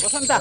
ವಸಂತ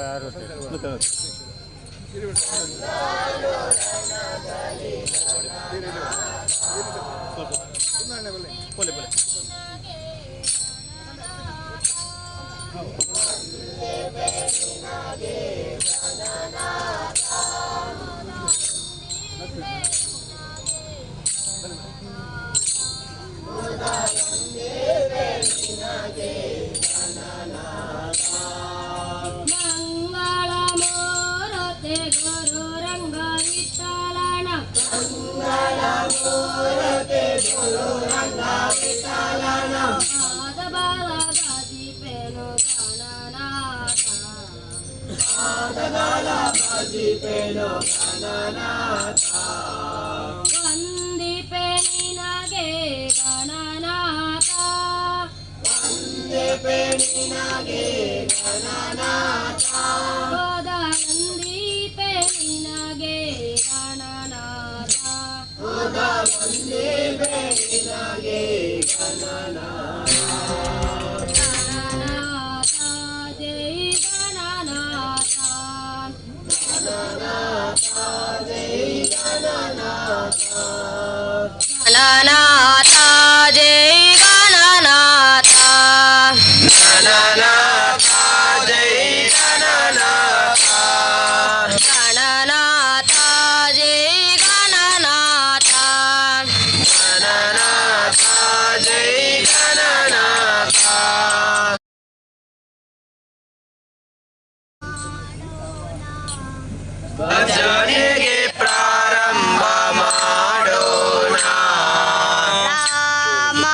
ಭಜನೆಗೆ ಪ್ರಾರಂಭ ಮಾಡೋಣ. ರಾಮ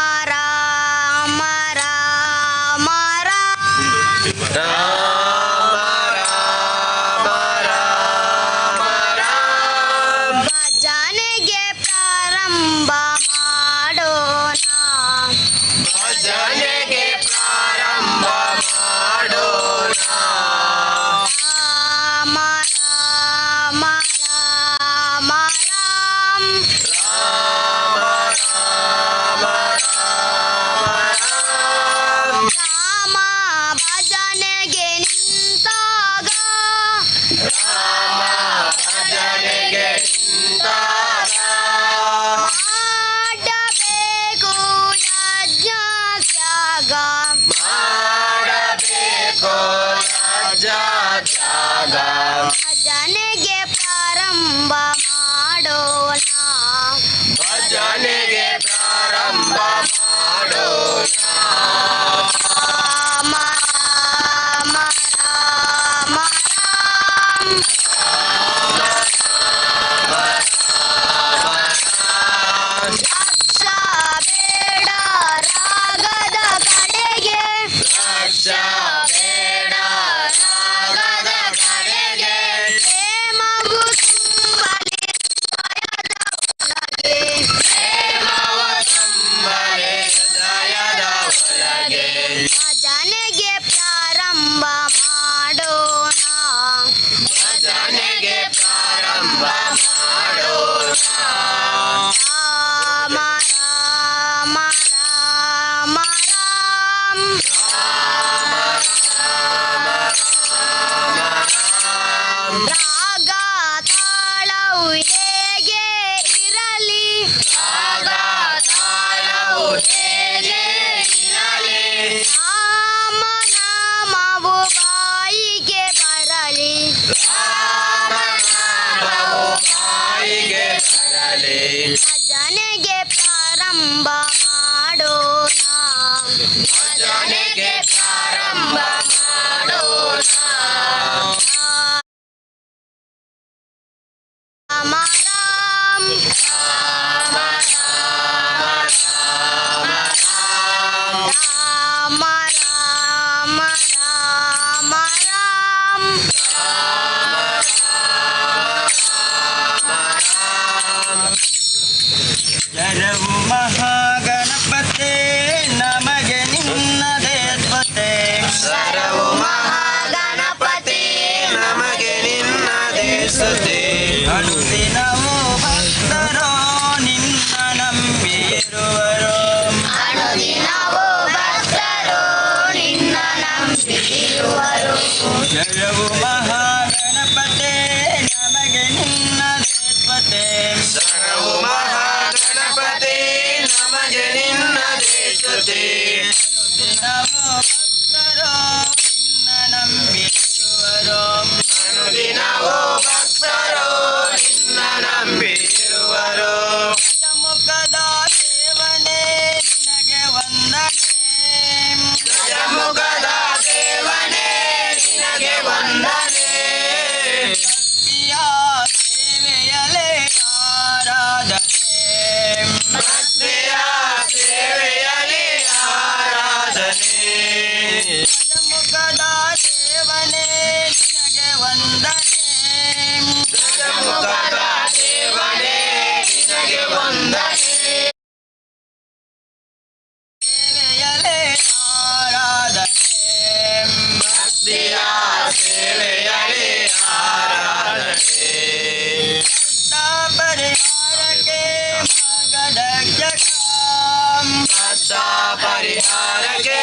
ಪರಿಹಾರಕ್ಕೆ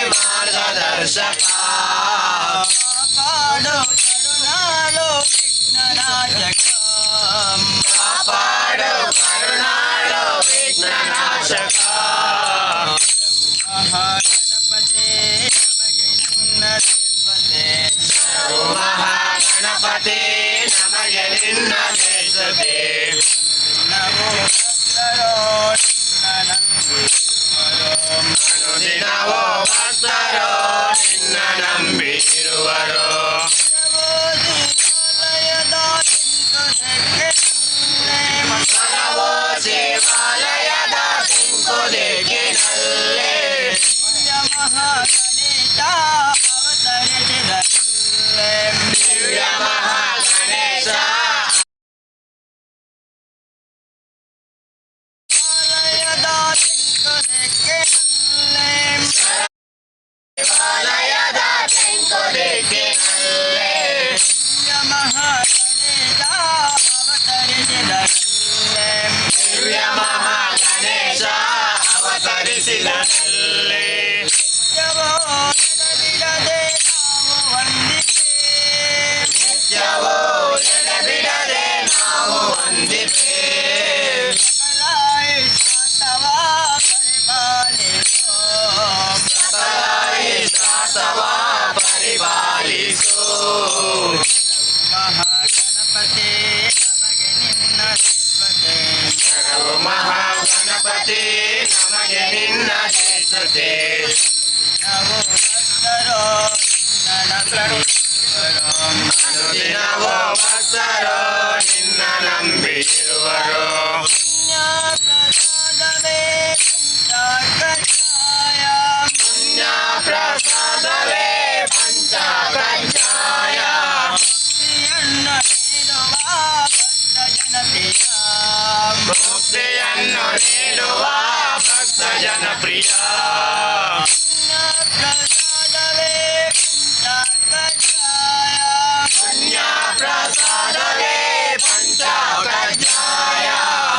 ಮಾರ್ಗದರ್ಶಕ. ಕಾಪಾಡು ಕರುಣಾಳು ವಿಘ್ನನಾಶಕ. ಕಾಪಾಡು ಕರುಣಾಳು ವಿಘ್ನನಾಶಕ. ಮಹಾಗಣಪತಿ ನಮಗೆ ನಿನ್ನ ಸೇವತೆ. ಮಹಾಗಣಪತಿ ನಮಗೆ ನಿನ್ನ ದೇಶತೆ. ನಾವು ಭಕ್ತರೋ ನಿನ್ನ ನಂಬಿರುವರು. ಅನುದಿನವೋ ಭಕ್ತರೋ ನಿನ್ನ ನಂಬಿರುವರು. ದೇವಾಲಯದ ತೆಂಕು ಮನವೋ ದೇವಾಲಯದ ತೆಂಕು ದಿಕ್ಕಿನಲ್ಲೇ. ಮಹಾಗಣೇಶ ಅವತರಿಸಿದಲ್ಲೇ. ದಿವ್ಯ ಮಹಾಗಣೇಶ. ದೇವಾಲಯದ ತೆಂಕು ದಿಕ್ಕಿನಲ್ಲೇ. ದೇವಾಲಯದ ತೆಂಕು ದಿಕ್ಕಿನಲ್ಲೇ. ಮಹಾಗಣೇಶ ಅವತರಿಸಿದಲ್ಲೇ. ದಿವ್ಯ ಮಹಾಗಣೇಶ ಅವತರಿಸಿದನಲ್ಲೇ. ನಿತ್ಯವೋ ಎಡಬಿಡದೆ ನಾವು ವಂದಿಸೆ. ನಿತ್ಯವೋ ಎಡೆಬಿಡದೆ ನಾವು ವಂದಿಪೆ. ಸಕಲ ಇಷ್ಟಾರ್ಥವ ಪರಿಪಾಲಿಸೋ. ಸಕಲ ಪರಿಪಾಲಿಸು. ಮಹಾಗಣಪತಿ ನಮಗೆ ನಿನ್ನ ಸೇವತೆ. ಶರಣು ಮಹಾಗಣಪತಿ ನಮಗೆ ನಿನ್ನ ಸ್ತುತಿ. ನಾವು ಭಕ್ತರೋ ನಿನ್ನ ನಂಬಿರುವರು. ಅನುದಿನವೋ ಭಕ್ತರೋ ನಿನ್ನ ನಂಬಿರುವರು. ಪುಣ್ಯ ಪ್ರಸಾದವೇ ಪಂಚಕಷಾಯ. ಪುಣ್ಯ ಪ್ರಸಾದವೇ ಪಂಚ ಕಜ್ಜಾಯ. ಭಕ್ತಿಯನ್ನು ನೀಡುವ ಭಕ್ತ ಜನಪ್ರಿಯ. ಮುಕ್ತಿಯನ್ನು ನೀಡುವ ಭಕ್ತ ಜನಪ್ರಿಯ. ಪುಣ್ಯ ಪ್ರಸಾದವೇ ಪಂಚಕಷಾಯ. ಪುಣ್ಯ ಪ್ರಸಾದವೇ ಪಂಚ ಕಜ್ಜಾಯ.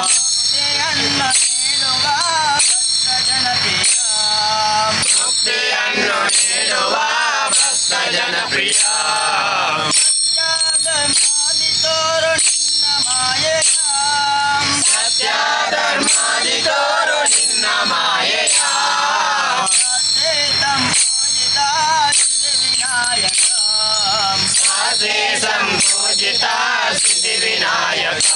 ಭಕ್ತಿಯನ್ನು ನೀಡುವ ಭಕ್ತ ಜನಪ್ರಿಯ. ಮುಕ್ತಿಯನ್ನು ನೀಡುವ ಭಕ್ತ ಜನಪ್ರಿಯ. ಧರ್ಮಾದಿ ತೋರು ನಿನ್ನ ಮಾಯೆಯ. ಸತ್ಯ ಧರ್ಮಾದಿ ತೋರು ನಿನ್ನ ಮಾಯೆಯ. ಸಂಪೂಜಿತ ಸಿದ್ಧಿವಿನಾಯಕ. ಶಾಸ್ತ್ರಿ ಸಂಪೂಜಿತ ಸಿದ್ಧಿವಿನಾಯಕ.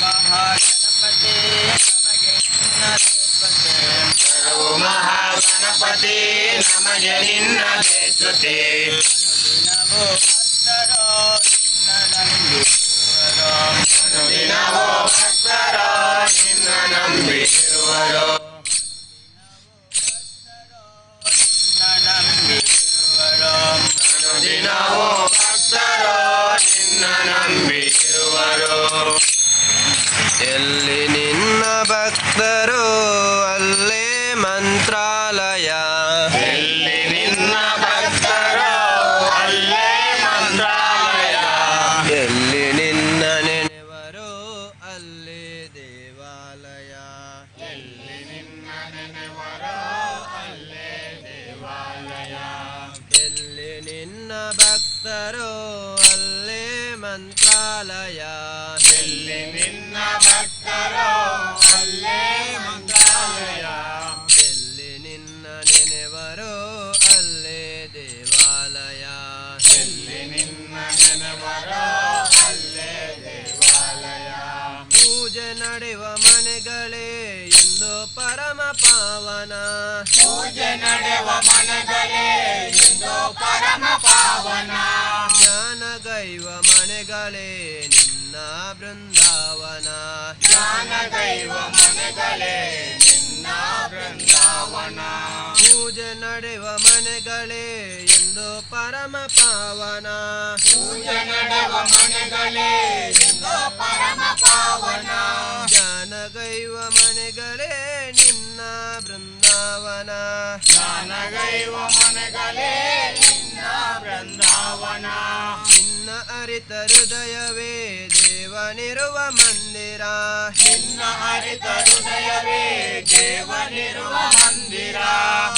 ಮಹಾಗಣಪತಿ ನಮಗೆ ನಿನ್ನ ಸೇವತೆ. ಶರಣು ಮಹಾಗಣಪತಿ ನಮಗೆ ನಿನ್ನ ಸ್ತುತಿ. ಅನುದಿನವೂ ಭಕ್ತರೋ ನಿನ್ನ ನಂಬಿರುವರು. ಅನುದಿನವೋ ಭಕ್ತರೋ ನಿನ್ನ ನಂಬಿರುವರು. ನಿನ್ನ ನಂಬಿರುವರು. ಅನುದಿನವೋ ಭಕ್ತರೋ ನಿನ್ನ ನಂಬಿರುವರು. ಎಲ್ಲಿ ನಿನ್ನ ಭಕ್ತರು ಅಲ್ಲೇ ಮಂತ್ರಾಲಯ. ಎಲ್ಲಿ ನಿನ್ನ ಭಕ್ತರೋ ಅಲ್ಲೇ ಮಂತ್ರಾಲಯ. ಎಲ್ಲಿ ನಿನ್ನ ನೆನೆವರು ಅಲ್ಲೇ ದೇವಾಲಯ. ಎಲ್ಲಿ ನಿನ್ನ ನೆನೆವರೋ ಅಲ್ಲೇ ದೇವಾಲಯ. ಎಲ್ಲಿ ನಿನ್ನ ಭಕ್ತರು ಅಲ್ಲೇ ಮಂತ್ರಾಲಯ. ಎಲ್ಲಿ ನಿನ್ನ ಭಕ್ತರೋ ಅಲ್ಲೇ ಮಂತ್ರಾಲಯ. ಎಲ್ಲಿ ನಿನ್ನ ನೆನೆವರು ಅಲ್ಲೇ ದೇವಾಲಯ. ಎಲ್ಲಿ ನಿನ್ನ ನೆನೆವರೋ ಅಲ್ಲೇ ದೇವಾಲಯ. ಪೂಜೆ ನಡೆಯುವ ಮನೆಗಳೇ ಎಂದು ಪರಮ ಪಾವನ. ಪೂಜೆ ನಡೆವ ಮನೆಗಳೇ ಎಂದು ಪರಮ ಪಾವನ. ಜ್ಞಾನಗೈವ ಮನೆಗಳೇ ನಿನ್ನ ಬೃಂದಾವನ. ಜ್ಞಾನದೈವ ಮನೆಗಳೇ ನಿನ್ನ ಬೃಂದಾವನ. ಪೂಜೆ ನಡೆಯುವ ಮನೆಗಳೇ ಎಂದು ಪರಮ ಪಾವನ. ಪೂಜೆ ನಡೆವ ಮನೆಗಳೇ ಎಂದು ಪರಮ ಪಾವನ. ಜ್ಞಾನಗೈವ ಮನೆಗಳೇ ನಿನ್ನ ಬೃಂದಾವನ. ಜ್ಞಾನಗೈವ ಮನೆಗಳೇ ನಿನ್ನ ಬೃಂದಾವನ. ನಿನ್ನ ಅರಿತ ಹೃದಯವೇ ದೇವನಿರುವ ಮಂದಿರ. ನಿನ್ನ ಹರಿತ ಹೃದಯವೇ ದೇವನಿರುವ ಮಂದಿರ.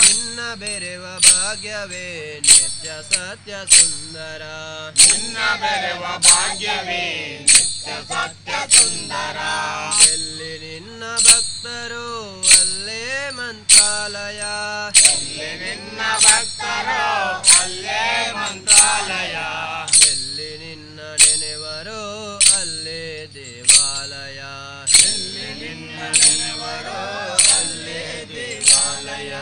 ನಿನ್ನ ಬೆರೆವ ಭಾಗ್ಯವೇ ನಿತ್ಯ ಸತ್ಯ ಸುಂದರ. ನಿನ್ನ ಬೆರೆವ ಭಾಗ್ಯವೇ ನಿತ್ಯ ಸತ್ಯ ಸುಂದರ. ಎಲ್ಲಿ ನಿನ್ನ ಭಕ್ತರು ಅಲ್ಲೇ ಮಂತ್ರಾಲಯ. ಎಲ್ಲಿ ನಿನ್ನ ಭಕ್ತರು ಅಲ್ಲೇ ಮಂತ್ರಾಲಯ. ಎಲ್ಲಿ ನಿನ್ನ ನೆನೆವರು ಅಲ್ಲೇ ದೇವಾಲಯ. ಎಲ್ಲಿ ನಿನ್ನ ನೆನೆವರು ಅಲ್ಲೇ ದೇವಾಲಯ.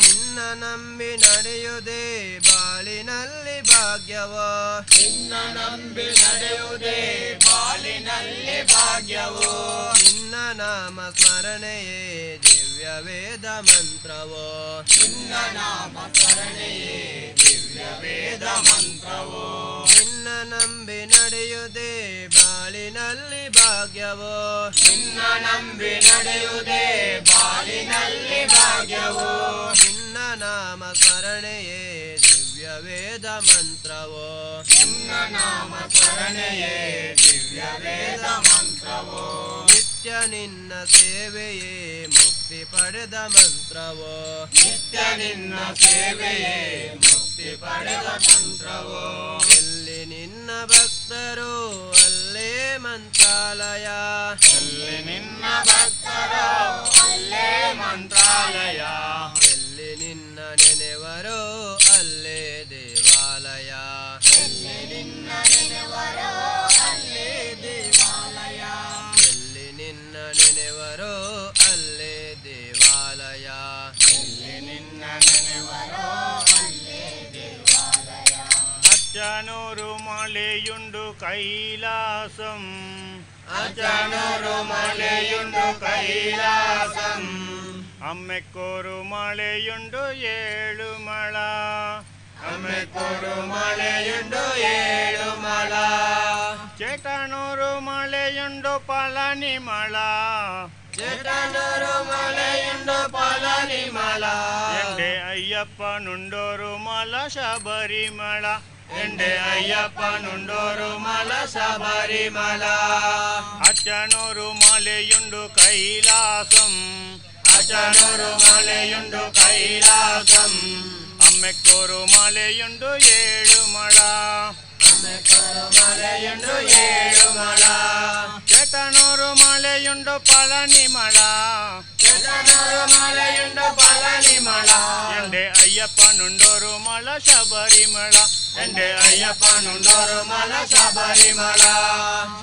ನಿನ್ನ ನಂಬಿ ನಡೆಯುವುದೇ ಬಾಳಿನಲ್ಲಿ ಭಾಗ್ಯವೋ. ನಿನ್ನ ನಂಬಿ ನಡೆಯುವುದೇ ಬಾಳಿನಲ್ಲಿ ಭಾಗ್ಯವೋ. ನಿನ್ನ ನಾಮ ಸ್ಮರಣೆಯೇ ದಿವ್ಯ ವೇದ ಮಂತ್ರವೋ. ನಿನ್ನ ನಾಮ ಸ್ಮರಣೆಯೇ ದಿವ್ಯ ವೇದ ಮಂತ್ರವೋ. ನಿನ್ನ ನಂಬಿ ನಡೆಯುವುದೇ ಬಾಳಿನಲ್ಲಿ ಭಾಗ್ಯವೋ. ನಿನ್ನ ನಂಬಿ ನಡೆಯುವುದೇ ಬಾಳಿನಲ್ಲಿ ಭಾಗ್ಯವೋ. ನಿನ್ನ ನಾಮ ಸ್ಮರಣೆಯೇ ದಿವ್ಯ ವೇದ ಮಂತ್ರವೋ. ನಿನ್ನ ನಾಮ ಸ್ಮರಣೆಯೇ ದಿವ್ಯ ವೇದ ಮಂತ್ರವೋ. ನಿತ್ಯ ನಿನ್ನ ಸೇವೆಯೇ ಮುಕ್ತಿ ಪಡೆದ ಮಂತ್ರವೋ. ನಿತ್ಯ ನಿನ್ನ ಸೇವೆಯೇ ಮುಕ್ತಿ ಪಡೆದ ಮಂತ್ರವೋ. ಎಲ್ಲಿ ನಿನ್ನ ಭಕ್ತರು ಅಲ್ಲೇ ಮಂತ್ರಾಲಯ. ಎಲ್ಲಿ ನಿನ್ನ ಭಕ್ತರು ಅಲ್ಲೇ ಮಂತ್ರಾಲಯ. ಎಲ್ಲಿ ನಿನ್ನ ನೆನೆವರು ಅಲ್ಲೇ ದೇವಾಲಯ. ಎಲ್ಲಿ ನಿನ್ನ ನೆನೆವರೋ ಅಲ್ಲೇ ದೇವಾಲಯ. ಎಲ್ಲಿ ನಿನ್ನ ನೆನೆವರೋ ಅಲ್ಲೇ ದೇವಾಲಯ. ಎಲ್ಲಿ ನಿನ್ನ ನೆನೆವರೋ ಅಲ್ಲೇ ದೇವಾಲಯ. ಅಚ್ಚನೂರು ಮಲೆಯುಂಡು ಕೈಲಾಸಂ. ಅಚ್ಚನೂರು ಮಲೆಯುಂಡು ಕೈಲಾಸಂ. ಅಮ್ಮೆಕ್ಕೋರು ಮಳೆಯುಂಡು ಏಳುಮಳ. ಅಮ್ಮೆಕೋರು ಮಳೆಯುಂಡು ಏಳುಮಲ. ಚೇತನೂರು ಮಳೆಯುಂಡು ಪಳನಿಮಳ. ಚೇತನೂರು ಮಲೆಯುಂಡು ಪಳನಿಮಲ. ಎಂಡೆ ಅಯ್ಯಪ್ಪನುಂಡೋರು ಮಲ ಶಬರಿಮಳ. ಎಂಡೆ ಅಯ್ಯಪ್ಪನುಂಡೋರು ಮಲ ಶಬರಿಮಲ. ಅಚ್ಚನೂರು ಮಲೆಯುಂಡು ಕೈಲಾಸಂ. ಅಚ್ಚನೂರು ಮಲೆಯುಂಡು ಕೈಲಾಸಂ. ಅಮ್ಮೆಕ್ಕೋರು ಮಲೆಯುಂಡು ಏಳುಮಳ. ಅಮ್ಮೆಕೋರು ಮಲೆಯುಂಡು ಏಳುಮಲ. ಚೇತನೂರು ಮಲೆಯುಂಡು ಪಳನಿಮಳ. ಚೇತನೂರು ಮಲೆಯುಂಡು ಪಳನಿಮಳ. ಎಂಡೆ ಅಯ್ಯಪ್ಪನುಂಡೋರು ಮಲ ಶಬರಿಮಳ. ಎಂಡೆ ಅಯ್ಯಪ್ಪನುಂಡೋರು ಮಲ ಶಬರಿಮಲ.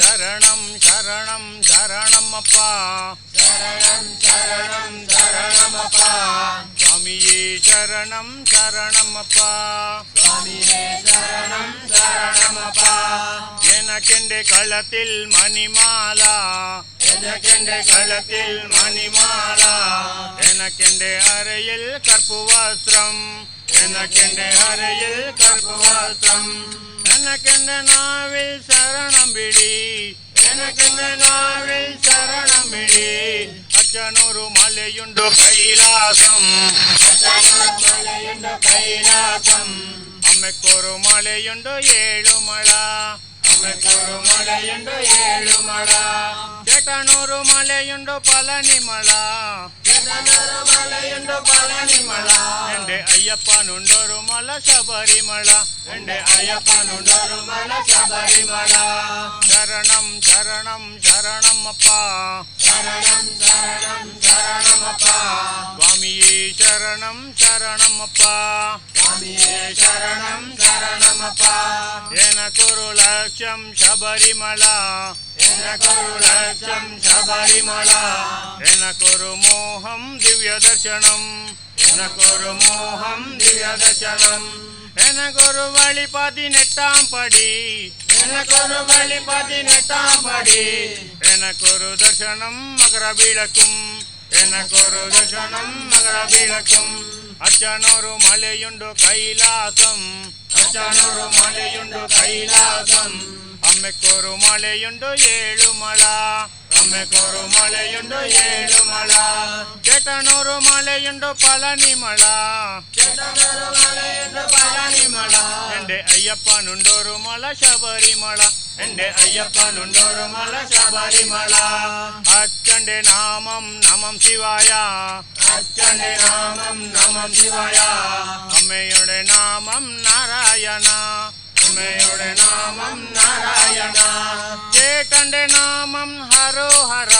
ಶರಣಂ ಶರಣಂ ಶರಣಮ್ಮಪ್ಪ. ಶರಣಂ ಶರಣಂ ಶರಣಮಪ್ಪ. ಸ್ವಾಮಿಯೇ ಶರಣಂ ಶರಣಮ್ಮಪ್ಪ. ಸ್ವಾಮಿಯೇ ಶರಣಂ ಶರಣಮಪ್ಪ. எனக்கெண்டே களத்தில் மணிமாலா. எனக்கெண்டே களத்தில் மணிமாலா. எனக்கெண்டே அறையில் கற்பு வஸ்திரம். எனக்கெண்டே அறையில் கற்பு வஸ்திரம். எனக்கெண்டே நாவில் சரணம் விழி. எனக்கெண்டே நாவில் சரணம் விழி. அச்சனூரு மலையுண்டு கைலாசம். அச்சனூரு மலையுண்டு கைலாசம். அம்மைக்கொரு மலையுண்டு ஏழுமலா. அம்மைக்கொரு மலையுண்டு ஏழுமலா. சேட்டனூரு மலையுண்டு பழனிமலா. சேட்டனூரு மலையுண்டு பழனிமலா. எண்டே ஐயப்பனுண்டொரு மல சபரிமலா. எண்டே ஐயப்பனுண்டொரு மல சபரிமலா. சரணம் சரணம் சரணம் அப்பா. சரணம் சரணம் சரணம் அப்பா. சுவாமியே சரணம் சரணம் அப்பா. சுவாமியே சரணம் சரணம் அப்பா. எனக்கொரு லட்சம் சபரிமலா. எனக்கொரு லட்சம் சபரிமலா. எனக்கொரு மோகம் திவ்ய தர்சனம். எனக்கொரு மோகம் திவ்ய தர்சனம். எனக்கொரு வழி 18ஆம் படி. எனக்கொரு வழி 18ஆம் படி. எனக்கொரு தர்சனம் மகர விளக்கும். எனக்கொரு தர்சனம் மகர விளக்கும். அச்சனூரு மலையுண்டு கைலாசம். அச்சனூரு மலையுண்டு கைலாசம். அம்மைக்கொரு மலையுண்டு ஏழுமலா. அம்மைக்கொரு மலையுண்டு ஏழுமலா. ಚೇಟನೂರು ಮಲೆಯುಂಡು ಪಳನಿಮಳ. ಚೇಟನೂರು ಮಲೆಯುಂಡು ಪಳನಿಮಳ. ಎಂಡೆ ಅಯ್ಯಪ್ಪನುಂಡೋರು ಮಲ ಶಬರಿಮಳ. ಎಂಡೆ ಅಯ್ಯಪ್ಪನುಂಡೋರು ಮಲ ಶಬರಿಮಳ. ಅಚ್ಚಂಡೆ ನಾಮಂ ನಮಂ ಶಿವಾಯ. ಅಚ್ಚಂಡೆ ನಾಮಂ ನಮಂ ಶಿವಾಯ. ಅಮ್ಮೆಯೊಡೆ ನಾಮಂ ನಾರಾಯಣ. ಅಮ್ಮೆಯೊಡೆ ನಾಮಂ ನಾರಾಯಣ. ಚೇಟಂಡೆ ನಾಮಂ ಹರೋ ಹರ.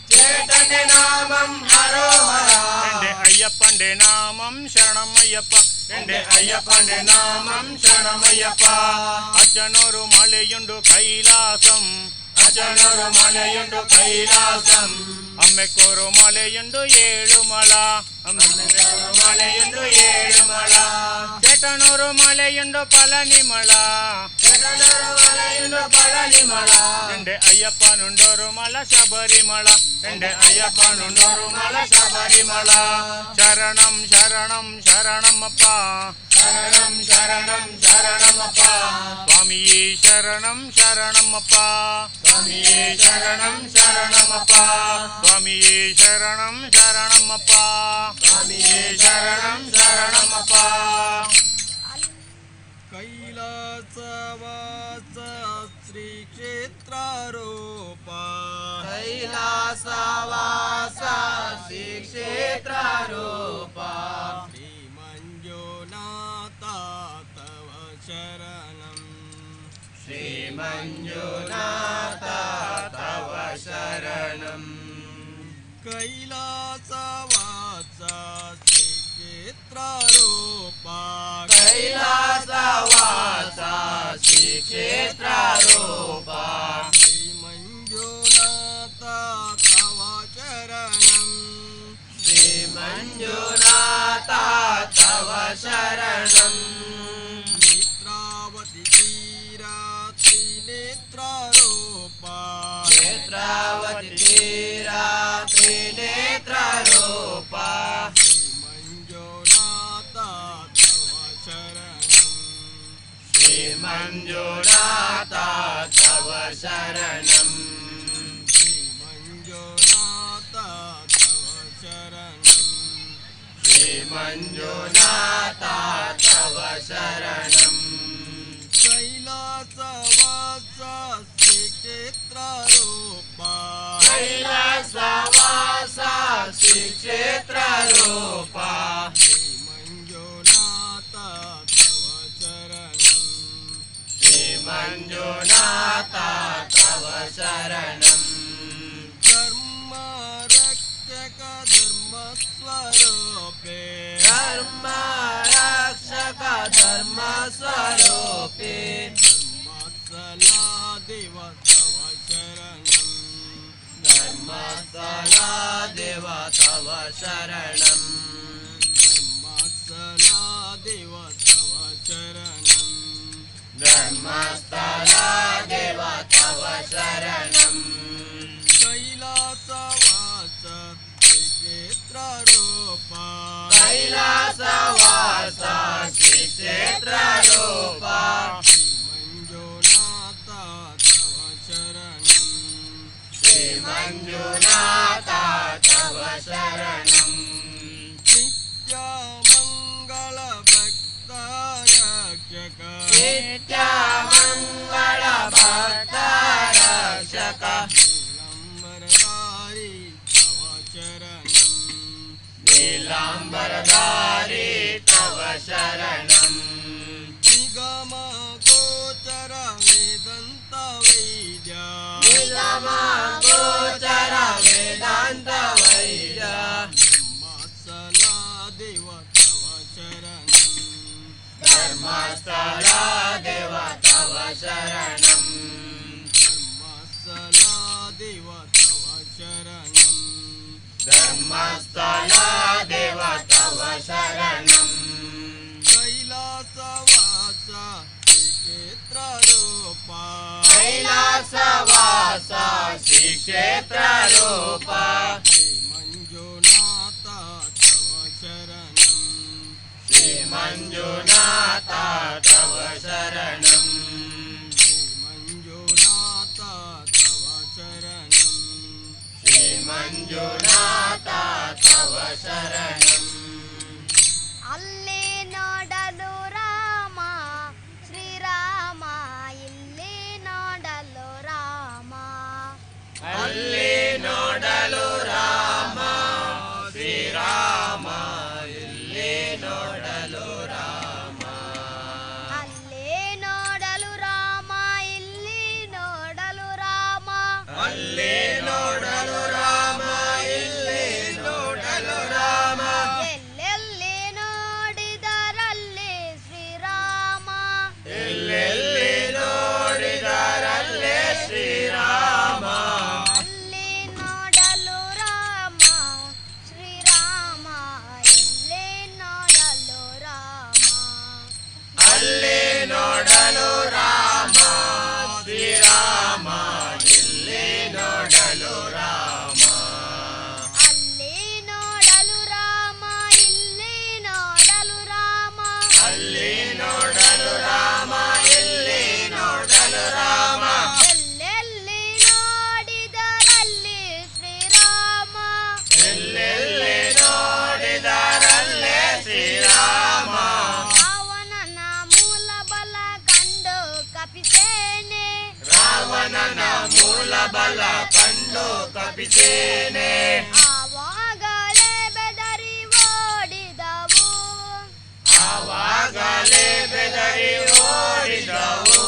ಚೇಟಂಡೆ ನಾಮಂ ಹರೋ ಹರ. ಎಂಡೆ ಅಯ್ಯಪ್ಪಂಡೆ ನಾಮಂ ಶರಣಮಯ್ಯಪ್ಪ. ಎಂಡೆ ಅಯ್ಯಪ್ಪಂಡೆ ನಾಮಂ ಶರಣಮಯ್ಯಪ್ಪ. ಅಚ್ಚನೂರು ಮಲೆಯುಂಡು ಕೈಲಾಸಂ. ಅಚ್ಚನೂರು ಮಲೆಯುಂಡು ಕೈಲಾಸಂ. ಅಮ್ಮೆಕೋರು ಮಲೆಯುಂಡು ಏಳುಮಲ. ಅಮ್ಮೆಕೋರು ಮಲೆಯುಂಡು ಏಳುಮಲ. ಚೇಟನೂರು ಮಲೆಯುಂಡು ಪಳನಿಮಳ. ಚೇಟನೂರು ಮಲೆಯುಂಡು ಪಳನಿಮಳ. ಎಂಡೆ ಅಯ್ಯಪ್ಪನುಂಡೋರು ಮಲ ಶಬರಿಮಳ. ಎಂಡೆ ಅಯ್ಯಪ್ಪನುಂಡೋರು ಮಲ ಶಬರಿಮಳ. ಶರಣಂ ಶರಣಂ ಶರಣಮಪ್ಪ. ಶರಣಂ ಶರಣಂ ಶರಣಮಪ್ಪ. ಸ್ವಾಮಿಯೇ ಶರಣಂ ಶರಣಮಪ್ಪ. ಸ್ವಾಮಿಯೇ ಶರಣಂ ಶರಣಮಪ್ಪ. ಸ್ವಾಮಿಯೇ ಶರಣಂ ಶರಣಮಪ್ಪ. ಸ್ವಾಮಿಯೇ ಶರಣಂ ಶರಣಮಪ್ಪ. ಕೈಲಾಸವಾಸ ಶ್ರೀ ಕ್ಷೇತ್ರ ರೂಪ. ಕೈಲಾಸವಾಸ ಶ್ರೀ ಕ್ಷೇತ್ರ ರೂಪ. ಶ್ರೀ ಮಂಜುನಾಥ ತವ ಶರಣಂ. ಶ್ರೀ ಮಂಜುನಾಥ ತವ ಶರಣಂ. ಕೈಲಾಸವಾಸ ಶ್ರೀ ಕ್ಷೇತ್ರ ರೂಪ. ಕೈಲಾಸವಾಸ ಶ್ರೀ ಕ್ಷೇತ್ರ ರೂಪ. ಶ್ರೀ ಮಂಜುನಾಥ ತವ ಶರಣಂ. ಶ್ರೀ ಮಂಜುನಾಥ ತವ ಶರಣಂ. ನೇತ್ರಾವತಿ ತೀರ ತ್ರಿನೇತ್ರ ರೂಪ. ನೇತ್ರಾವತಿ ತೀರ ತ್ರಿನೇತ್ರ ರೂಪ. ಶ್ರೀ ಮಂಜುನಾಥ ತವ ಶರಣಂ. ಶ್ರೀ ಮಂಜುನಾಥ ತವ ಶರಣಂ. ಶ್ರೀ ಮಂಜುನಾಥ ತವ ಶರಣಂ. ಶ್ರೀ ಮಂಜುನಾಥ ತವ ಶರಣಂ. ಕೈಲಾಸವಾಸ ಶ್ರೀ ಕ್ಷೇತ್ರ ರೂಪ. ಕೈಲಾಸವಾಸ ಶ್ರೀ ಕ್ಷೇತ್ರ ರೂಪ. ಶ್ರೀ ಮಂಜುನಾಥ ತವ ಶರಣಂ. ಶ್ರೀ ಮಂಜುನಾಥ ತವ ಶರಣಂ. ಧರ್ಮ ರಕ್ಷಕ ಧರ್ಮ ಸ್ವರೂಪೇ. ಧರ್ಮ ರಕ್ಷಕ ಧರ್ಮ ಸ್ವರೂಪೇ. ಧರ್ಮಸ್ಥಲ ದೇವ ತವ ಶರಣಂ. ಧರ್ಮಸ್ಥಲ ದೇವ ತವ ಶರಣಂ. ಧರ್ಮಸ್ಥಲ ದೇವ ತವ ಶರಣಂ. ಧರ್ಮಸ್ಥಲ ದೇವ ತವ ಶರಣಂ. ಕೈಲಾಸವಾಸ ಶ್ರೀ ಕ್ಷೇತ್ರ ರೂಪ. ಕೈಲಾಸವಾಸ ಶ್ರೀ ಕ್ಷೇತ್ರ ರೂಪ. ಶ್ರೀ ಮಂಜುನಾಥ ತವ ಶರಣಂ. ಶ್ರೀ ಮಂಜುನಾಥ ತವ ಶರಣಂ. ನಿತ್ಯ ಮಂಗಳ ಭಕ್ತ ರಕ್ಷಕ. ನಿತ್ಯ ಮಂಗಳ ಭಕ್ತ ರಕ್ಷಕ. ನೀಲಂಬರಧಾರಿ ತವ ಶರಣಂ. ನೀಲಾಂಬರಧಾರಿ ತವ ಶರಣಂ. ನಿಗಮ ಗೋಚರ ವೇದಂತ ವೈದ್ಯ. ನಿಗಮ ಗೋಚರ ವೇದಾಂತ ವೈದ್ಯ. ಧರ್ಮಸ್ಥಲ ದೇವ ತವ ಶರಣಂ. ಧರ್ಮಸ್ಥಳ ದೇವ ತವ ಶರಣಂ. ಧರ್ಮಸ್ಥಲ ದೇವ ತವ ಶರಣಂ. ಧರ್ಮಸ್ಥಳ ದೇವ ತವ ಶರಣಂ. ಕೈಲಾಸವಾಸ ಶ್ರೀ ಕ್ಷೇತ್ರ ರೂಪ. ಕೈಲಾಸವಾಸ ಶ್ರೀ ಕ್ಷೇತ್ರ ರೂಪ. ಶ್ರೀ ಮಂಜುನಾಥ ತವ ಶರಣಂ. ಶ್ರೀ ಮಂಜುನಾಥ ತವ ಶರಣಂ. ಶ್ರೀ ಮಂಜುನಾಥ ತವ ಶರಣಂ. ಶ್ರೀ ಮಂಜುನಾಥ ತವ ರಾವಣನ ಮೂಲ ಬಲ ಕಂಡು ಕಪಿಸೇನೆ. ಆವಾಗಲೇ ಬೆದರಿ ಓಡಿದವು. ಆವಾಗಲೇ ಬೆದರಿ ಓಡಿದವು.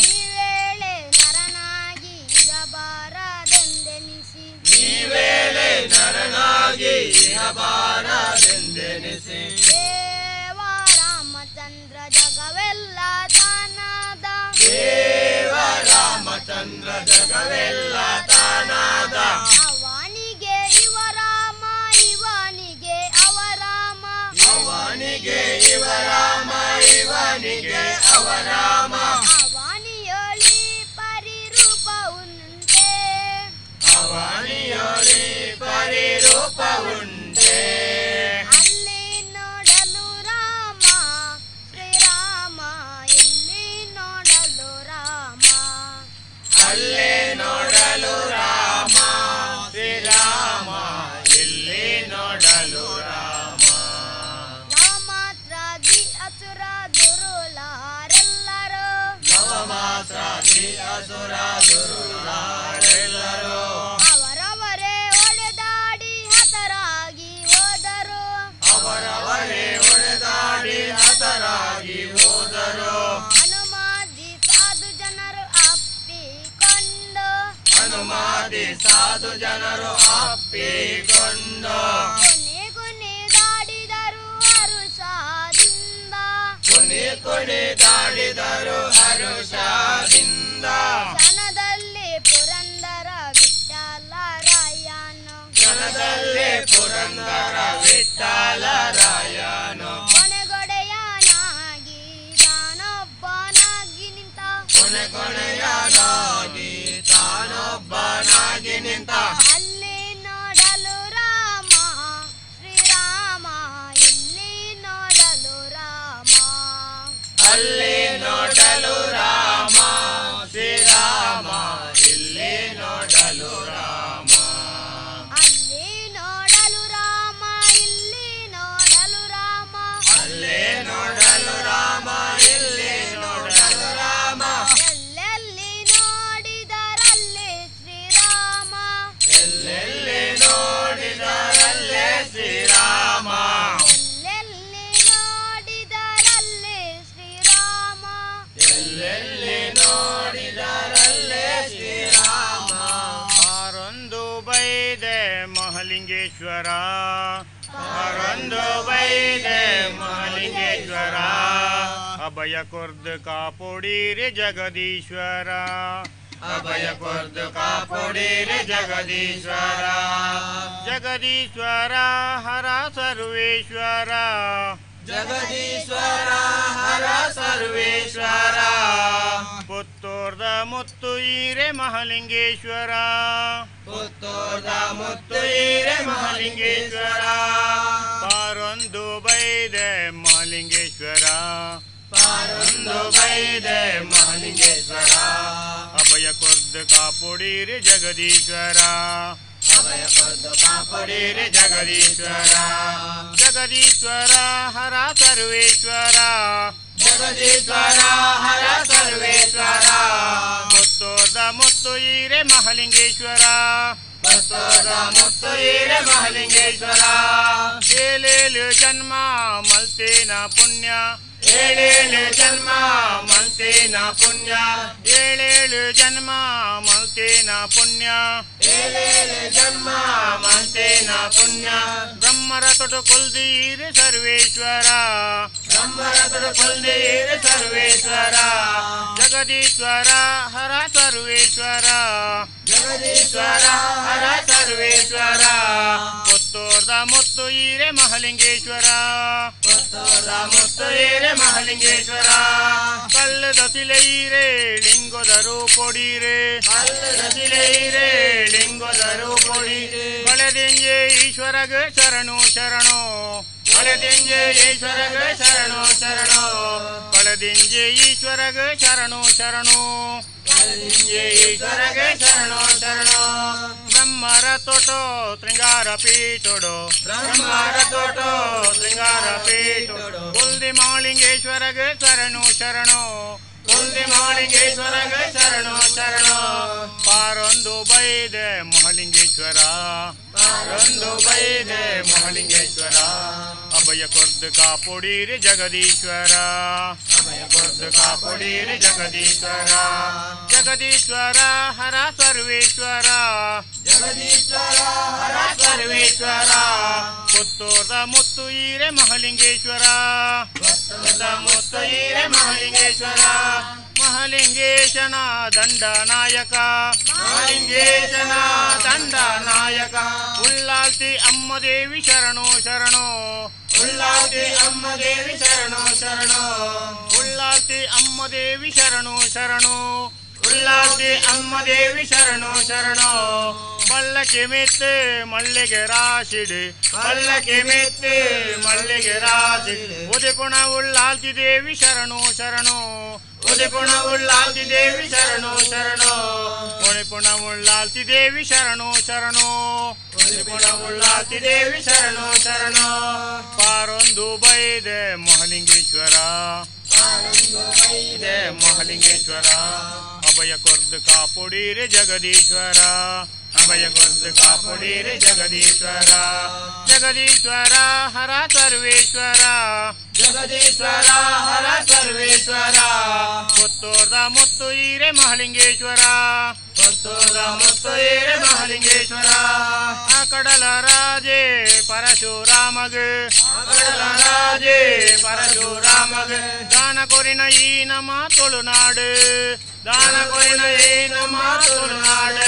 ಈ ವೇಳೆ ನರನಾಗಿ ಇರಬಾರದೆಂದೆನಿಸಿ. ಈ ವೇಳೆ ನರನಾಗಿ ಇರಬಾರದೆಂದೆನಿಸಿ. ದೇವ ರಾಮಚಂದ್ರ ಜಗವೆಲ್ಲ ತಾನಾದ. ದೇವ ರಾಮಚಂದ್ರ ಜಗವೆಲ್ಲ ತಾನಾದ. ಅವನಿಗೆ ಇವ ರಾಮ, ಇವನಿಗೆ ಅವ ರಾಮ. ಅವನಿಗೆ ಇವ ರಾಮ, ಇವನಿಗೆ ಅವ ರಾಮ. ಅವನಿಯೊಳಿ ಪರಿರೂಪ ಉಂಟೆ. ಅವನಿಯೊಳಿ ಪರಿರೂಪ ಉಂಟೆ. ಅಲ್ಲಿ ನೋಡಲು ರಾಮ ಶ್ರೀರಾಮ, ಇಲ್ಲಿ ನೋಡಲು ರಾಮ. ಅಲ್ಲೇ ನೋಡಲು ರಾಮ ಶ್ರೀರಾಮ, ಇಲ್ಲಿ ನೋಡಲು ರಾಮ. ನವಮಾತ್ರಾದಿ ಅಸುರ ದುರುಳರೆಲ್ಲರೂ. ನವಮಾತ್ರಾದಿ ಅಸುರ ದುರುಳರೆಲ್ಲರೂ. ಅವರವರೇ ಹೊಡೆದಾಡಿ ಹತರಾಗಿ ಹೋದರು. ಅವರವರೇ ಹೊಡೆದಾಡಿ ಹತರಾಗಿ ಹೋದರು. ಹನುಮಾದಿ ಸಾಧು ಜನರು ಅಪ್ಪಿಕೊಂಡು. ಹನುಮಾದಿ ಸಾಧು ಜನರು ಅಪ್ಪಿಕೊಂಡು. ಕೊನೆ ಕೊನೆದಾಡಿದರು ಹರುಷದಿಂದ. ಕುಣಿ ಕುಣಿದಾಡಿದರು ಹರುಷದಿಂದ. ಕ್ಷಣದಲ್ಲಿ ಪುರಂದರ ವಿಠಲ ರಾಯನು. ಕ್ಷಣದಲ್ಲಿ ಪುರಂದರ ವಿಠಲ ರಾಯನು. ಕೊನೆಗೊಡೆಯನಾಗಿ ತಾನೊಬ್ಬನಾಗಿ ನಿಂತ. ಕೊನೆ ಕೊನೆಯನಾಗಿ ತಾನೊಬ್ಬನಾಗಿ ನಿಂತ. ಅಲ್ಲಿ ನೋಡಲು ರಾಮ ಶ್ರೀರಾಮ, ಇಲ್ಲಿ ನೋಡಲು ರಾಮ. ಅಲ್ಲಿ ನೋಡಲು ರಾಮ ಶ್ರೀರಾಮ, ಇಲ್ಲಿ ನೋಡಲು ರಾಮ. ಅಲ್ಲಿ ನೋಡಲು ರಾಮ, ಇಲ್ಲಿ ನೋಡಲು ರಾಮ. ಅಲ್ಲಿ ನೋಡಲು ರಾಮ, ಇಲ್ಲಿ ನೋಡಲು ರಾಮ. ಎಲ್ಲೆಲ್ಲಿ ನೋಡಿದರಲ್ಲಿ ಶ್ರೀರಾಮ. ಎಲ್ಲೆಲ್ಲಿ ನೋಡಿದರಲ್ಲೇ ಶ್ರೀರಾಮ. ಎಲ್ಲೆಲ್ಲಿ ನೋಡಿದರಲ್ಲಿ ಶ್ರೀರಾಮ. ಎಲ್ಲೆಲ್ಲಿ ನೋಡಿದರಲ್ಲೇ ಶ್ರೀರಾಮ. ಆರೊಂದು ಬೈದೆ ಮಹಲಿಂಗೇಶ್ವರ, ಆರೊಂದು ಬೈದೆ ಮಹಲಿಂಗೇಶ್ವರ. ಅಭಯ ಕೊರ್ದು ಕಾಪೊಡೀರಿ ಜಗದೀಶ್ವರ. ಅಭಯ ಕೊರ್ದು ಕಾಪೊಡೀರಿ ಜಗದೀಶ್ವರ. ಜಗದೀಶ್ವರ ಹರ ಸರ್ವೇಶ್ವರ. ಜಗದೀಶ್ವರ ಹರ ಸರ್ವೇಶ್ವರ. ಪುತ್ತೂರ್ದ ಮುತ್ತು ಈರೆ ಮಹಲಿಂಗೇಶ್ವರ. ಪುತ್ತೂರ್ದ ಮುತ್ತು ಈರೆ ಮಹಲಿಂಗೇಶ್ವರ. ಪಾರೊಂದು ಬೈದೆ ಮಹಲಿಂಗೇಶ್ವರ. ಪಾರೊಂದು ಬೈದೆ ಮಹಲಿಂಗೇಶ್ವರ. ಅಭಯ ಕೊರ್ದು ಕಾಪೊಡೀರಿ ಜಗದೀಶ್ವರ. ಅಭಯ ಕೊರ್ದು ಕಾಪೊಡೀರಿ ಜಗದೀಶ್ವರ. ಜಗದೀಶ್ವರ ಹರ ಸರ್ವೇಶ್ವರ. ಜಗದೀಶ್ವರ ಹರ ಸರ್ವೇಶ್ವರ. ಪುತ್ತೂರ್ದ ಮುತ್ತು ಈರೆ ಮಹಲಿಂಗೇಶ್ವರ. ಪುತ್ತೂರ್ದ ಮುತ್ತು ಈರೆ ಮಹಲಿಂಗೇಶ್ವರ. ಏಳೇಳು ಜನ್ಮ ಮಲ್ತೇನ ಪುಣ್ಯ. ಏಳೇಳು ಜನ್ಮ ಮಲ್ತೇನ ಪುಣ್ಯ. ಏಳೇಳು ಜನ್ಮ ಮಲ್ತೇನ ಪುಣ್ಯ. ಏಳೇಳು ಜನ್ಮ ಮಲ್ತೇನ ಪುಣ್ಯ. ಬ್ರಹ್ಮರ ತೊಡು ಕೊಲ್ದೀರಿ ಸರ್ವೇಶ್ವರ. ಬ್ರಹ್ಮರ ತೊಡು ಕೊಲ್ದೀರಿ ಸರ್ವೇಶ್ವರ. ಜಗದೀಶ್ವರ ಹರ ಸರ್ವೇಶ್ವರ. ಜಗದೀಶ್ವರ ಹರ ಸರ್ವೇಶ್ವರ. ಪುತ್ತೂರ್ದ ಮುತ್ತು ಈರೆ ಮಹಲಿಂಗೇಶ್ವರ. ಪುತ್ತೂರ್ದ ಮುತ್ತು ಈರೆ ಮಹಲಿಂಗೇಶ್ವರ. ಕಲ್ಲದ ಶಿಲೆಯಿರೆ ಲಿಂಗದರು ಪೊಡೀರೆ. ಕಲ್ಲದ ಶಿಲೆಯಿರೆ ಲಿಂಗದರು ಪೊಡೀರೆ. ಕಳೆದಿಂಜೆ ಈಶ್ವರಗ ಶರಣು ಶರಣು. ಕಳೆದಿಂಜೆ ಈಶ್ವರಗ ಶರಣು ಶರಣು. ಕಳೆದಿಂಜೆ ಈಶ್ವರಗ ಶರಣು ಶರಣು. ಕಳೆದಿಂಜೆ ಈಶ್ವರಗ ಶರಣು ಶರಣು. ಬ್ರಹ್ಮರ ತೋಟೋ ಶೃಂಗಾರ ಪೀಠೋಡು. ಬ್ರಹ್ಮರ ತೋಟೋ ಶೃಂಗಾರ ಪೀಠೋಡು. ಕುಲ್ದಿ ಮಾಳಿಂಗೇಶ್ವರಗ ಶರಣು ಶರಣು. ಕುಲ್ದಿ ಪಳದಿಂಜಿ ಮಹಾಲಿಂಗೇಶ್ವರಗೆ ಶರಣು ಶರಣು. ಪಾರೊಂದು ಬೈದೆ ಮಹಾಲಿಂಗೇಶ್ವರ, ಪಾರೊಂದು ಬೈದೆ ಮಹಾಲಿಂಗೇಶ್ವರ. ಅಭಯ ಕೊರ್ದು ಕಾಪೊಡೀರಿ ಜಗದೀಶ್ವರ, ಅಭಯ ಕೊರ್ದು ಕಾಪೊಡೀರಿ ಜಗದೀಶ್ವರ. ಜಗದೀಶ್ವರ ಹರ ಸರ್ವೇಶ್ವರ, ಜಗದೀಶ್ವರ ಹರ ಸರ್ವೇಶ್ವರ. ಪುತ್ತೂರ್ದ ಮುತ್ತು ಈರೆ ಮಹಾಲಿಂಗೇಶ್ವರ, ಪುತ್ತೂರ್ದ ಮುತ್ತು ಈರೆ ಮಹಾಲಿಂಗೇಶ್ವರ. ಮಹಾಲಿಂಗೇಶನ ದಂಡನಾಯಕ, ಮಹಾಲಿಂಗೇಶನ ದಂಡನಾಯಕ. ಉಳ್ಳಾಲ್ತಿ ಅಮ್ಮದೇವಿ ಶರಣು ಶರಣು, ಉಳ್ಳಾಲ್ತಿ ಅಮ್ಮದೇವಿ ಶರಣು ಶರಣು. ಉಳ್ಳಾಲ್ತಿ ಅಮ್ಮದೇವಿ ಶರಣು ಶರಣು, ಉಳ್ಳಾಲ್ತಿ ಅಮ್ಮದೇವಿ ಶರಣು ಶರಣು. ಪಲ್ಲಕ್ಕಿ ಮೆತ್ತು ಮಲ್ಲಿಗೆ ರಾಶಿಡು, ಪಲ್ಲಕ್ಕಿ ಮೆತ್ತು ಮಲ್ಲಿಗೆ ರಾಶಿಡು. ಉದಿಪುಣ ಉಳ್ಳಾಲ್ತಿ ದೇವಿ ಶರಣು ಶರಣು, ಉದಿಪುಣ ಉಳ್ಳಾಲ್ತಿ ದೇವಿ ಶರಣು ಶರಣು. ಉದಿಪುಣ ಉಳ್ಳಾಲ್ತಿ ದೇವಿ ಶರಣು ಶರಣು, ಉದಿಪುಣ ಉಳ್ಳಾಲ್ತಿ ದೇವಿ ಶರಣು ಶರಣು. ಪಾರೊಂದು ಬೈದೆ ಮಹಾಲಿಂಗೇಶ್ವರ, ಪಾರೊಂದು ಬೈದೆ ಮಹಾಲಿಂಗೇಶ್ವರ. ಅಭಯ ಕೊರ್ದು ಕಾಪೊಡೀರಿ ಜಗದೀಶ್ವರ, ಅಭಯ ಕೊರ್ದು ಕಾಪೊಡೀರಿ ಜಗದೀಶ್ವರ. ಜಗದೀಶ್ವರ ಹರ ಸರ್ವೇಶ್ವರ, ಜಗದೀಶ್ವರ ಹರ ಸರ್ವೇಶ್ವರ. ಪುತ್ತೂರ್ದ ಮುತ್ತು ಈರೆ ಮಹಾಲಿಂಗೇಶ್ವರ, ಪುತ್ತೂರ್ದ ಮುತ್ತು ಈರೆ ಮಹಾಲಿಂಗೇಶ್ವರ. ಆ ಕಡಲ ರಾಜೇ ಪರಶುರಾಮಗ, ಕಡಲ ರಾಜೇ ಪರಶುರಾಮಗ. ದಾನ ಕೊರಿನ ಈ ನಮ್ಮ ತುಳುನಾಡು, ದಾನ ಕೊರಿನ ಈ ನಮ್ಮ ತುಳುನಾಡು.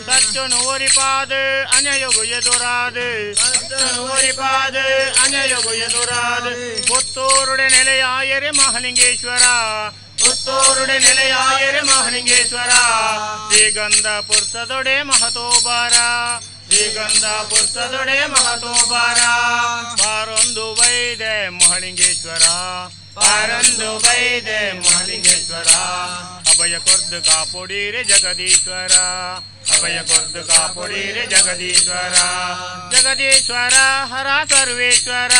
ಸಚ್ಚನು ಒರಿಪಾದು ಅನ್ಯಯೋಗು ಎದುರಾದು, ಸಚ್ಚನು ಒರಿಪಾದು ಅನ್ಯಯೋಗು ಎದುರಾದು. ಪುತ್ತೂರುಡೆ ನೆಲೆಯಾಯರೆ ಮಹಾಲಿಂಗೇಶ್ವರ, ಪುತ್ತೂರುಡೆ ನೆಲೆಯಾಯರೆ ಮಹಾಲಿಂಗೇಶ್ವರ. ಶ್ರೀಗಂಧ ಪುರ್ತದೊಡೆ ಮಹತೋಬಾರ, ಶ್ರೀಗಂಧ ಪುಸ್ತದೊಡೆ ಮಹತೋಬಾರ. ಪಾರೊಂದು ಬೈದೆ ಮಹಾಲಿಂಗೇಶ್ವರ, ಪಾರೊಂದು ಬೈದೆ ಮಹಾಲಿಂಗೇಶ್ವರ. ಅಭಯ ಕೊರ್ದು ಕಾಪೊಡೀರಿ ಜಗದೀಶ್ವರ, ಅಭಯ ಕೊರ್ದು ಕಾಪೊಡೀರಿ ಜಗದೀಶ್ವರ. ಜಗದೀಶ್ವರ ಹರ ಸರ್ವೇಶ್ವರ,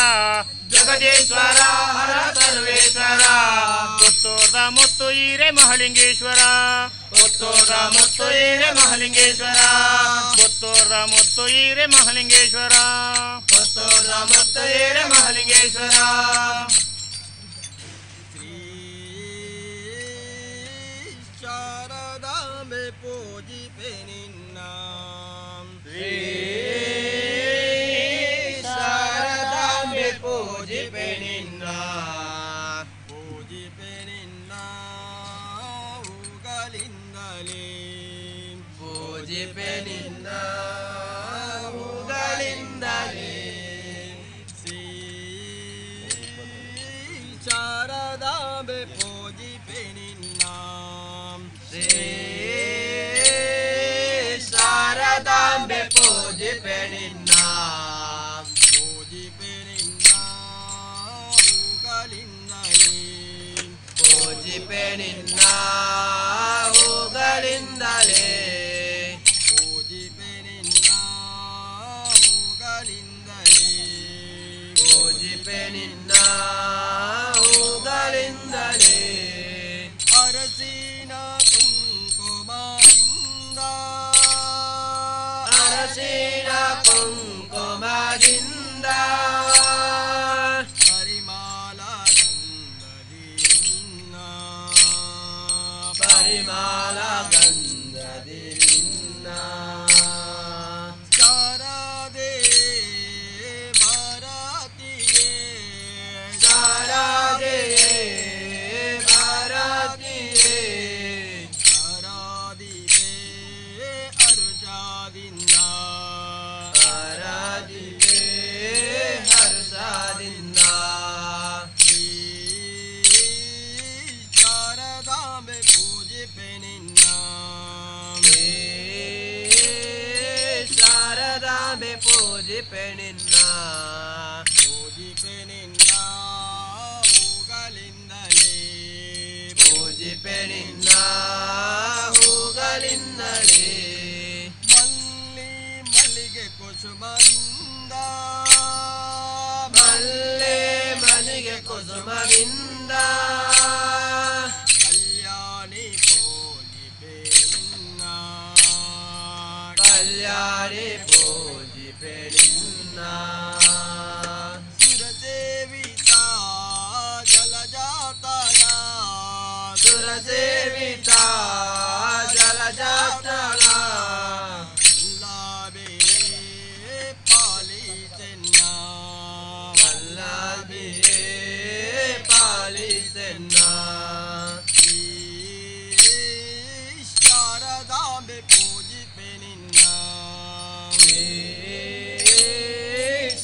ಜಗದೀಶ್ವರ ಹರ ಸರ್ವೇಶ್ವರ. ಪುತ್ತೂರ್ದ ಮುತ್ತು ಈರೆ ಮಹಾಲಿಂಗೇಶ್ವರ, ಪುತ್ತೂರ್ದ ಮುತ್ತು ಈರೆ ಮಹಾಲಿಂಗೇಶ್ವರ. ಪುತ್ತೂರ್ದ ಮುತ್ತು ಈರೆ ಮಹಾಲಿಂಗೇಶ್ವರ, ಪುತ್ತೂರ್ದ ಮುತ್ತು ಈರೆ ಮಹಾಲಿಂಗೇಶ್ವರ. ಶ್ರೀ ಶಾರದಾಂಬೆ ಪೂಜಿಪೆ ನಿನ್ನ, ಶ್ರೀ ಶಾರದಾಂಬೆ ಪೂಜಿಪೆ ನಿನ್ನ, ಪೂಜಿಪೆ ನಿನ್ನ ಹೂಗಳಿಂದಲೇ, ಪೂಜಿಪೆ ನಿನ್ನ ಹೂಗಳಿಂದಲೇ. ಶ್ರೀ ಶಾರದಾಂಬೆ ಪೂಜಿಪೆ ನಿನ್ನ, ಶ್ರೀ ಶಾರದಾಂಬೆ ಪೂಜಿಪೆ ನಿನ್ನ, ಪೂಜಿಪೆ ನಿನ್ನ ಹೂಗಳಿಂದಲೇ, ಪೂಜಿಪೆ ನಿನ್ನ ಹೂಗಳಿಂದಲೇ. ಪೂಜಿಪೆ ನಿನ್ನ ಹೂಗಳಿಂದಲೇ, ಪೂಜಿಪೆ ನಿನ್ನ ಹೂಗಳಿಂದಲೇ. ಅರಸಿನ ಕುಂಕುಮದಿಂದ, ಅರಸಿನ ಕುಂಕುಮದಿಂದ. ಪರಿಮಾಲ ಗಂಧದಿ ನಿನ್ನ, ಪರಿಮಾಲ ಗಂಧದಿ ನಿನ್ನ. ಶಾರದೆ ಭಾರತಿಯೇ, ಶಾರದೆ ಭಾರತಿಯೇ. ಶಾರದಿಪೆ ಅರುಷಾದಿಂದ, ಆರಾಧಿಪೆ ಹರ್ಷದಿಂದ. ಶ್ರೀ ಶಾರದಾಂಬೆ ಪೂಜಿಪೆ ನಿನ್ನ, ಶ್ರೀ ಶಾರದಾಂಬೆ ಪೂಜಿಪೆ ನಿನ್ನ, ಪೂಜಿಪೆ ನಿನ್ನ ಹೂಗಳಿಂದಲೇ, ಪೂಜಿಪೆ ನಿನ್ನ ಹೂಗಳಿಂದಲೇ. ಮಲ್ಲಿ ಮಲ್ಲಿಗೆ ಕುಸುಮದಿಂದ, ಮಲ್ಲೆ ಮಲ್ಲಿಗೆ ಕುಸುಮದಿಂದ. ಕಲ್ಯಾಣ ಕಲ್ಯಾಣಿ ಪೂಜಿಪೆ ನಿನ್ನ. ಸುರಸೇವಿತ ಜಲಜಾತನ, ಸುರಸೇವಿತ ಜಲಜಾತನ, ವಲ್ಲಭೆ ಪಾಲಿಸೆನ್ನ, ವಲ್ಲಭೆ ಪಾಲಿಸೆನ್ನ. ಶ್ರೀ ಶಾರದಾಂಬೆ ಪೂಜಿಪೆ ನಿನ್ನ, ಶ್ರೀ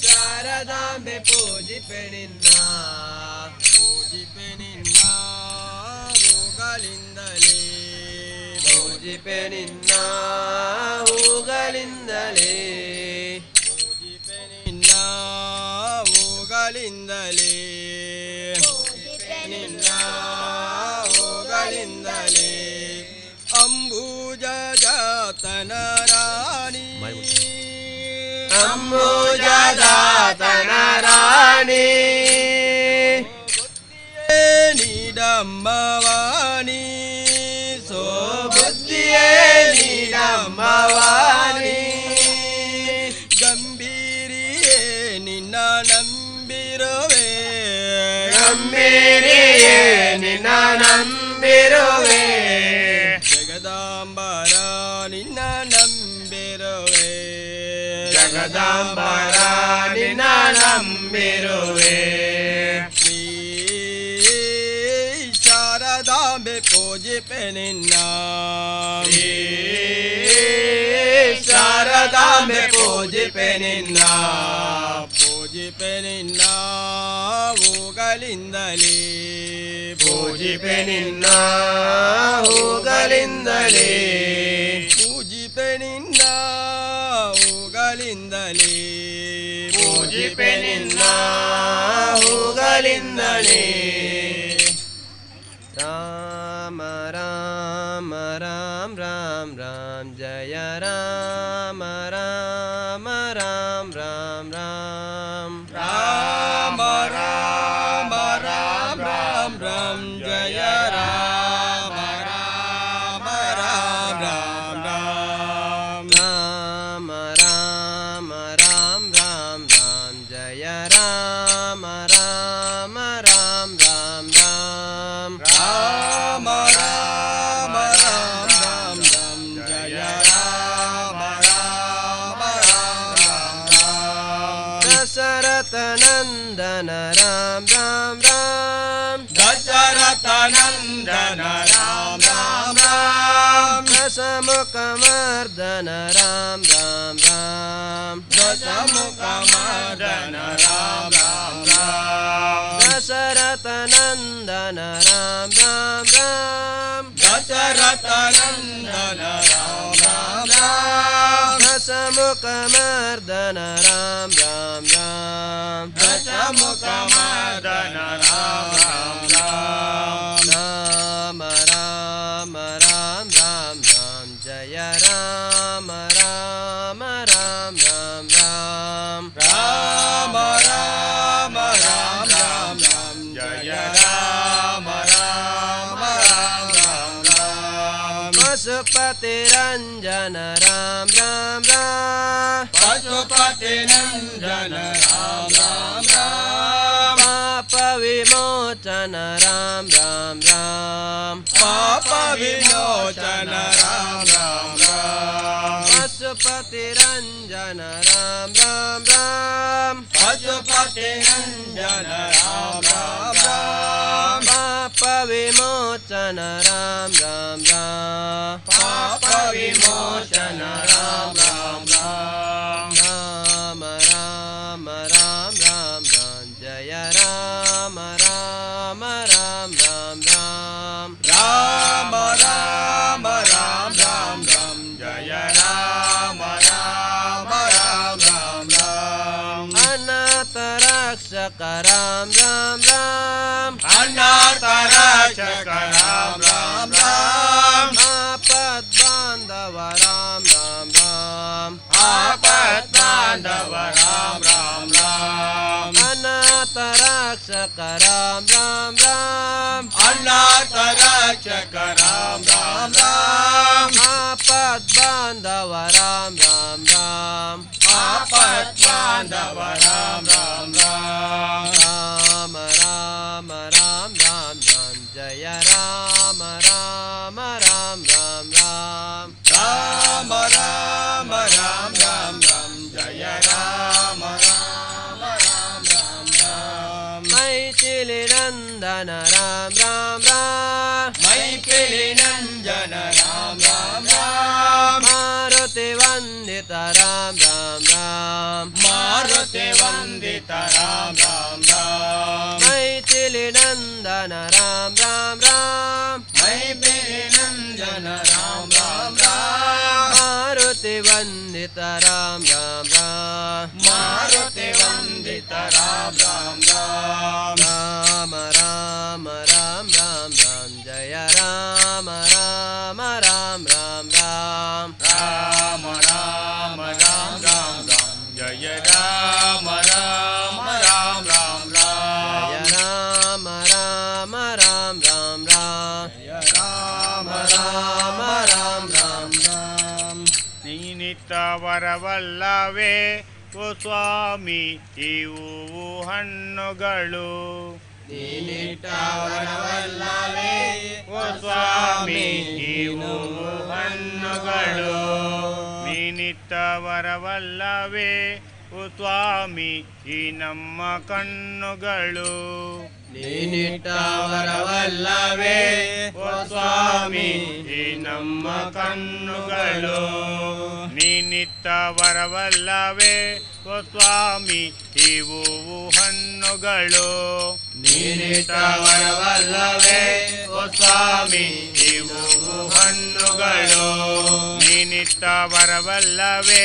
ಶಾರದಾಂಬೆ ಪೂಜಿಪೆ ನಿನ್ನ, ಪೂಜಿಪೆ ನಿನ್ನ ಹೂಗಳಿಂದಲೇ, ಪೂಜಿಪೆ ನಿನ್ನ ಹೂಗಳಿಂದಲೇ, ಪೂಜಿಪೆ ನಿನ್ನ ಹೂಗಳಿಂದಲೇ, ಪೂಜಿಪೆ ನಿನ್ನ ಹೂಗಳಿಂದಲೇ. ಅಂಬುಜ ಜಾತನ ರಾಣಿ, ಅಂಬುಜದಾತನ ರಾಣಿ, ಬುದ್ಧಿಯೇ ನೀಡಮ್ಮವಾಣಿ, ಸೋ ಬುದ್ಧಿಯೇ ನೀಡಮ್ಮವಾಣಿ, ಗಂಭೀರಿಯೇ ನಿನ್ನ ನಂಬಿರುವೆ, ಗಂಭೀರಿಯೇ ನಿನ್ನ ನಂಬಿರುವೆ, ಜಗದಾಂಬರ ನಿನ್ನ ನಂಬಿರುವೆ, ಜಗದಾಂಬರ ನಿನ್ನ ನಂಬಿರುವೆ. ಶ್ರೀ ಶಾರದಾಂಬೆ ಪೂಜಿಪೆ ನಿನ್ನ, ಶ್ರೀ ಶಾರದಾಂಬೆ ಪೂಜಿಪೆ ನಿನ್ನ, ಪೂಜಿಪೆ ನಿನ್ನ ಹೂಗಳಿಂದಲೇ, ಪೂಜಿಪೆ ನಿನ್ನ ಹೂಗಳಿಂದಲೇ, ಪೂಜಿಪೆ ನಿನ್ನ ಹೂಗಳಿಂದಲೇ, ಪೂಜಿಪೆ ನಿನ್ನ ಹೂಗಳಿಂದಲೇ. ರಾಮ ರಾಮ ರಾಮ ರಾಮ ರಾಮ ಜಯ ರಾಮ ರಾಮ ರಾಮ ರಾಮ ರಾಮ, ರಾಮ ರಾಮ ರಾಮ ರಾಮ ರಾಮ ಜಯ ರಾಮ ರಾಮ ರಾಮ ರಾಮ ರಾಮ, ರಾಮ ರಾಮ ರಾಮ ರಾಮ ರಾಮ ಜಯ ರಾಮ ರಾಮ ರಾಮ ರಾಮ ರಾಮ, ರಾಮ ರಾಮ ರಾಮ ರಾಮ ರಾಮ ಜಯ ರಾಮ ರಾಮ ರಾಮ ರಾಮ ರಾಮ. ದಶರಥ ನಂದನ ರಾಮ ರಾಮ ರಾಮ, ದಶರಥ ನಂದನ ರಾಮ ರಾಮ ರಾಮ, ದಶಮುಖ ಮರ್ದನ ರಾಮ ರಾಮ ರಾಮ, ದಶಮುಖ ಮರ್ದನ ರಾಮ ರಾಮ ರಾಮ, ದಶರಥ ನಂದನ ರಾಮ ರಾಮ ರಾಮ, ದಶರಥ ನಂದನ ರಾಮ ರಾಮ ರಾಮ, ದಶಮುಖ ಮರ್ದನ ರಾಮ ರಾಮ ರಾಮ, ದಶಮುಖ ಮರ್ದನ ರಾಮ ರಾಮ ರಾಮ. ರಾಮ ರಾಮ ರಾಮ ರಾಮ ರಾಮ ಜಯ ರಾಮ ರಾಮ ರಾಮ ರಾಮ ರಾಮ, ರಾಮ ರಾಮ ರಾಮ ರಾಮ ರಾಮ ಜಯ ರಾಮ ರಾಮ ರಾಮ ರಾಮ ರಾಮ. ಪಶುಪತಿ ರಂಜನ ರಾಮ ರಾಮ ರಾಮ, ಪಶುಪತಿ ನಂದನ ರಾಮ ರಾಮ ರಾಮ, ಪಾಪ ವಿಮೋಚನ ರಾಮ ರಾಮ ರಾಮ, ಪಾಪ ವಿಮೋಚನ ರಾಮ ರಾಮ ರಾಮ, ಪಶುಪತಿ ರಂಜನ ರಾಮ ರಾಮ ರಾಮ, ಪಶುಪತಿ ನಂದನ ರಾಮ ರಾಮ ರಾಮ, ಪಾಪ ವಿಮೋಚನ ರಾಮ ರಾಮ ರಾಮ, ಪಾಪ ವಿಮೋಚನ ರಾಮ ರಾಮ ರಾಮ. ರಾಮ ರಾಮ ರಾಮ ರಾಮ ರಾಮ ಜಯ ರಾಮ ರಾಮ ರಾಮ ರಾಮ ರಾಮ, ರಾಮ ರಾಮ ರಾಮ ರಾಮ ರಾಮ ಜಯ ರಾಮ ರಾಮ ರಾಮ ರಾಮ ರಾಮ. ಅನಾಥ ರಕ್ಷಕ ರಾಮ ರಾಮ ರಾಮ, ಅನಾಥ ರಕ್ಷಕ ರಾಮ ರಾಮ ರಾಮ, ಆಪದ್ ಬಾಂಧವ ರಾಮ ರಾಮ ರಾಮ, ಆಪತ್ ಬಾಂಧವ ರಾಮ ರಾಮ ರಾಮ, ಅನಾಥ ರಕ್ಷಕ ರಕ್ಷಕ ರಾಮ ರಾಮ ರಾಮ. ಅನಾಥ ರಕ್ಷಕ ರಾಮ ರಾಮ ರಾಮ. ಆಪದ್ ಬಾಂಧವ ರಾಮ ರಾಮ ರಾಮ. ಆಪತ್ ಬಾಂಧವ ರಾಮ ರಾಮ ರಾಮ. ರಾಮ ರಾಮ ರಾಮ ರಾಮ ರಾಮ ಜಯ ರಾಮ ರಾಮ ರಾಮ ರಾಮ ರಾಮ. ರಾಮ ರಾಮ ರಾಮ ರಾಮ ರಾಮ ಜಯ ರಾಮ ರಾಮ ರಾಮ ರಾಮ ರಾಮ. ಮೈಥಿಲಿ ನಂದನ ರಾಮ ರಾಮ ರಾಮ. ಮೈಪಿಲಿ ನಂಜನ ರಾಮ ರಾಮ ರಾಮ. ಮಾರುತಿ ವಂದಿತ ರಾಮ ರಾಮ ರಾಮ. ಮಾರುತಿ ವಂದಿತ ರಾಮ ರಾಮ ರಾಮ. ಮೈಥಿಲಿ ನಂದನ ರಾಮ ರಾಮ ರಾಮ. ಮೈಪಿಲಿ ನಂಜನ ರಾಮ ರಾಮ ರಾಮ. ಮಾರುತಿ ವಂದಿತ ರಾಮ ರಾಮ ರಾಮ. ಮಾರುತಿ ವಂದಿತ ರಾಮ ರಾಮ ರಾಮ. ರಾಮ ರಾಮ ರಾಮ ರಾಮ ರಾಮ ಜಯ ರಾಮ ರಾಮ ರಾಮ ರಾಮ ರಾಮ. ರಾಮ ರಾಮ ರಾಮ ರಾಮ ರಾಮ ಜಯ ರಾಮ ರಾಮ ರಾಮ ರಾಮ ರಾಮ. ಜಯ ರಾಮ ರಾಮ ರಾಮ ರಾಮ ರಾಮ. ಜಯ ರಾಮ ರಾಮ ರಾಮ ರಾಮ ರಾಮ. ನೀನಿತ್ತ ವರವಲ್ಲವೇ ಓ ಸ್ವಾಮಿ, ಈ ಹೂವು ಹಣ್ಣುಗಳು. ನೀನಿಟ್ಟ ವರವಲ್ಲವೇ ಓ ಸ್ವಾಮಿ, ಈ ಹೂವು ಹಣ್ಣುಗಳು. ನೀನಿತ್ತ ವರವಲ್ಲವೇ ಓ ಸ್ವಾಮಿ, ಈ ನಮ್ಮ ಕಣ್ಣುಗಳು. ನೀನಿಟ್ಟ ವರವಲ್ಲವೇ ಓ ಸ್ವಾಮಿ, ಈ ನಮ್ಮ ಕಣ್ಣುಗಳು. ನೀನಿತ್ತ ವರವಲ್ಲವೇ ಓ ಸ್ವಾಮಿ, ಈ ಹೂವು ಹಣ್ಣುಗಳು. ನೀನಿಟ್ಟ ವರವಲ್ಲವೇ ಓ ಸ್ವಾಮಿ, ಈ ಹೂವು ಹಣ್ಣುಗಳು. ನೀನಿತ್ತ ವರವಲ್ಲವೇ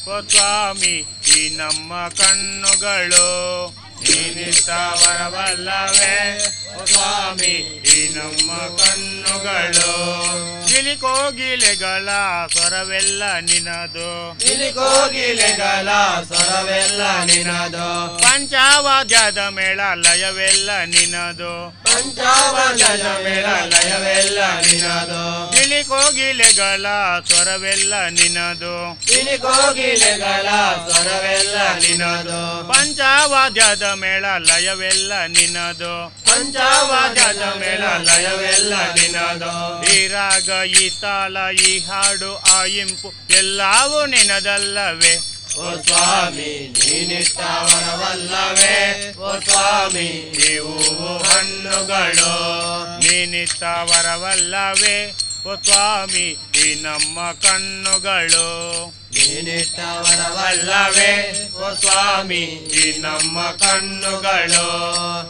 ಓ ಸ್ವಾಮಿ, ಈ ನಮ್ಮ ಕಣ್ಣುಗಳು. ನೀನಿತ್ತ ವರವಲ್ಲವೇ ಓ ಸ್ವಾಮಿ, ಈ ನಮ್ಮ ಕಣ್ಣುಗಳು. ಗಿಲಿಕೋಗಿಲೆಗಳ ಸ್ವರವೆಲ್ಲ ನಿನದು. ಕೋಗಿಲೆಗಳ ಸ್ವರವೆಲ್ಲ ನಿನದು. ಪಂಚವಾದ್ಯದ ಮೇಳ ಲಯವೆಲ್ಲ ನಿನದು. ಪಂಚಾವಜನ ಮೇಳ ಲಯವೆಲ್ಲ ನಿನದು. ಗಿಲಿಕೋಗಿಲೆಗಳ ಸ್ವರವೆಲ್ಲ ನಿನದು. ಕೋಗಿಲೆಗಳ ಸ್ವರವೆಲ್ಲ ನಿನದು. ಪಂಚವಾದ್ಯದ ಮೇಳ ಲಯವೆಲ್ಲ ನಿನದು. ಪಂಚಾವಜನ ಮೇಳ ಲಯವೆಲ್ಲ ನಿನದು. ಈ ರಾಗ ಈ ತಾಳ ಈ ಹಾಡು ಆ ಇಂಪು ಎಲ್ಲವೂ ನಿನದಲ್ಲವೇ. ಓ ಸ್ವಾಮಿ ನೀನಿಟ್ಟ ವರವಲ್ಲವೇ ಓ ಸ್ವಾಮಿ, ಈ ಹೂವು ಹಣ್ಣುಗಳು. ನೀನಿತ್ತ ವರವಲ್ಲವೇ ಓ ಸ್ವಾಮಿ, ಈ ನಮ್ಮ ಕಣ್ಣುಗಳು. ನೀನಿಟ್ಟ ವರವಲ್ಲವೇ ಓ ಸ್ವಾಮಿ, ಈ ನಮ್ಮ ಕಣ್ಣುಗಳು.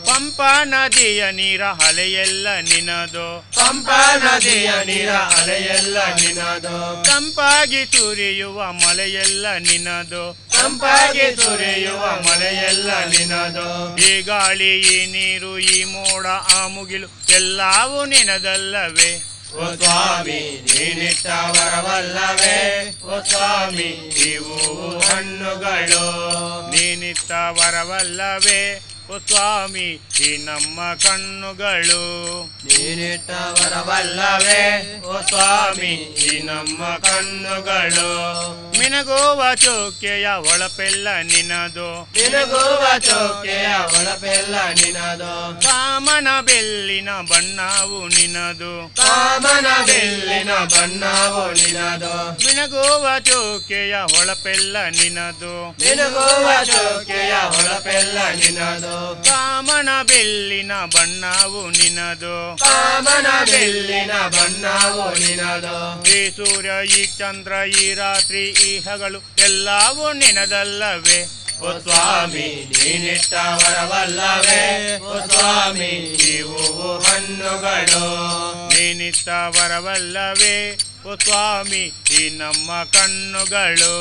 ಪಂಪಾ ನದಿಯ ನೀರ ಅಲೆಯೆಲ್ಲ ನಿನದು. ಪಂಪಾ ನದಿಯ ನೀರ ಅಲೆಯೆಲ್ಲ ನಿನದು. ತಂಪಾಗಿ ಸುರಿಯುವ ಮಳೆಯೆಲ್ಲ ನಿನದು. ತಂಪಾಗಿ ಸುರಿಯುವ ಮಳೆಯೆಲ್ಲ ನಿನದು. ಈ ಗಾಳಿ ಈ ನೀರು ಈ ಮೋಡ ಆ ಮುಗಿಲು ಎಲ್ಲವೂ ನಿನದಲ್ಲವೇ. ಓ ಸ್ವಾಮಿ ನೀನಿಟ್ಟ ವರವಲ್ಲವೇ ಓ ಸ್ವಾಮಿ, ಈ ಹೂವು ಹಣ್ಣುಗಳು. ನೀನಿತ್ತ ವರವಲ್ಲವೇ ಓ ಸ್ವಾಮಿ, ಈ ನಮ್ಮ ಕಣ್ಣುಗಳು. ನೀನಿಟ್ಟ ವರವಲ್ಲವೇ ಓ ಸ್ವಾಮಿ, ಈ ನಮ್ಮ ಕಣ್ಣುಗಳು. ಮಿನಗುವ ಚೌಕೆಯ ಹೊಳಪೆಲ್ಲ ನಿನದು. ನಿನಗುವ ಚೌಕೆಯ ಹೊಳಪೆಲ್ಲ ನಿನದು. ಕಾಮನ ಬೆಲ್ಲಿನ ಬಣ್ಣವು ನಿನದು. ಕಾಮನ ಬೆಲ್ಲಿನ ಬಣ್ಣವು ನಿನದು. ಮಿನಗುವ ಚೌಕೆಯ ಹೊಳಪೆಲ್ಲ ನಿನದು. ನಿನಗುವ ಚೌಕೆಯ ಹೊಳಪೆಲ್ಲ ನಿನದು. ಕಾಮನ ಬೆಲ್ಲಿನ ಬಣ್ಣವು ನಿನದು. ಕಾಮನ ಬೆಲ್ಲಿನ ಬಣ್ಣವು ನಿನದು. ಈ ಸೂರ್ಯ ಈ ಚಂದ್ರ ಈ ರಾತ್ರಿ ಈ ಹಗಲು ಎಲ್ಲವೂ ನಿನದಲ್ಲವೇ. ಓ ಸ್ವಾಮಿ ನೀನಿಟ್ಟ ವರವಲ್ಲವೇ ಓ ಸ್ವಾಮಿ, ಈ ಹೂವು ಹಣ್ಣುಗಳು. ನೀನಿತ್ತ ವರವಲ್ಲವೇ ಓ ಸ್ವಾಮಿ, ಈ ನಮ್ಮ ಕಣ್ಣುಗಳು.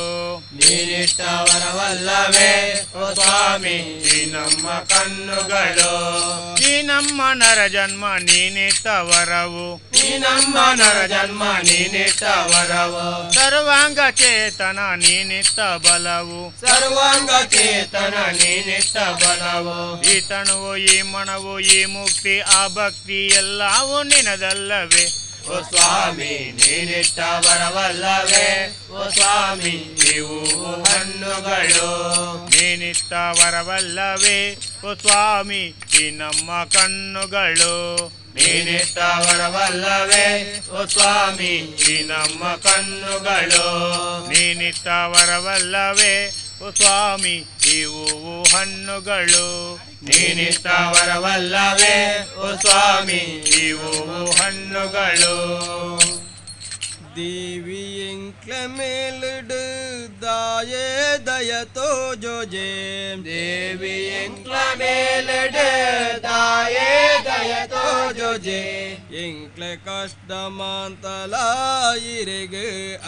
ನೀನಿಟ್ಟ ವರವಲ್ಲವೇ ಓ ಸ್ವಾಮಿ ಈ ನಮ್ಮ ಕಣ್ಣುಗಳು ಈ ನಮ್ಮ ನರ ಜನ್ಮ ನೀನಿಟ್ಟ ವರವು ಈ ನಮ್ಮ ನರ ಜನ್ಮ ನೀನಿಟ್ಟ ವರವು ಸರ್ವಾಂಗ ಚೇತನ ನೀನಿತ್ತ ಬಲವು ಸರ್ವಾಂಗ ಚೇತನ ನೀನಿಟ್ಟ ಬಲವು ಈ ತಣುವು ಈ ಮಣವು ಈ ಮುಕ್ತಿ ಆ ಭಕ್ತಿ ಎಲ್ಲವೂ ನಿನದಲ್ಲವೇ ಓ ಸ್ವಾಮಿ ನೀನಿಟ್ಟ ವರವಲ್ಲವೇ ಓ ಸ್ವಾಮಿ ಇವು ಹಣ್ಣುಗಳು ನೀನಿತ್ತ ವರವಲ್ಲವೇ ಓ ಸ್ವಾಮಿ ಈ ನಮ್ಮ ಕಣ್ಣುಗಳು ನೀನಿಟ್ಟ ವರವಲ್ಲವೇ ಓ ಸ್ವಾಮಿ ಈ ನಮ್ಮ ಕಣ್ಣುಗಳು ನೀನಿತ್ತ ವರವಲ್ಲವೇ ಓ ಸ್ವಾಮಿ ಈ ಹೂವು ಹಣ್ಣುಗಳು ನೀನಿಟ್ಟ ವರವಲ್ಲವೇ ಓ ಸ್ವಾಮಿ ಈ ಹೂವು ಹಣ್ಣುಗಳು ದೇವಿ ಎಂಕ್ಲ ಮೇಲಿಡು ದಾಯೇ ದಯ ತೋಜೋಜೆ ದೇವಿ ಎಂಕ್ಲ ಮೇಲಿಡು ದಾಯೇ ದಯ ತೋಜೋಜೆ ಎಂಕ್ಲ ಕಷ್ಟ ಮಾಂತಲ ಇರೆಗ್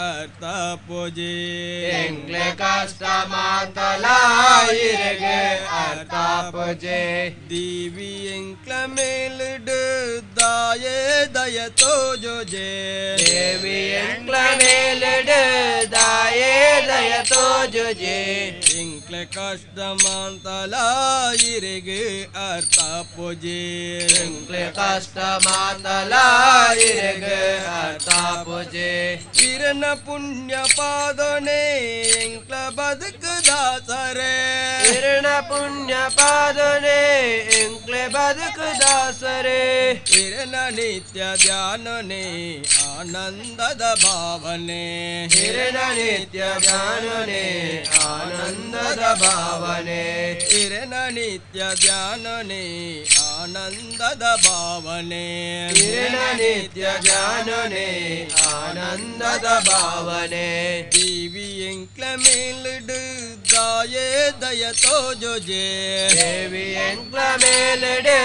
ಅರ್ಥ ಪೂಜೆ ಎಂಕ್ಲ ಕಷ್ಟ ಮಾಂತಲ ಇರೆಗ್ ಅರ್ಥ ಪೂಜೆ ದೇವಿ ಎಂಕ್ಲ ಮೇಲಿಡು ದಾಯೇ ದಯ ತೋಜೋಜೆ ದೇವಿ ಎಂಕ್ಲ ಮೇಲಿಡು ದಾಯೇ ದಯ ತೋಜೋಜೆ ಎಂಕ್ಲ ಕಷ್ಟ ಮಾಂತಲ ಇರೆಗ್ ಅರ್ಥ ಪೂಜೆ ಎಂಕ್ಲ ಕಷ್ಟ ಮಾತಲ ಇರೆಗ್ ಅರ್ಥ ಪೂಜೆ ಇರನ ಪುಣ್ಯ ಪಾದನೆ ಎಂಕ್ಲ ಬದುಕು ದಾಸರೇ ಇರನ ಪುಣ್ಯ ಪಾದನೆ ಎಂಕ್ಲ ಬದುಕು ದಾಸರೇ ಇರನ ನಿತ್ಯ ಧ್ಯಾನನೆ ಆನಂದದ ಭಾವನೆ ಇರನ ನಿತ್ಯ ಧ್ಯಾನನೆ ಆನಂದದ ಭಾವನೆ ಇರನ ನಿತ್ಯ ಧ್ಯಾನನೆ ಆನಂದದ ಭಾವನೆ ಇರನ ನಿತ್ಯ ಧ್ಯಾನನೆ ಆನಂದದ ಭಾವನೆ ದೇವಿ ಎಂಕ್ಲ ಮೇಲಿಡು ದಾಯೇ ದಯ ತೋಜೋಜೆ ದೇವಿ ಎಂಕ್ಲ ಮೇಲಿಡು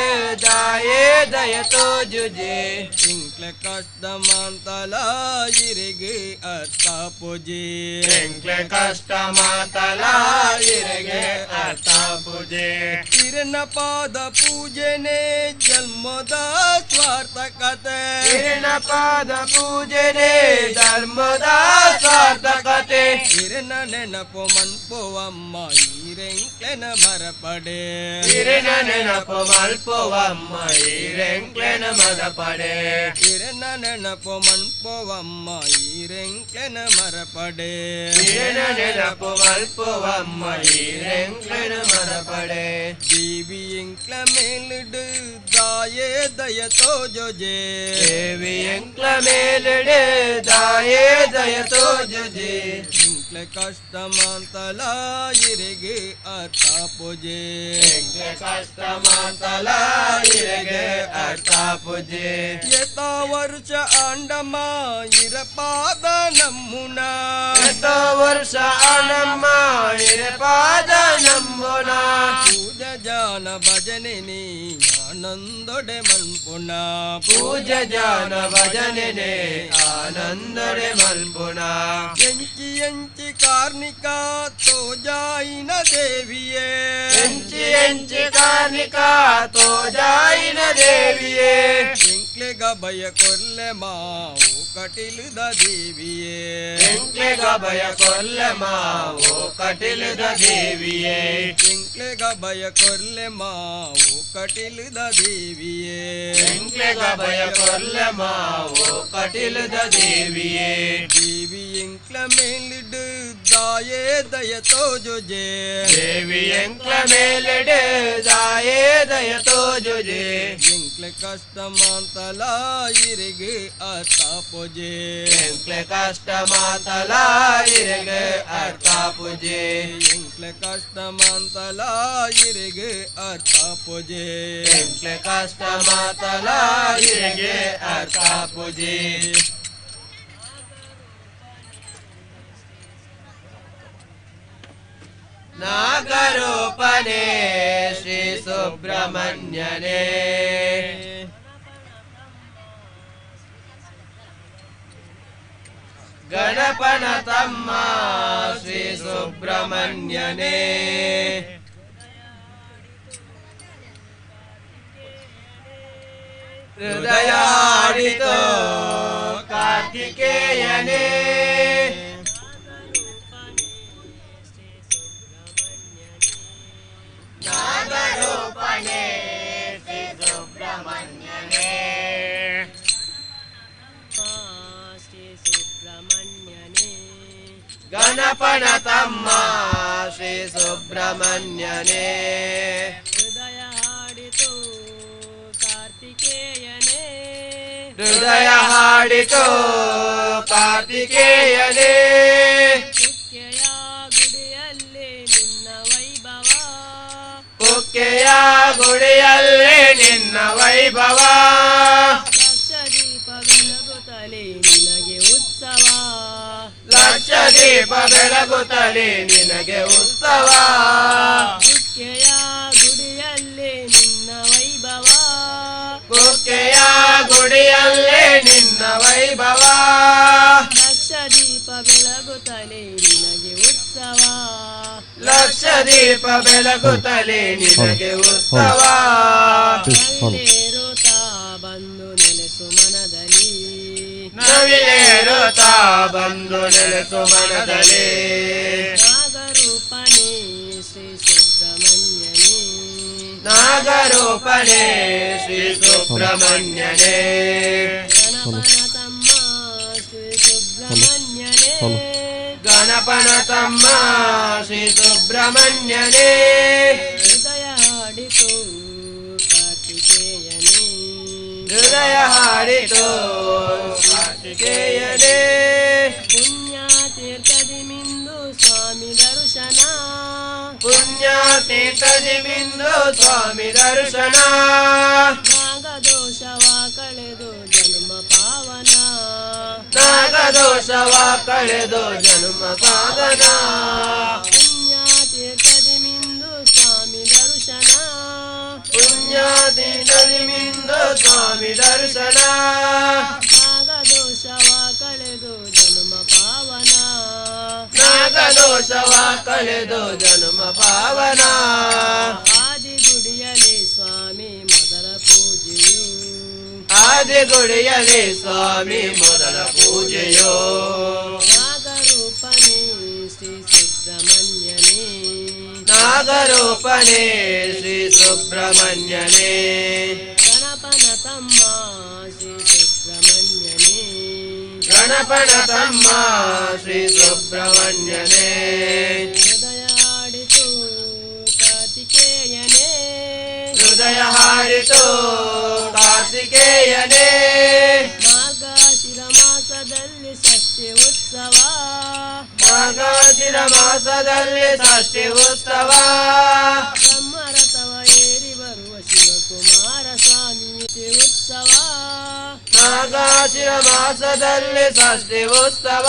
ದಾಯೇ ದಯ ತೋಜುಜೆ ಎಂಕ್ಲ ಕಷ್ಟ ಮಾಂತಲ ಇರೆಗ್ ಅರ್ಥ ಪೂಜೆ ಎಂಕ್ಲ ಕಷ್ಟ ಮಾತಲ ಇರೆಗ್ ಅರ್ಥ ಪೂಜೆ ಇರನ ಪಾದ ಪೂಜೆನೆ ಜನ್ಮದ ಸ್ವಾರ್ಥಕತೆ ಇರನ ಪಾದ ಪೂಜೆನೆ ಧರ್ಮದ ಸಾರ್ಥಕತೆ ಇರನ ನೆನಪು ಮನ್ಪುವಮ್ಮ ಈರೆಂಕ್ಲೆನ ಮರಪಡೆ ಇರನ ನೆನಪು ಮಲ್ಪುವಮ್ಮ ಈರೆಂಕ್ಲೆನ ಮರಪಡೆ ಇರನ ನೆನಪು ಮನ್ಪುವಮ್ಮ ಈರೆಂಕ್ಲೆನ ಮರಪಡೆ ಇರನ ನೆನಪು ಮಲ್ಪುವಮ್ಮ ಈರೆಂಕ್ಲೆನ ಮರಪಡೆ ದೇವಿ ಎಂಕ್ಲ ಮೇಲಿಡು ದಾಯೇ ದಯ ತೋಜೋಜೆ ದೇವಿ ಎಂಕ್ಲ ಮೇಲಿಡು ದಾಯೇ ದಯ ತೋಜೋಜೆ ಎಂಕ್ಲ ಕಷ್ಟ ಮಾಂತಲ ಇರೆಗ್ ಅರ್ಥ ಪೂಜೆ ಎಂಕ್ಲ ಕಷ್ಟ ಮಾಂತಲ ಇರೆಗ್ ಅರ್ಥ ಪೂಜೆ ಎತ ವರ್ಷ ಆಂಡಮ್ಮ ಇರಪಾದ ನಮ್ಮುನ ಎತ ವರ್ಷ ಆಂಡಮ್ಮ ಇರಪಾದ ನಮ್ಮುನ ಪೂಜ ಜಾನ ಭಜನೆ ನೀ ಆನಂದೊಡೆ ಮಲ್ಪುಣ ಪೂಜ ಜಾನ ಭಜನೆ ಆನಂದೊಡೆ ಮಲ್ಪುಣ ಎಂಚಿ ಎಂಚಿ ಕಾರ್ಣಿಕ ತೋಜಾಯಿನ ದೇವಿಯೇ ಎಂಚಿ ಎಂಚಿ ಕಾರ್ಣಿಕ ತೋಜಾಯಿನ ದೇವಿಯೇ ಎಂಕ್ಲೆಗ ಭಯ ಕೊರ್ಲೆ ಮಾವು ಕಟಿಲದ ದೇವಿಯೇ ಎಂಕ್ಲೆಗ ಭಯ ಕೊರ್ಲೆ ಮಾವು ಕಟಿಲದ ದೇವಿಯೇ ಎಂಕ್ಲೆಗ ಭಯ ಕೊರ್ಲೆ ಮಾವು ಕಟಿಲದ ದೇವಿಯೇ ಎಂಕ್ಲೆಗ ಭಯ ಕೊರ್ಲೆ ಮಾವು ಕಟಿಲದ ದೇವಿಯೇ ದೇವಿ ಎಂಕ್ಲ ಮೇಲಿಡು ದಾಯೇ ದಯ ತೋಜುಜೆ ದೇವಿ ಎಂಕ್ಲ ಮೇಲಿಡು ದಾಯೇ ದಯ ತೋಜುಜೆ ಎಂಕ್ಲ ಕಷ್ಟ ಮಾತಲ ಇರೆಗ್ ಅರ್ಥ ಪೂಜೆ ಎಂಕ್ಲ ಕಷ್ಟ ಮಾತಲ ಇರೆಗ್ ಅರ್ಥ ಪೂಜೆ ಎಂಕ್ಲ ಕಷ್ಟ ಮಾತಲ ಇರೆಗ್ ಅರ್ಥ ಪೂಜೆ ಎಂಕ್ಲ ಕಷ್ಟ ಮಾತಲ ಇರೆಗ್ ಅರ್ಥ ಪೂಜೆ ನಾಗರೂಪನೇ ಶ್ರೀ ಸುಬ್ರಹ್ಮಣ್ಯನೇ ಗಣಪನ ತಮ್ಮ ಶ್ರೀ ಸುಬ್ರಹ್ಮಣ್ಯನೇ. ಹೃದಯಾಡಿತೋ ಕಾರ್ತಿಕೇಯನೇ. ನಾಗರೂಪನೇ ಶ್ರೀ ಸುಬ್ರಹ್ಮಣ್ಯನೇ. ಶ್ರೀ ಸುಬ್ರಹ್ಮಣ್ಯನೇ. ಗಣಪನ ತಮ್ಮ ಶ್ರೀ ಸುಬ್ರಹ್ಮಣ್ಯನೇ. ಹೃದಯ ಹಾಡಿತು ಕಾರ್ತಿಕೇಯನೇ. ಹೃದಯ ಹಾಡಿತು ಕಾರ್ತಿಕೇಯನೇ. ಕುಕ್ಕೆಯ ಗುಡಿಯಲ್ಲಿ ನಿನ್ನ ವೈಭವ. ಕುಕ್ಕೆಯ ಗುಡಿಯಲ್ಲಿ ನಿನ್ನ ವೈಭವ. ಲಕ್ಷ ದೀಪ ಬೆಳಗುತ್ತಲೇ ನಿನಗೆ ಉತ್ಸವ. ಲಕ್ಷ ದೀಪ ಬೆಳಗುತ್ತಲೇ ನಿನಗೆ ಉತ್ಸವ. ಕುಕ್ಕೆಯ ಗುಡಿಯಲ್ಲಿ ನಿನ್ನ ವೈಭವ. ಕುಕ್ಕೆಯ ಗುಡಿಯಲ್ಲಿ ನಿನ್ನ ವೈಭವ. ಲಕ್ಷ ದೀಪ ಬೆಳಗುತ್ತಲೇ ನಿನಗೆ ಉತ್ಸವ. ಲಕ್ಷ ದೀಪ ಬೆಳಗುತ್ತಲೇ ನಿನಗೆ ಉತ್ಸವ. ನವಿಲೇರುತ್ತಾ ಬಂದು ನೆಲೆಸು ಮನದಲ್ಲಿ. ನವಿಲೇರುತ್ತಾ ಬಂದು ನೆಲೆಸು ಮನದಲ್ಲಿ. ನಾಗರೂಪನೇ ಶ್ರೀ ಸುಬ್ರಹ್ಮಣ್ಯನೇ. ನಾಗರೂಪನೇ ಶ್ರೀ ಸುಬ್ರಹ್ಮಣ್ಯನೇ. ಗಣಪನ ತಮ್ಮ ಶ್ರೀ ಸುಬ್ರಹ್ಮಣ್ಯನೇ. ಗಣಪನ ತಮ್ಮ ಶ್ರೀ ಸುಬ್ರಹ್ಮಣ್ಯನೇ. ಹೃದಯ ಹಾಡಿತು ಕಾರ್ತಿಕೇಯನೇ. ಹೃದಯ ಹಾಡಿತು ಕಾರ್ತಿಕೇಯನೇ. ಪುಣ್ಯ ತೀರ್ಥದಿ ಮಿಂದು ಸ್ವಾಮಿ ದರ್ಶನ. ಪುಣ್ಯ ತೀರ್ಥದಿ ಮಿಂದು ಸ್ವಾಮಿ ದರ್ಶನ. ನಾಗದೋಷವ ಕಳೆದು ಜನ್ಮ ಪಾವನ. ನಾಗದೋಷವ ಕಳೆದು ಜನ್ಮ ಪಾವನ. ಪುಣ್ಯ ತೀರ್ಥದಿ ಮಿಂದು ಸ್ವಾಮಿ ದರ್ಶನ. ಪುಣ್ಯ ತೀರ್ಥದಿ ಮಿಂದು ಸ್ವಾಮಿ ದರ್ಶನ. ನಾಗದೋಷವ ಕಳೆದು ಜನ್ಮ ಪಾವನ. ನಾಗದೋಷವ ಕಳೆದು ಜನ್ಮ ಪಾವನ. ಆದಿಗುಡಿಯಲಿ ಸ್ವಾಮಿ ಮೊದಲ ಪೂಜೆಯು. ಆದಿಗುಡಿಯಲಿ ಸ್ವಾಮಿ ಮೊದಲ ಪೂಜೆಯು. ನಾಗರೂಪನೇ ಶ್ರೀ ಸುಬ್ರಹ್ಮಣ್ಯನೇ. ನಾಗರೂಪನೇ ಶ್ರೀ ಸುಬ್ರಹ್ಮಣ್ಯನೇ. ಗಣಪನ ತಮ್ಮ ಶ್ರೀ ಸುಬ್ರಹ್ಮಣ್ಯನೇ. ಗಣಪನ ತಮ್ಮ ಶ್ರೀ ಸುಬ್ರಹ್ಮಣ್ಯನೇ. ಹೃದಯ ಹಾಡಿತು ಕಾರ್ತಿಕೇಯನೇ. ಹೃದಯ ಹಾಡಿತು ಕಾರ್ತಿಕೇಯನೇ. ಮಾರ್ಗಶಿರ ಮಾಸದಲ್ಲಿ ಷಷ್ಠಿ ಉತ್ಸವ. ಮಾರ್ಗಶಿರ ಮಾಸದಲ್ಲಿ ಷಷ್ಠಿ ಉತ್ಸವ. ಬ್ರಹ್ಮರಥವ ಏರಿ ಬರುವ ಶಿವಕುಮಾರ ಸ್ವಾಮಿ ಉತ್ಸವ. ಮಾರ್ಗಶಿರ ಮಾಸದಲ್ಲಿ ಷಷ್ಠಿ ಉತ್ಸವ.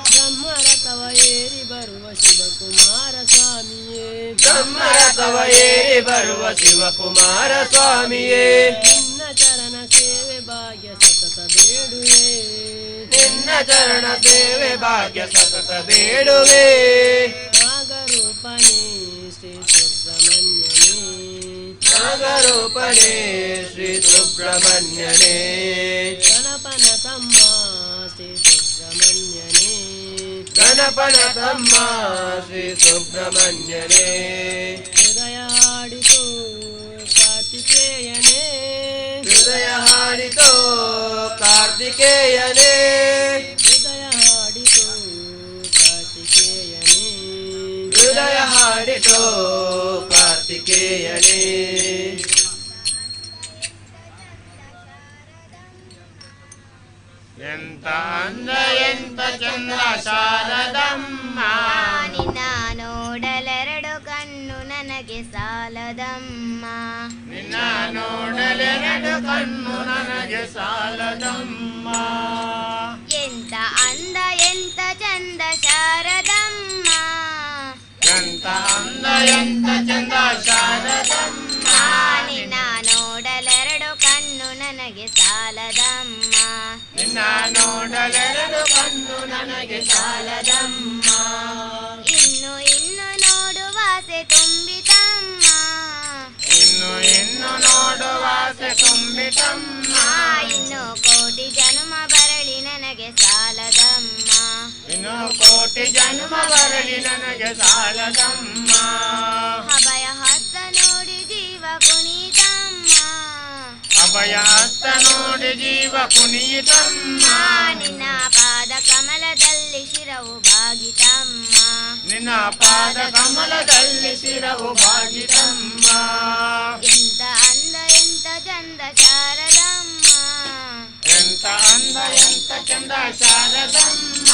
ಬ್ರಹ್ಮರಥವ ಏರಿ ಬರುವ ಶಿವಕುಮಾರ ಸ್ವಾಮಿಯೇ. ಬ್ರಹ್ಮರಥವ ಏರಿ ಬರುವ ಶಿವಕುಮಾರ ಸ್ವಾಮಿಯೇ. ನಿನ್ನ ಚರಣ ಸೇವೆ ಭಾಗ್ಯ ಸತತ ಬೇಡುವೆ. ನಿನ್ನ ಚರಣ ಸೇವೆ ಭಾಗ್ಯ ಸತತ ಬೇಡುವೆ. ನಾಗರೂಪನೇ ಶ್ರೀ ಸುಬ್ರಹ್ಮಣ್ಯನೇ. ನಾಗರೂಪನೇ ಶ್ರೀ ಸುಬ್ರಹ್ಮಣ್ಯನೇ. ಗಣಪನ ತಮ್ಮ ಶ್ರೀ ಸುಬ್ರಹ್ಮಣ್ಯನೇ. ಗಣಪನ ತಮ್ಮ ಶ್ರೀ ಸುಬ್ರಹ್ಮಣ್ಯನೇ. ಹೃದಯ ಹಾಡಿತು ಕಾರ್ತಿಕೇಯನೇ. ಹೃದಯ ಹಾಡಿತು ಕಾರ್ತಿಕೇಯನೇ. ಹೃದಯ ಹಾಡಿತು ಕಾರ್ತಿಕೇಯನೇ. ಹೃದಯ ಹಾಡಿತು ಕಾರ್ತಿಕೇಯನೇ. ಎಂತ ಅಂದ ಎಂತ ಚಂದ ಶಾರದಮ್ಮ. ನಿನ್ನ ನೋಡಲೆರಡು ಕಣ್ಣು ನನಗೆ ಸಾಲದಮ್ಮ. ನಿನ್ನ ನೋಡಲೆರಡು ಕಣ್ಣು ನನಗೆ ಸಾಲದಮ್ಮ. ಎಂತ ಅಂದ ಎಂತ ಚಂದ ಶಾರದಮ್ಮ. ಎಂತ ಅಂದ ಎಂತ ಚಂದ ಶಾರದಮ್ಮ. ನಿನ್ನ ನೋಡಲೆರಡು ಕಣ್ಣು ನನಗೆ ಸಾಲದಮ್ಮ. ನಿನ್ನ ನಿನ್ನ ನೋಡಲೆರಡು ಕಣ್ಣು ನನಗೆ ಸಾಲದಮ್ಮ. ಇನ್ನು ಇನ್ನು ನೋಡುವಾಸೆ ತುಂಬಿತಮ್ಮ. ಇನ್ನು ಇನ್ನು ನೋಡುವಾಸೆ ತುಂಬಿತಮ್ಮ. ಇನ್ನು ಕೋಟಿ ಜನ್ಮ ಬರಲಿ ನನಗೆ ಸಾಲದಮ್ಮ. ಇನ್ನು ಕೋಟಿ ಜನ್ಮ ಬರಲಿ ನನಗೆ ಸಾಲದಮ್ಮ. ಅಭಯ ಹಸ್ತ ನೋಡಿ ಜೀವ ಕುಣಿತಮ್ಮ. ಅಭಯ ಹಸ್ತ ನೋಡಿ ಜೀವ ಕುಣಿಯಿತಮ್ಮ. ನಿನ್ನ ಪಾದ ಕಮಲದಲ್ಲಿ ಶಿರವು ಬಾಗಿತಮ್ಮ. ನಿನ್ನ ಪಾದ ಕಮಲದಲ್ಲಿ ಶಿರವು ಬಾಗಿತಮ್ಮ. ಎಂತ ಅಂದ ಎಂತ ಚಂದ ಶಾರದಮ್ಮ. ಎಂತ ಅಂದ ಎಂತ ಚಂದ ಶಾರದಮ್ಮ.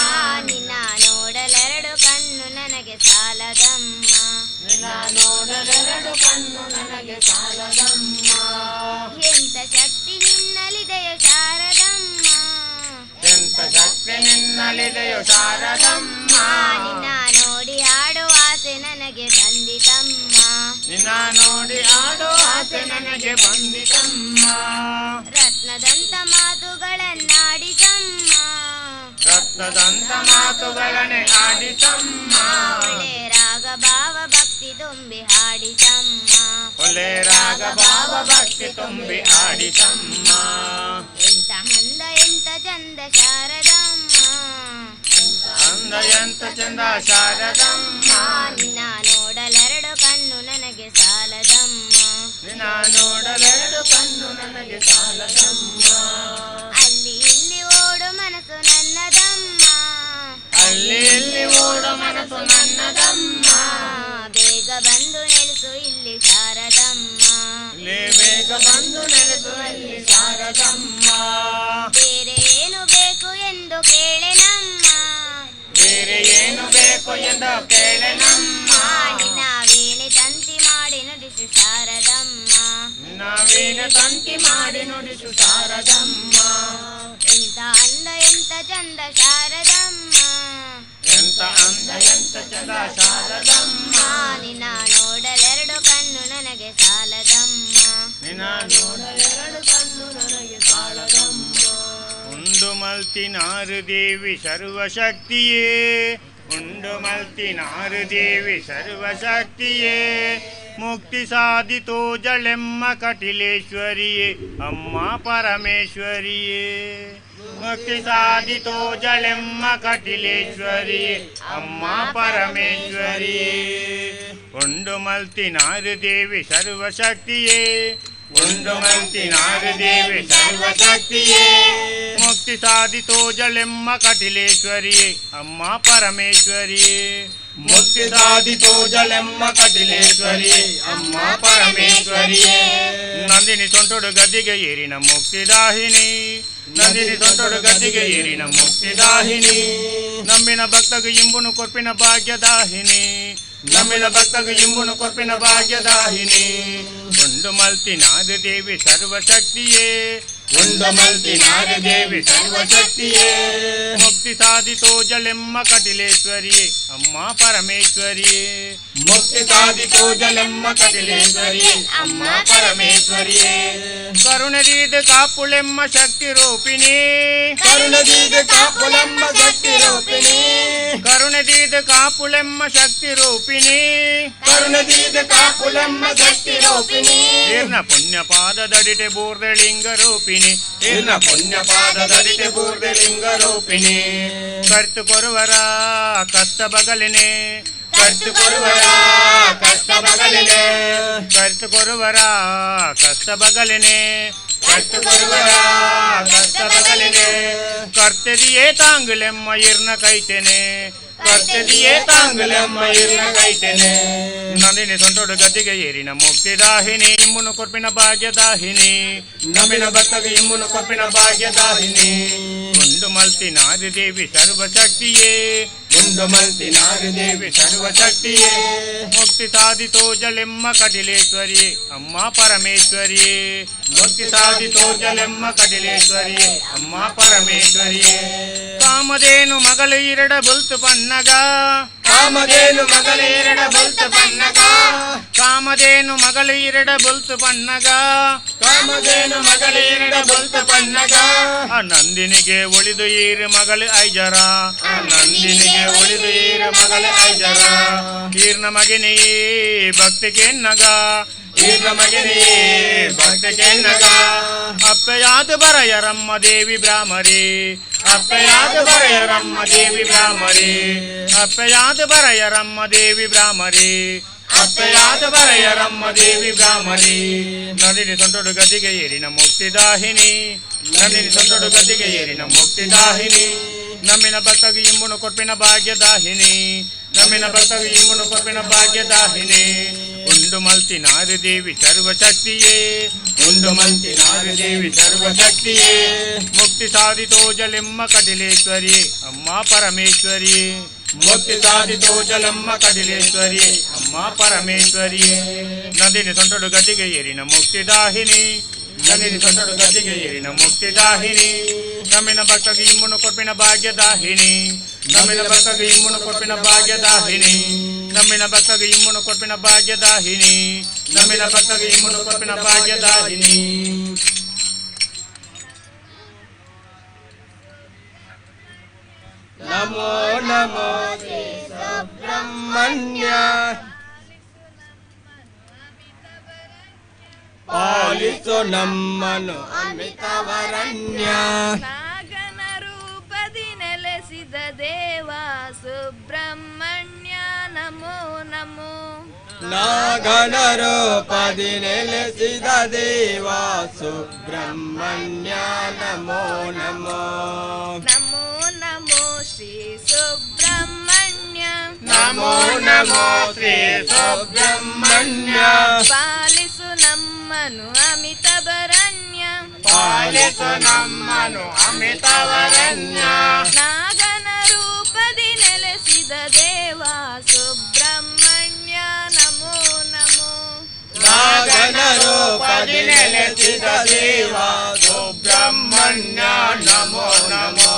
ನಿನ್ನ ನೋಡಲೆರಡು ಕಣ್ಣು ನನಗೆ ಸಾಲದಮ್ಮ. ನಿನ್ನ ನೋಡಲೆರಡು ಕಣ್ಣು ನನಗೆ ಸಾಲದಮ್ಮ. ಎಂತ ಶಕ್ತಿ ನಿನ್ನಲಿದೆಯೋ ಶಾರದಮ್ಮ. ಎಂತ ಶಕ್ತಿ ನಿನ್ನಲಿದೆಯೋ ಶಾರದಮ್ಮ. ನಿನ್ನ ನೋಡಿ ಹಾಡುವ ಆಸೆ ನನಗೆ ಬಂದಿತಮ್ಮ. ನಿನ್ನ ನೋಡಿ ಆಡೋ ಆಸೆ ನನಗೆ ಬಂದಿತಮ್ಮ. ರತ್ನದಂತ ಮಾತುಗಳನ್ನಾಡಿಸಮ್ಮ. ರತ್ನದಂತ ಮಾತುಗಳನ್ನೇ ಆಡಿಸಮ್ಮ. ಒಳ್ಳೆ ರಾಗ ಭಾವ ಭಕ್ತಿ ತುಂಬಿ ಹಾಡಿಸಮ್ಮ. ಒಳ್ಳೆ ರಾಗ ಭಾವ ಭಕ್ತಿ ತುಂಬಿ ಆಡಿಸಮ್ಮ. ಎಂತ ಅಂದ ಎಂತ ಚಂದ ಶಾರದಮ್ಮ. ಅಂದ ಎಂತ ಚಂದ ಶಾರದಮ್ಮ. ನಿನ್ನ ನೋಡಲೆರಡು ಕಣ್ಣು ನನಗೆ ಸಾಲದಮ್ಮ. ನಿನ್ನ ನೋಡಲೆರಡು ಕಣ್ಣು ನನಗೆ ಸಾಲದಮ್ಮ. ಅಲ್ಲಿ ಇಲ್ಲಿ ಓಡು ಮನಸ್ಸು ನನ್ನದಮ್ಮ. ಅಲ್ಲಿ ಇಲ್ಲಿ ಓಡು ಮನಸ್ಸು ನನ್ನದಮ್ಮ. ಬೇಗ ಬಂದು ನೆಲೆಸು ಇಲ್ಲಿ ಶಾರದಮ್ಮ. ಇಲ್ಲಿ ಬೇಗ ಬಂದು ನೆಲೆಸು ಇಲ್ಲಿ ಶಾರದಮ್ಮ. ಬೇರೆ ಏನು ಬೇಕು ಎಂದು ಕೇಳೆನಮ್ಮ. ಬೇರೆ ಏನು ಬೇಕು ಎಂದು ಕೇಳೆನಮ್ಮ. ನಿನ್ನ ವೀಣೆ ತಂತಿ ಮಾಡಿ ನುಡಿಸು ಶಾರದಮ್ಮ. ನಿನ್ನ ವೀಣೆ ತಂತಿ ಮಾಡಿ ನುಡಿಸು ಶಾರದಮ್ಮ. ಎಂತ ಅಂದ ಎಂತ ಚಂದ ಶಾರದಮ್ಮ. ಎಂತ ಅಂದ ಎಂತ ಚಂದ ಶಾರದಮ್ಮ. ನಿನ್ನ ನೋಡಲೆರಡು ಕಣ್ಣು ನನಗೆ ಸಾಲದಮ್ಮ. ನಿನ್ನ ನೋಡಲೆರಡು ಕಣ್ಣು ನನಗೆ ಸಾಲದಮ್ಮ. ಉಂಡು ಮಲ್ತಿನಾರು ದೇವಿ ಸರ್ವಶಕ್ತಿಯೇ. ಉಂಡು ಮಲ್ತಿನಾರು ದೇವಿ ಸರ್ವಶಕ್ತಿಯೇ. ಮುಕ್ತಿ ಸಾಧಿತೋ ಜಳೆಮ್ಮ ಕಟಿಲೇಶ್ವರಿಯೇ ಅಮ್ಮ ಪರಮೇಶ್ವರಿಯೇ. ಮುಕ್ತಿ ಸಾಧಿತೋ ಜಳೆಮ್ಮ ಕಟಿಲೇಶ್ವರಿಯೇ ಅಮ್ಮ ಪರಮೇಶ್ವರಿಯೇ. ಉಂಡು ಮಲ್ತಿನಾರು ದೇವಿ ಸರ್ವಶಕ್ತಿಯೇ. ಉಂಡು ಮಲ್ತಿನಾರು ದೇವಿ ಸರ್ವಶಕ್ತಿಯೇ. ಮುಕ್ತಿ ಸಾಧಿತೋ ಜಳೆಮ್ಮ ಕಟಿಲೇಶ್ವರಿಯೇ ಅಮ್ಮ ಪರಮೇಶ್ವರಿಯೇ. ಮುಕ್ತಿ ಸಾಧಿತೋ ಜಳೆಮ್ಮ ಕಟಿಲೇಶ್ವರಿಯೇ ಅಮ್ಮ ಪರಮೇಶ್ವರಿಯೇ. ನಂದಿನಿ ಸೊಂಟೊಡು ಗದ್ದಿಗೆ ಏರಿನ ಮುಕ್ತಿದಾಹಿನಿ. ನಂದಿನಿ ಸೊಂಟೊಡು ಗದ್ದಿಗೆ ಏರಿನ ಮುಕ್ತಿದಾಹಿನಿ. ನಂಬಿನ ಭಕ್ತಗ ಇಂಬುನು ಕೊರ್ಪಿನ ಭಾಗ್ಯದಾಹಿನಿ. ನಂಬಿನ ಭಕ್ತಗ ಇಂಬುನು ಕೊರ್ಪಿನ ಭಾಗ್ಯದಾಹಿನಿ. ಉಂಡು ಮಲ್ತಿನಾದ ದೇವಿ ಸರ್ವಶಕ್ತಿಯೇ. ಉಂಡು ಮಲ್ತಿನಾದ ದೇವಿ ಸರ್ವಶಕ್ತಿಯೇ. ಮುಕ್ತಿ ಸಾಧಿತೋ ಜಲೆಮ್ಮ ಕಟಿಲೇಶ್ವರಿಯೇ ಅಮ್ಮ ಪರಮೇಶ್ವರಿಯೇ. ಮುಕ್ತಿ ಸಾಧಿತೋ ಜಲೆಮ್ಮ ಕಟಿಲೇಶ್ವರಿಯೇ ಅಮ್ಮ ಪರಮೇಶ್ವರಿಯೇ. ಕರುಣದೀದ ಕಾಪುಳೆಮ್ಮ ಶಕ್ತಿ ರೂಪಿಣಿ. ಕರುಣದೀದ ಕಾಪುಳೆಮ್ಮ ಶಕ್ತಿ ರೂಪಿಣಿ. ಕರುಣದೀದ ಕಾಪುಳೆಮ್ಮ ಶಕ್ತಿ ರೂಪಿಣಿ. ಕರುಣದೀದ ಕಾಪುಳೆಮ್ಮ ಶಕ್ತಿ ರೂಪಿಣಿ. ಈರ್ನ ಪುಣ್ಯ ಪಾದದಡಿಟೆ ಬೂರ್ದಲಿಂಗ ರೂಪಿಣಿ. ಈರ್ನ ಪುಣ್ಯ ಪಾದದಡಿಟೆ ಬೂರ್ದಲಿಂಗ ರೂಪಿಣಿ. ಕರ್ತು ಕೊರುವರ ಕಷ್ಟ ಬಗಲಿನೆ. ಕರ್ತು ಕೊರುವರ ಕಷ್ಟ ಬಗಲಿನೆ. ಕರ್ತು ಕೊರುವರ ಕಷ್ಟ ಬಗಲಿನೆ. ಕರ್ತು ಕೊರುವರ ಕಷ್ಟ ಬಗಲಿನೆ. ಕರ್ತೆದಿಯೇ ತಾಂಗುಲೆಮ್ಮ ಇರ್ನ ಕೈತೆನೆ. ಕರ್ತೆದಿಯೇ ತಾಂಗುಲೆಮ್ಮ ಇರ್ನ ಕೈತೆನೆ. ನಂದಿನಿ ಸೊಂಟೊಡು ಗದ್ದಿಗೆ ಏರಿನ ಮುಕ್ತಿದಾಹಿನಿ. ಇಂಬುನು ಕೊರ್ಪಿನ ಭಾಗ್ಯದಾಹಿನಿ. ನಂಬಿನ ಭಕ್ತಗ ಇಂಬುನು ಕೊರ್ಪಿನ ಭಾಗ್ಯದಾಹಿನಿ. ಉಂಡು ಮಲ್ತಿನಾರಿ ದೇವಿ ಸರ್ವಶಕ್ತಿಯೇ. ಉಂಡು ಮಲ್ತಿನಾರಿ ದೇವಿ ಸರ್ವಶಕ್ತಿಯೇ. ಮುಕ್ತಿ ಸಾಧಿತೋ ಜಲೆಮ್ಮ ಕಟಿಲೇಶ್ವರಿಯೇ ಅಮ್ಮ ಪರಮೇಶ್ವರಿಯೇ. ಮುಕ್ತಿ ಸಾಧಿತೋ ಜಲೆಮ್ಮ ಕಟಿಲೇಶ್ವರಿಯೇ ಅಮ್ಮ ಪರಮೇಶ್ವರಿಯೇ. ಕಾಮಧೇನು ಮಗಳು ಇರಡ ಬುಲ್ತು ಪನ್ನಗ. ಕಾಮಧೇನು ಮಗಳು ಎರಡ ಬುಲ್ತು ಪನ್ನಗ. ಕಾಮ ಕಾಮಧೇನು ಮಗಳು ಇರಡ ಬೊಲ್ತು ಪನ್ನಗ ಕಾಮಧೇನು ಮಗಳು ಇರಡ ಬೊಲ್ತು ಪನ್ನಗ ಆ ನಂದಿನಿಗೆ ಒಳಿದು ಈರು ಮಗಳು ಐಜರ ನಂದಿನಿಗೆ ಒಳಿದು ಈರು ಮಗಳು ಐಜರ ಈರ್ನ ಮಗಿನಿ ಭಕ್ತಿ ಕೆನ್ನಗ ಈರ್ನ ಮಗಿನಿ ಭಕ್ತಿ ಕೆನ್ನಗ ಅಪ್ಪಯಾದ ಬರಯರಮ್ಮ ದೇವಿ ಬ್ರಾಹ್ಮರಿ ಅಪ್ಪಯಾದ ಬರಯರಮ್ಮ ದೇವಿ ಬ್ರಾಹ್ಮರಿ ಅಪ್ಪಯಾದ ಬರಯರಮ್ಮ ದೇವಿ ಬ್ರಾಹ್ಮರಿ ಅಪ್ಪಯಾದ ಬರಯರಮ್ಮ ದೇವಿ ಬ್ರಾಹ್ಮರಿ ನಂದಿನಿ ಸೊಂಟೊಡು ಗದ್ದಿಗೆ ಏರಿನ ಮುಕ್ತಿದಾಹಿನಿ ನಂದಿನಿ ಸೊಂಟೊಡು ಗದ್ದಿಗೆ ಏರಿನ ಮುಕ್ತಿದಾಹಿನಿ ನಮ್ಮಿನ ಭಕ್ತಗೆ ಇಂಬುನು ಕೊಪ್ಪಿನ ಭಾಗ್ಯದಾಹಿನಿ ನಮ್ಮಿನ ಭಕ್ತಗೆ ಇಂಬುನು ಕೊಪ್ಪಿನ ಭಾಗ್ಯದಾಹಿನಿ ಉಂಡು ಮಲ್ತಿ ನಾರದೇವಿ ಸರ್ವಶಕ್ತಿಯೇ ಉಂಡು ಮಲ್ತಿ ನಾರದೇವಿ ಸರ್ವಶಕ್ತಿಯೇ ಮುಕ್ತಿ ಸಾಧಿತೋ ಜಲಿಮ್ಮ ಕಟಿಲೇಶ್ವರಿ ಅಮ್ಮ ಪರಮೇಶ್ವರಿ ಮುಕ್ತಿ ಸಾಧಿತೋ ಜಲಮ್ಮ ಕಟಿಲೇಶ್ವರಿ ಅಮ್ಮ ಪರಮೇಶ್ವರಿ ನಂದಿನಿ ಸೊಂಟೊಡು ಗದ್ದಿಗೆ ಏರಿನ ಮುಕ್ತಿದಾಹಿನಿ ನಂದಿನಿ ಸೊಂಟೊಡು ಗದ್ದಿಗೆ ಏರಿನ ಮುಕ್ತಿದಾಹಿನಿ ನಮ್ಮಿನ ಭಕ್ತಗೆ ಇಂಬುನು ಕೊಪ್ಪಿನ ಭಾಗ್ಯದಾಹಿನಿ ನಮ್ಮಿನ ಭಕ್ತಗೆ ಇಂಬುನು ಕೊಪ್ಪಿನ ಭಾಗ್ಯದಾಹಿನಿ ನಮ್ಮಿನ ಭಕ್ತಗೆ ಇಂಬುನು ಕೊಪ್ಪಿನ ಭಾಗ್ಯದಾಹಿನಿ ನಮ್ಮಿನ ಭಕ್ತಗೆ ಇಂಬುನು ಕೊಪ್ಪಿನ ಭಾಗ್ಯದಾಹಿನಿ. ನಮೋ ನಮೋ ಶ್ರೀ ಸುಬ್ರಹ್ಮಣ್ಯ ಪಾಲಿಸು ನಮ್ಮನು ಅಮಿತವರಣ್ಯ. ನಾಗನ ರೂಪದಿ ನೆಲೆಸಿದ ದೇವ ಸುಬ್ರಹ್ಮಣ್ಯ ನಮೋ ನಮೋ. ನಾಗನ ರೂಪದಿ ನೆಲೆಸಿದ ದೇವ ಸುಬ್ರಹ್ಮಣ್ಯ ನಮೋ ನಮೋ. ನಮೋ ನಮೋ ಶ್ರೀ ಸುಬ್ರಹ್ಮಣ್ಯ ನಮೋ ನಮೋ ಶ್ರೀ ಸುಬ್ರಹ್ಮಣ್ಯ ಪಾಲಿಸು ನಮ್ಮನು ಅಮಿತವರಣ್ಯ ಪಾಲಿಸು ನಮ್ಮನು ಅಮಿತವರಣ್ಯ. ನಾಗನ ರೂಪದಿ ನೆಲೆಸಿದ ದೇವ ಸುಬ್ರಹ್ಮಣ್ಯ ನಮೋ ನಮೋ. ನಾಗನ ರೂಪದಿ ನೆಲೆಸಿದ ದೇವ ಸುಬ್ರಹ್ಮಣ್ಯ ನಮೋ ನಮೋ.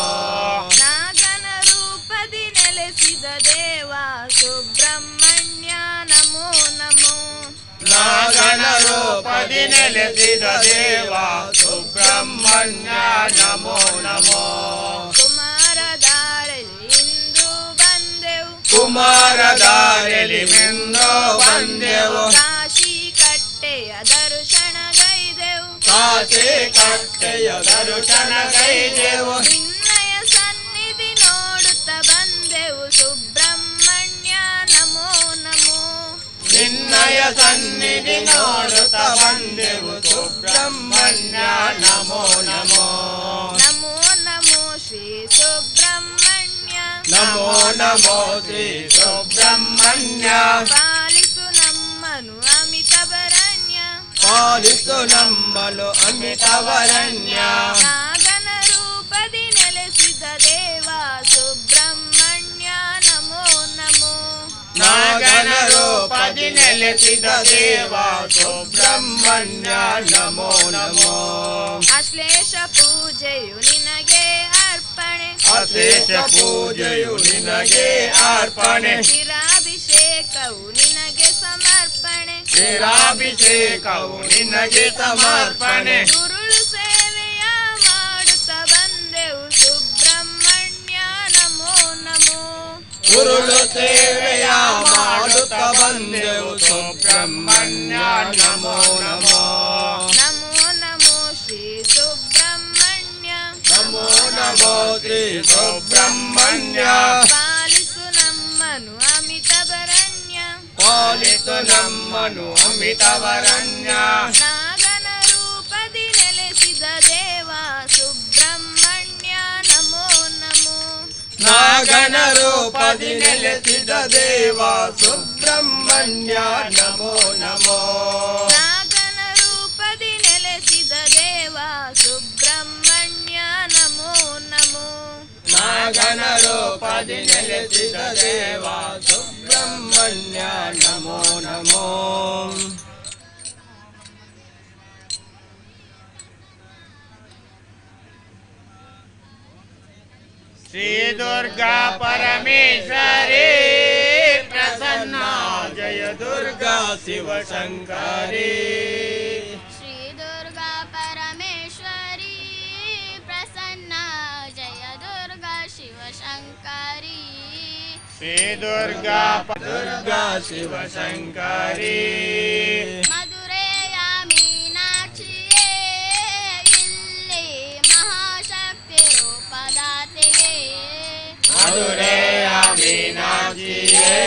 ನಾಗನ ರೂಪದಿ ನೆಲೆಸಿದ ದೇವ ಸುಬ್ರಹ್ಮಣ್ಯ ನಮೋ ನಮೋ. ನಾಗನ ರೂಪದಿ ನೆಲೆಸಿದ ದೇವ ಸುಬ್ರಹ್ಮಣ್ಯ ನಮೋ ನಮೋ. ಕುಮಾರದಾರಲಿ ಇಂದು ಬಂದೆವು ಕುಮಾರದಾರಲಿ ಮಿಂದು ಬಂದೆವು ಕಾಶಿ ಕಟ್ಟೆಯ ದರ್ಶನಗೈದೆವು ಕಾಶಿ ಕಟ್ಟೆಯ ದರ್ಶನಗೈದೆವು ನಿನ್ನಯ ಸನ್ನಿಧಿ ನೋಡುತ್ತ ಬಂದೆವು ಸುಬ್ರಹ್ಮಣ್ಯ ನಮೋ ನಮೋ. ನಿನ್ನಯ ಸನ್ನಿಧಿ ನೋಡುತ್ತ ಬಂದೆವು ಸುಬ್ರಹ್ಮಣ್ಯ ನಮೋ ನಮೋ. ನಮೋ ನಮೋ ಶ್ರೀ ಸುಬ್ರಹ್ಮಣ್ಯ ನಮೋ ನಮೋ ಶ್ರೀ ಸುಬ್ರಹ್ಮಣ್ಯ ಪಾಲಿಸು ನಮ್ಮನು ಅಮಿತವರಣ್ಯ ಪಾಲಿಸು ನಮ್ಮನು ಅಮಿತವರಣ್ಯ. ನಾಗನ ರೂಪದಿ ನೆಲೆಸಿದ ದೇವ ಸುಬ್ರಹ್ಮಣ್ಯ ನಮೋ ನಮೋ. ನಾಗನ ರೂಪದಿ ನೆಲೆಸಿದ ದೇವ ಸುಬ್ರಹ್ಮಣ್ಯ ನಮೋ ನಮೋ. ಅಶ್ಲೇಷ ಪೂಜೆಯು ನಿನಗೆ ಅರ್ಪಣೆ ಅಶೇಷ ಪೂಜೆಯು ನಿನಗೆ ಅರ್ಪಣೆ ಕ್ಷೀರಾಭಿಷೇಕವು ನಿನಗೆ ಸಮರ್ಪಣೆ ಕ್ಷೀರಾಭಿಷೇಕವು ನಿನಗೆ ಸಮರ್ಪಣೆ. ಗುರುಳು ಸೇವೆಯ ಮಾಡುತ್ತ ಬಂದೆವು ಸುಬ್ರಹ್ಮಣ್ಯ ನಮೋ ನಮೋ. ಗುರುಳು ಸೇವೆಯ ಮಾಡುತ್ತ ಬಂದೆವು ಸುಬ್ರಹ್ಮಣ್ಯ ನಮೋ ನಮೋ. ನಮೋ ನಮೋ ಶ್ರೀ ಸುಬ್ರಹ್ಮಣ್ಯ ನಮೋ ನಮೋ ಶ್ರೀ ಸುಬ್ರಹ್ಮಣ್ಯ ಪಾಲಿಸು ನಮ್ಮನು ಅಮಿತವರಣ್ಯ ಪಾಲಿಸು ನಮ್ಮನು ಅಮಿತವರಣ್ಯ. ನಾಗನ ರೂಪದಿ ನೆಲೆಸಿದ ದೇವ ಸುಬ್ರಹ್ಮಣ್ಯ ನಮೋ ನಮೋ. ನಾಗನ ರೂಪದಿ ನೆಲೆಸಿದ ದೇವ ಸುಬ್ರಹ್ಮಣ್ಯ ನಮೋ ನಮೋ. ನಾಗನ ರೂಪದಿ ನೆಲೆಸಿದ ದೇವ ಸುಬ್ರಹ್ಮಣ್ಯ ನಮೋ ನಮೋ. ನಾಗನ ರೂಪದಿ ನೆಲೆಸಿದ ದೇವ ಸುಬ್ರಹ್ಮಣ್ಯ ನಮೋ ನಮೋ. ಶ್ರೀ ದುರ್ಗಾ ಪರಮೇಶ್ವರಿ ಪ್ರಸನ್ನ ಜಯ ದುರ್ಗಾ ಶಿವಶಂಕರಿ. ಶ್ರೀ ದುರ್ಗಾ ಪರಮೇಶ್ವರಿ ಪ್ರಸನ್ನ ಜಯ ದುರ್ಗಾ ಶಿವಶಂಕರಿ. ಶ್ರೀ ದುರ್ಗಾ ದುರ್ಗಾ ಶಿವಶಂಕರಿ. ಮಧುರೆಯ ಮೀನಾಕ್ಷಿಯೇ ಇಲ್ಲಿ ಮಹಾಶಕ್ತಿ ರೂಪದಾತೆಯೇ. ಮಧುರೆಯ ಮೀನಾಕ್ಷಿಯೇ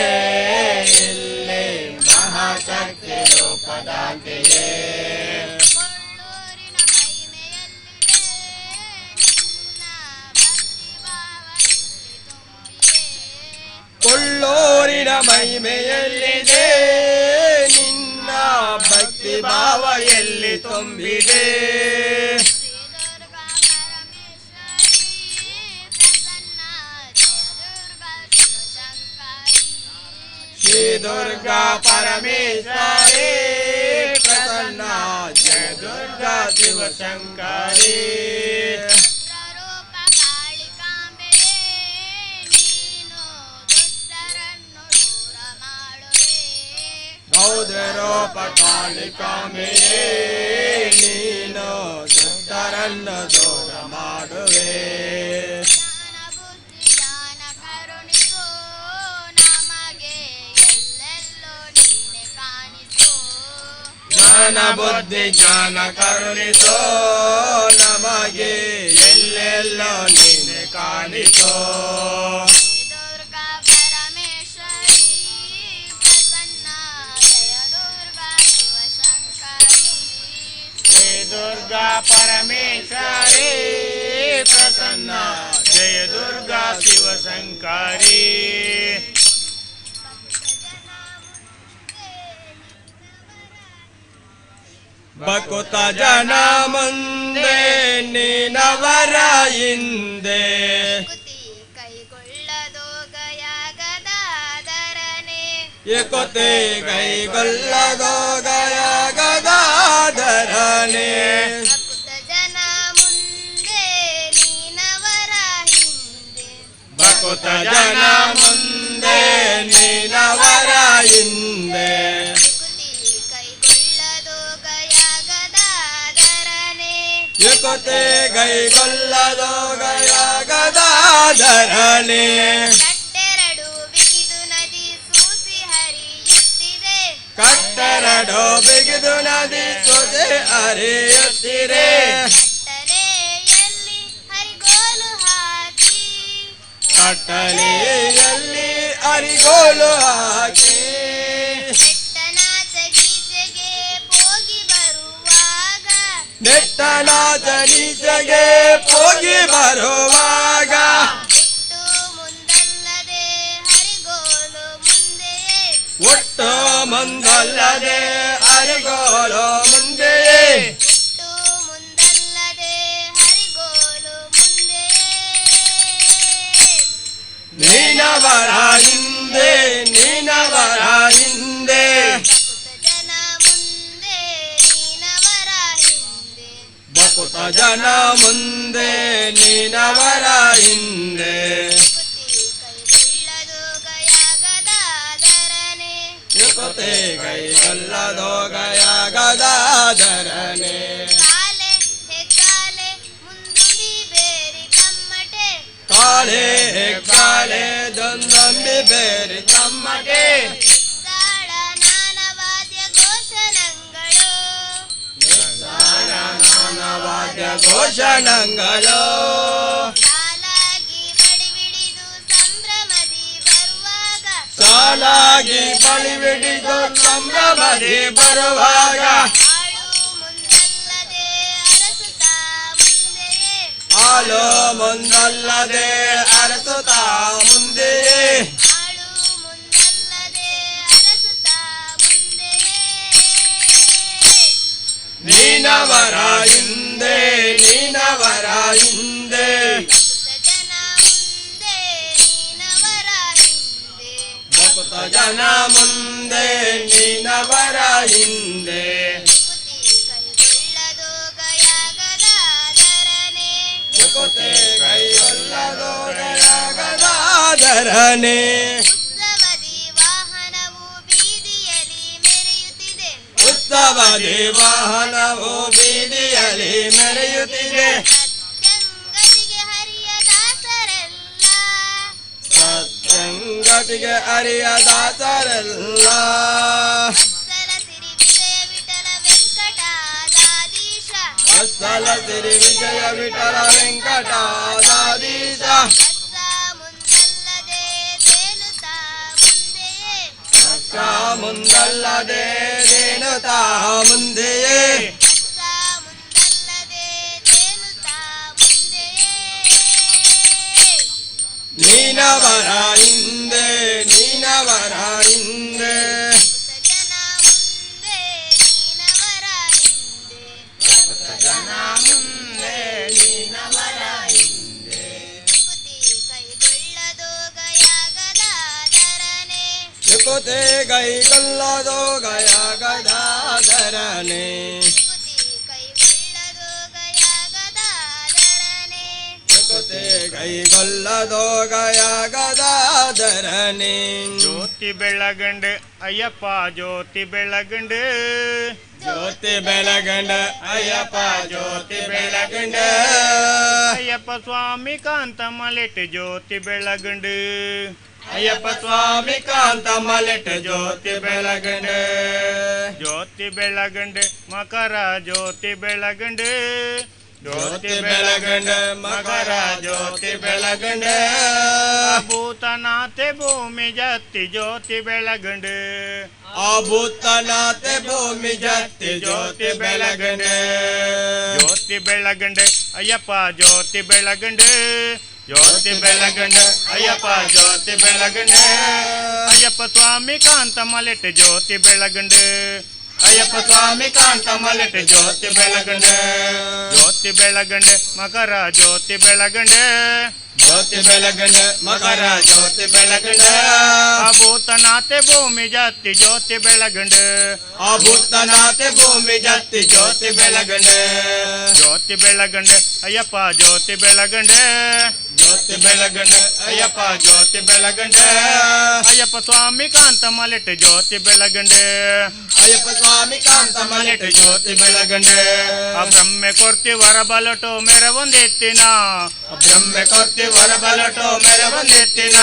ಇಲ್ಲಿ ಮಹಾಶಕ್ತಿ ರೂಪದಾತೆಯೇ. ಕೊಳ್ಳೂರಿನ ಮಹಿಮೆಯಲ್ಲಿದೆ ನಿನ್ನ ಭಕ್ತಿ ಭಾವ ಇಲ್ಲಿ ತುಂಬಿದೆ. ಕೊಳ್ಳೂರಿನ ಮಹಿಮೆಯಲ್ಲಿದೆ ನಿನ್ನ ಭಕ್ತಿ ಭಾವ ಎಲ್ಲಿ ತುಂಬಿದೆ. ಶ್ರೀ ದುರ್ಗಾ ಪರಮೇಶ್ವರಿ ಪ್ರಸನ್ನ ಜಯ ದುರ್ಗಾ ಶಿವಶಂಕರಿ. ಶ್ರೀ ದುರ್ಗಾ ಪರಮೇಶ್ವರಿ ಪ್ರಸನ್ನ ಜಯ ದುರ್ಗಾ ಶಿವಶಂಕರಿ. ರೂಪ ಕಾಳಿಕಾಂಬೆಯೇ ನೀನು ದುಷ್ಟರನ್ನು ದೂರ ಮಾಡುವೆ. ರೌದ್ರ ರೂಪ ಕಾಳಿಕಾಂಬೆಯೇ ನೀನು ದುಷ್ಟರನ್ನು ದೂರ ಮಾಡುವೆ. ಜ್ಞಾನ ಬುದ್ಧಿ ಜ್ಞಾನ ಕರುಣಿಸು ನಮಗೆ ಎಲ್ಲೆಲ್ಲೋ ನೀನೆ ಕಾಣಿಸು. ಜ್ಞಾನ ಬುದ್ಧಿ ಜ್ಞಾನ ಕರುಣಿಸೋ ನಮಗೆ ಎಲ್ಲೆಲ್ಲೋ ನೀನೆ ಕಾಣಿಸೋ. ಶ್ರೀ ದುರ್ಗಾ ಪರಮೇಶ್ವರಿ ಪ್ರಸನ್ನ ಜಯ ದುರ್ಗಾ ಶಿವಶಂಕರಿ. ಶ್ರೀ ದುರ್ಗಾ ಪರಮೇಶ್ವರಿ ಪ್ರಸನ್ನ ಜಯ ದುರ್ಗಾ ಶಿವಶಂಕರಿ. ಬಕುತ ಜನ ಮುಂದೆ ನೀನವರ ಹಿಂದೆ. ಕುತಿ ಕೈಗೊಳ್ಳದೋ ಗಯಾಗದಾದರನೆ. ಏಕೊತೆ ಕೈಗೊಳ್ಳದೋ ಗಯ ಗದಾಧರನೆ. ಬಕುತ ಜನ ಮುಂದೆ ನೀನವರ ಹಿಂದೆ. ಬಕುತ ಜನ ಮುಂದೆ ನೀನವರ ಹಿಂದೆ. ಕುತಿ ಕೈಗೊಳ್ಳದೋ ಗಯಾಗದಾದರನೆ. ಏಕೊತೆ ಕೈಗೊಳ್ಳದೋ ಗಯ ಗದಾಧರನೆ. ಕಟ್ಟೆರಡು ಬಿಗಿದು ನದಿ ಸೂಸಿ ಹರಿಯುತ್ತಿದೆ. ಕಟ್ಟರಡು ಬಿಗಿದು ನದಿ ಸೊದೆ ಹರಿಯುತ್ತಿರೆ. ಕಟ್ಟಲೆಯಲ್ಲಿ ಹರಿಗೋಲು ಹಾಕಿ. ಕಟ್ಟಲೆಯಲ್ಲಿ ಅರಿಗೋಲು ಹಾಕಿ. ಬೆಟ್ಟನಾಚ ಗೀಚೆಗೆ ಹೋಗಿ ಬರುವಾಗ. ನೆಟ್ಟನಾದ ನೀಚೆಗೆ ಹೋಗಿ ಬರುವಾಗ. ಹುಟ್ಟು ಮುಂದಲ್ಲದೆ ಹರಿಗೋಲು ಮುಂದೆಯೇ. ಒಟ್ಟು ಮುಂದಲ್ಲದೆ ಅರಿಗೋಲು ಮುಂದೆಯೇ. ಹುಟ್ಟು ಮುಂದಲ್ಲದೆ ಹರಿಗೋಲು ಮುಂದೆಯೇ. ನೀನವರ ಹಿಂದೆ ನೀನವರ ಹಿಂದೆ. ಬಕುತ ಜನ ಮುಂದೆ ನೀನವರ ಹಿಂದೆ. ಬಕುತ ಜನ ಮುಂದೆ ನೀನವರ ಹಿಂದೆ. ಕುತಿ ಕೈಗೊಳ್ಳದು ಗಯಾಗದಾದರನೆ. ಯುಕತೆ ಕೈಗೊಳ್ಳದೋ ಗಯ ಗದಾಧರನೆ. ಕಾಲೆ ಹೆಗ್ಗಾಲೆ ಮುಂದುಂಬಿ ಬೇರಿ ತಮ್ಮಟೆ. ಕಾಲೇ ಕಾಲೇ ದೊಂದೊಂಬಿ ಬೇರಿ ತಮ್ಮಟೆ. ತಾಳ ನಾನವಾದ್ಯ ಘೋಷಣಗಳು. ನಾನವಾದ್ಯ ಘೋಷಣಗಳು. ಸಾಲಾಗಿ ಬಳಿವಿಡಿದು ಸಂಭ್ರಮದಿ ಬರುವಾಗ. ಸಾಲಾಗಿ ಬಳಿವಿಡಿದು ಸಂಭ್ರಮದಿ ಬರುವಾಗ. ಆಳು ಮುಂದಲ್ಲದೆ ಅರಸುತ್ತಾ ಮುಂದೆಯೇ. ಆಲೋ ಮುಂದಲ್ಲದೆ ಅರಸುತ್ತಾ ಮುಂದೆಯೇ. ಆಳು ಮುಂದಲ್ಲದೆ ಅರಸುತ್ತಾ ಮುಂದೆಯೇ. ನೀನವರ ಹಿಂದೆ ನೀನವರ ಹಿಂದೆ. ಬಕುತ ಜನ ಮುಂದೆ ನೀನವರ ಹಿಂದೆ. ಬಕುತ ಜನ ಮುಂದೆ ನೀನವರ ಹಿಂದೆ. ಕುತಿ ಕೈಗೊಳ್ಳದೋ ಗಯಾಗದಾದರನೆ. ಜೊತೆ ಕೈಗೊಳ್ಳದೋ ಗಯ ಗದಾಧರನೆ. ಉತ್ಸವದಿ ವಾಹನವು ಬೀದಿಯಲ್ಲಿ ಉತ್ಸವದಿ ವಾಹನವು ಬೀದಿಯಲ್ಲಿ ಮೆರೆಯುತ್ತಿದೆ. ಸತ್ಯಂಗತಿಗೆ ಹರಿಯ ದಾಸರೆಲ್ಲ. ಸತ್ಯಂಗತಿಗೆ ಹರಿಯ ದಾಸರೆಲ್ಲ. ವತ್ಸಲ ಸಿರಿ ವಿಜಯ ವಿಠಲ ವೆಂಕಟಾದಾದೀಶ. ವತ್ಸಲ ಸಿರಿ ವಿಜಯ ವಿಠಲ ವೆಂಕಟಾದಾದೀಶ. ವತ್ಸ ಮುಂದಲ್ಲದೆ ತೇಲುತ್ತಾ ಮುಂದೆಯೇ. ವತ್ಸ ಮುಂದಲ್ಲದೆ ದೇನುತಾ ಮುಂದೆಯೇ. ವತ್ಸ ಮುಂದಲ್ಲದೆ ತೇಲುತ್ತಾ ಮುಂದೆಯೇ. ನೀನವರ ಹಿಂದೆ ನೀನವರ ಹಿಂದೆ. ಜನ ಮುಂದೆ ನೀನವರ ಹಿಂದೆ. ಜನ ಮುಂದೆ ನೀನವರ ಹಿಂದೆ. ನಿಕುತಿ ಕೈಗೊಳ್ಳದೋಗಯಾಗದಾದರನೆ. ನಿಕುತಿ ಕೈಗೊಳ್ಳದೋ ಗಯ ಗದಾಧರನೆ. ನಿಕುತಿ ಕೈಗೊಳ್ಳದೋಗಯಾಗದಾದರನೆ. ನಿಕುತಿ ಕೈಗೊಳ್ಳದೋ ಗಯ ಗದಾಧರನೆ. ಜ್ಯೋತಿ ಬೆಳಗಂಡು ಅಯ್ಯಪ್ಪ ಜ್ಯೋತಿ ಬೆಳಗಂಡು. ಜ್ಯೋತಿ ಬೆಳಗಂಡ ಅಯ್ಯಪ್ಪ ಜ್ಯೋತಿ ಬೆಳಗಂಡ. ಅಯ್ಯಪ್ಪ ಸ್ವಾಮಿ ಕಾಂತ ಮಲೆಟ್ ಜ್ಯೋತಿ ಬೆಳಗಂಡು. ಅಯ್ಯಪ್ಪ ಸ್ವಾಮಿ ಕಾಂತ ಮಲೆಟ್ ಜ್ಯೋತಿ ಬೆಳಗಂಡ. ಜ್ಯೋತಿ ಬೆಳಗಂಡು ಮಕರ ಜ್ಯೋತಿ ಬೆಳಗಂಡು. ಜ್ಯೋತಿ ಬೆಳಗಂಡ ಮಕರ ಜ್ಯೋತಿ ಬೆಳಗಂಡ. ಭೂತನಾಥೆ ಭೂಮಿ ಜತ್ತಿ ಜ್ಯೋತಿ ಬೆಳಗಂಡು. ಆ ಭೂತನಾಥೆ ಭೂಮಿ ಜತ್ತಿ ಜ್ಯೋತಿ ಬೆಳಗಂಡ. ಜ್ಯೋತಿ ಬೆಳಗಂಡು ಅಯ್ಯಪ್ಪ ಜ್ಯೋತಿ ಬೆಳಗಂಡು. ಜ್ಯೋತಿ ಬೆಳಗಂಡು ಅಯ್ಯಪ್ಪ ಜ್ಯೋತಿ ಬೆಳಗಂಡು. ಅಯ್ಯಪ್ಪ ಸ್ವಾಮಿ ಕಾಂತ ಮಲೆಟ್ ಜ್ಯೋತಿ ಬೆಳಗಂಡು. ಅಯ್ಯಪ್ಪ ಸ್ವಾಮಿ ಕಾಂತ ಮಲೆಟ್ ಜ್ಯೋತಿ ಬೆಳಗಂಡ. ಜ್ಯೋತಿ ಬೆಳಗಂಡು ಮಕರ ಜ್ಯೋತಿ ಬೆಳಗಂಡು. ಜ್ಯೋತಿ ಬೆಳಗಂಡ ಮಕರ ಜ್ಯೋತಿ ಬೆಳಗಂಡ. ಆ ಭೂತನಾಥೆ ಭೂಮಿ ಜತ್ತಿ ಜ್ಯೋತಿ ಬೆಳಗಂಡು. ಆ ಭೂತನಾಥೆ ಭೂಮಿ ಜತ್ತಿ ಜ್ಯೋತಿ ಬೆಳಗಂಡ. ಜ್ಯೋತಿ ಬೆಳಗಂಡು ಅಯ್ಯಪ್ಪ ಜ್ಯೋತಿ ಬೆಳಗಂಡು. ಜ್ಯೋತಿ ಬೆಳಗಂಡ ಅಯ್ಯಪ್ಪ ಜ್ಯೋತಿ ಬೆಳಗಂಡ. ಅಯ್ಯಪ್ಪ ಸ್ವಾಮಿ ಕಾಂತ ಮಲೆಟ್ ಜ್ಯೋತಿ ಬೆಳಗಂಡು. ಅಯ್ಯಪ್ಪ ಸ್ವಾಮಿ ಕಾಂತ ಮಲೆಟ್ ಜ್ಯೋತಿ ಬೆಳಗಂಡ. ಆ ಬ್ರಹ್ಮೆ ಕೊರ್ತಿ ವರ ಬಲಟು ಮೆರ ಒಂದೆತ್ತಿನ. ಬ್ರಹ್ಮೆ ಕೊರ್ತಿ ವರ ಬಲಟು ಮೆರ ಒಂದೆತ್ತಿನ.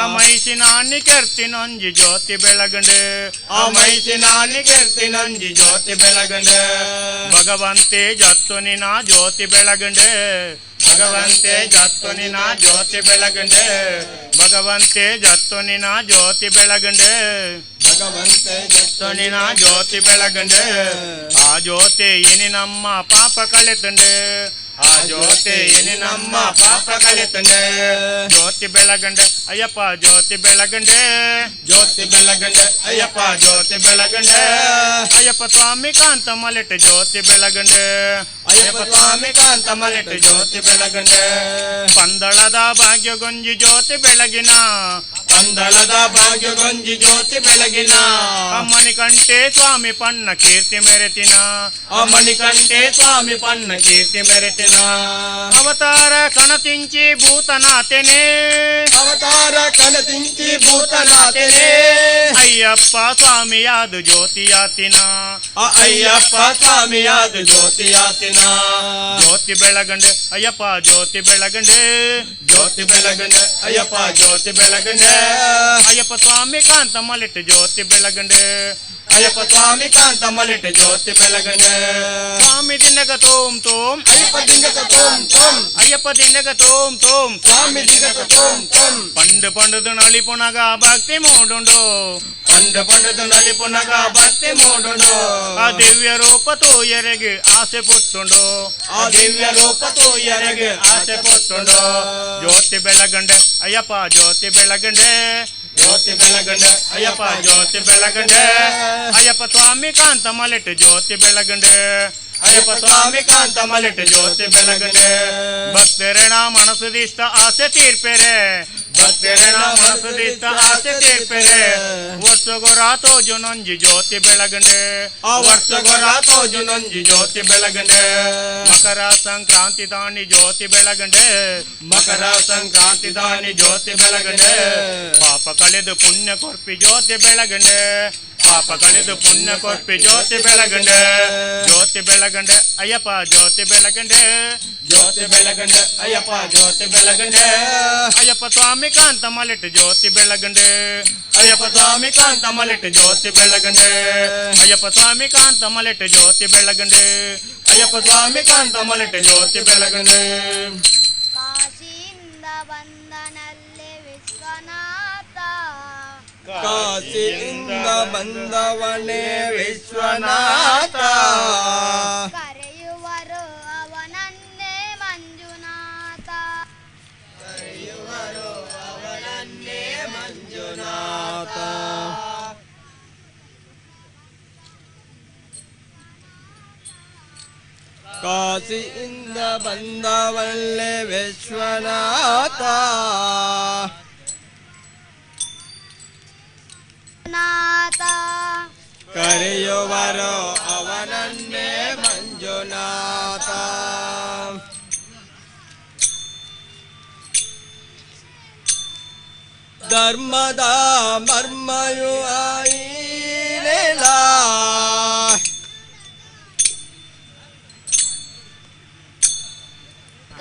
ಆ ಮೈಸಿನಾನಿ ಕೆರ್ತಿನೊಂಜಿ ಜ್ಯೋತಿ ಬೆಳಗಂಡು. ಆ ಮೈಸಿನಾನಿ ಕೆರ್ತಿನೊಂಜಿ ಜ್ಯೋತಿ ಬೆಳಗಂಡ. ಭಗವಂತೆ ಜತ್ತು ನಿನ ಜ್ಯೋತಿ ಬೆಳಗಂಡು. ಭಗವಂತೆ ಜತ್ತು ನಿನ ಜ್ಯೋತಿ ಬೆಳಗಂಡು. ಭಗವಂತೆ ಜತ್ತು ನಿನ ಜ್ಯೋತಿ ಬೆಳಗಂಡು. ಭಗವಂತೆ ಜತ್ತು ನಿನ ಜ್ಯೋತಿ ಬೆಳಗಂಡು. ಆ ಜ್ಯೋತಿ ಇನಿ ನಮ್ಮ ಪಾಪ ಕಳೆತಂಡು. ಆ ಜ್ಯೋತಿ ಇನಿ ನಮ್ಮ ಪಾಪ ಕಳೆತಂಡು. ಜ್ಯೋತಿ ಬೆಳಗಂಡು ಅಯ್ಯಪ್ಪ ಜ್ಯೋತಿ ಬೆಳಗಂಡು. ಜ್ಯೋತಿ ಬೆಳಗಂಡು ಅಯ್ಯಪ್ಪ ಜ್ಯೋತಿ ಬೆಳಗಂಡು. ಅಯ್ಯಪ್ಪ ಸ್ವಾಮಿ ಕಾಂತ ಮಲೆಟ್ ಜ್ಯೋತಿ ಬೆಳಗಂಡು. ಅಯ್ಯಪ್ಪ ಸ್ವಾಮಿ ಕಾಂತ ಮಲೆಟ್ ಜ್ಯೋತಿ ಬೆಳಗಂಡು. ಪಂದಳದ ಭಾಗ್ಯಗೊಂಜಿ ಜ್ಯೋತಿ ಬೆಳಗಿನ. ಪಂದಳದ ಭಾಗ್ಯಗೊಂಜಿ ಜ್ಯೋತಿ ಬೆಳಗಿನ. ಮಣಿಕಂಠೆ ಸ್ವಾಮಿ ಪಣ್ಣ ಕೀರ್ತಿ ಮೆರೆತಿನ. ಆ ಮಣಿಕಂಠೆ ಸ್ವಾಮಿ ಪಣ್ಣ ಕೀರ್ತಿ ಮೆರೆತಿನ. ಅವತಾರ ಕಣತಿಂಚಿ ಭೂತನಾಥನೇ. ಅವತಾರ ಕಣತಿಂಚಿ ಭೂತನಾಥನೇ. ಅಯ್ಯಪ್ಪ ಸ್ವಾಮಿಯಾದು ಜ್ಯೋತಿಯಾತಿನ. ಆ ಅಯ್ಯಪ್ಪ ಸ್ವಾಮಿಯಾದು ಜ್ಯೋತಿಯಾತಿನ. ಜ್ಯೋತಿ ಬೆಳಗಂಡು ಅಯ್ಯಪ್ಪ ಜ್ಯೋತಿ ಬೆಳಗಂಡು. ಜ್ಯೋತಿ ಬೆಳಗಂಡು ಅಯ್ಯಪ್ಪ ಜ್ಯೋತಿ ಬೆಳಗಂಡು. ಅಯ್ಯಪ್ಪ ಸ್ವಾಮಿ ಕಾಂತ ಮಲೆಟ್ ಜ್ಯೋತಿ ಬೆಳಗಂಡು. ಅಯ್ಯಪ್ಪ ಸ್ವಾಮಿ ಕಾಂತ ಮಲೆಟ್ ಜ್ಯೋತಿ ಬೆಳಗಂಡು. ಸ್ವಾಮಿ ದಿನಗ ತೋಂ ತೋಂ. ಅಯ್ಯಪ್ಪ ದಿನಗ ತೋಂ ತೋಂ. ಅಯ್ಯಪ್ಪ ದಿನಗ ತೋಂ ತೋಂ. ಸ್ವಾಮಿ ದಿನಗ ತೋಂ ತೋಂ. ಪಂಡು ಪಂಡುದು ನಳಿಪುನಗ ಭಕ್ತಿ ಮೂಡುಂಡು. ಪಂಡು ಪಂಡುದು ನಳಿಪುನಗ ಭಕ್ತಿ ಮೂಡುಂಡು. ಆ ದಿವ್ಯ ರೂಪ ತೋಯರೆಗೆ ಆಸೆ ಪುಟ್ಟುಂಡು. ಆ ದಿವ್ಯ ರೂಪ ತೋಯರೆಗೆ ಆಸೆ ಪುಟ್ಟುಂಡು. ಜ್ಯೋತಿ ಬೆಳಗಂಡೆ ಅಯ್ಯಪ್ಪ ಜ್ಯೋತಿ ಬೆಳಗಂಡೆ. ಜ್ಯೋತಿ ಬೆಳಗಂಡೆ ಅಯ್ಯಪ್ಪ ಜ್ಯೋತಿ ಬೆಳಗಂಡೆ. ಅಯ್ಯಪ್ಪ ಸ್ವಾಮಿ ಕಾಂತ ಮಲೆಟ್ ಜ್ಯೋತಿ ಬೆಳಗಂಡೆ. ಅಯ್ಯಪ್ಪ ಸ್ವಾಮಿ ಕಾಂತ ಮಲೆಟ್ ಜ್ಯೋತಿ ಬೆಳಗಂಡೆ. ಭಕ್ತರಣ ಮನಸ್ಸುದಿಷ್ಟ ಆಸೆ ತೀರ್ಪೆರೆ. ಭಕ್ತರಣ ಮನಸ್ಸುದಿಷ್ಟ ಆಸೆ ತೀರ್ಪೆರೆ. ವರ್ಷಗೊರ ತೋಜುನೊಂಜಿ ಜ್ಯೋತಿ ಬೆಳಗಂಡೆ. ಆ ವರ್ಷಗೊರ ತೋಜುನೊಂಜಿ ಜ್ಯೋತಿ ಬೆಳಗಂಡೆ. ಮಕರ ಸಂಕ್ರಾಂತಿ ದಾನಿ ಜ್ಯೋತಿ ಬೆಳಗಂಡೆ. ಮಕರ ಸಂಕ್ರಾಂತಿ ದಾನಿ ಜ್ಯೋತಿ ಬೆಳಗಂಡೆ. ಪಾಪ ಕಳೆದು ಪುಣ್ಯ ಕೊರ್ಪಿ ಜ್ಯೋತಿ ಬೆಳಗಂಡೆ. ಪಾಪ ಕಳೆದು ಪುಣ್ಯ ಕೊರ್ಪಿ ಜ್ಯೋತಿ ಬೆಳಗಂಡೆ ಜ್ಯೋತಿ ಬೆಳಗಂಡೆ ಅಯ್ಯಪ್ಪ ಜ್ಯೋತಿ ಬೆಳಗಂಡೆ ಜ್ಯೋತಿ ಬೆಳಗಂಡೆ ಅಯ್ಯಪ್ಪ ಜ್ಯೋತಿ ಬೆಳಗಂಡೆ ಅಯ್ಯಪ್ಪ ಸ್ವಾಮಿ ಕಾಂತ ಮಲೆಟ್ ಜ್ಯೋತಿ ಬೆಳಗಂಡೆ ಅಯ್ಯಪ್ಪ ಸ್ವಾಮಿ ಕಾಂತ ಮಲೆಟ್ ಜ್ಯೋತಿ ಬೆಳಗಂಡೆ ಅಯ್ಯಪ್ಪ ಸ್ವಾಮಿ ಕಾಂತ ಮಲೆಟ್ ಜ್ಯೋತಿ ಬೆಳಗಂಡೆ ಅಯ್ಯಪ್ಪ ಸ್ವಾಮಿ ಕಾಂತ ಮಲೆಟ್ ಜ್ಯೋತಿ ಬೆಳಗಂಡೆ. ಕಾಶಿಯಿಂದ ಬಂದನಲ್ಲಿ ವಿಶ್ವನಾಥ. ಕಾಶಿಯಿಂದ ಬಂದವನೇ ವಿಶ್ವನಾಥ. ಕರೆಯುವರು ಅವನನ್ನೇ ಮಂಜುನಾಥ. ಕರೆಯುವರು ಅವನನ್ನೇ ಮಂಜುನಾಥ. ಕಾಶಿಯಿಂದ ಬಂದವಲ್ಲೇ ವಿಶ್ವನಾಥ. ನಾಥ. ಕರೆಯುವರು ಅವನನ್ನೇ ಮಂಜುನಾಥ. ಧರ್ಮದ ಮರ್ಮಯು ಆಯಿಲೆಲ.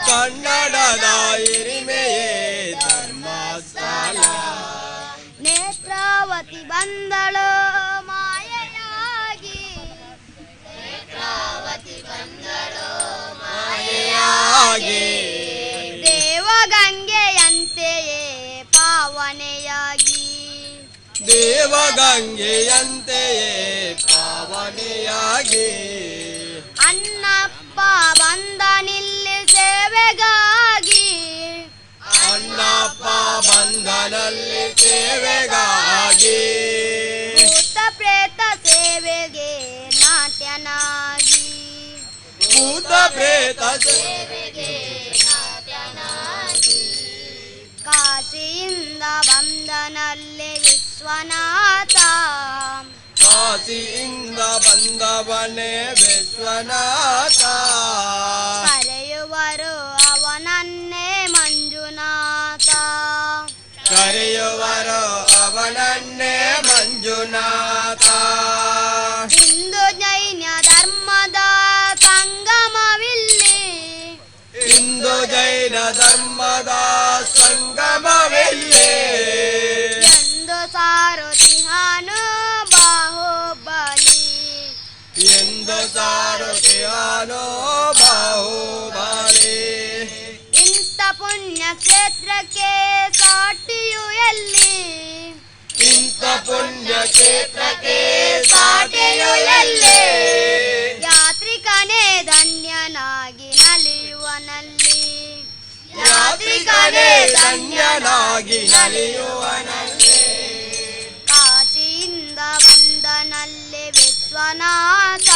ಕನ್ನಡದ ಹಿರಿಮೆಯೇ ಧರ್ಮಸ್ಥಳ. ನೇತ್ರಾವತಿ ಬಂದಳು ಮಾಯೆಯಾಗಿ. ನೇತ್ರಾವತಿ ಬಂದಳು ಮಾಯೆಯಾಗಿ. ದೇವಗಂಗೆಯಂತೆಯೇ ಪಾವನೆಯಾಗಿ. ದೇವಗಂಗೆಯಂತೆಯೇ ಪಾವನೆಯಾಗಿ. ಅಣ್ಣಪ್ಪ ಬಂದನಿಲ್ಲಿ ಸೇವೆಗಾಗಿ. ಅಣ್ಣಪ್ಪ ಬಂದನಲ್ಲಿ ಸೇವೆಗಾಗಿ. ಭೂತ ಪ್ರೇತ ಸೇವೆಗೆ ನಾಟ್ಯನಾಗಿ. ಭೂತ ಪ್ರೇತ ಸೇವೆಗೆ ನಾಟ್ಯನಾಗಿ. ಕಾಶಿಯಿಂದ ಬಂದನಲ್ಲಿ ವಿಶ್ವನಾಥ. ಕಾಶಿಯಿಂದ ಬಂದವನೇ ವಿಶ್ವನಾಥ. ಕರೆಯುವರು ಅವನನ್ನೇ ಮಂಜುನಾಥ. ಕರೆಯುವರು ಅವನನ್ನೇ ಮಂಜುನಾಥ. ಹಿಂದೂ ಜೈನ ಧರ್ಮದ ಸಂಗಮವಿಲ್ಲಿ. ಹಿಂದೂ ಜೈನ ಧರ್ಮದ ಸಂಗಮವಿಲ್ಲಿ. ಎಂದು ಸಾರುತಿಹಾನು ಬಾಹುಬಲಿ. ಎಂದು ಸಾರುತಿಹಾನು ಬಾಹುಬಲಿ. ಇಂಥ ಪುಣ್ಯ ಕ್ಷೇತ್ರಕ್ಕೆ ಸಾಟಿಯು ಎಲ್ಲಿ? ಇಂಥ ಪುಣ್ಯ ಕ್ಷೇತ್ರಕ್ಕೆ ಸಾಟಿಯು ಎಲ್ಲಿ? ಯಾತ್ರಿಕನೇ ಧನ್ಯನಾಗಿ ನಲಿಯುವನಲ್ಲಿ. ಯಾತ್ರಿಕನೇ ಧನ್ಯನಾಗಿ ನಲಿಯುವನಲ್ಲಿ. ಕಾಶಿಯಿಂದ ಬಂದನಲ್ಲಿ ವಿಶ್ವನಾಥ.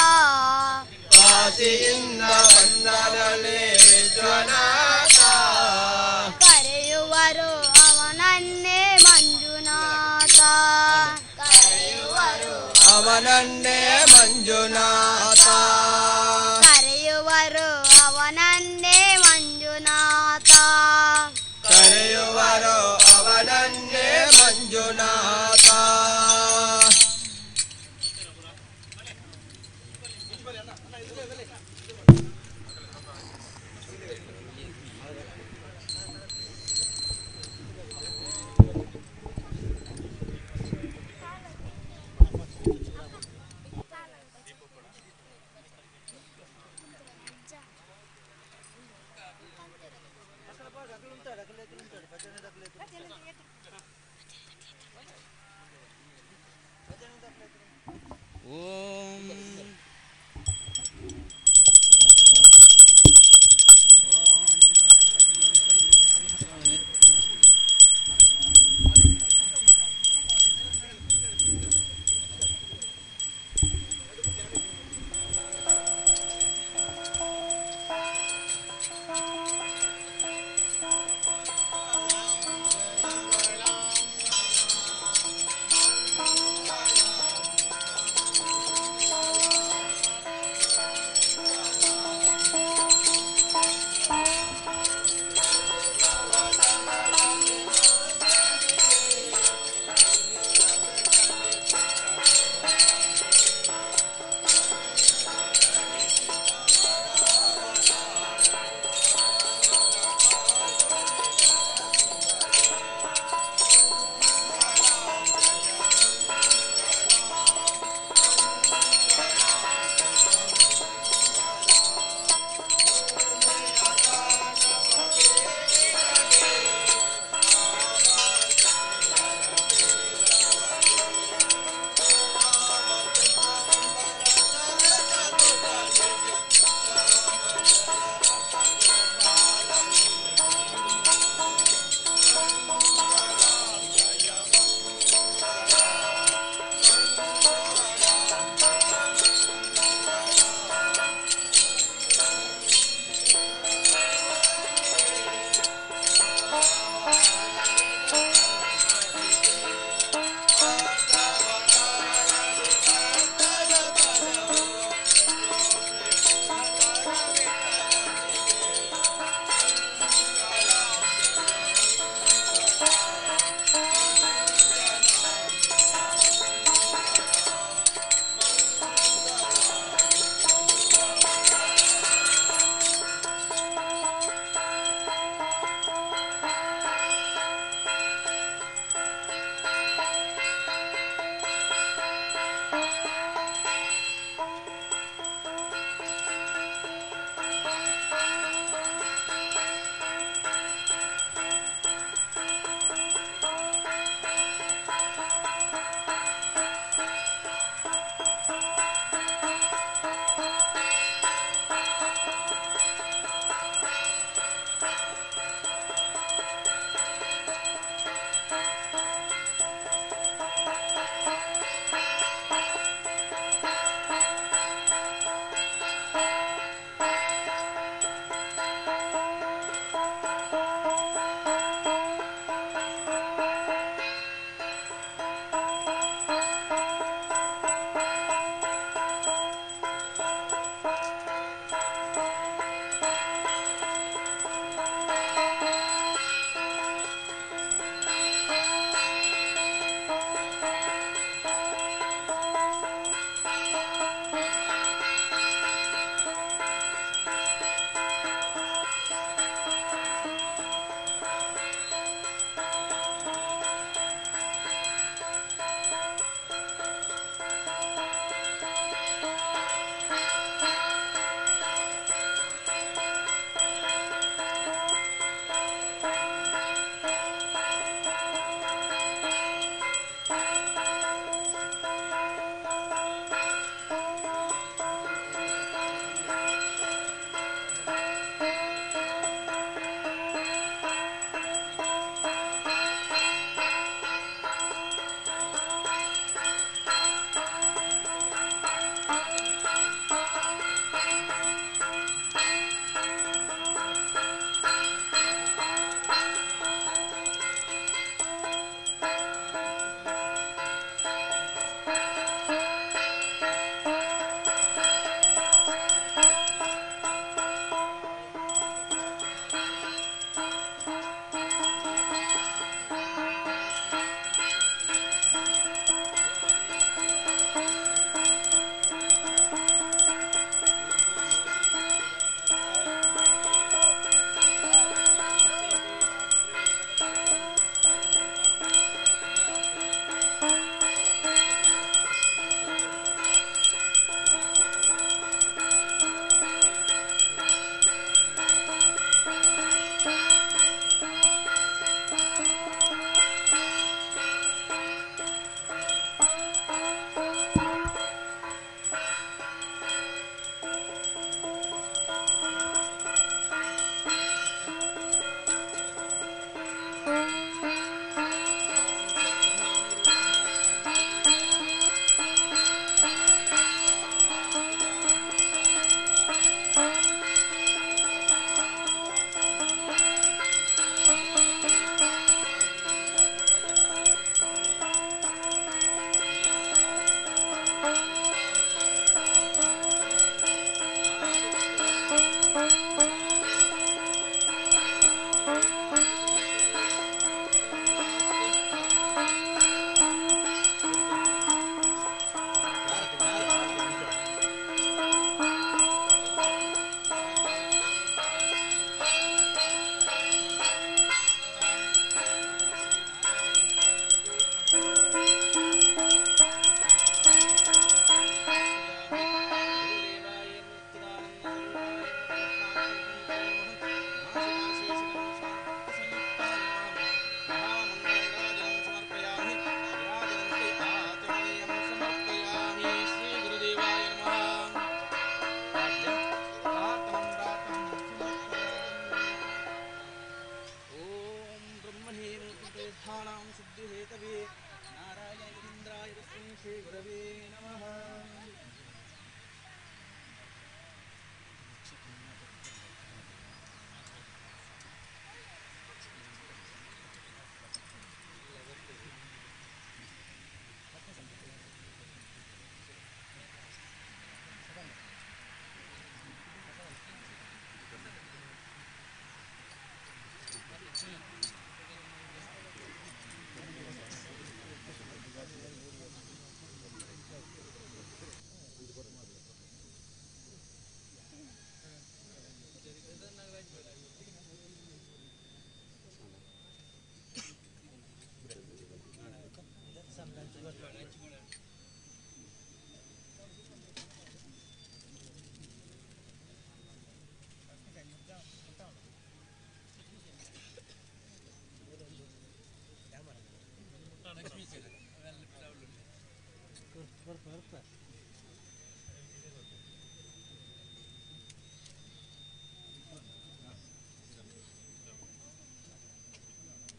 ಕಾಶಿಯಿಂದ ಬಂದನಲ್ಲಿ ವಿಶ್ವನಾಥ. ಕರೆಯುವರು ಅವನನ್ನೇ ಮಂಜುನಾಥ. ಕರೆಯುವರು ಅವನನ್ನೇ ಮಂಜುನಾಥ. ಕರೆಯುವರು ಅವನನ್ನೇ ಮಂಜುನಾಥ. ಕರೆಯುವರು ಅವನನ್ನೇ ಮಂಜುನಾಥ.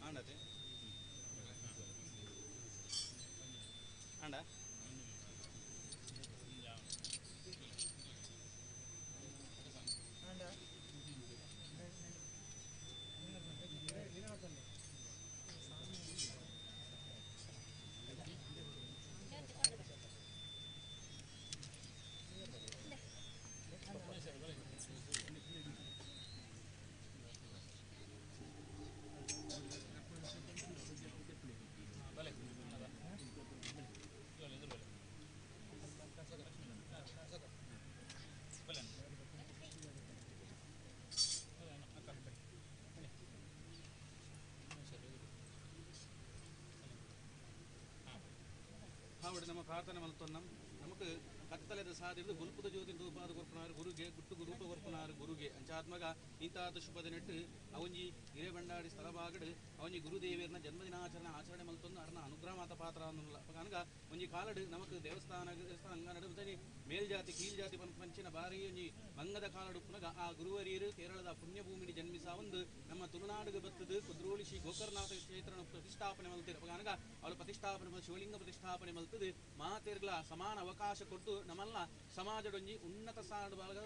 ಆಂಡತೆ ಆಂಡ ಹಾವಡಿ ನಮ್ಮ ಪ್ರಾರ್ಥನೆ ಮಲ್ತೊನ್ನಂ ನಮಕ್ ಕತ್ತಲೆದ ಸಾದಿರ್ದು ಗುಲ್ಪುದ ಜ್ಯೋತಿ ರೂಪಾದ ಕೊರ್ಪುನಾರು ಗುರುಗೆ ಗುಟ್ಟುಗು ರೂಪ ಕೊರ್ಪುನಾರು ಗುರುಗೆ ಅಂಚಾತ್ಮಗ ಇಂತಾದ ಶುಭ ದಿನಟ್ಟು ಅವಂಜಿ ಹಿರೇಬಂಡಾಡಿ ಸ್ಥಳ ಬಾಗಡು ಅವಂಜಿ ಗುರುದೇವಿಯರ್ನ ಜನ್ಮದಿನಾಚರಣೆ ಆಚರಣೆ ಮಲ್ತೊಂದು ಅರ್ನ ಅನುಗ್ರಹ ಮಾತ ಪಾತ್ರ ಅನ್ನುಲ್ಲ ಕನಕ ಒಂಜಿ ಕಾಲಡು ನಮಕ್ ದೇವಸ್ಥಾನ ದೇವಸ್ಥಾನ ಅಂಗನಡು ಮೇಲ್ಜಾತಿ ಕೀಳ್ಜಾತಿ ಪಂಚಿನ ಬಾರಿ ಒಂಜಿ ಬಂಗದ ಕಾಲಡು ಪುನಗ ಆ ಗುರುವರಿಯರು ಕೇರಳದ ಪುಣ್ಯಭೂಮಿಡಿ ಜನ್ಮಿಸ ಒಂದು ನಮ್ಮ ತುಳುನಾಡುಗೆ ಬತ್ತದು ಕುದ್ರೋಳಿ ಶ್ರೀ ಗೋಕರ್ಣನಾಥ ಕ್ಷೇತ್ರನ ಪ್ರತಿಷ್ಠಾಪನೆ ಮಲ್ತಿರ ಕನಕ ಅವಳು ಪ್ರತಿಷ್ಠಾಪನೆ ಶಿವಲಿಂಗ ಪ್ರತಿಷ್ಠಾಪನೆ ಮಲ್ತದು ಮಾತೆರ್ಗ್ಲ ಸಮಾನ ಅವಕಾಶ ಕೊಟ್ಟು ನಮ್ಮಲ್ಲ ಸಮಾಜಡೊಂಜಿ ಉನ್ನತ ಸ್ಥಾನ ಬಾಲಗ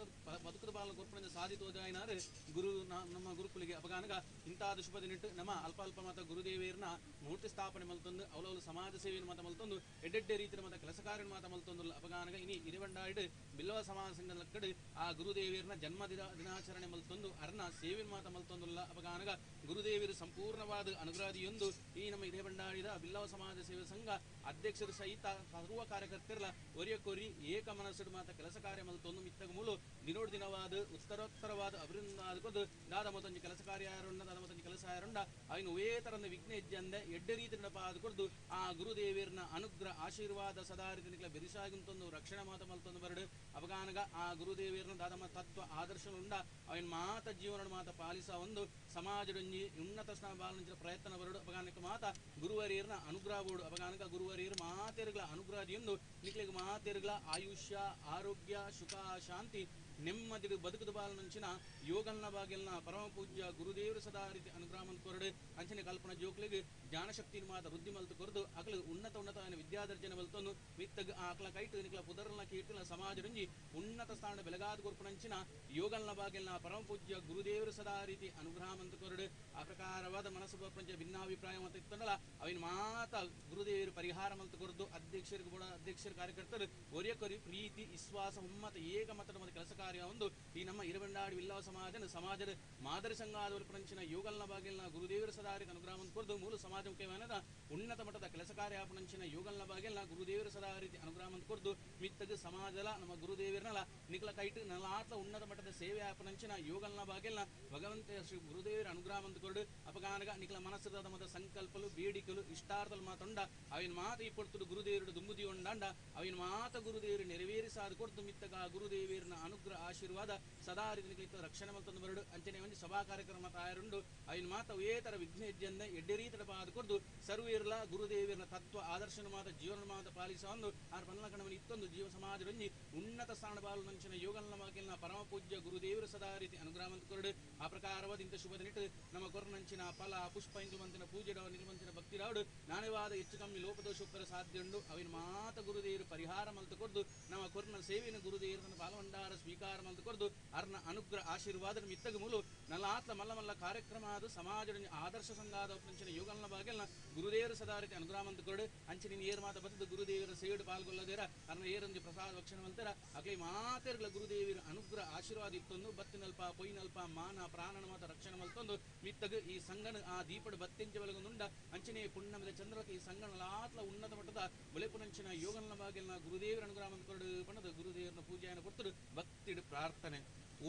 ಬದುಕುದ ಬಾಲ ಕೊರ್ಪಣೆ ಸಾಧಿತೋದಾಯಿನಾರು ಗುರು ನಮ್ಮ ಗುರುಕುಲಿಗೆ ಅಪಗಾನಗ ಇಂತಾದ ಶುಭ ದಿನಟ್ಟು ನಮ್ಮ ಅಲ್ಪ ಅಲ್ಪ ಮತ ಗುರುದೇವಿಯರ್ನ ಮೂರ್ತಿ ಸ್ಥಾಪನೆ ಮಲ್ತೊಂದು ಅವಲವಲು ಸಮಾಜ ಸೇವೆಯನ್ನು ಮಾತ ಮಲ್ತೊಂದು ಎಡ್ಡೆಡ್ಡೆ ರೀತಿಯ ಮತ ಕೆಲಸ ಕಾರ್ಯ ಮಾತ ಮಲ್ತೊಂದು ಅಪಗಾನಗ ಇನಿ ಇರಿವಂಡಾಯ್ಡು ಬಿಲ್ಲವ ಸಮಾಜ ಸಂಘದ ಕಡೆ ಆ ಗುರುದೇವಿಯರ್ನ ಜನ್ಮ ದಿನಾಚರಣೆ ಮಲ್ತೊಂದು ಅರ್ನ ಸೇವೆ ಮಾತ ಮಲ್ತೊಂದುಲ್ಲ ಅಪಗಾನಗ ಗುರುದೇವಿಯರು ಸಂಪೂರ್ಣವಾದ ಅನುಗ್ರಹದಿಯೊಂದು ಈ ನಮ್ಮ ಹಿರೇಬಂಡಾಡಿದ ಬಿಲ್ಲವ ಸಮಾಜ ಸೇವೆ ಸಂಘ ಅಧ್ಯಕ್ಷರು ಸಹಿತ ಸರ್ವ ಕಾರ್ಯಕರ್ತರಲ ಒರಿಯಕೊರಿ ಏಕ ಮನಸ್ಸು ಮಾತ ಕೆಲಸ ಕಾರ್ಯ ಮಲ್ತೊಂದು ಮಿತ್ತಗ ಮೂಲು ದಿನೋಡ್ ದಿನವಾದ ಉತ್ತರೋತ್ತರವಾದ ಅಭಿವೃದ್ಧಿ ದಾದ ಮತ್ತೊಂದು ಕೆಲಸ ಕಾರ್ಯ ಯಾರುಂಡ ದಾದ ಮತ್ತೊಂದು ಕೆಲಸ ಯಾರುಂಡ ಅವನು ಒವೇ ತರದ ವಿಘ್ನ ಹೆಜ್ಜಂದೆ ಎಡ್ಡೆ ರೀತಿ ನಡಪಾದ ಕೊಡ್ದು ಆ ಗುರುದೇವಿಯರ್ನ ಅನುಗ್ರಹ ಆಶೀರ್ವಾದ ಸದಾ ರೀತಿ ನಿಕ್ಲ ಬೆರಿಸಾಗಿಂತೊಂದು ರಕ್ಷಣೆ ಮಾತ ಮಲ್ತೊಂದು ಬರಡು ಅಪಗಾನಗ ಆ ಗುರುದೇವಿಯರ್ನ ದಾದಮ ತತ್ವ ಆದರ್ಶ ಉಂಡ ಅವನ ಮಾತ ಜೀವನ ಮಾತ ಪಾಲಿಸ ಒಂದು ಸಮಾಜದೊಂಜಿ ಉನ್ನತ ಸ್ಥಾನ ಬಾಲಂಚಿನ ಪ್ರಯತ್ನ ಬರಡು ಅಪಗಾನಕ ಮಾತ ಗುರುವರಿಯರ್ನ ಅನುಗ್ರಹ ಬೋಡು ಅಪಗಾನಕ ಗುರುವರಿಯರ್ ಮಾತೆರ್ಗಳ ಅನುಗ್ರಹದಿಯೊಂದು ನಿಕ್ಲಿಗೆ ಮಾತೆರ್ಗಳ ಆಯುಷ್ಯ ಆರೋಗ್ಯ ಸುಖ ಶಾಂತಿ ನೆಮ್ಮದಿ ಬದುಕುದ ಬಾಲನಂಚಿನ ಯೋಗಲ್ನ ಬಾಗಿಲ್ನ ಪರಮ ಪೂಜ್ಯ ಗುರುದೇವರು ಸದಾ ರೀತಿ ಅನುಗ್ರಹ ಕೊರಡು ಅಂಚನೆ ಕಲ್ಪನಾ ಜೋಕ್ಲಿಗೆ ಜ್ಞಾನಶಕ್ತಿ ಮಾತ ವೃದ್ಧಿ ಮಲ್ತು ಕೊರದು ಅಕಲು ಉನ್ನತ ಉನ್ನತ ವಿದ್ಯಾದರ್ಜನೆ ಮಲ್ತೊಂದು ಮಿತ್ತಗ್ ಆಕಲ ಕೈಟು ನಿಕ್ಲ ಪುದರ್ನ ಕೀರ್ತನ ಸಮಾಜದೊಂಜಿ ಉನ್ನತ ಸ್ಥಾನ ಬೆಳಗಾದ ಕೊರ್ಪುನಂಚಿನ ಯೋಗಲ್ನ ಬಾಗಿಲ್ನ ಪರಮ ಪೂಜ್ಯ ಗುರುದೇವರು ಸದಾ ರೀತಿ ಅನುಗ್ರಹ ಮಂತು ಕೊರಡು ಆ ಪ್ರಕಾರವಾದ ಮನಸ್ಸು ಪ್ರಪಂಚ ಭಿನ್ನಾಭಿಪ್ರಾಯ ಮತ್ತು ಇತ್ತನಲ್ಲ ಅವಿನ ಮಾತ ಗುರುದೇವರು ಪರಿಹಾರ ಮಲ್ತು ಕೊರದು ಅಧ್ಯಕ್ಷರಿಗೆ ಕೂಡ ಅಧ್ಯಕ್ಷರ ಕಾರ್ಯಕರ್ತರು ಒರಿಯಕೊರಿ ಪ್ರೀತಿ ವಿಶ್ವಾಸ ಹುಮ್ಮತ ಏಕ ಮತದ ಮತ್ತು ಕೆಲಸ ಕಾರ್ಯ ಒಂದು ಈ ನಮ್ಮ ಇರಬಂಡಾಡಿ ವಿಲ್ಲವ ಸಮಾಜನ ಸಮಾಜದ ಮಾದರಿ ಸಂಘ ಆದವರು ಪ್ರಪಂಚಿನ ಯೋಗಲ್ನ ಬಾಗಿಲ್ನ ಗುರುದೇವರ ಸದಾರಿ ಅನುಗ್ರಹ ಕೊರದು ಮೂಲ ಸಮಾಜ ಮುಖ್ಯವಾದ ಉನ್ನತ ಮಟ್ಟದ ಕೆಲಸ ಕಾರ್ಯ ಪುಣಂಚಿನ ಯೋಗಲ್ನ ಬಾಗಿಲ್ನ ಗುರುದೇವರ ಸದಾ ರೀತಿ ಅನುಗ್ರಹ ಕೊರದು ಮಿತ್ತಗ ಸಮಾಜಲ ನಮ್ಮ ಗುರುದೇವರನಲ ನಿಖಲ ಕೈಟು ನಲಾತ್ಲ ಉನ್ನತ ಮಟ್ಟದ ಸೇವೆ ಆಪನಂಚಿನ ಯೋಗಲ್ನ ಬಾಗಿಲ್ನ ಭಗವಂತ ಶ್ರೀ ಗುರುದೇವರ ಅನುಗ್ರಹ ಕೊರಡು ಅಪಗಾನಗ ನಿಖಲ ಮನಸ್ಸದ ಮತ ಸಂಕಲ್ಪಲು ಬೇಡಿಕಲು ಇಷ್ಟಾರ್ಥಲು ಮಾತೊಂಡ ಅವಿನ ಮಾತ ಈ ಪೊರ್ತುಡು ಗುರುದೇವರು ದುಂಬುದಿ ಉಂಡಾಂಡ ಅವಿನ ಮಾತ ಗುರುದೇವರು ನೆರವೇರಿಸಾದ ಕೊಡ್ದು ಮಿತ್ತಗ ಗುರುದೇವರನ ಅನುಗ್ರಹ ಆಶೀರ್ವಾದ ಸದಾ ರೀತಿ ರಕ್ಷಣೆ ಮಲ್ತೊಂದು ಬರಡು ಅಂಚನೆ ಒಂಜಿ ಸಭಾ ಕಾರ್ಯಕ್ರಮ ತಾಯರುಂಡು ಅವಿನ ಮಾತ ವೇತರ ವಿಘ್ನ ಹೆಜ್ಜೆಂದ ಎಡ್ಡೆ ರೀತಿಯ ಪಾದ ಕೊಡ್ದು ಸರ್ವೀರ್ಲ ಗುರುದೇವಿಯರ್ನ ತತ್ವ ಆದರ್ಶನ ಮಾತ ಜೀವನ ಮಾತ ಪಾಲಿಸ ಒಂದು ಆರ್ ಪನ್ನಕಣವನ ಇತ್ತೊಂದು ಜೀವ ಸಮಾಜದೊಂಜಿ ಉನ್ನತ ಸ್ಥಾನ ಬಾಲು ನಂಚಿನ ಯೋಗಲ್ನ ಬಾಗಿಲ್ನ ಪರಮ ಪೂಜ್ಯ ಗುರುದೇವರು ಸದಾ ರೀತಿ ಅನುಗ್ರಹ ಮಂತ್ ಕೊರಡು ಆ ಪ್ರಕಾರವಾದ ಇಂಥ ಶುಭ ದಿನಿಟ್ಟು ನಮ್ಮ ಕೊರನಂಚಿನ ಫಲ ಪುಷ್ಪ ಇಂದು ಪೂಜೆ ಡಾವ್ ನಿಲ್ಮಂಚಿನ ಭಕ್ತಿ ರಾವಡು ನಾನೇವಾದ ಹೆಚ್ಚು ಕಮ್ಮಿ ಲೋಪದೋಷೋತ್ತರ ಸಾಧ್ಯ ಉಂಡು ಅವಿನ ಮಾತ ಗುರುದೇವರು ಪರಿಹಾರ ಮಲ್ತು ಕೊರ್ದು ನಮ್ಮ ಕೊರ್ನ ಸೇವೆಯನ್ನು ಗುರುದೇವರನ್ನ ಬಾಲಭಂಡಾರ ಸ್ವೀಕಾರ ಮಲ್ತು ಕೊರ್ದು ಅರ್ನ ಅನುಗ್ರಹ ಆಶೀರ್ವಾದ ಮಿತ್ತಗ ಮೂಲು ನಲ್ಲ ಆತ್ಲ ಮಲ್ಲ ಮಲ್ಲ ಕಾರ್ಯಕ್ರಮ ಅದು ಸಮಾಜದ ಆದರ್ಶ ಸಂಘಾದ ಅಂಚಿನ ಯೋಗಲ್ನ ಬಾಗಿಲ್ನ ಗುರುದೇವರು ಸದಾ ರೀತಿ ಅನುಗ್ರಹ ಮಂತು ಕೊರಡು ಅಂಚಿನ ಏರ್ ಮಾತ ಬತ್ತದ ಗುರುದೇವರ ಸೇಡು ಪಾಲ್ಗೊಳ್ಳದೇರ ಅರ್ನ ಏರೊಂದು ಪ್ರಸಾದ ಭಕ್ಷಣ ಮಂತರ ಅಕ್ಲಿ ಮಾತೆರ್ಗಳ ಗುರುದೇವಿರ ಅನುಗ್ರಹ ಆಶೀರ್ವಾದ ಇತ್ತೊಂದು ಬತ್ತಿನಲ್ಪ ಪೊಯ್ನಲ್ಪ ಮಾನ ಪ್ರಾಣನ ಮಾತ ರಕ್ಷಣೆ ಮಲ್ತೊಂದು ಮಿತ್ತಗ ಈ ಸಂಗನ ಆ ದೀಪಡು ಬತ್ತೆಂಚ ಬೆಳಗೊಂದುಂಡ ಅಂಚನೆ ಪುಣ್ಣಮದ ಚಂದ್ರಕ್ಕೆ ಈ ಸಂಗನ ಲಾತ್ಲ ಉನ್ನತ ಮಟ್ಟದ ಬುಲೆಪುನಂಚಿನ ಯೋಗಲ್ನ ಬಾಗಿಲ್ನ ಗುರುದೇವರ ಅನುಗ್ರಹ ಮಂತ್ಕೊರಡು ಪಣದ ಗುರುದೇವರನ ಪೂಜೆಯನ್ನು ಕೊಡ್ತರು ಭಕ್ತಿಡು ಪ್ರಾರ್ಥನೆ.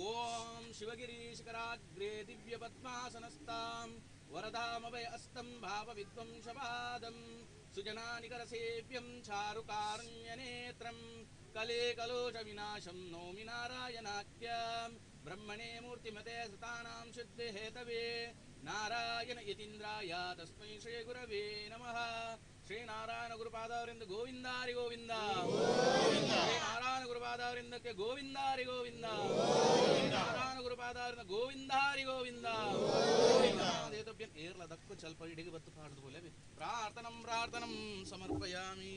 ಓಂ ಶಿವಗಿರಿ ಶಿಖರಾಗ್ರೇ ದಿವ್ಯ ಪದ್ಮಾಸನಸ್ತಾಂ ವರದಾಮಭಯ ಅಸ್తం ಭಾವ ವಿದ್ವಂಸಪಾದಂ ಸುಜನಾನಿಕರಸೇವ್ಯಂ ಚಾರುಕಾರುಣ್ಯನೇತ್ರಂ ಕಲೇ ಕಲೋಷ ವಿನಾಶಂ ನೌಮಿ ನಾರಾಯಣಾಖ್ಯಂ ಬ್ರಹ್ಮಣೇ ಮೂರ್ತಿಮತೆ ಸುತಾನಾಂ ಶುದ್ಧಿಹೇತವೇ ನಾರಾಯಣ ಯತೀಂದ್ರಾಯ ತಸ್ಮೈ ಶ್ರೀ ಗುರವೇ ನಮಃ. ಶ್ರೀ ನಾರಾಯಣ ಗುರುಪಾದವರಿಂದ ಗೋವಿಂದಾರಿ ಗೋವಿಂದ ಶ್ರೀ ನಾರಾಯಣ ಗುರುಪಾದವರಿಂದಕ್ಕೆ ಗೋವಿಂದಾರಿ ಗೋವಿಂದ ನಾರಾಯಣ ಗುರುಪಾದವರಿಂದ ಗೋವಿಂದಾರಿ ಗೋವಿಂದ ಏರ್ಲ ದಕ್ಕು ಚಲ್ಪ ಇಡಿಗೆ ಬತ್ತು ಪಾಡದು ಬೋಲೆ ಪ್ರಾರ್ಥನಂ ಪ್ರಾರ್ಥನಂ ಸಮರ್ಪಯಾಮಿ.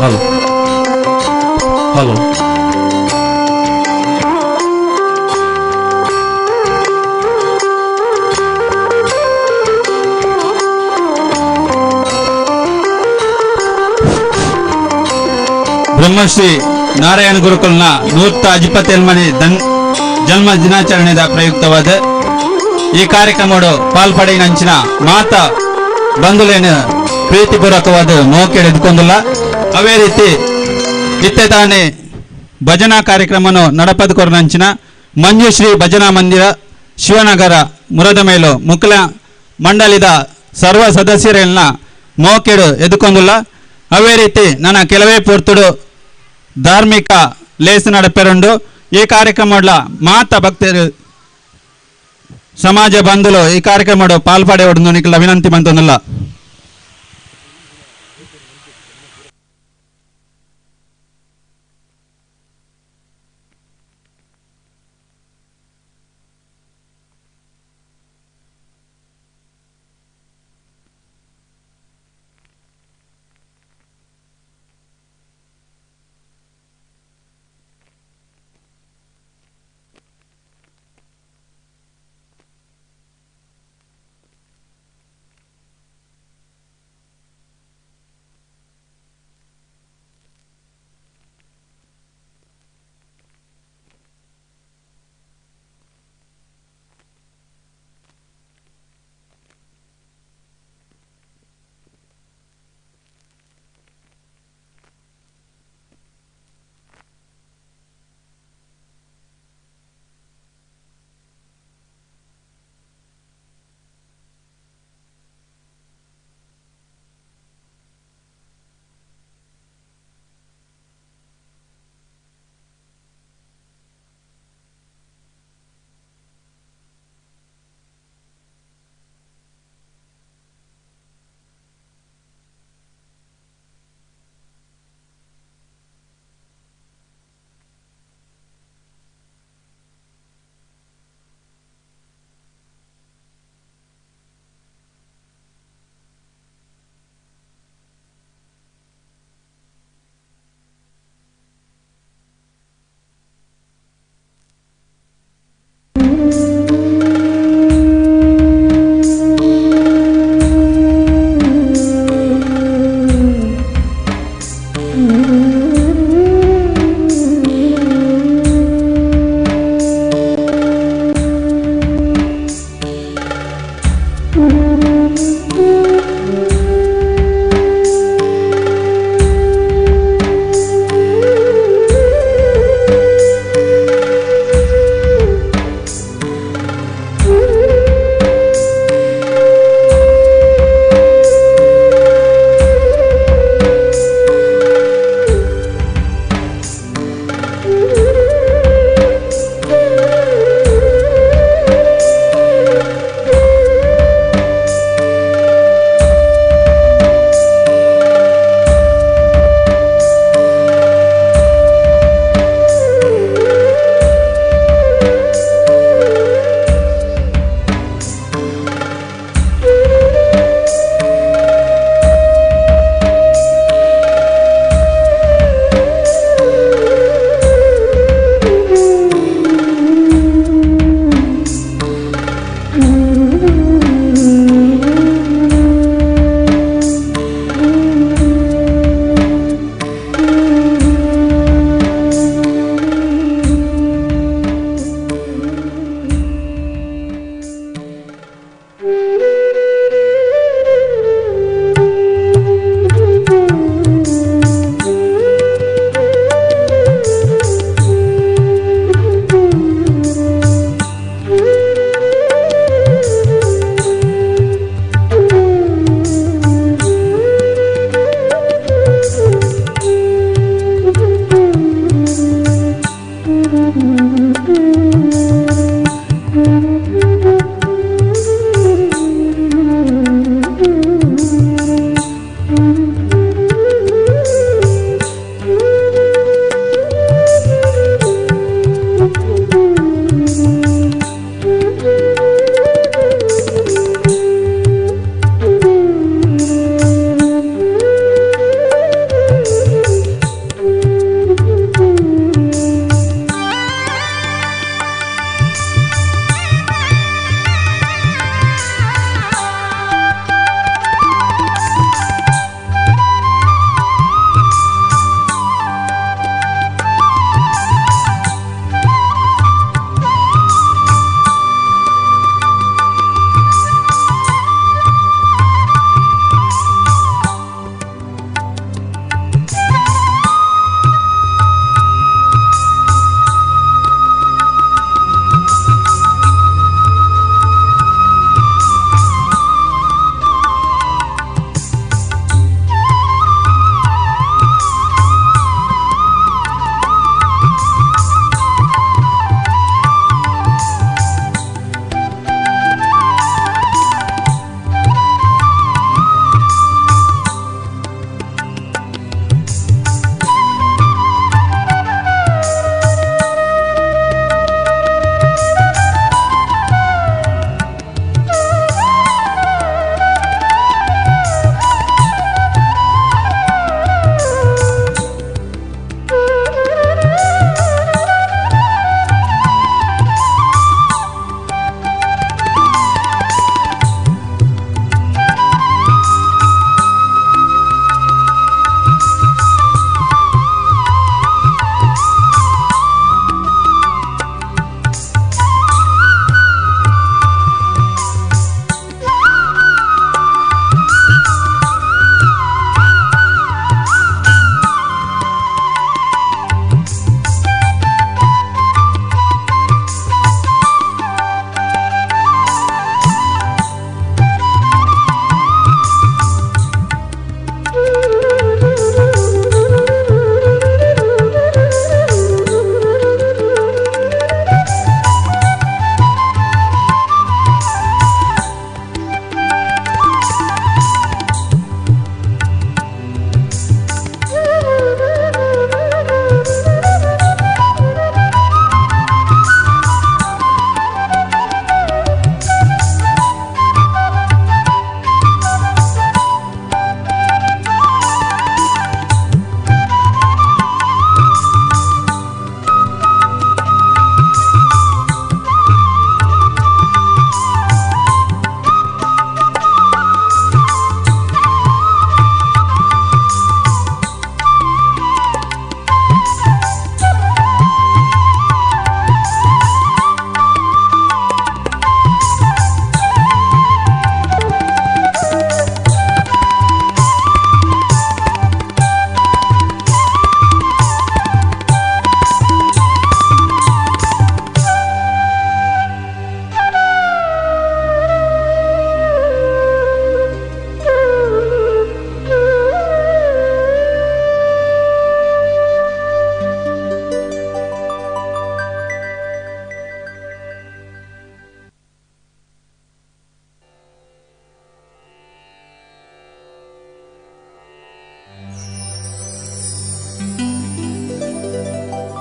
Hello hello. Brahmashri Narayana ಗುರುಕುಲ್ನ ನೂತ ಅಜಿಪತ್ತೆಲ್ಮನೆ ಜನ್ಮ ದಿನಾಚರಣೆದ ಪ್ರಯುಕ್ತವಾದ ಈ ಕಾರ್ಯಕ್ರಮಡು ಪಾಲ್ಪಡೆಯಿನಂಚಿನ ಮಾತಾ ಬಂಧುಲೇನು ಪ್ರೀತಿಪೂರ್ವಕವಾದ ಮೋಕೆಡ್ ಎದ್ಕೊಂದುಲ್ಲ. ಅವೇ ರೀತಿ ಇತ್ತೆ ತಾನೇ ಭಜನಾ ಕಾರ್ಯಕ್ರಮನು ನಡಪದ ಕೊರನಂಚಿನ ಮಂಜುಶ್ರೀ ಭಜನಾ ಮಂದಿರ ಶಿವನಗರ ಮುರದಮೇಲು ಮುಕ್ಲ ಮಂಡಳಿದ ಸರ್ವ ಸದಸ್ಯರೆಲ್ಲ ಮೋಕೆಡು ಎದ್ಕೊಂದುಲ್ಲ. ಅವೇ ರೀತಿ ನನ್ನ ಕೆಲವೇ ಪೂರ್ತುಡು ಧಾರ್ಮಿಕ ಲೇಸು ನಡಪೆರುಂಡು. ಈ ಕಾರ್ಯಕ್ರಮಡ್ಲ ಮಾತ ಭಕ್ತರು ಸಮಾಜ ಬಂಧುಲು ಈ ಕಾರ್ಯಕ್ರಮಡು ಪಾಲ್ಪಡೆಯೊಡು ನಿಕ್ಲ ವಿನಂತಿ ಮಂತೊಂದುಲ್ಲ.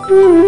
Mm-hmm.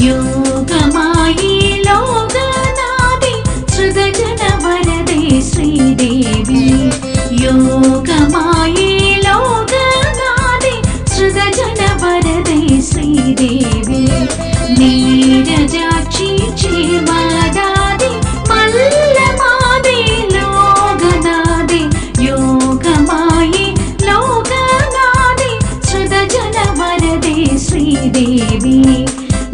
Yogamaya లోగనాది సృజన వరదే శ్రీదేవి. యోగమాయి లోగనాది సృజన వరదే శ్రీదేవి. నీరజాక్షి క్షేమదాది మల్లమాది లోగనాది. యోగమాయి లోగనాది సృజన వరదే శ్రీదేవి.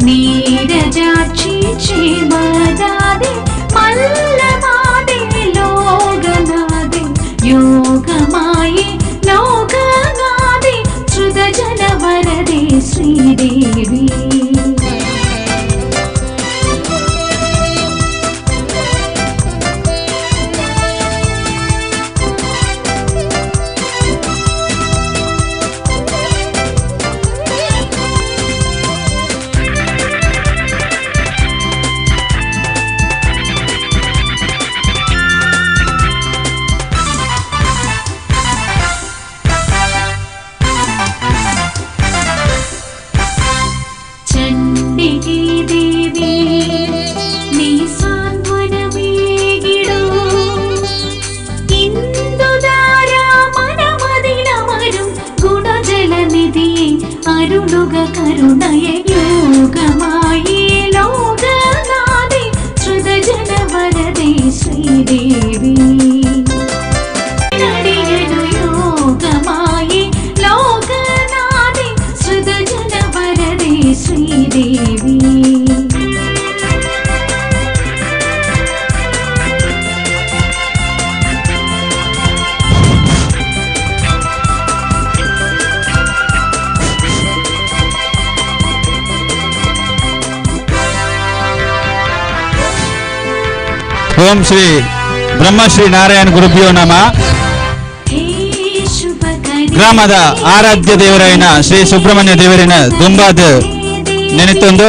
నీరజాక్షి క్షేమదాది మల్లమాది లోగనాది. యోగమాయి లోగనాది సృజన వరదే శ్రీదేవి. అరుణుగ కరుణయ యోగమాయి లోగనాది సృజన వరదే శ్రీదేవి. నడియను యోగమాయి లోగనాది సృజన వరదే శ్రీదేవి. ఓం శ్రీ ಬ್ರಹ್ಮಶ್ರೀ ನಾರಾಯಣ ಗುರುಭ್ಯೋ ನಮಃ. ಗ್ರಾಮದ ಆರಾಧ್ಯ ದೇವರಾಯನ ಶ್ರೀ ಸುಬ್ರಹ್ಮಣ್ಯ ದೇವರಿನ ದುಂಬಾದ ನೆನೆತೊಂದು,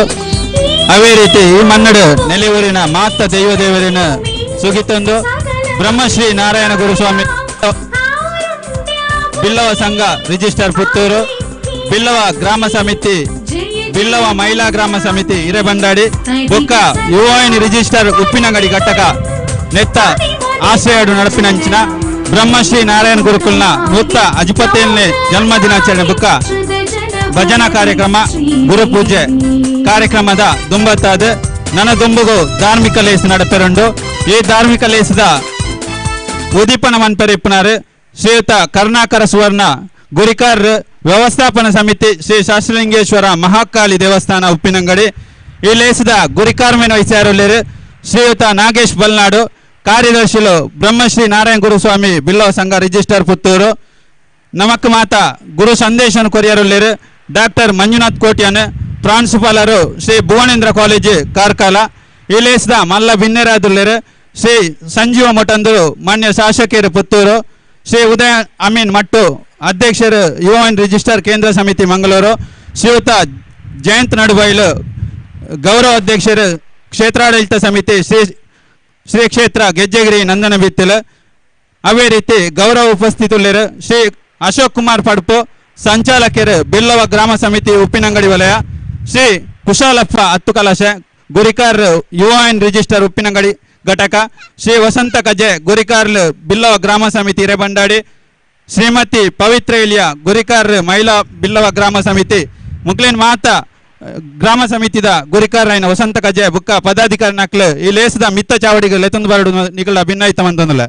ಅವೇ ರೀತಿ ಈ ಮನ್ನಡು ನೆಲೆಯೂರಿನ ಮಾತ ದೈವ ದೇವರಿನ ಸುಗಿತೊಂದು ಬ್ರಹ್ಮಶ್ರೀ ನಾರಾಯಣ ಗುರುಸ್ವಾಮಿ ಬಿಲ್ಲವ ಸಂಘ ರಿಜಿಸ್ಟರ್ ಪುತ್ತೂರು, ಬಿಲ್ಲವ ಗ್ರಾಮ ಸಮಿತಿ, ಬಿಲ್ಲವ ಮಹಿಳಾ ಗ್ರಾಮ ಸಮಿತಿ ಹಿರೇಬಂಡಾಡಿ, ಬೊಕ್ಕ ಯುವೈನ್ ರಿಜಿಸ್ಟರ್ ಉಪ್ಪಿನಂಗಡಿ ಘಟಕ ನೆತ್ತ ಆಶ್ರಯಡು ನಡಪಿನಂಚಿನ ಬ್ರಹ್ಮಶ್ರೀ ನಾರಾಯಣ ಗುರುಕುಲ್ನ ನೂತ ಅಜಿಪತ್ತೇಳನೇ ಜನ್ಮದಿನಾಚರಣೆ ಬುಕ್ಕ ಭಜನಾ ಕಾರ್ಯಕ್ರಮ ಗುರುಪೂಜೆ ಕಾರ್ಯಕ್ರಮದ ದುಂಬತ್ತಾದ ನನ್ನ ದುಂಬುಗು ಧಾರ್ಮಿಕ ಲೇಸ್ ನಡಪೆರುಂಡು. ಈ ಧಾರ್ಮಿಕ ಲೇಸದ ಉದೀಪನ ಮನ್ಪೆರಿಪ್ಪನಾರು ಶ್ರೀಯುತ ಕರುಣಾಕರ ಸುವರ್ಣ ಗುರಿಕಾರ್ ವ್ಯವಸ್ಥಾಪನಾ ಸಮಿತಿ ಶ್ರೀ ಶಾಸ್ತ್ರಲಿಂಗೇಶ್ವರ ಮಹಾಕಾಳಿ ದೇವಸ್ಥಾನ ಉಪ್ಪಿನಂಗಡಿ. ಈ ಲೇಸದ ಗುರಿಕಾರ್ಮೆನ ವಹಿಸ್ಯಾರುಳ್ಳೇರು ಶ್ರೀಯುತ ನಾಗೇಶ್ ಬಲ್ನಾಡು, ಕಾರ್ಯದರ್ಶಿಲು ಬ್ರಹ್ಮಶ್ರೀ ನಾರಾಯಣ ಗುರುಸ್ವಾಮಿ ಬಿಲ್ಲವ ಸಂಘ ರಿಜಿಸ್ಟರ್ ಪುತ್ತೂರು. ನಮಕ್ ಮಾತ ಗುರು ಸಂದೇಶನ ಕೊರಿಯರುಳ್ಳೇರು ಡಾಕ್ಟರ್ ಮಂಜುನಾಥ್ ಕೋಟ್ಯಾನ್, ಪ್ರಾಂಶುಪಾಲರು ಶ್ರೀ ಭುವನೇಂದ್ರ ಕಾಲೇಜು ಕಾರ್ಕಳ. ಈ ಲೇಸದ ಮಲ್ಲ ಬಿನ್ನೆರಾದುಳ್ಳೇರು ಶ್ರೀ ಸಂಜೀವ ಮೊಟಂದರು ಮಾನ್ಯ ಶಾಸಕರು ಪುತ್ತೂರು, ಶ್ರೀ ಉದಯ ಅಮೀನ್ ಮಟ್ಟು ಅಧ್ಯಕ್ಷರು ಯುವನ್ ರಿಜಿಸ್ಟರ್ ಕೇಂದ್ರ ಸಮಿತಿ ಮಂಗಳೂರು, ಶ್ರೀಯುತ ಜಯಂತ್ ನಡುಬೈಲು ಗೌರವ ಅಧ್ಯಕ್ಷರು ಕ್ಷೇತ್ರಾಡಳಿತ ಸಮಿತಿ ಶ್ರೀ ಶ್ರೀ ಕ್ಷೇತ್ರ ಗೆಜ್ಜೆಗಿರಿ ನಂದನ ಬಿತ್ತಿಲು, ಅವೇ ರೀತಿ ಗೌರವ ಉಪಸ್ಥಿತುಲ್ಲೇರು ಶ್ರೀ ಅಶೋಕ್ ಕುಮಾರ್ ಪಡ್ಪು ಸಂಚಾಲಕರು ಬಿಲ್ಲವ ಗ್ರಾಮ ಸಮಿತಿ ಉಪ್ಪಿನಂಗಡಿ ವಲಯ, ಶ್ರೀ ಕುಶಾಲಪ್ಪ ಅತ್ತುಕಲಶ ಗುರಿಕಾರ್ ಯುಎನ್ ರಿಜಿಸ್ಟರ್ ಉಪ್ಪಿನಂಗಡಿ ಘಟಕ, ಶ್ರೀ ವಸಂತ ಕಜೆ ಗುರಿಕಾರ್ಲು ಬಿಲ್ಲವ ಗ್ರಾಮ ಸಮಿತಿ ಹಿರೇಬಂಡಾಡಿ, ಶ್ರೀಮತಿ ಪವಿತ್ರ ಇಲಿಯ ಗುರಿಕಾರ್ ಮಹಿಳಾ ಬಿಲ್ಲವ ಗ್ರಾಮ ಸಮಿತಿ ಮುಕ್ಲೇನ್ ಮಾತಾ ಗ್ರಾಮ ಸಮಿತಿದ ಗುರಿಕಾರ್ ರಾಯನ ವಸಂತ ಕಜೆ ಬುಕ್ಕ ಪದಾಧಿಕಾರಿ ನಕ್ಲು ಈ ಲೇಸದ ಮಿತ್ತ ಚಾವಡಿಗೆ ಲೆತ್ತೊಂದು ಬರಡು ನಿಗಳ ಭಿನ್ನಾಯಿತ ಮಂತಂದಲ್ಲ.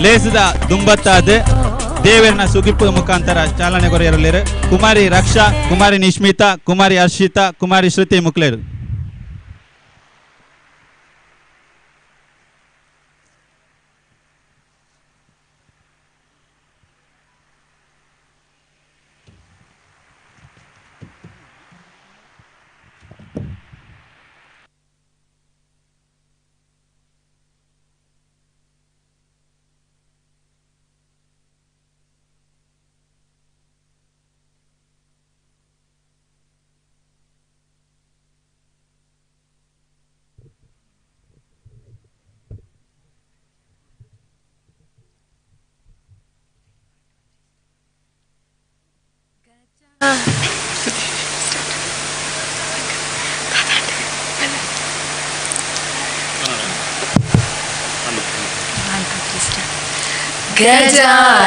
ಲೇಸದ ದುಂಬತ್ತಾದ ದೇವರನ ಸುಗಿಪ್ಪು ಮುಖಾಂತರ ಚಾಲನೆ ಕೊರೆಯರಲಿರು ಕುಮಾರಿ ರಕ್ಷಾ, ಕುಮಾರಿ ನಿಶ್ಮಿತಾ, ಕುಮಾರಿ ಹರ್ಷಿತಾ, ಕುಮಾರಿ ಶ್ರುತಿ ಮುಕ್ಲೇರು.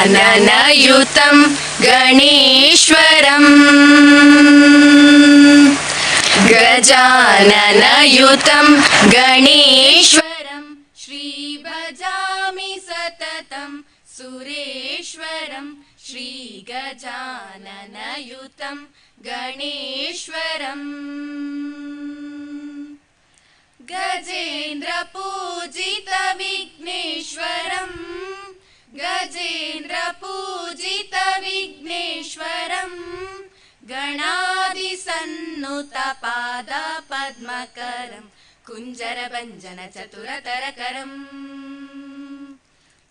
गजाननयुतं गणेश्वरं गजाननयुतं गणेश्वरं श्रीभजामि सततं सुरेश्वरं श्रीगजाननयुतं गणेश्वरम् गजेन्द्रपूजितविघ्नेश्वरं गजेन्द्रपूजितविघ्नेश्वरं गणादिसन्नुतपादपद्मकरं कुञ्जरभञ्जनचतुरतरकरम्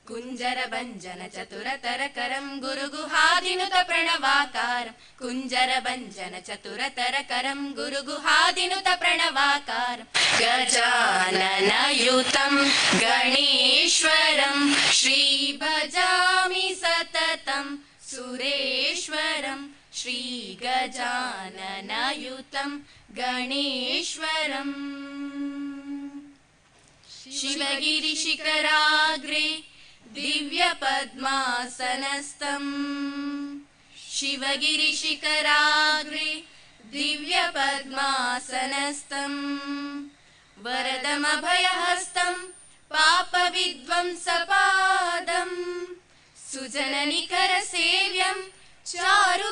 कुञ्जरभञ्जनचतुरतरकरं गुरुगुहादिनुतप्रणवाकारं कुञ्जरभञ्जनचतुरतरकरं गुरुगुहादिनुतप्रणवाकारं गजाननयुतं गणेश्वरं श्रीभजामि सततं सुरेश्वरं श्रीगजाननयुतं गणेश्वरम् शिवगिरिशिखराग्रे दिव्यपद्मासनस्थं शिवगिरिशिखराग्रे दिव्यपद्मासनस्थं वरदमभयहस्तं पापविध्वंसपादं सुजननिकरसेव्यं चारुकारुण्यनेत्रं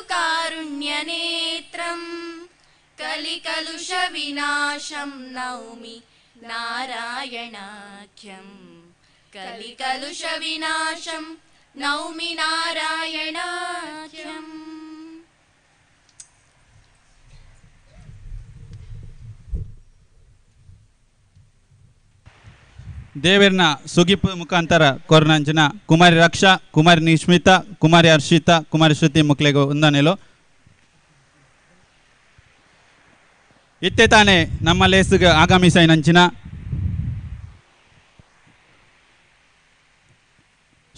कलिकलुषविनाशं नौमि नारायणाख्यम् कलिकलुषविनाशं नौमि नारायणाख्यम्. ದೇವರನ ಸುಗಿಪ್ಪು ಮುಖಾಂತರ ಕೊರನಂಚಿನ ಕುಮಾರಿ ರಕ್ಷಾ, ಕುಮಾರಿ ನಿಶ್ಮಿತಾ, ಕುಮಾರಿ ಹರ್ಷಿತಾ, ಕುಮಾರಿ ಶ್ರುತಿ ಮುಕ್ಲೆಗು ಒಂದನೆಲು. ಇತ್ತೆ ತಾನೇ ನಮ್ಮ ಲೇಸುಗೆ ಆಗಮಿಸೈನಂಚಿನ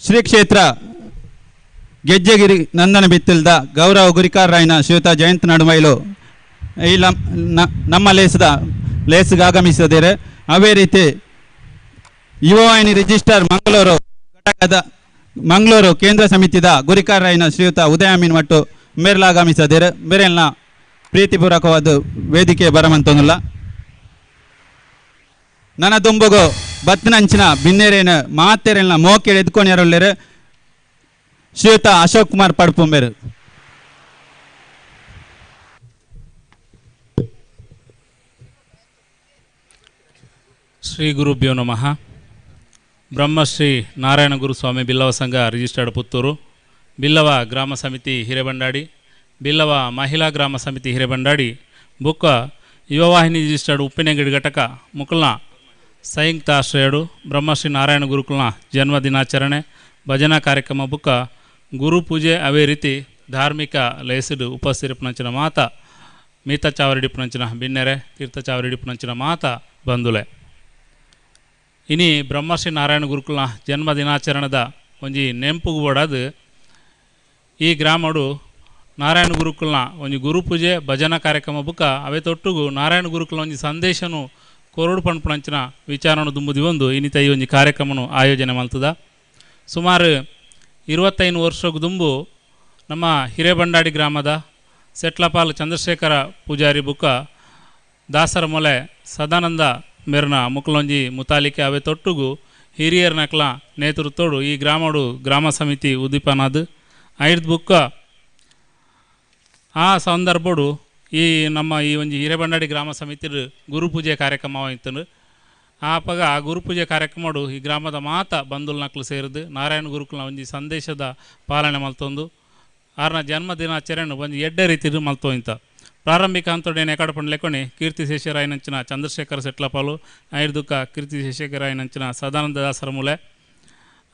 ಶ್ರೀ ಕ್ಷೇತ್ರ ಗೆಜ್ಜೆಗಿರಿ ನಂದನ ಬಿತ್ತಿಲ್ದ ಗೌರವ ಗುರಿಕಾರ್ ರಾಯನ ಶ್ರೀಯುತ ಜಯಂತ್ ನಡುಮೈಲು ಈ ನಮ್ಮ ಲೇಸದ ಲೇಸ್ಗೆ ಆಗಮಿಸಿದ್ದಾರೆ. ಅದೇ ರೀತಿ ಯುವವಾಹಿನಿ ರಿಜಿಸ್ಟರ್ ಮಂಗಳೂರು ಘಟಕದ ಮಂಗಳೂರು ಕೇಂದ್ರ ಸಮಿತಿದ ಗುರಿಕಾರರಾಯಿನ ಶ್ರೀಯುತ ಉದಯ ಅಮೀನ್ ಮಟ್ಟು ಮೇರ್ಲ ಆಗಮಿಸಿದ್ದಾರೆ. ಮೇರೆಲ್ನ ಪ್ರೀತಿಪೂರ್ವಕವಾದ ವೇದಿಕೆ ಬರಮಂತೊಂದಿಲ್ಲ. ನನ್ನ ದುಂಬುಗು ಬತ್ತಿನಂಚಿನ ಬಿನ್ನೇರೇನ ಮಾತೆರೆಲ್ನ ಮೋಕೆಡ್ ಎದ್ಕೊನಿಯರುಳ್ಳೇರು ಶ್ರೀಯುತ ಅಶೋಕ್ ಕುಮಾರ್ ಪಡ್ಪುಂಬೇರು. ಶ್ರೀ ಗುರುಭ್ಯೋ ನಮಃ. ಬ್ರಹ್ಮಶ್ರೀ ನಾರಾಯಣ ಗುರುಸ್ವಾಮಿ ಬಿಲ್ಲವ ಸಂಘ ರಿಜಿಸ್ಟರ್ಡ್ ಪುತ್ತೂರು, ಬಿಲ್ಲವ ಗ್ರಾಮ ಸಮಿತಿ ಹಿರೇಬಂಡಾಡಿ, ಬಿಲ್ಲವ ಮಹಿಳಾ ಗ್ರಾಮ ಸಮಿತಿ ಹಿರೇಬಂಡಾಡಿ, ಬುಕ್ಕ ಯುವವಾಹಿನಿ ರಿಜಿಸ್ಟರ್ಡ್ ಉಪ್ಪಿನಂಗಡಿ ಘಟಕ ಮುಕುಲ್ನ ಸಂಯುಕ್ತ ಆಶ್ರಯಡು ಬ್ರಹ್ಮಶ್ರೀ ನಾರಾಯಣ ಗುರುಕುಲ್ನ ಜನ್ಮದಿನಾಚರಣೆ ಭಜನಾ ಕಾರ್ಯಕ್ರಮ ಬುಕ್ಕ ಗುರುಪೂಜೆ ಅವೇ ರೀತಿ ಧಾರ್ಮಿಕ ಲೇಸಿಡು ಉಪಸ್ಥಿರಪುನಂಚಿನ ಮಾತ ಮೀತ ಚಾವರಿಡಿಪುನಂಚಿನ ಬಿನ್ನೆರೆ ತೀರ್ಥ ಚಾವರಿಡಿಪುನಂಚಿನ ಮಾತ ಬಂಧುಲೆ. ಇನಿ ಬ್ರಹ್ಮಶ್ರೀ ನಾರಾಯಣ ಗುರುಕುಲ್ನ ಜನ್ಮದಿನಾಚರಣದ ಒಂಜಿ ನೆಂಪುಗು ಬೋಡಾದು ಈ ಗ್ರಾಮಡು ನಾರಾಯಣ ಗುರುಕುಲ್ನ ಒಂಜಿ ಗುರುಪೂಜೆ ಭಜನಾ ಕಾರ್ಯಕ್ರಮ ಬುಕ್ಕ ಅವೇ ತೊಟ್ಟುಗು ನಾರಾಯಣ ಗುರುಕುಲ್ನ ಒಂಜಿ ಸಂದೇಶನು ಕೊರಡು ಪಂಪುನಂಚಿನ ವಿಚಾರನು ದುಂಬುದಿ ಒಂದು ಇನ್ನಿತ ಈ ಒಂಜಿ ಕಾರ್ಯಕ್ರಮನು ಆಯೋಜನೆ ಮಲ್ತದ. ಸುಮಾರು 25 ವರ್ಷಕ್ಕೆ ದುಂಬು ನಮ್ಮ ಹಿರೇಬಂಡಾಡಿ ಗ್ರಾಮದ ಸೆಟ್ಲಪಾಲ್ ಚಂದ್ರಶೇಖರ ಪೂಜಾರಿ ಬುಕ್ಕ ದಾಸರ ಮೊಲೆ ಸದಾನಂದ ಮೇರ್ನ ಮುಕ್ಲೊಂಜಿ ಮುತಾಲಿಕೆ ಅವೇ ತೊಟ್ಟುಗು ಹಿರಿಯರ್ ನಕ್ಲ ನೇತೃತ್ವಡು ಈ ಗ್ರಾಮಡು ಗ್ರಾಮ ಸಮಿತಿ ಉದ್ದೀಪನಾದ್ ಐದು ಬುಕ್ಕ ಆ ಸಂದರ್ಭಡು ಈ ನಮ್ಮ ಈ ಒಂಜಿ ಹಿರೇಬಂಡಾಡಿ ಗ್ರಾಮ ಸಮಿತಿ ಗುರುಪೂಜೆ ಕಾರ್ಯಕ್ರಮ ಇತ್ತು. ಆಪಗ ಆ ಗುರುಪೂಜೆ ಕಾರ್ಯಕ್ರಮಡು ಈ ಗ್ರಾಮದ ಮಾತ ಬಂಧುಲ್ ನಕ್ಲು ಸೇರಿದು ನಾರಾಯಣ ಗುರುಕುಲ್ನ ಒಂಜಿ ಸಂದೇಶದ ಪಾಲನೆ ಮಲ್ತೊಂದು ಆರ್ನ ಜನ್ಮದಿನಾಚರಣೆ ಒಂಜಿ ಎಡ್ಡೆ ರೀತಿದು ಮಲ್ತೊಂತ. ಪ್ರಾರಂಭಿಕ ಹಂತೊಡೇನೆ ಎಕಡೆ ಪಂಡ್ಲೆకొని ಕೀರ್ತಿ ಶೇಷರಾಯನಂಚಿನ ಚಂದ್ರಶೇಖರ ಸೆಟ್ಲಪಾಲು ಐರ್ದುಕ್ಕ ಕೀರ್ತಿ ಶೇಷರಾಯನಂಚಿನ ಸದಾನಂದ ದಾಸರ ಮೂಲೆ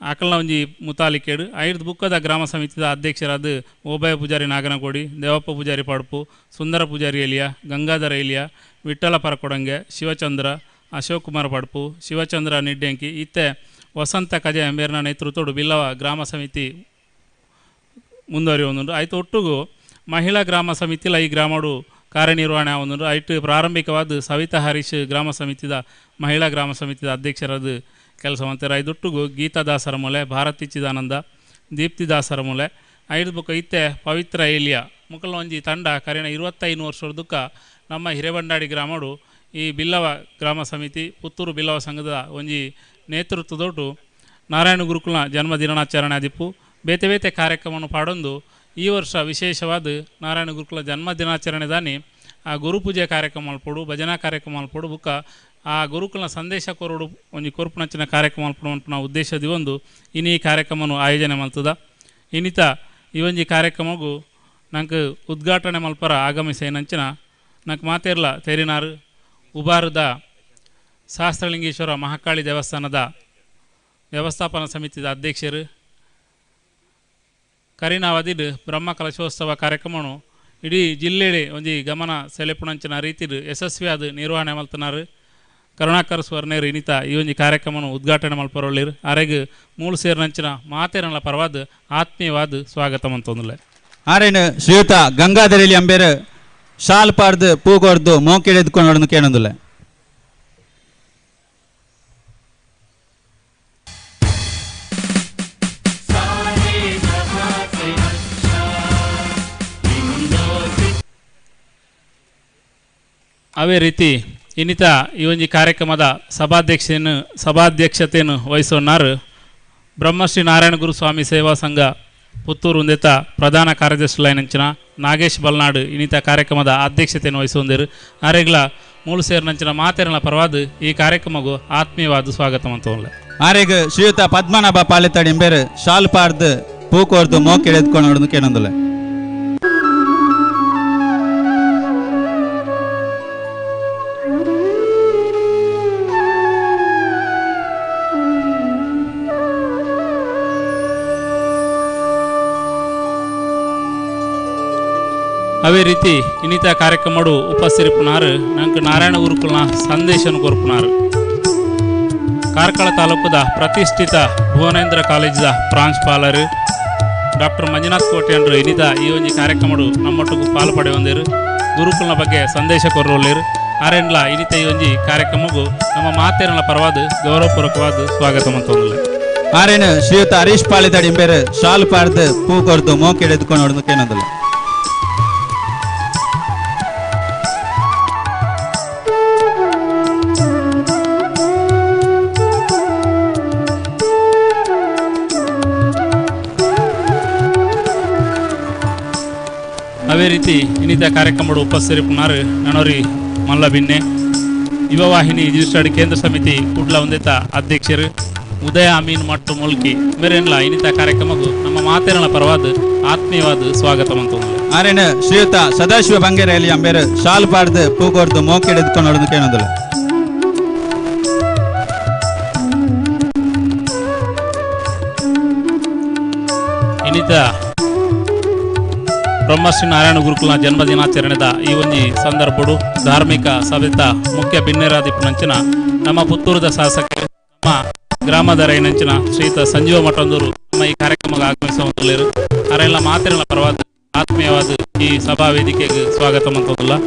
ಅಕಲ್ನ ಒಂಜಿ ಮುತಾಲಿಕೇಡು ಐದು ಬುಕ್ಕದ ಗ್ರಾಮ ಸಮಿತಿದ ಅಧ್ಯಕ್ಷರಾದ ಓಬಯ ಪೂಜಾರಿ ನಾಗನಕೋಡಿ, ದೇವಪ್ಪ ಪೂಜಾರಿ ಪಡ್ಪು, ಸುಂದರ ಪೂಜಾರಿ ಎಲಿಯ, ಗಂಗಾಧರ ಎಲಿಯ, ವಿಠ್ಠಲ ಪರಕೊಡಂಗೆ, ಶಿವಚಂದ್ರ, ಅಶೋಕ್ ಕುಮಾರ್ ಪಡ್ಪು, ಶಿವಚಂದ್ರ ನಿಡ್ಡೆಂಕಿ ಇತ್ತೆ ವಸಂತ ಕಜೆ ಮೇರ್ನ ನೇತೃತ್ವಡು ಬಿಲ್ಲವ ಗ್ರಾಮ ಸಮಿತಿ ಮುಂದುವರಿಯೊಂದುಂಡು. ಆಯ್ತು ಒಟ್ಟುಗು ಮಹಿಳಾ ಗ್ರಾಮ ಸಮಿತಿಲ ಈ ಗ್ರಾಮಡು ಕಾರ್ಯನಿರ್ವಹಣೆ ಆವೊಂದುಂಡು. ಐಟ್ ಪ್ರಾರಂಭಿಕವಾದ ಸವಿತಾ ಹರೀಶ್ ಗ್ರಾಮ ಸಮಿತಿದ ಮಹಿಳಾ ಗ್ರಾಮ ಸಮಿತಿದ ಅಧ್ಯಕ್ಷರಾದ ಕೆಲಸ ಮಾಡ್ತಾರೆ. ಐದೊಟ್ಟುಗು ಗೀತಾ ದಾಸರ ಮೂಲೆ, ಭಾರತಿ ಚಿದಾನಂದ, ದೀಪ್ತಿ ದಾಸರ ಮೂಲೆ, ಐದು ಬುಕ್ಕ ಇತ್ತೆ ಪವಿತ್ರ ಏಲಿಯಾ ಮುಕಲ ಒಂಜಿ ತಂಡ ಕರಿನ 25 ವರ್ಷದಕ್ಕ ನಮ್ಮ ಹಿರೇಬಂಡಾಡಿ ಗ್ರಾಮಡು ಈ ಬಿಲ್ಲವ ಗ್ರಾಮ ಸಮಿತಿ ಪುತ್ತೂರು ಬಿಲ್ಲವ ಸಂಘದ ಒಂಜಿ ನೇತೃತ್ವದೊಟ್ಟು ನಾರಾಯಣ ಗುರುಕುಲ್ನ ಜನ್ಮದಿನಾಚರಣೆ ಆದಿಪ್ಪು ಬೇತೆ ಬೇತೆ ಕಾರ್ಯಕ್ರಮವನ್ನು ಪಾಡೊಂದು ಈ ವರ್ಷ ವಿಶೇಷವಾದ ನಾರಾಯಣ ಗುರುಕುಲ ಜನ್ಮದಿನಾಚರಣೆ ದಾನಿ ಆ ಗುರುಪೂಜೆ ಕಾರ್ಯಕ್ರಮ ಮಲ್ಪೊಡು, ಭಜನಾ ಕಾರ್ಯಕ್ರಮ ಮಲ್ಪೊಡು, ಬುಕ್ಕ ಆ ಗುರುಕುಲ ಸಂದೇಶ ಕೊರಡು ಒಂಜಿ ಕೊರ್ಪುನಂಚಿನ ಕಾರ್ಯಕ್ರಮ ಮಲ್ಪೊಡು ಪನ್ಪಿನ ಉದ್ದೇಶದ ಒಂದು ಇನಿ ಈ ಕಾರ್ಯಕ್ರಮವನ್ನು ಆಯೋಜನೆ ಮಲ್ತದ. ಇನ್ನಿತ ಈ ಒಂಜಿ ಕಾರ್ಯಕ್ರಮಗೂ ನಂಗೆ ಉದ್ಘಾಟನೆ ಮಲ್ಪರ ಆಗಮಿಸೇನಂಚಿನ ನಂಗೆ ಮಾತೇರ್ಲ ತೇರಿನಾರು ಉಬಾರದ ಸಹಸ್ರಲಿಂಗೇಶ್ವರ ಮಹಾಕಾಳಿ ದೇವಸ್ಥಾನದ ವ್ಯವಸ್ಥಾಪನಾ ಸಮಿತಿದ ಅಧ್ಯಕ್ಷರು ಕರಿನಾವದಿಡ್ ಬ್ರಹ್ಮ ಕಲಶೋತ್ಸವ ಕಾರ್ಯಕ್ರಮನು ಇಡೀ ಜಿಲ್ಲೆಡೆ ಒಂಜಿ ಗಮನ ಸೆಳೆಪುನಂಚಿನ ರೀತಿಡ್ ಯಶಸ್ವಿಯಾದ ನಿರ್ವಹಣೆ ಮಲ್ತನಾರು ಕರುಣಾಕರ್ ಸ್ವರ್ಣೇರು ಇನ್ನಿತ ಈ ಒಂಜಿ ಕಾರ್ಯಕ್ರಮನು ಉದ್ಘಾಟನೆ ಮಲ್ಪರೊಳ್ಳಿರು. ಆರೆಗ್ ಮೂಲು ಸೇರಿನಂಚಿನ ಮಾತೇರನ ಪರವಾದ ಆತ್ಮೀಯವಾದ ಸ್ವಾಗತ ಮಂತೊಂದುಲ್ಲೆ. ಆರೇನು ಶ್ರೀಯುತ ಗಂಗಾಧರಿಲಿ ಅಂಬೇರು ಶಾಲ್ ಪಾರ್ದು ಪೂಗೊರ್ದು ಮೋಕೆಡೆದ್ಕೊಂಡು ಕೇಳೊಂದುಲ್ಲೆ. ಅವೇ ರೀತಿ ಇನ್ನಿತ ಈ ಒಂಜಿ ಕಾರ್ಯಕ್ರಮದ ಸಭಾಧ್ಯಕ್ಷತೆಯನ್ನು ವಹಿಸೋನಾರು ಬ್ರಹ್ಮಶ್ರೀ ನಾರಾಯಣ ಗುರು ಸ್ವಾಮಿ ಸೇವಾ ಸಂಘ ಪುತ್ತೂರು ಉಂದೆತ ಪ್ರಧಾನ ಕಾರ್ಯದರ್ಶಿ ನಾಗೇಶ್ ಬಲ್ನಾಡು ಇನ್ನಿತ ಕಾರ್ಯಕ್ರಮದ ಅಧ್ಯಕ್ಷತೆಯನ್ನು ವಹಿಸುವಂದಿರು. ಆರೆಗ್ಲ ಮೂಲು ಸೇರಿನಂಚಿನ ಮಾತೆರನ ಪರವಾದ ಈ ಕಾರ್ಯಕ್ರಮಗೂ ಆತ್ಮೀಯವಾದ ಸ್ವಾಗತ ಮಂತವಲ್ಲ. ಆರೆಗ್ ಶ್ರೀಯುತ ಪದ್ಮನಾಭ ಪಾಲಿತಾಡಿ ಎಂಬೇರು ಶಾಲ್ ಪಾರ್ದು ಪೂಕೋರ್ದು ಮೋಕೆಳೆದ್ಕೊಂಡು ಕೇಳೊಂದುಲ್ಲೆ. ಅವೇ ರೀತಿ ಇನ್ನಿತ ಕಾರ್ಯಕ್ರಮಡು ಉಪಸ್ಥಿರಿಪುನಾರು ನಂಗೆ ನಾರಾಯಣ ಗುರುಕುಲ್ನ ಸಂದೇಶನು ಕೊರ್ಪುನಾರು. ಕಾರ್ಕಳ ತಾಲೂಕುದ ಪ್ರತಿಷ್ಠಿತ ಭುವನೇಂದ್ರ ಕಾಲೇಜಿದ ಪ್ರಾಂಶುಪಾಲರು ಡಾಕ್ಟರ್ ಮಂಜುನಾಥ್ ಕೋಟೆಯನ್ರು ಇನ್ನಿತ ಈ ಒಂಜಿ ಕಾರ್ಯಕ್ರಮಡು ನಮ್ಮೊಟ್ಟಿಗೆ ಪಾಲು ಪಡೆಯೊಂದಿರು ಗುರುಕುಲ್ನ ಬಗ್ಗೆ ಸಂದೇಶ ಕೊರೊಳ್ಳಿರು. ಆರೆಂಡ್ಲ ಇನಿತ ಈ ಒಂಜಿ ಕಾರ್ಯಕ್ರಮಗೂ ನಮ್ಮ ಮಾತೇರನ ಪರವಾದ ಗೌರವಪೂರ್ವಕವಾದ ಸ್ವಾಗತ ಮಂತೊಂದುಲ್ಲ. ಆರೇನು ಶ್ರೀಯುತ ಹರೀಶ್ ಪಾಳಿದಾಡಿ ಇಂಬೇರು ಶಾಲು ಪಾಡ್ದು ಪೂ ಕೊರ್ದು ಮೋಕೆ ಎದ್ಕೊಂಡು ಹೊಡೆದು ಕೇನೊಂದುಲ್ಲ. ಅದೇ ರೀತಿ ಇನ್ನಿತ ಕಾರ್ಯಕ್ರಮದ ಉಪಸ್ಥಿತರಿಪ್ಪುನಾರು ನನೋರಿ ಮಲ್ಲ ಬಿನ್ನೆ ಯುವವಾಹಿನಿ ರಿಜಿಸ್ಟರ್ಡ್ ಕೇಂದ್ರ ಸಮಿತಿ ಕುಡ್ಲ ಹೊಂದಿತ ಅಧ್ಯಕ್ಷರು ಉದಯ ಅಮೀನ್ ಮತ್ತು ಮುಲ್ಕಿ ಮೇರೆನ್ಲ ಇನ್ನಿತ ಕಾರ್ಯಕ್ರಮಕ್ಕೂ ನಮ್ಮ ಮಾತೇರನ ಪರವಾದ ಆತ್ಮೀಯವಾದ ಸ್ವಾಗತ ಮಂತೊಂದುಲ್ಲ. ಆರೇನು ಶ್ರೀಯುತ ಸದಾಶಿವ ಬಂಗೇರಲ್ಲಿ ಅಂಬೇರು ಶಾಲು ಪಾಡ್ದು ಪೂ ಕೊರ್ದು ಮೋಕೆ ಎದ್ಕೊಂಡು ಹೊಡೆದು ಕೇನೊಂದುಲ್ಲ. ಇನ್ನಿತ ಬ್ರಹ್ಮಶ್ರೀ ನಾರಾಯಣ ಗುರುಕುಲ ಜನ್ಮದಿನಾಚರಣೆದ ಈ ಒಂಜಿ ಸಂದರ್ಭಡು ಧಾರ್ಮಿಕ ಸಭೆತ ಮುಖ್ಯ ಬಿನ್ನೆರಾದಿಪ್ಪುನಂಚಿನ ನಮ್ಮ ಪುತ್ತೂರದ ಶಾಸಕ ನಮ್ಮ ಗ್ರಾಮದ ರೈನಂಚಿನ ಶ್ರೀಯುತ ಸಂಜೀವ ಮಠಂದೂರು ನಮ್ಮ ಈ ಕಾರ್ಯಕ್ರಮಕ್ಕೆ ಆಗಮಿಸುವಂತಲೇರು ಅರೆಲ್ಲ ಮಾತಿನ ಪರವಾದ ಆತ್ಮೀಯವಾದ ಈ ಸಭಾ ವೇದಿಕೆಗೆ ಸ್ವಾಗತ ಮಂತೊಂದುಲ್ಲ.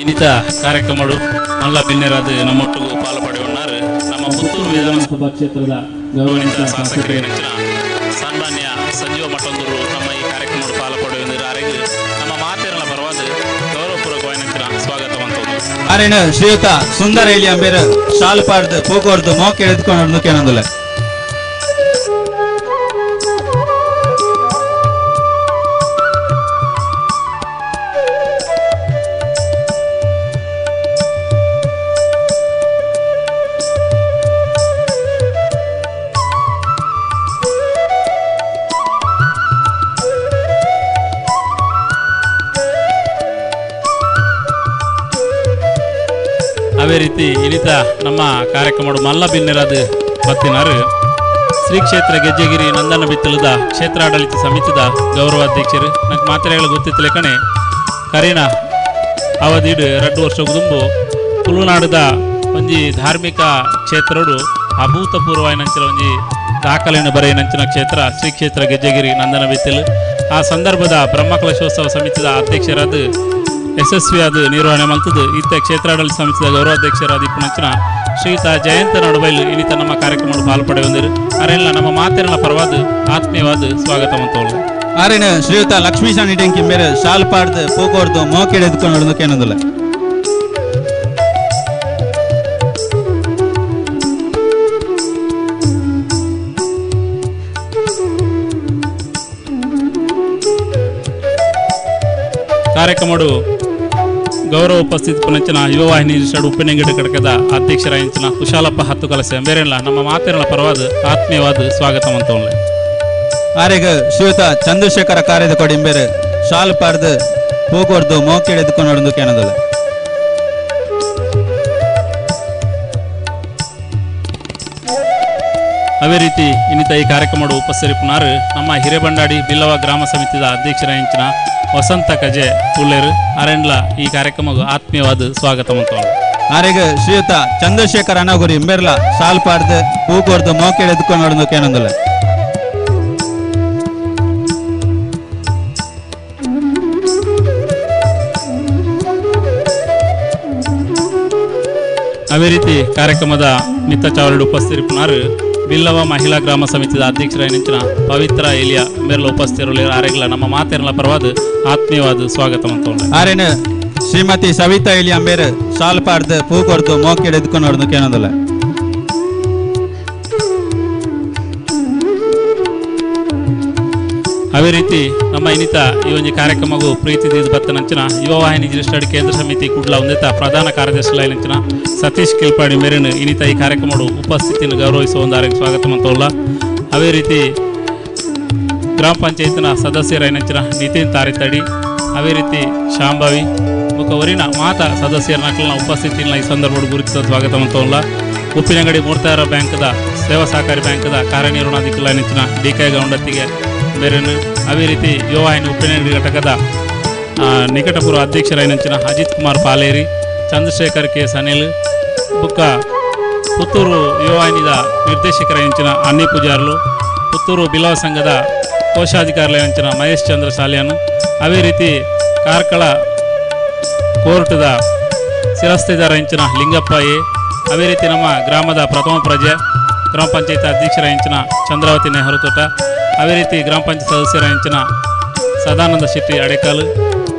ಇನ್ನಿತ ಕಾರ್ಯಕ್ರಮಗಳು ಮಲ್ಲ ಬಿನ್ನೆರಾದ ನಮ್ಮೊಟ್ಟಿಗೂ ಪಾಲು ಪಡೆಯುವన్నారు ನಮ್ಮ ಪುತ್ತೂರು ವಿಧಾನಸಭಾ ಕ್ಷೇತ್ರದ ಗೌರವಾನ್ವಿತ ಶಾಸಕರ ಸನ್ಮಾನ್ಯ ಸಂಜೀವ ಮಠಂದೂರು ನಮ್ಮ ಈ ಕಾರ್ಯಕ್ರಮಗಳು ಪಾಲು ಪಡೆಯುವಂದಿರಾರಿಗೆ ನಮ್ಮ ಮಾತೇರನ ಪರವಾದ ಗೌರವಪೂರ್ವಕವಾಗಿ ಸ್ವಾಗತ ಮಂತೊಂದು. ಆರೇನು ಶ್ರೀಯುತ ಸುಂದರ ಎಲಿ ಅಂಬೇರು ಶಾಲು ಪಾಡ್ದು ಪೂ ಕೊರ್ದು ಮೋಕೆ ಎದ್ಕೊಂಡು ಹೊಡೆದು ಕೇನೊಂದುಲ್ಲ. ಅದೇ ರೀತಿ ಇನ್ನಿತ ನಮ್ಮ ಕಾರ್ಯಕ್ರಮ ಮಲ್ಲ ಬಿನ್ನೆರಾದ ಬತ್ತಿನಾರು ಶ್ರೀ ಕ್ಷೇತ್ರ ಗೆಜ್ಜೆಗಿರಿ ನಂದನ ಬಿತ್ತಲದ ಕ್ಷೇತ್ರಾಡಳಿತ ಸಮಿತಿದ ಗೌರವಾಧ್ಯಕ್ಷರು ನಂಗೆ ಮಾತ್ರೆಗಳು ಗೊತ್ತಿತ್ತಲೆ ಕಣೆ ಕರೀನ ಅವಧಿಡು 2 ವರ್ಷ ದುಂಬು ತುಳುನಾಡದ ಒಂಜಿ ಧಾರ್ಮಿಕ ಕ್ಷೇತ್ರಡು ಅಭೂತಪೂರ್ವವಾಯಿನಂಚಿನ ಒಂಜಿ ದಾಖಲೆಯನ್ನು ಬರೆಯಿನಂಚಿನ ಕ್ಷೇತ್ರ ಶ್ರೀ ಕ್ಷೇತ್ರ ಗೆಜ್ಜೆಗಿರಿ ನಂದನ ಬಿತ್ತಲು. ಆ ಸಂದರ್ಭದ ಬ್ರಹ್ಮಕಲಶೋತ್ಸವ ಸಮಿತಿದ ಅಧ್ಯಕ್ಷರಾದ ಯಶಸ್ವಿಯಾದ ನಿರ್ವಹಣೆ ಮಲ್ತದ್ದು ಇತ್ತ ಕ್ಷೇತ್ರಾಡಳಿತ ಸಮಿತಿಯ ಗೌರವಾಧ್ಯಕ್ಷರಾದ ಇಪ್ಪುನಂಚಿನ ಶ್ರೀಯುತ ಜಯಂತ ನಡುಬೈಲು ಇನ್ನಿತ ನಮ್ಮ ಕಾರ್ಯಕ್ರಮವನ್ನು ಪಾಲ್ಪಡೆಯುವಂದಿರು ಅರೆಲ್ಲ ನಮ್ಮ ಮಾತಿನ ಪರವಾದ ಆತ್ಮೀಯವಾದ ಸ್ವಾಗತ ಮಂತೋಳು. ಆರೇನು ಶ್ರೀಯುತ ಲಕ್ಷ್ಮೀಶ ನಿಟೆಂಕಿ ಮೇರೆ ಶಾಲು ಪಾಡ್ದು ಪೂ ಕೊರ್ದು ಮೋಕೆ ಎದ್ಕೊಂಡು ಹೊಡೆದು ಕೇನೊಂದುಲ್ಲ. ಕಾರ್ಯಕ್ರಮಡು ಗೌರವ ಉಪಸ್ಥಿತಿ ಪುನಂಚಿನ ಯುವವಾಹಿನಿ ಷಡ್ ಉಪ್ಪಿನಂಗಡಿ ಘಟಕದ ಅಧ್ಯಕ್ಷರಾಯಿಂಚಿನ ಕುಶಾಲಪ್ಪ ಹತ್ತು ಕಲಸೆ ಬೇರೆಲ್ಲ ನಮ್ಮ ಮಾತಿನ ಪರವಾದ ಆತ್ಮೀಯವಾದ ಸ್ವಾಗತ ಮಂತೊಂದುಲ್ಲ. ಆರೇಗ ಶ್ರೀಯುತ ಚಂದ್ರಶೇಖರ ಕಾರ್ಯದ ಕೊಡಿಂಬೇರು ಶಾಲು ಪಾಡ್ದು ಪೂ ಕೊರ್ದು ಮೋಕೆ ಎದ್ಕೊಂಡು ಹೊಡೆದು ಕೇನೊಂದುಲ್ಲ. ಅದೇ ರೀತಿ ಇನ್ನಿತ ಈ ಕಾರ್ಯಕ್ರಮದ ಉಪಸ್ಥಿತರಿಪ್ಪುನಾರು ನಮ್ಮ ಹಿರೇಬಂಡಾಡಿ ಬಿಲ್ಲವ ಗ್ರಾಮ ಸಮಿತಿಯ ಅಧ್ಯಕ್ಷರಾಯಿಂಚಿನ ವಸಂತ ಕಜೆ ಉಳ್ಳೇರು ಅರೆಂಡ್ಲ ಈ ಕಾರ್ಯಕ್ರಮಕ್ಕೆ ಆತ್ಮೀಯವಾದ ಸ್ವಾಗತ ಮಂತೊಂದುಲ್ಲ. ಆರೇಗ ಶ್ರೀಯುತ ಚಂದ್ರಶೇಖರ ಅನಗುರಿ ಇಂಬೆರ್ಲ ಶಾಲು ಪಾಡ್ದು ಪೂ ಕೊರ್ದು ಮೋಕೆ ಎದ್ಕೊಂಡು ಹೊಡೆದು ಕೇನೊಂದುಲ್ಲ. ಅದೇ ರೀತಿ ಕಾರ್ಯಕ್ರಮದ ಮಿತ್ತ ಚಾವರಡು ಉಪಸ್ಥಿತರಿಪ್ಪುನಾರು ಬಿಲ್ಲವ ಮಹಿಳಾ ಗ್ರಾಮ ಸಮಿತಿಯ ಅಧ್ಯಕ್ಷರಾಯಿನಂಚಿನ ಪವಿತ್ರ ಎಲಿಯಾ ಮೇರ್ಲ ಉಪಸ್ಥಿತರು ಆರೆಗ್ಲ ನಮ್ಮ ಮಾತೇರನ ಪರವಾದ ಆತ್ಮೀಯವಾದ ಸ್ವಾಗತ ಮಂತೊಂದುಲ್ಲ. ಆರೇನು ಶ್ರೀಮತಿ ಸವಿತಾ ಎಲಿ ಅಂಬೇರು ಶಾಲು ಪಾಡ್ದು ಪೂ ಕೊರ್ದು ಮೋಕೆ ಎದ್ಕೊಂಡು ಹೊಡೆದು ಕೇನೊಂದುಲ್ಲ. ಅದೇ ರೀತಿ ನಮ್ಮ ಇನ್ನಿತ ಈ ಒಂದು ಕಾರ್ಯಕ್ರಮಗೂ ಪ್ರೀತಿ ಬತ್ತನಂಚಿನ ಯುವವಾಹಿನಿ ರಿಜಿಸ್ಟರ್ಡ್ ಕೇಂದ್ರ ಸಮಿತಿ ಕುಡ್ಲ ಹೊಂದಿತ ಪ್ರಧಾನ ಕಾರ್ಯದರ್ಶಿ ಸತೀಶ್ ಕಿಲ್ಪಾಡಿ ಮೇರಿನ ಇನ್ನಿತ ಈ ಕಾರ್ಯಕ್ರಮಡು ಉಪಸ್ಥಿತಿಯನ್ನು ಗೌರವಿಸುವ ಒಂದು ಆರೋಗ್ಯ ಸ್ವಾಗತ ಮಂತವಲ್ಲ. ಅದೇ ರೀತಿ ಗ್ರಾಮ ಪಂಚಾಯತ್ನ ಸದಸ್ಯರೈನಂಚಿನ ನಿತಿನ್ ತಾರಿತಡಿ, ಅದೇ ರೀತಿ ಶಾಂಭವಿ ಮುಖವರಿನ ಮಾತಾ ಸದಸ್ಯರ ನಕಲಿನ ಉಪಸ್ಥಿತಿಯನ್ನು ಈ ಸಂದರ್ಭ ಗುರುತಿಸ ಸ್ವಾಗತ ಮಂತವಲ್ಲ. Uppinangady ಮೂರ್ತಾರ ಬ್ಯಾಂಕ್ದ ಸೇವಾ ಸಹಕಾರಿ ಬ್ಯಾಂಕ್ದ ಕಾರ್ಯನಿರ್ವಹಣಾಧಿಕಾರಿಗಳಾಗಿನ ಡಿ ಕೆ ಗೌಂಡತ್ತಿಗೆ ಮೇರೆನು ಅದೇ ರೀತಿ ಯುವವಾಹಿನಿ ಉಪ್ಪಿನಂಗಡಿ ಘಟಕದ ನಿಕಟಪೂರ್ವ ಅಧ್ಯಕ್ಷರಾಗಿನ ಅಜಿತ್ ಕುಮಾರ್ ಪಾಲೇರಿ, ಚಂದ್ರಶೇಖರ್ ಕೆ ಸನಿಲ್, ಬುಕ್ಕ ಪುತ್ತೂರು ಯುವವಾಹಿನಿದ ನಿರ್ದೇಶಕರಾಗಿನ ಅನ್ನಿ ಪೂಜಾರ್ಲು, ಪುತ್ತೂರು ಬಿಲ್ಲವ ಸಂಘದ ಕೋಶಾಧಿಕಾರಿಗಳಾಗಿನ ಮಹೇಶ್ ಚಂದ್ರ ಸಾಲಿಯಾನ್, ಅದೇ ರೀತಿ ಕಾರ್ಕಳ ಕೋರ್ಟದ ಶಿರಸ್ತೆದಾರಂಚಿನ ಲಿಂಗಪ್ಪ ಎ, ಅದೇ ರೀತಿ ನಮ್ಮ ಗ್ರಾಮದ ಪ್ರಥಮ ಪ್ರಜೆ ಗ್ರಾಮ ಪಂಚಾಯತ್ ಅಧ್ಯಕ್ಷರಾಂಚಿನ ಚಂದ್ರಾವತಿ ನೆಹರು ತೋಟ, ಅದೇ ರೀತಿ ಗ್ರಾಮ ಪಂಚಾಯತ್ ಸದಸ್ಯರಾಂಚಿನ ಸದಾನಂದ ಶೆಟ್ಟಿ ಅಡೆಕಾಲು,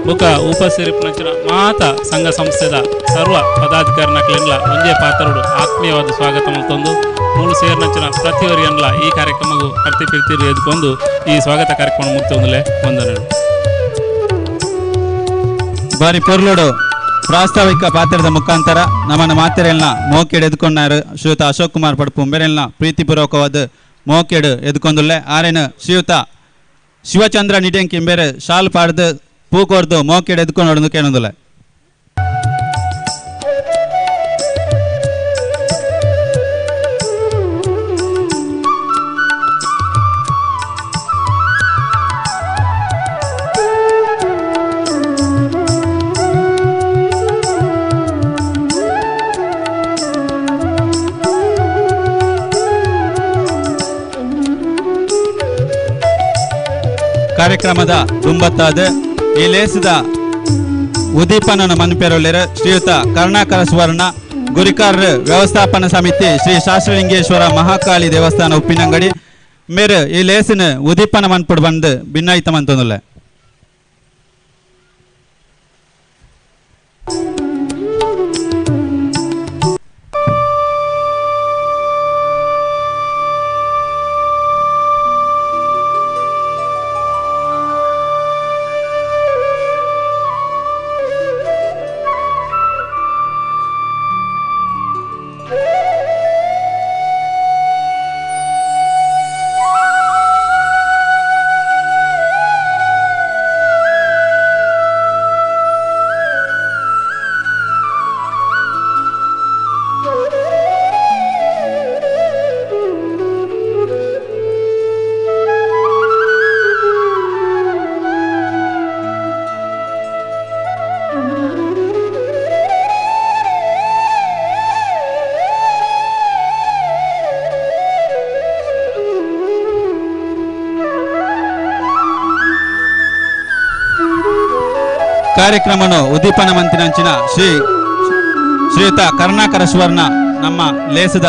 ಬುಕ್ಕ ಉಪಸಿರಿಪಿನಂಚಿನ ಮಾತ ಸಂಘ ಸಂಸ್ಥೆದ ಸರ್ವ ಪದಾಧಿಕಾರಿನ ಕ್ಲಿನ್ಲ ಒಂಜೇ ಪಾತ್ರರು ಆತ್ಮೀಯವಾದ ಸ್ವಾಗತ ತಂದು ಮೂಲು ಸೇರಿನಂಚಿನ ಪ್ರತಿಯೊರಿಯನ್ಲ ಈ ಕಾರ್ಯಕ್ರಮಗೂ ಅರ್ತಿ ಪಿರ್ತಿರು ಎದ್ಕೊಂಡು ಈ ಸ್ವಾಗತ ಕಾರ್ಯಕ್ರಮ ಮುಕ್ತೊಂದಲೇ ವಂದನೆಗಳು. ಬಾರಿ ಪೊರ್ಲೋಡು ಪ್ರಾಸ್ತಾವಿಕ ಪಾತ್ರದ ಮುಖಾಂತರ ನಮ್ಮನ್ನ ಮಾತೆರೆಲ್ನ ಮೋಕೆಡ್ ಎದ್ಕೊಂಡಾರು ಶ್ರೀಯುತ ಅಶೋಕ್ ಕುಮಾರ್ ಪಡ್ಪು ಮೇರೆಲ್ನ ಪ್ರೀತಿಪೂರ್ವಕವಾದ ಮೋಕೆಡ್ ಎದ್ಕೊಂದುಲ್ಲೆ. ಆರೇನು ಶ್ರೀಯುತ ಶಿವಚಂದ್ರ ನಿಡೆಂಕಿ ಬೇರೆ ಶಾಲ್ ಪಾಡ್ದು ಪೂಕೋರ್ದು ಮೋಕೆಡ್ ಎದ್ಕೊಂಡು ಕೇಳೊಂದುಲ್ಲೆ. ಕಾರ್ಯಕ್ರಮದ ದುಂಬತ್ತಾದ ಈ ಲೇಸದ ಉದ್ದೀಪನನ್ನು ಮನ್ಪೆರೊಳ್ಳಿರ ಶ್ರೀಯುತ ಕರುಣಾಕರ ಸುವರ್ಣ ಗುರಿಕಾರ್ ವ್ಯವಸ್ಥಾಪನಾ ಸಮಿತಿ ಶ್ರೀ ಶಾಸ್ತ್ರಲಿಂಗೇಶ್ವರ ಮಹಾಕಾಳಿ ದೇವಸ್ಥಾನ ಉಪ್ಪಿನಂಗಡಿ ಮೇರು ಈ ಲೇಸಿನ ಉದ್ದೀಪನ ಮನ್ಪುಡು ಬಂದು ಭಿನ್ನಾಯಿತ ಮಂತೊಂದುಲ್ಲೆ. ಕಾರ್ಯಕ್ರಮನು ಉದ್ದೀಪನ ಮಂತಿನಂಚಿನ ಶ್ರೀ ಶ್ರೀಯುತ ಕರುಣಾಕರ ಸುವರ್ಣ ನಮ್ಮ ಲೇಸದ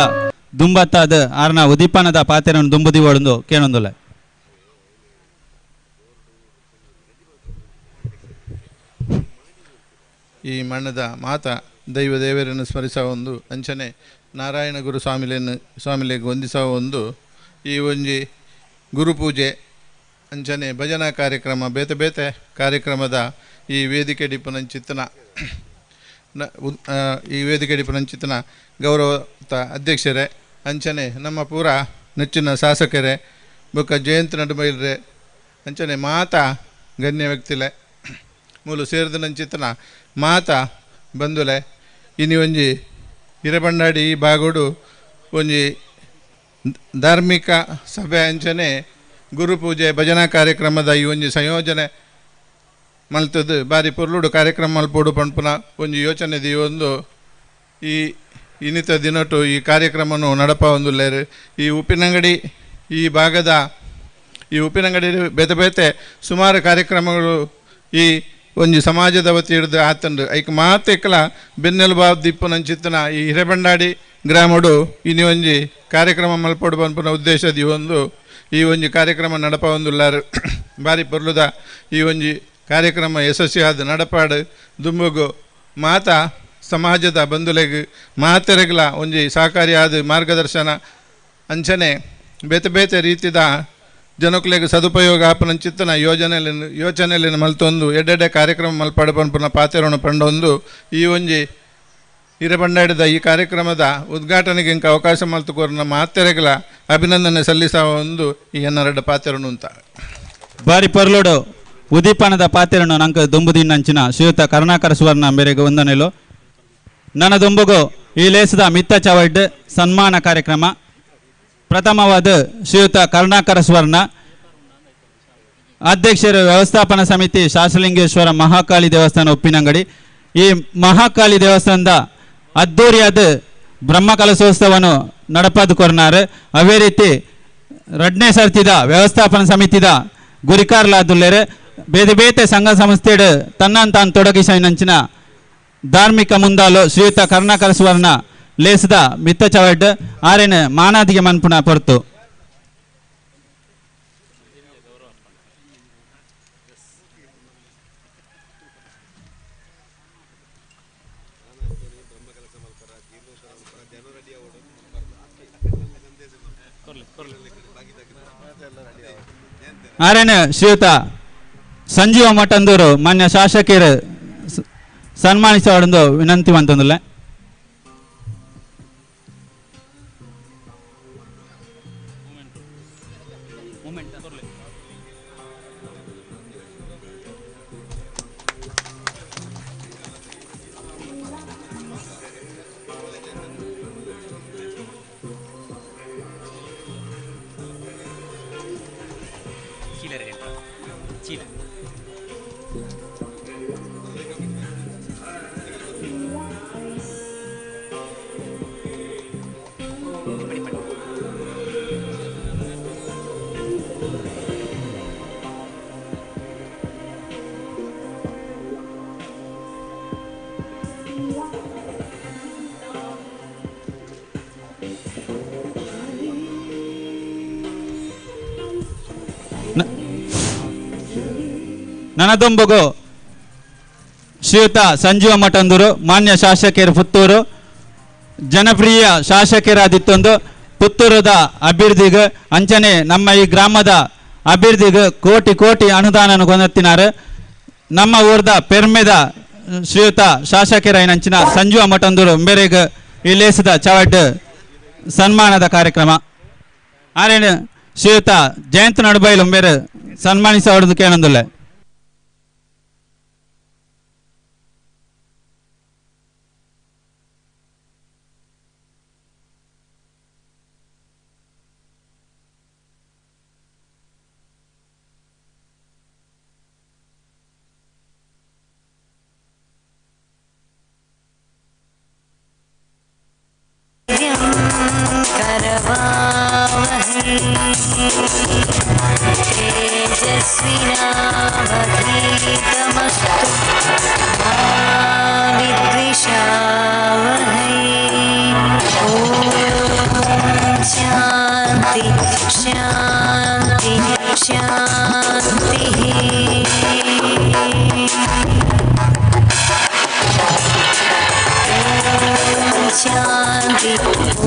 ದುಂಬತ್ತಾದ ಆರ್ನ ಉದ್ದೀಪನದ ಪಾತ್ರೆಯನ್ನು ದುಂಬುದಿವೊಂದು ಕೇಳೊಂದುಲ್ಲ. ಈ ಮಣ್ಣದ ಮಾತ ದೈವ ದೇವರನ್ನು ಸ್ಮರಿಸುವ ಒಂದು ಅಂಚನೆ ನಾರಾಯಣ ಗುರು ಸ್ವಾಮಿಲೆಯನ್ನು ಸ್ವಾಮಿಲೆಗೆ ವಂದಿಸುವ ಒಂದು ಈ ಒಂಜಿ ಗುರುಪೂಜೆ ಅಂಚನೆ ಭಜನಾ ಕಾರ್ಯಕ್ರಮ ಬೇತೆ ಬೇತೆ ಕಾರ್ಯಕ್ರಮದ ಈ ವೇದಿಕೆ ಡಿಪುನಂಚಿತನ ಈ ವೇದಿಕೆ ಡಿಪುನಂಚಿತನ ಗೌರವತ ಅಧ್ಯಕ್ಷರೇ ಅಂಚನೆ ನಮ್ಮ ಪೂರ ನೆಚ್ಚಿನ ಶಾಸಕರೇ ಬೊಕ್ಕ ಜಯಂತ್ ನಡುಮೈಲ್ರೆ ಅಂಚನೆ ಮಾತಾ ಗಣ್ಯ ವ್ಯಕ್ತಿಲೆ ಮೂಲು ಸೇರಿದನಂಚಿತನ ಮಾತಾ ಬಂಧುಲೆ ಇನಿ ಒಂಜಿ ಹಿರೇಬಂಡಾಡಿ ಈ ಬಾಗೋಡು ಒಂಜಿ ಧಾರ್ಮಿಕ ಸಭೆ ಅಂಚನೆ ಗುರುಪೂಜೆ ಭಜನಾ ಕಾರ್ಯಕ್ರಮದ ಈ ಒಂಜಿ ಸಂಯೋಜನೆ ಮಲ್ತದ್ದು ಬಾರಿ ಪೊರ್ಲುಡು ಕಾರ್ಯಕ್ರಮ ಮಲ್ಪೋಡು ಪಂಪುನ ಒಂಜಿ ಯೋಚನೆ the ಒಂದು ಈ ಇನ್ನಿತ ದಿನಟು ಈ ಕಾರ್ಯಕ್ರಮನು ನಡಪ ಒಂದುಲ್ಲೇರು. ಈ ಉಪ್ಪಿನಂಗಡಿ ಈ ಭಾಗದ ಈ ಉಪ್ಪಿನಂಗಡಿ ಬೇತೆ ಬೇತೆ ಸುಮಾರು ಕಾರ್ಯಕ್ರಮಗಳು ಈ ಒಂಜಿ ಸಮಾಜದ ವತಿ ಹಿಡಿದು ಆತಂಡು ಐಕ್ ಮಾತೆಕ್ಕಲ ಬೆನ್ನೆಲುಬಾವ್ ದಿಪ್ಪುನಂಚಿತ್ತನ ಈ ಹಿರೇಬಂಡಾಡಿ ಗ್ರಾಮಡು ಇನಿ ಒಂಜಿ ಕಾರ್ಯಕ್ರಮ ಮಲ್ಪೋಡು ಪನ್ಪುನ ಉದ್ದೇಶದ ಈ ಒಂದು ಈ ಒಂಜಿ ಕಾರ್ಯಕ್ರಮ ನಡಪ ಒಂದುಲ್ಲಾರು. ಬಾರಿ ಪೊರ್ಲುದ ಈ ಒಂಜಿ ಕಾರ್ಯಕ್ರಮ ಯಶಸ್ವಿಯಾದ ನಡಪಾಡು ದುಂಬುಗು ಮಾತಾ ಸಮಾಜದ ಬಂಧುಲೆಗ್ ಮಾತೆರೆಗ್ಲ ಒಂಜಿ ಸಹಕಾರಿಯಾದ ಮಾರ್ಗದರ್ಶನ ಅಂಚನೆ ಬೇತೆ ಬೇತೆ ರೀತಿದ ಜನಕುಲೆಗ್ ಸದುಪಯೋಗ ಆಪನಂಚಿತ್ತನ ಯೋಜನೆಯಲ್ಲಿ ಮಲ್ತೊಂದು ಎಡ್ಡೆಡ್ಡೆ ಕಾರ್ಯಕ್ರಮ ಮಲ್ಪಾಡು ಪನ್ಪುನ ಪಾತೆರೊಣ ಪಂಡೊಂದು ಈ ಒಂಜಿ ಹಿರೇಬಂಡಾಡಿದ ಈ ಕಾರ್ಯಕ್ರಮದ ಉದ್ಘಾಟನೆಗೆ ಇಂಕ ಅವಕಾಶ ಮಲ್ತುಕೋರ್ನ ಮಾತೆರೆಗ್ಲ ಅಭಿನಂದನೆ ಸಲ್ಲಿಸುವ ಒಂದು ಈ ಎನ್ನರೆಡ್ಡ ಪಾತೆರೊಣು ಅಂತ. ಬಾರಿ ಪೊರ್ಲುಡು ಉದ್ದೀಪನದ ಪಾತೆರನ್ನು ನಂಗೆ ದುಂಬುದಿನ್ನಂಚಿನ ಶ್ರೀಯುತ ಕರುಣಾಕರ ಸುವರ್ಣ ಮೇರೆಗೆ ವಂದನೆಲು. ನನ್ನ ದುಂಬುಗು ಈ ಲೇಸದ ಮಿತ್ತ ಚವಡ್ ಸನ್ಮಾನ ಕಾರ್ಯಕ್ರಮ. ಪ್ರಥಮವಾದ ಶ್ರೀಯುತ ಕರುಣಾಕರ ಸುವರ್ಣ, ಅಧ್ಯಕ್ಷರು ವ್ಯವಸ್ಥಾಪನಾ ಸಮಿತಿ ಶಾಸಲಿಂಗೇಶ್ವರ ಮಹಾಕಾಳಿ ದೇವಸ್ಥಾನ ಉಪ್ಪಿನಂಗಡಿ. ಈ ಮಹಾಕಾಳಿ ದೇವಸ್ಥಾನದ ಅದ್ದೂರಿಯಾದ ಬ್ರಹ್ಮಕಲಶೋತ್ಸವವನ್ನು ನಡಪಾದು ಕೊರ್ನಾರು. ಅದೇ ರೀತಿ ರಡ್ನೇ ಸರ್ತಿದ ವ್ಯವಸ್ಥಾಪನಾ ಸಮಿತಿದ ಗುರಿಕಾರ್ಲಾದುಲ್ಲೇರು ಬೇತೆ ಬೇತೆ ಸಂಘ ಸಂಸ್ಥೆಡು ತನ್ನನ್ನು ತಾನು ತೊಡಗಿಸಿನಂಚಿನ ಧಾರ್ಮಿಕ ಮುಂದಾಲು ಶ್ರೀಯುತ ಕರುಣಾಕರ ಸುವರ್ಣ ಲೇಸದ ಮಿತ್ತ ಚವಡ್ ಆರೇನು ಮಾನಾದಿಗೆ ಮನ್ಪುಣ ಪೊರ್ತು. ಆರೇನು ಶ್ರೀಯುತ ಸಂಜೀವ ಮಠಂದೂರು ಮಾನ್ಯ ಶಾಸಕರು ಸನ್ಮಾನಿಸೋಡೊಂದು ವಿನಂತಿ ಮಂತೊಂದುಲ್ಲ. ನನದೊಂಬಗು ಶ್ರೀಯುತ ಸಂಜೀವ ಮಠಂದೂರು ಮಾನ್ಯ ಶಾಸಕರು ಪುತ್ತೂರು ಜನಪ್ರಿಯ ಶಾಸಕರಾದಿತ್ತೊಂದು ಪುತ್ತೂರದ ಅಭಿವೃದ್ಧಿಗೆ ಅಂಚನೆ ನಮ್ಮ ಈ ಗ್ರಾಮದ ಅಭಿವೃದ್ಧಿಗೆ ಕೋಟಿ ಕೋಟಿ ಅನುದಾನ ಕೊಂದತ್ತಿನಾರು. ನಮ್ಮ ಊರ್ದ ಪೆರ್ಮೆದ ಶ್ರೀಯುತ ಶಾಸಕರಾಯಿನಂಚಿನ ಸಂಜೀವ ಮಠಂದೂರು ಮೇರೆಗೆ ಈ ಲೇಸದ ಚವಡ್ ಸನ್ಮಾನದ ಕಾರ್ಯಕ್ರಮ. ಆರೇನು ಶ್ರೀಯುತ ಜಯಂತ್ ನಡುಬೈಲು ಮೇರೆ ಸನ್ಮಾನಿಸೋದು ಕೇಳೊಂದುಲ್ಲ.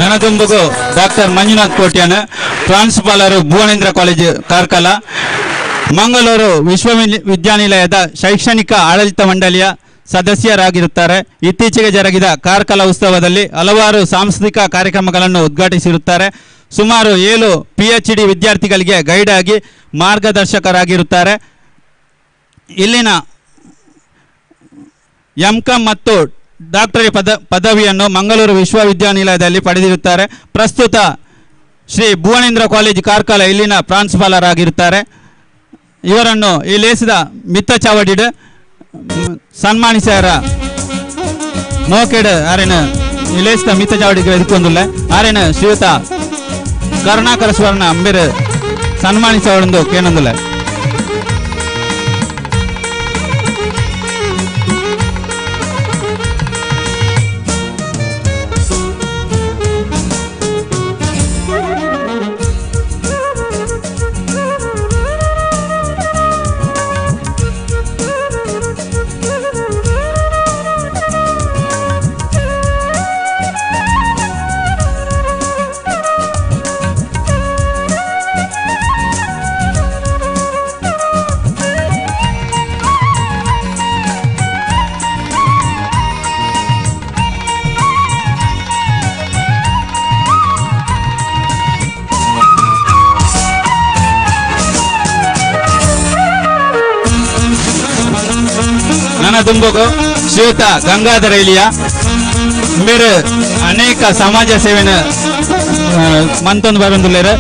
ನನದೊಂಬಗು ಡಾಕ್ಟರ್ ಮಂಜುನಾಥ್ ಕೋಟ್ಯಾನ್, ಪ್ರಾಂಶುಪಾಲರು ಭುವನೇಂದ್ರ ಕಾಲೇಜು ಕಾರ್ಕಳ, ಮಂಗಳೂರು ವಿಶ್ವವಿದ್ಯಾನಿಲಯದ ಶೈಕ್ಷಣಿಕ ಆಡಳಿತ ಮಂಡಳಿಯ ಸದಸ್ಯರಾಗಿರುತ್ತಾರೆ. ಇತ್ತೀಚೆಗೆ ಜರುಗಿದ ಕಾರ್ಕಳ ಉತ್ಸವದಲ್ಲಿ ಹಲವಾರು ಸಾಂಸ್ಕೃತಿಕ ಕಾರ್ಯಕ್ರಮಗಳನ್ನು ಉದ್ಘಾಟಿಸಿರುತ್ತಾರೆ. ಸುಮಾರು 7 PhD ವಿದ್ಯಾರ್ಥಿಗಳಿಗೆ ಗೈಡ್ ಆಗಿ ಮಾರ್ಗದರ್ಶಕರಾಗಿರುತ್ತಾರೆ. ಇಲ್ಲಿನ ಎಂ.ಕಾಂ ಮತ್ತು ಡಾಕ್ಟರಿ ಪದವಿಯನ್ನು ಮಂಗಳೂರು ವಿಶ್ವವಿದ್ಯಾನಿಲಯದಲ್ಲಿ ಪಡೆದಿರುತ್ತಾರೆ. ಪ್ರಸ್ತುತ ಶ್ರೀ ಭುವನೇಂದ್ರ ಕಾಲೇಜ್ ಕಾರ್ಕಳ ಇಲ್ಲಿನ ಪ್ರಾಂಶುಪಾಲರಾಗಿರುತ್ತಾರೆ. ಇವರನ್ನು ಈ ಲೇಸದ ಮಿತ್ತ ಚಾವಡಿಡ್ ಸನ್ಮಾನಿಸ್ಯಾರ ಮೋಕೆಡ್ ಆರೇನ ಈ ಲೇಸದ ಮಿತ್ತ ಚಾವಡಿಗೆ ಎದುಕೊಂದುಲ್ಲ ಆರೇನ ಶ್ರೀಯುತ ಕರುಣಾಕರ ಸುವರ್ಣ ಅಂಬೇರು ಸನ್ಮಾನಿಸವಳೊಂದು ಕೇನೊಂದುಲ್ಲ. ದುಂಬಗು ಶ್ರೀಯುತ ಗಂಗಾಧರ ಇಲಿಯ ಮೇರು ಅನೇಕ ಸಮಾಜ ಸೇವೆನ ಮಂತೊಂದು ಬರೊಂದುಲ್ಲೆರ್.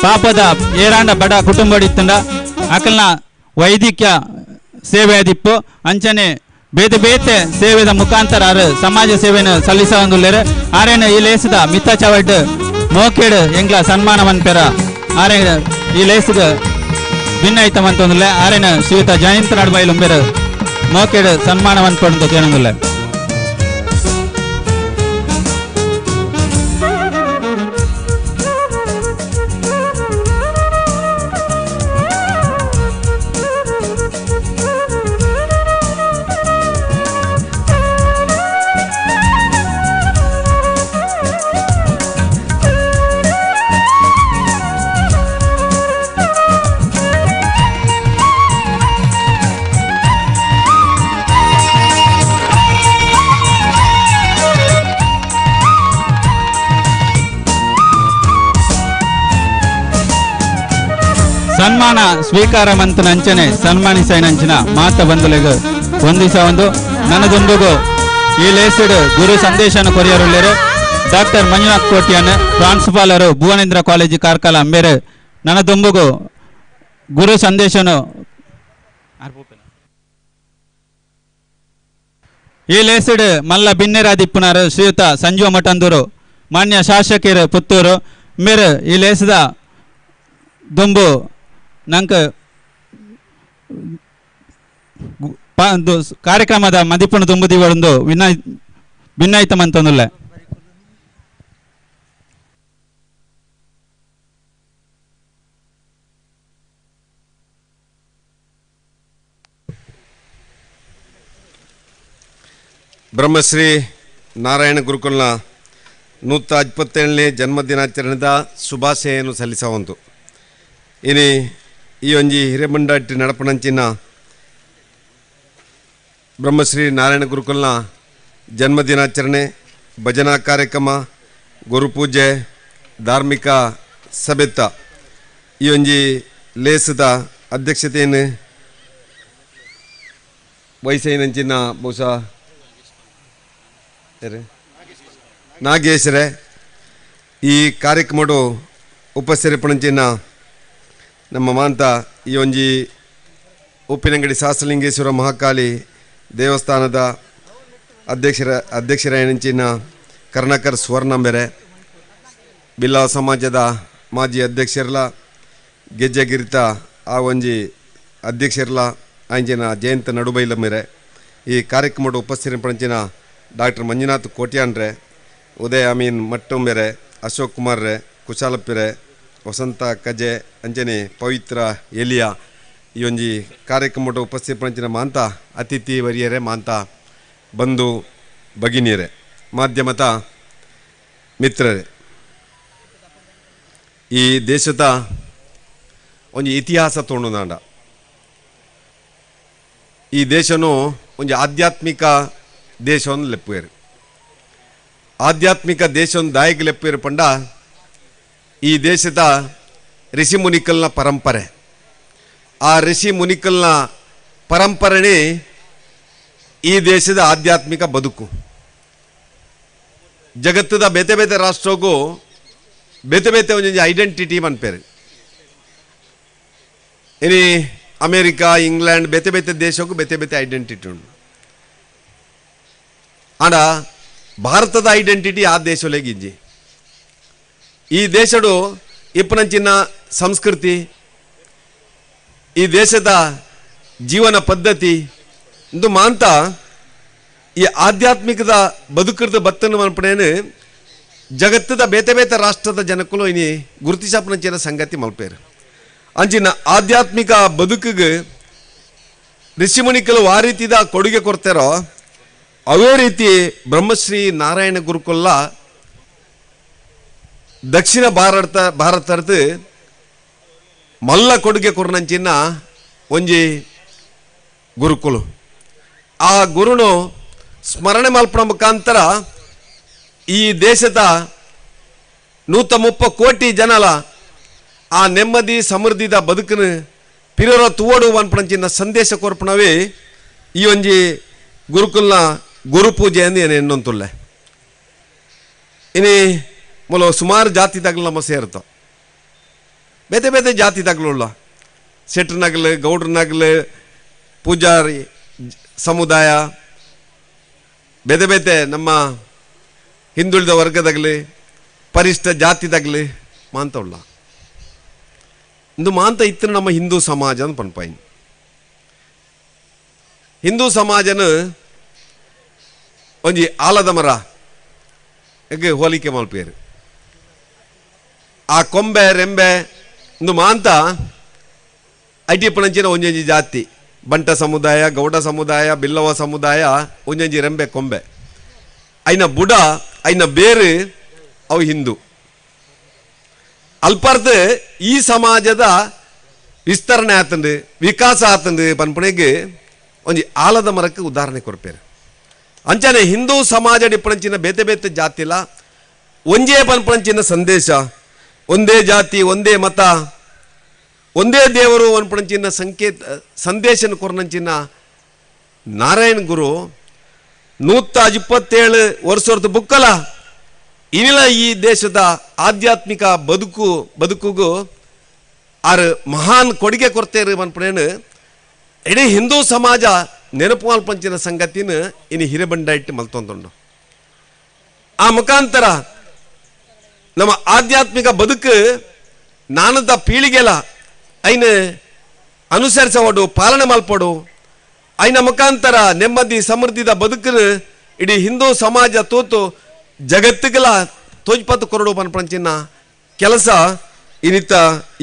ಪಾಪದ ಏರಾಂಡ ಬಡ ಕುಟುಂಬ ಇತ್ತಂಡ ಅಕಲ್ನ ವೈದ್ಯಕೀಯ ಸೇವೆ ಆದಿಪ್ಪು ಅಂಚನೆ ಬೇತೆ ಬೇತೆ ಸೇವೆದ ಮುಖಾಂತರ ಆರು ಸಮಾಜ ಸೇವೆಯನ್ನು ಸಲ್ಲಿಸೊಂದುಲ್ಲೆರ್. ಆರೇನ ಈ ಲೇಸದ ಮಿತ್ತ ಚವಡ್ ಮೋಕೇಡು ಎಂಗ್ಲ ಸನ್ಮಾನ ಮನ್ಪೆರ ಆರೆ ಈ ಲೇಸದ ಭಿನ್ನೈತ ಮಂತೊಂದುಲ್ಲೆ. ಆರೇನ ಶ್ರೀಯುತ ಜಯಂತ ನಡ್ಬೈಲು ಉಂಬೆರು ಮೋಕೇಡು ಸನ್ಮಾನ ಮನ್ಪೊಂದು ಕೇಳೊಂದುಲ್ಲೆ. ಸನ್ಮಾನ ಸ್ವೀಕಾರ ಮಂತನ ಅಂಚನೆ ಸನ್ಮಾನಿಸೈನಂಚಿನ ಮಾತ ಬಂಧುಲೆಗ್ ವಂದಿಸ ಒಂದು ನನದೊಂದುಗು ಈ ಲೇಸಿಡ್ ಗುರು ಸಂದೇಶನ ಕೊರಿಯರುಳ್ಳೇರು ಡಾಕ್ಟರ್ ಮಂಜುನಾಥ್ ಕೋಟ್ಯಾನ್ ಪ್ರಾಂಶುಪಾಲರು ಭುವನೇಂದ್ರ ಕಾಲೇಜು ಕಾರ್ಕಳ ಅಂಬೇರು ನನದೊಂಬುಗು ಗುರು ಸಂದೇಶನು ಈ ಲೇಸಿಡ್ ಮಲ್ಲ ಬಿನ್ನೆರಾದಿಪ್ಪುನಾರು ಶ್ರೀಯುತ ಸಂಜೀವ ಮಠಂದೂರು ಮಾನ್ಯ ಶಾಸಕರು ಪುತ್ತೂರು ಮೇರು ಈ ಲೇಸದ ದುಂಬು ನಂಕ ಕಾರ್ಯಕ್ರಮದ ಮದಿಪುಣ ದುಂಬು ದಿವಳೊಂದು ಭಿನ್ನಾಯಿತ ಮಂತೊಂದುಲ್ಲೆ. ಬ್ರಹ್ಮಶ್ರೀ ನಾರಾಯಣ ಗುರುಕುಲ್ನ 127ನೇ ಜನ್ಮದಿನಾಚರಣೆದ ಶುಭಾಶಯನ್ನು ಸಲ್ಲಿಸುವಂತು. ಇನಿ ಈ ಒಂಜಿ ಹಿರೇಬಂಡಾಟಿ ನಡಪಣಂಚಿನ ಬ್ರಹ್ಮಶ್ರೀ ನಾರಾಯಣ ಗುರುಕುಲ್ನ ಜನ್ಮದಿನಾಚರಣೆ ಭಜನಾ ಕಾರ್ಯಕ್ರಮ ಗುರುಪೂಜೆ ಧಾರ್ಮಿಕ ಸಭೆತ್ತ ಈ ಒಂಜಿ ಲೇಸದ ಅಧ್ಯಕ್ಷತೆಯನ್ನು ವಹಿಸೈನಂಚಿನ ಬಹುಶಃ ನಾಗೇಶ್ವರೇ ಈ ಕಾರ್ಯಕ್ರಮಡು ಉಪಸ್ಥಿರಪಣಂಚಿನ ನಮ್ಮ ಮಾಂತ ಈ ಒಂಜಿ ಉಪ್ಪಿನಂಗಡಿ ಸಹಸ್ರಲಿಂಗೇಶ್ವರ ಮಹಾಕಾಳಿ ದೇವಸ್ಥಾನದ ಅಧ್ಯಕ್ಷರಾಯಣಂಚಿನ ಕರ್ಣಾಕರ್ ಸ್ವರ್ಣಂಬೆರೆ ಬಿಲ್ಲವ ಸಮಾಜದ ಮಾಜಿ ಅಧ್ಯಕ್ಷರ್ಲ ಗೆಜ್ಜೆಗಿರಿತ ಆ ಒಂಜಿ ಅಧ್ಯಕ್ಷರ್ಲ ಅಂಚಿನ ಜಯಂತ ನಡುಬೈಲ ಮೇರೆ ಈ ಕಾರ್ಯಕ್ರಮದ ಉಪಸ್ಥಿತಪಂಚಿನ ಡಾಕ್ಟರ್ ಮಂಜುನಾಥ್ ಕೋಟ್ಯಾನ್ರೆ ಉದಯ ಅಮೀನ್ ಮಟ್ಟೊಂಬೆರೆ ಅಶೋಕ್ ಕುಮಾರ್ರೆ ಕುಶಾಲಪ್ಪಿರೆ ವಸಂತ ಕಜೆ ಅಂಜನೆ ಪವಿತ್ರ ಎಲಿಯಾ ಈ ಒಂಜಿ ಕಾರ್ಯಕ್ರಮದ ಉಪಸ್ಥಿತಪಂಚಿನ ಮಾಂತ ಅತಿಥಿ ವರಿಯರೆ ಮಾಂತ ಬಂಧು ಭಗಿನಿಯರೆ ಮಾಧ್ಯಮದ ಮಿತ್ರರೇ, ಈ ದೇಶದ ಒಂಜಿ ಇತಿಹಾಸ ತೋಣುದಾಂಡ ಈ ದೇಶನು ಒಂಜಿ ಆಧ್ಯಾತ್ಮಿಕ ದೇಶವನ್ನು ಲೆಪ್ಪುವೇರು. ಆಧ್ಯಾತ್ಮಿಕ ದೇಶವನ್ನು ದಾಯಕ ಲೆಪ್ಪುವೇರು ಪಂಡ ಈ ದೇಶದ ಋಷಿ ಮುನಿಕಲ್ನ ಪರಂಪರೆ, ಆ ಋಷಿ ಮುನಿಕಲ್ನ ಪರಂಪರೆನೇ ಈ ದೇಶದ ಆಧ್ಯಾತ್ಮಿಕ ಬದುಕು. ಜಗತ್ತದ ಬೇತೆ ಬೇತೆ ರಾಷ್ಟ್ರಕ್ಕೂ ಬೇತೆ ಬೇತೆ ಒಂಜೊಂಜಿ ಐಡೆಂಟಿಟಿ ಮನ್ಪೇರು. ಇನಿ ಅಮೇರಿಕಾ ಇಂಗ್ಲೆಂಡ್ ಬೇತೆ ಬೇತೆ ದೇಶಕ್ಕೂ ಬೇತೆ ಬೇತೆ ಐಡೆಂಟಿಟಿ ಉಂಟು. ಆಂಡ ಭಾರತದ ಐಡೆಂಟಿಟಿ ಆ ದೇಶೊಲೆಗ್ ಇಜ್ಜಿ. ಈ ದೇಶಡು ಇಪ್ಪನಂಚಿನ ಸಂಸ್ಕೃತಿ, ಈ ದೇಶದ ಜೀವನ ಪದ್ಧತಿ ಇಂದು ಮಾಂತ ಈ ಆಧ್ಯಾತ್ಮಿಕದ ಬದುಕರದ ಬತ್ತನ್ನು ಮಲ್ಪಣೇನು ಜಗತ್ತದ ಬೇತೆ ಬೇತೆ ರಾಷ್ಟ್ರದ ಜನಕ್ಕೂ ಇನಿ ಗುರುತಿಸಪನಂಚಿನ ಸಂಗತಿ ಮಲ್ಪೇರು. ಅಂಚಿನ ಆಧ್ಯಾತ್ಮಿಕ ಬದುಕಿಗೆ ಋಷಿಮುನಿಕಲು ಆ ರೀತಿದ ಕೊಡುಗೆ ಕೊಡ್ತಾರೋ ಅವೇ ರೀತಿ ಬ್ರಹ್ಮಶ್ರೀ ನಾರಾಯಣ ಗುರುಕುಲ್ಲ ದಕ್ಷಿಣ ಭಾರತದ ಮಲ್ಲ ಕೊಡುಗೆ ಕೊರ್ನಂಚಿನ ಒಂಜಿ ಗುರುಕುಲು. ಆ ಗುರುನು ಸ್ಮರಣೆ ಮಲ್ಪಣ ಮುಖಾಂತರ ಈ ದೇಶದ 130 ಕೋಟಿ ಜನಲ ಆ ನೆಮ್ಮದಿ ಸಮೃದ್ಧಿದ ಬದುಕನ್ನು ಪಿರರ ತುವಡು ಅನ್ಪಣಂಚಿನ ಸಂದೇಶ ಕೊರ್ಪಣವೇ ಈ ಒಂಜಿ ಗುರುಕುಲ್ನ ಗುರುಪೂಜೆ ಎಂದು ಏನು ಎನ್ನೊಂತುಲ್ಲೆ. ಇನಿ ಮೂಲ ಸುಮಾರು ಜಾತಿ ತಗಲು ನಮ್ಮ ಸೇರ್ತಾವ ಬೇತೆ ಬೇತೆ ಜಾತಿ ತಗಲುಳ್ಳ ಶೆಟ್ರನಾಗಲಿ ಗೌಡ್ರನಾಗಲಿ ಪೂಜಾರಿ ಸಮುದಾಯ ಬೇತೆ ಬೇತೆ ನಮ್ಮ ಹಿಂದುಳಿದ ವರ್ಗದಾಗಲಿ ಪರಿಷ್ಠ ಜಾತಿದಾಗಲಿ ಮಾಂತವುಳ್ಳ ಇಂದು ಮಾಂತ ಇತ್ತು ನಮ್ಮ ಹಿಂದೂ ಸಮಾಜ ಅಂತ ಪನ್ಪಾಯಿನ್. ಹಿಂದೂ ಸಮಾಜನ ಒಂಜಿ ಆಲದ ಮರ ಹೋಲಿಕೆ ಮಲ್ಪೇರು. ಆ ಕೊಂಬೆ ರೆಂಬೆ ಇಂದು ಮಾಂತ IT ಪಣಂಚಿನ ಒಂಜೊಂಜಿ ಜಾತಿ ಬಂಟ ಸಮುದಾಯ ಗೌಡ ಸಮುದಾಯ ಬಿಲ್ಲವ ಸಮುದಾಯ ಒಂಜೊಂಜಿ ರೆಂಬೆ ಕೊಂಬೆ ಐನ ಬುಡ ಐನ ಬೇರು ಅವು ಹಿಂದೂ. ಅಲ್ಪರ್ದು ಈ ಸಮಾಜದ ವಿಸ್ತರಣೆ ಆತಂಡು ವಿಕಾಸ ಆತಂಡು ಪನ್ಪಣೆಗೆ ಒಂಜಿ ಆಲದ ಮರಕ್ಕೆ ಉದಾಹರಣೆ ಕೊರ್ಪೇರು. ಅಂಚನೆ ಹಿಂದೂ ಸಮಾಜ ಡಿಪ್ಪಣಂಚಿನ ಬೇತೆ ಬೇತೆ ಜಾತಿಲ ಒಂಜೇ ಪನ್ಪಣಂಚಿನ ಸಂದೇಶ ಒಂದೇ ಜಾತಿ ಒಂದೇ ಮತ ಒಂದೇ ದೇವರು ಅನ್ಪಣಂಚಿನ ಸಂಕೇತ ಸಂದೇಶನ ಕೊರ್ನಂಚಿನ ನಾರಾಯಣ ಗುರು 127 ವರ್ಷದ ಬುಕ್ಕಲ ಇನಿಲ ಈ ದೇಶದ ಆಧ್ಯಾತ್ಮಿಕ ಬದುಕುಗೂ ಆರು ಮಹಾನ್ ಕೊಡುಗೆ ಕೊಡ್ತೇರು ಅನ್ಪಣೇನು ಇಡೀ ಹಿಂದೂ ಸಮಾಜ ನೆನಪು ಮಲ್ಪಂಚಿನ ಸಂಗತಿನ ಇನಿ ಹಿರೇಬಂಡ ಇಟ್ಟು ಮಲ್ತೊಂದುಂಡು. ಆ ಮುಖಾಂತರ ನಮ್ಮ ಆಧ್ಯಾತ್ಮಿಕ ಬದುಕು ನಾನದ ಪೀಳಿಗೆಲ ಐನ ಅನುಸರಿಸೋಡು ಪಾಲನೆ ಮಲ್ಪಡು ಐನ ಮುಖಾಂತರ ನೆಮ್ಮದಿ ಸಮೃದ್ಧಿದ ಬದುಕನ್ನು ಇಡೀ ಹಿಂದೂ ಸಮಾಜ ತೋತು ಜಗತ್ತಿಗೆಲ್ಲ ತೋಜ್ಪತ್ತು ಕೊರಡು ಪನ್ಪಂಚಿನ ಕೆಲಸ ಇನ್ನಿತ್ತ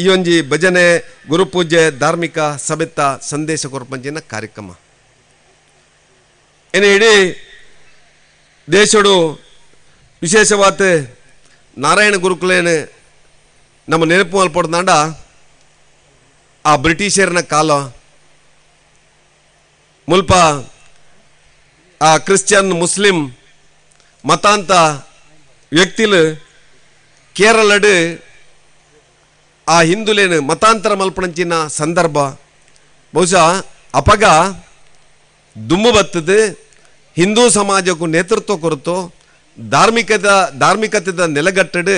ಈ ಒಂಜಿ ಭಜನೆ ಗುರುಪೂಜೆ ಧಾರ್ಮಿಕ ಸಭೆತ್ತ ಸಂದೇಶ ಕೊರಪಂಚಿನ ಕಾರ್ಯಕ್ರಮ. ಇನ್ನು ಇಡೀ ದೇಶಡು ವಿಶೇಷವಾದ ನಾರಾಯಣ ಗುರುಕುಲೇನು ನಮ್ಮ ನೆನಪು ಮಲ್ಪಡ್ದಾಂಡ ಆ ಬ್ರಿಟಿಷರ್ನ ಕಾಲ ಮುಲ್ಪ ಆ ಕ್ರಿಶ್ಚಿಯನ್ ಮುಸ್ಲಿಂ ಮತಾಂತ ವ್ಯಕ್ತಿಲು ಕೇರಳಡು ಆ ಹಿಂದುಲೇನು ಮತಾಂತರ ಮಲ್ಪಣಂಚಿನ ಸಂದರ್ಭ ಬಹುಶಃ ಅಪಗ ದುಮ್ಮು ಬತ್ತದು ಹಿಂದೂ ಸಮಾಜಕ್ಕೂ ನೇತೃತ್ವ ಕೊರತು ಧಾರ್ಮಿಕತೆದ ನೆಲೆಗಟ್ಟಡು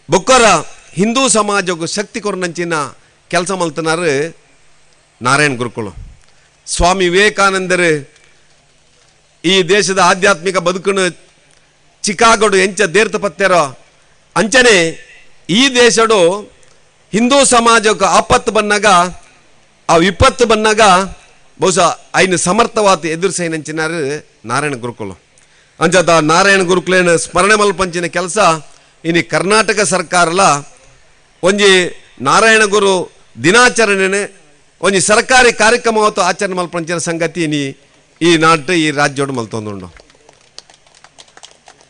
ಬೊಕ್ಕರ ಹಿಂದೂ ಸಮಾಜಕ್ಕೂ ಶಕ್ತಿ ಕೊರನಂಚಿನ ಕೆಲಸ ಮಲ್ತನಾರು ನಾರಾಯಣ ಗುರುಕುಳು. ಸ್ವಾಮಿ ವಿವೇಕಾನಂದರು ಈ ದೇಶದ ಆಧ್ಯಾತ್ಮಿಕ ಬದುಕನ್ನು ಚಿಕಾಗೋಡು ಎಂಚ ದೇರ್ತ ಪತ್ತೆರೋ ಅಂಚನೆ ಈ ದೇಶಡು ಹಿಂದೂ ಸಮಾಜಕ್ಕೆ ಆಪತ್ತು ಬಂದಾಗ ಆ ವಿಪತ್ತು ಬಂದಾಗ ಬಹುಶಃ ಐನು ಸಮರ್ಥವಾದ ಎದುರಿಸೈನಂಚಿನಾರು ನಾರಾಯಣ ಗುರುಕುಲು. ಅಂಚತ ನಾರಾಯಣ ಗುರುಕುಲೇನ ಸ್ಮರಣೆ ಮಲ್ಪಂಚಿನ ಕೆಲಸ ಇನಿ ಕರ್ನಾಟಕ ಸರ್ಕಾರಲ ಒಂಜಿ ನಾರಾಯಣ ಗುರು ದಿನಾಚರಣೆ ಒಂಜಿ ಸರ್ಕಾರಿ ಕಾರ್ಯಕ್ರಮ ಹೊತ್ತು ಆಚರಣೆ ಮಲ್ಪಂಚಿನ ಸಂಗತಿ ಇನಿ ಈ ನಾಟು ಈ ರಾಜ್ಯೋಡು ಮಲ್ತೊಂದುಂಡು.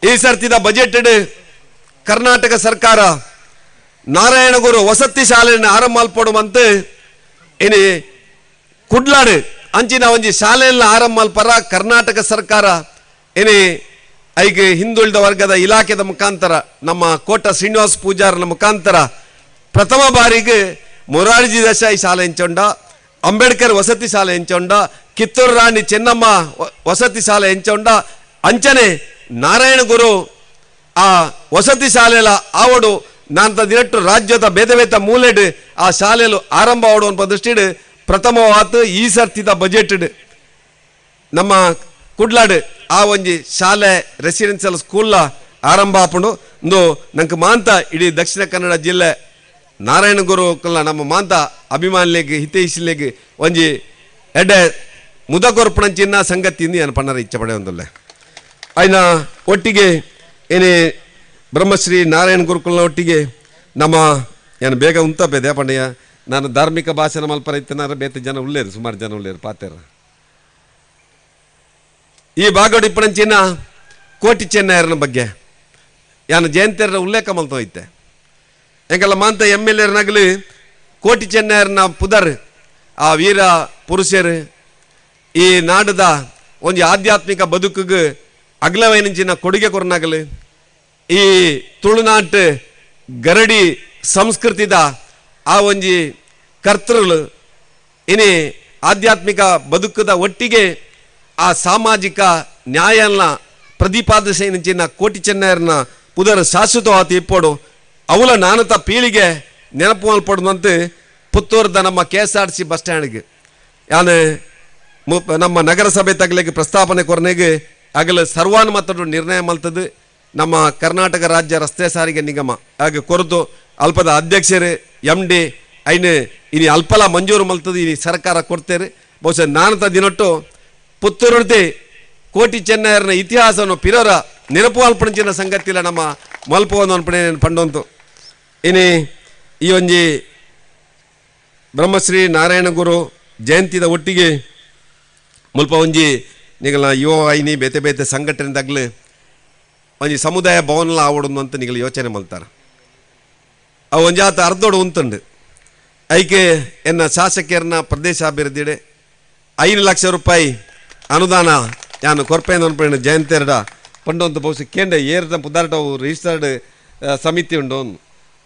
ಈ ಸರ್ತಿದ ಬಜೆಟ್ ಕರ್ನಾಟಕ ಸರ್ಕಾರ ನಾರಾಯಣ ಗುರು ವಸತಿ ಶಾಲೆಯನ್ನು ಆರಂಭ ಮಲ್ಪಡುವಂತೆ ಇನಿ ಕುಡ್ಲಾಡು ಅಂಚಿನ ಒಂಜಿ ಶಾಲೆಯನ್ನು ಆರಂಭ ಮಲ್ಪರ ಕರ್ನಾಟಕ ಸರ್ಕಾರ ಏನೇ ಐಗೆ ಹಿಂದುಳಿದ ವರ್ಗದ ಇಲಾಖೆದ ಮುಖಾಂತರ ನಮ್ಮ ಕೋಟ ಶ್ರೀನಿವಾಸ ಪೂಜಾರನ ಮುಖಾಂತರ ಪ್ರಥಮ ಬಾರಿಗೆ ಮೊರಾರ್ಜಿ ದೇಸಾಯಿ ಶಾಲೆ ಎಂಚೊಂಡ, ಅಂಬೇಡ್ಕರ್ ವಸತಿ ಶಾಲೆ ಎಂಚೊಂಡ, ಕಿತ್ತೂರು ರಾಣಿ ಚೆನ್ನಮ್ಮ ವಸತಿ ಶಾಲೆ ಎಂಚೊಂಡ, ಅಂಚನೆ ನಾರಾಯಣ ಗುರು ಆ ವಸತಿ ಶಾಲೆಲ ಆವಡು ನಾಂತ ದಿನಟ್ಟು ರಾಜ್ಯದ ಬೇತೆ ಬೇತೆ ಮೂಲೆಡ್ ಆ ಶಾಲೆಲು ಆರಂಭ ಆವಡು ಅನ್ಪ ದೃಷ್ಟಿಡ್ ಪ್ರಥಮವಾತು ಈ ಸರ್ತಿದ ಬಜೆಟ್ ನಮ್ಮ ಕುಡ್ಲಾಡು ಆ ಒಂಜಿ ಶಾಲೆ ರೆಸಿಡೆನ್ಷಿಯಲ್ ಸ್ಕೂಲ್ ಆರಂಭ ಆಪುಂಡು. ಇಂದು ನಂಗೆ ಮಾಂತ ಇಡೀ ದಕ್ಷಿಣ ಕನ್ನಡ ಜಿಲ್ಲೆ ನಾರಾಯಣ ಗುರು ನಮ್ಮ ಮಾಂತ ಅಭಿಮಾನಿಲೆಗ್ ಹಿತೈಷಿಲೆಗ್ ಒಂಜಿ ಎಡ್ಡೆ ಮುದಕೊರ್ಪಣಂಚಿನ ಸಂಗತಿಯಿಂದ ಏನು ಪಣ್ಣರ ಇಚ್ಛೆ ಪಡೆಯೊಂದುಲ್ಲೆ. ಆಯ್ನ ಒಟ್ಟಿಗೆ ಏನೇ ಬ್ರಹ್ಮಶ್ರೀ ನಾರಾಯಣ ಗುರುಕುಲ್ನ ಒಟ್ಟಿಗೆ ನಮ್ಮ ಏನು ಬೇಗ ಉಂತಪೇದೆ ಪಂಡೆಯ ನಾನು ಧಾರ್ಮಿಕ ಭಾಷಣ ಮಲ್ಪರ ಇತ್ತನಾರ ಬೇತೆ ಜನ ಉಳ್ಳೇರು ಸುಮಾರು ಜನ ಉಳ್ಳೇರು ಪಾತೇರ. ಈ ಬಾಗೋಡಿ ಪಣಂಚಿನ ಕೋಟಿ ಚೆನ್ನಯ್ಯರನ ಬಗ್ಗೆ ಯಾನು ಜಯಂತಿಯರ ಉಲ್ಲೇಖ ಮಲ್ತೋ ಐತೆ. ಎಂಗೆಲ್ಲ ಮಾಂತ ಎಮ್ ಎಲ್ ಎರ್ನಾಗಲಿ ಕೋಟಿ ಚೆನ್ನಯ್ಯರನ ಪುದರ್ ಆ ವೀರ ಪುರುಷರು ಈ ನಾಡದ ಒಂಜಿ ಆಧ್ಯಾತ್ಮಿಕ ಬದುಕಿಗೆ ಅಗ್ಲವೈನಂಚಿನ ಕೊಡುಗೆ ಕೊರನಾಗಲಿ ಈ ತುಳುನಾಟು ಗರಡಿ ಸಂಸ್ಕೃತಿದ ಆ ಒಂಜಿ ಕರ್ತೃಗಳು ಇನಿ ಆಧ್ಯಾತ್ಮಿಕ ಬದುಕದ ಒಟ್ಟಿಗೆ ಆ ಸಾಮಾಜಿಕ ನ್ಯಾಯನ ಪ್ರತಿಪಾದಿಸಿನ ಕೋಟಿ ಚೆನ್ನಯ್ಯರನ ಪುದರ್ ಶಾಶ್ವತವಾದ ಇಪ್ಪೋಡು ಅವಲ ನಾನತ ಪೀಳಿಗೆ ನೆನಪು ಮಲ್ಪಡುವಂತೆ ಪುತ್ತೂರದ ನಮ್ಮ KSRTC bus ಸ್ಟ್ಯಾಂಡ್ಗೆ ಯಾನು ನಮ್ಮ ನಗರಸಭೆ ತಗಲಿಗೆ ಪ್ರಸ್ತಾಪನೆ ಕೊರನೆಗೆ ಆಗಲ ಸರ್ವಾನುಮತದ ನಿರ್ಣಯ ಮಲ್ತದ್ದು ನಮ್ಮ ಕರ್ನಾಟಕ ರಾಜ್ಯ ರಸ್ತೆ ಸಾರಿಗೆ ನಿಗಮ ಹಾಗೆ ಕೊರತು ಅಲ್ಪದ ಅಧ್ಯಕ್ಷರು MD ಐನು ಇನಿ ಅಲ್ಪಲ ಮಂಜೂರು ಮಲ್ತದ್ದು ಇನಿ ಸರ್ಕಾರ ಕೊಡ್ತೇವೆ. ಬಹುಶಃ ನಾನತ ದಿನೊಟ್ಟು ಪುತ್ತೂರುಡ್ತಿ ಕೋಟಿ ಚೆನ್ನಯ್ಯನ ಇತಿಹಾಸವನ್ನು ಪಿರೋರ ನೆನಪು ಅಲ್ಪಣಚಿನ ಸಂಗತಿಲ್ಲ ನಮ್ಮ ಮಲ್ಪವನ್ನು ಅನ್ಪಣೆ ಪಂಡೊಂತು. ಇನಿ ಈ ಒಂಜಿ ಬ್ರಹ್ಮಶ್ರೀ ನಾರಾಯಣ ಗುರು ಜಯಂತಿದ ಒಟ್ಟಿಗೆ ಮುಲ್ಪ ಒಂಜಿ ನಿಗಲ ಯುವ ವಾಹಿನಿ ಬೇತೆ ಬೇತೆ ಸಂಘಟನೆದಾಗಲೇ ಒಂಜಿ ಸಮುದಾಯ ಭವನಲ ಆವಡೊಂದು ಅಂತ ನಿಗಲ ಯೋಚನೆ ಮಲ್ತಾರೆ. ಅವು ಒಂಜಾತ ಅರ್ಧೋಡು ಉಂತುಂಡು ಐಕೆ ಎನ್ನ ಶಾಸಕರನ್ನ ಪ್ರದೇಶ ಅಭಿವೃದ್ಧಿಡೆ 5 ಲಕ್ಷ ರೂಪಾಯಿ ಅನುದಾನ ಯಾನು ಕೊರ್ಪೇಂದು ಅನ್ಪೇಣ ಜಯಂತಿಯರ್ಡ ಪಂಡೊಂದು ಬಹುಶಃ ಕೇಂದ್ರ ಏರ್ದ ಪುದಾರ್ಟ ಅವು ರಿಜಿಸ್ಟರ್ಡ್ ಸಮಿತಿ ಉಂಡು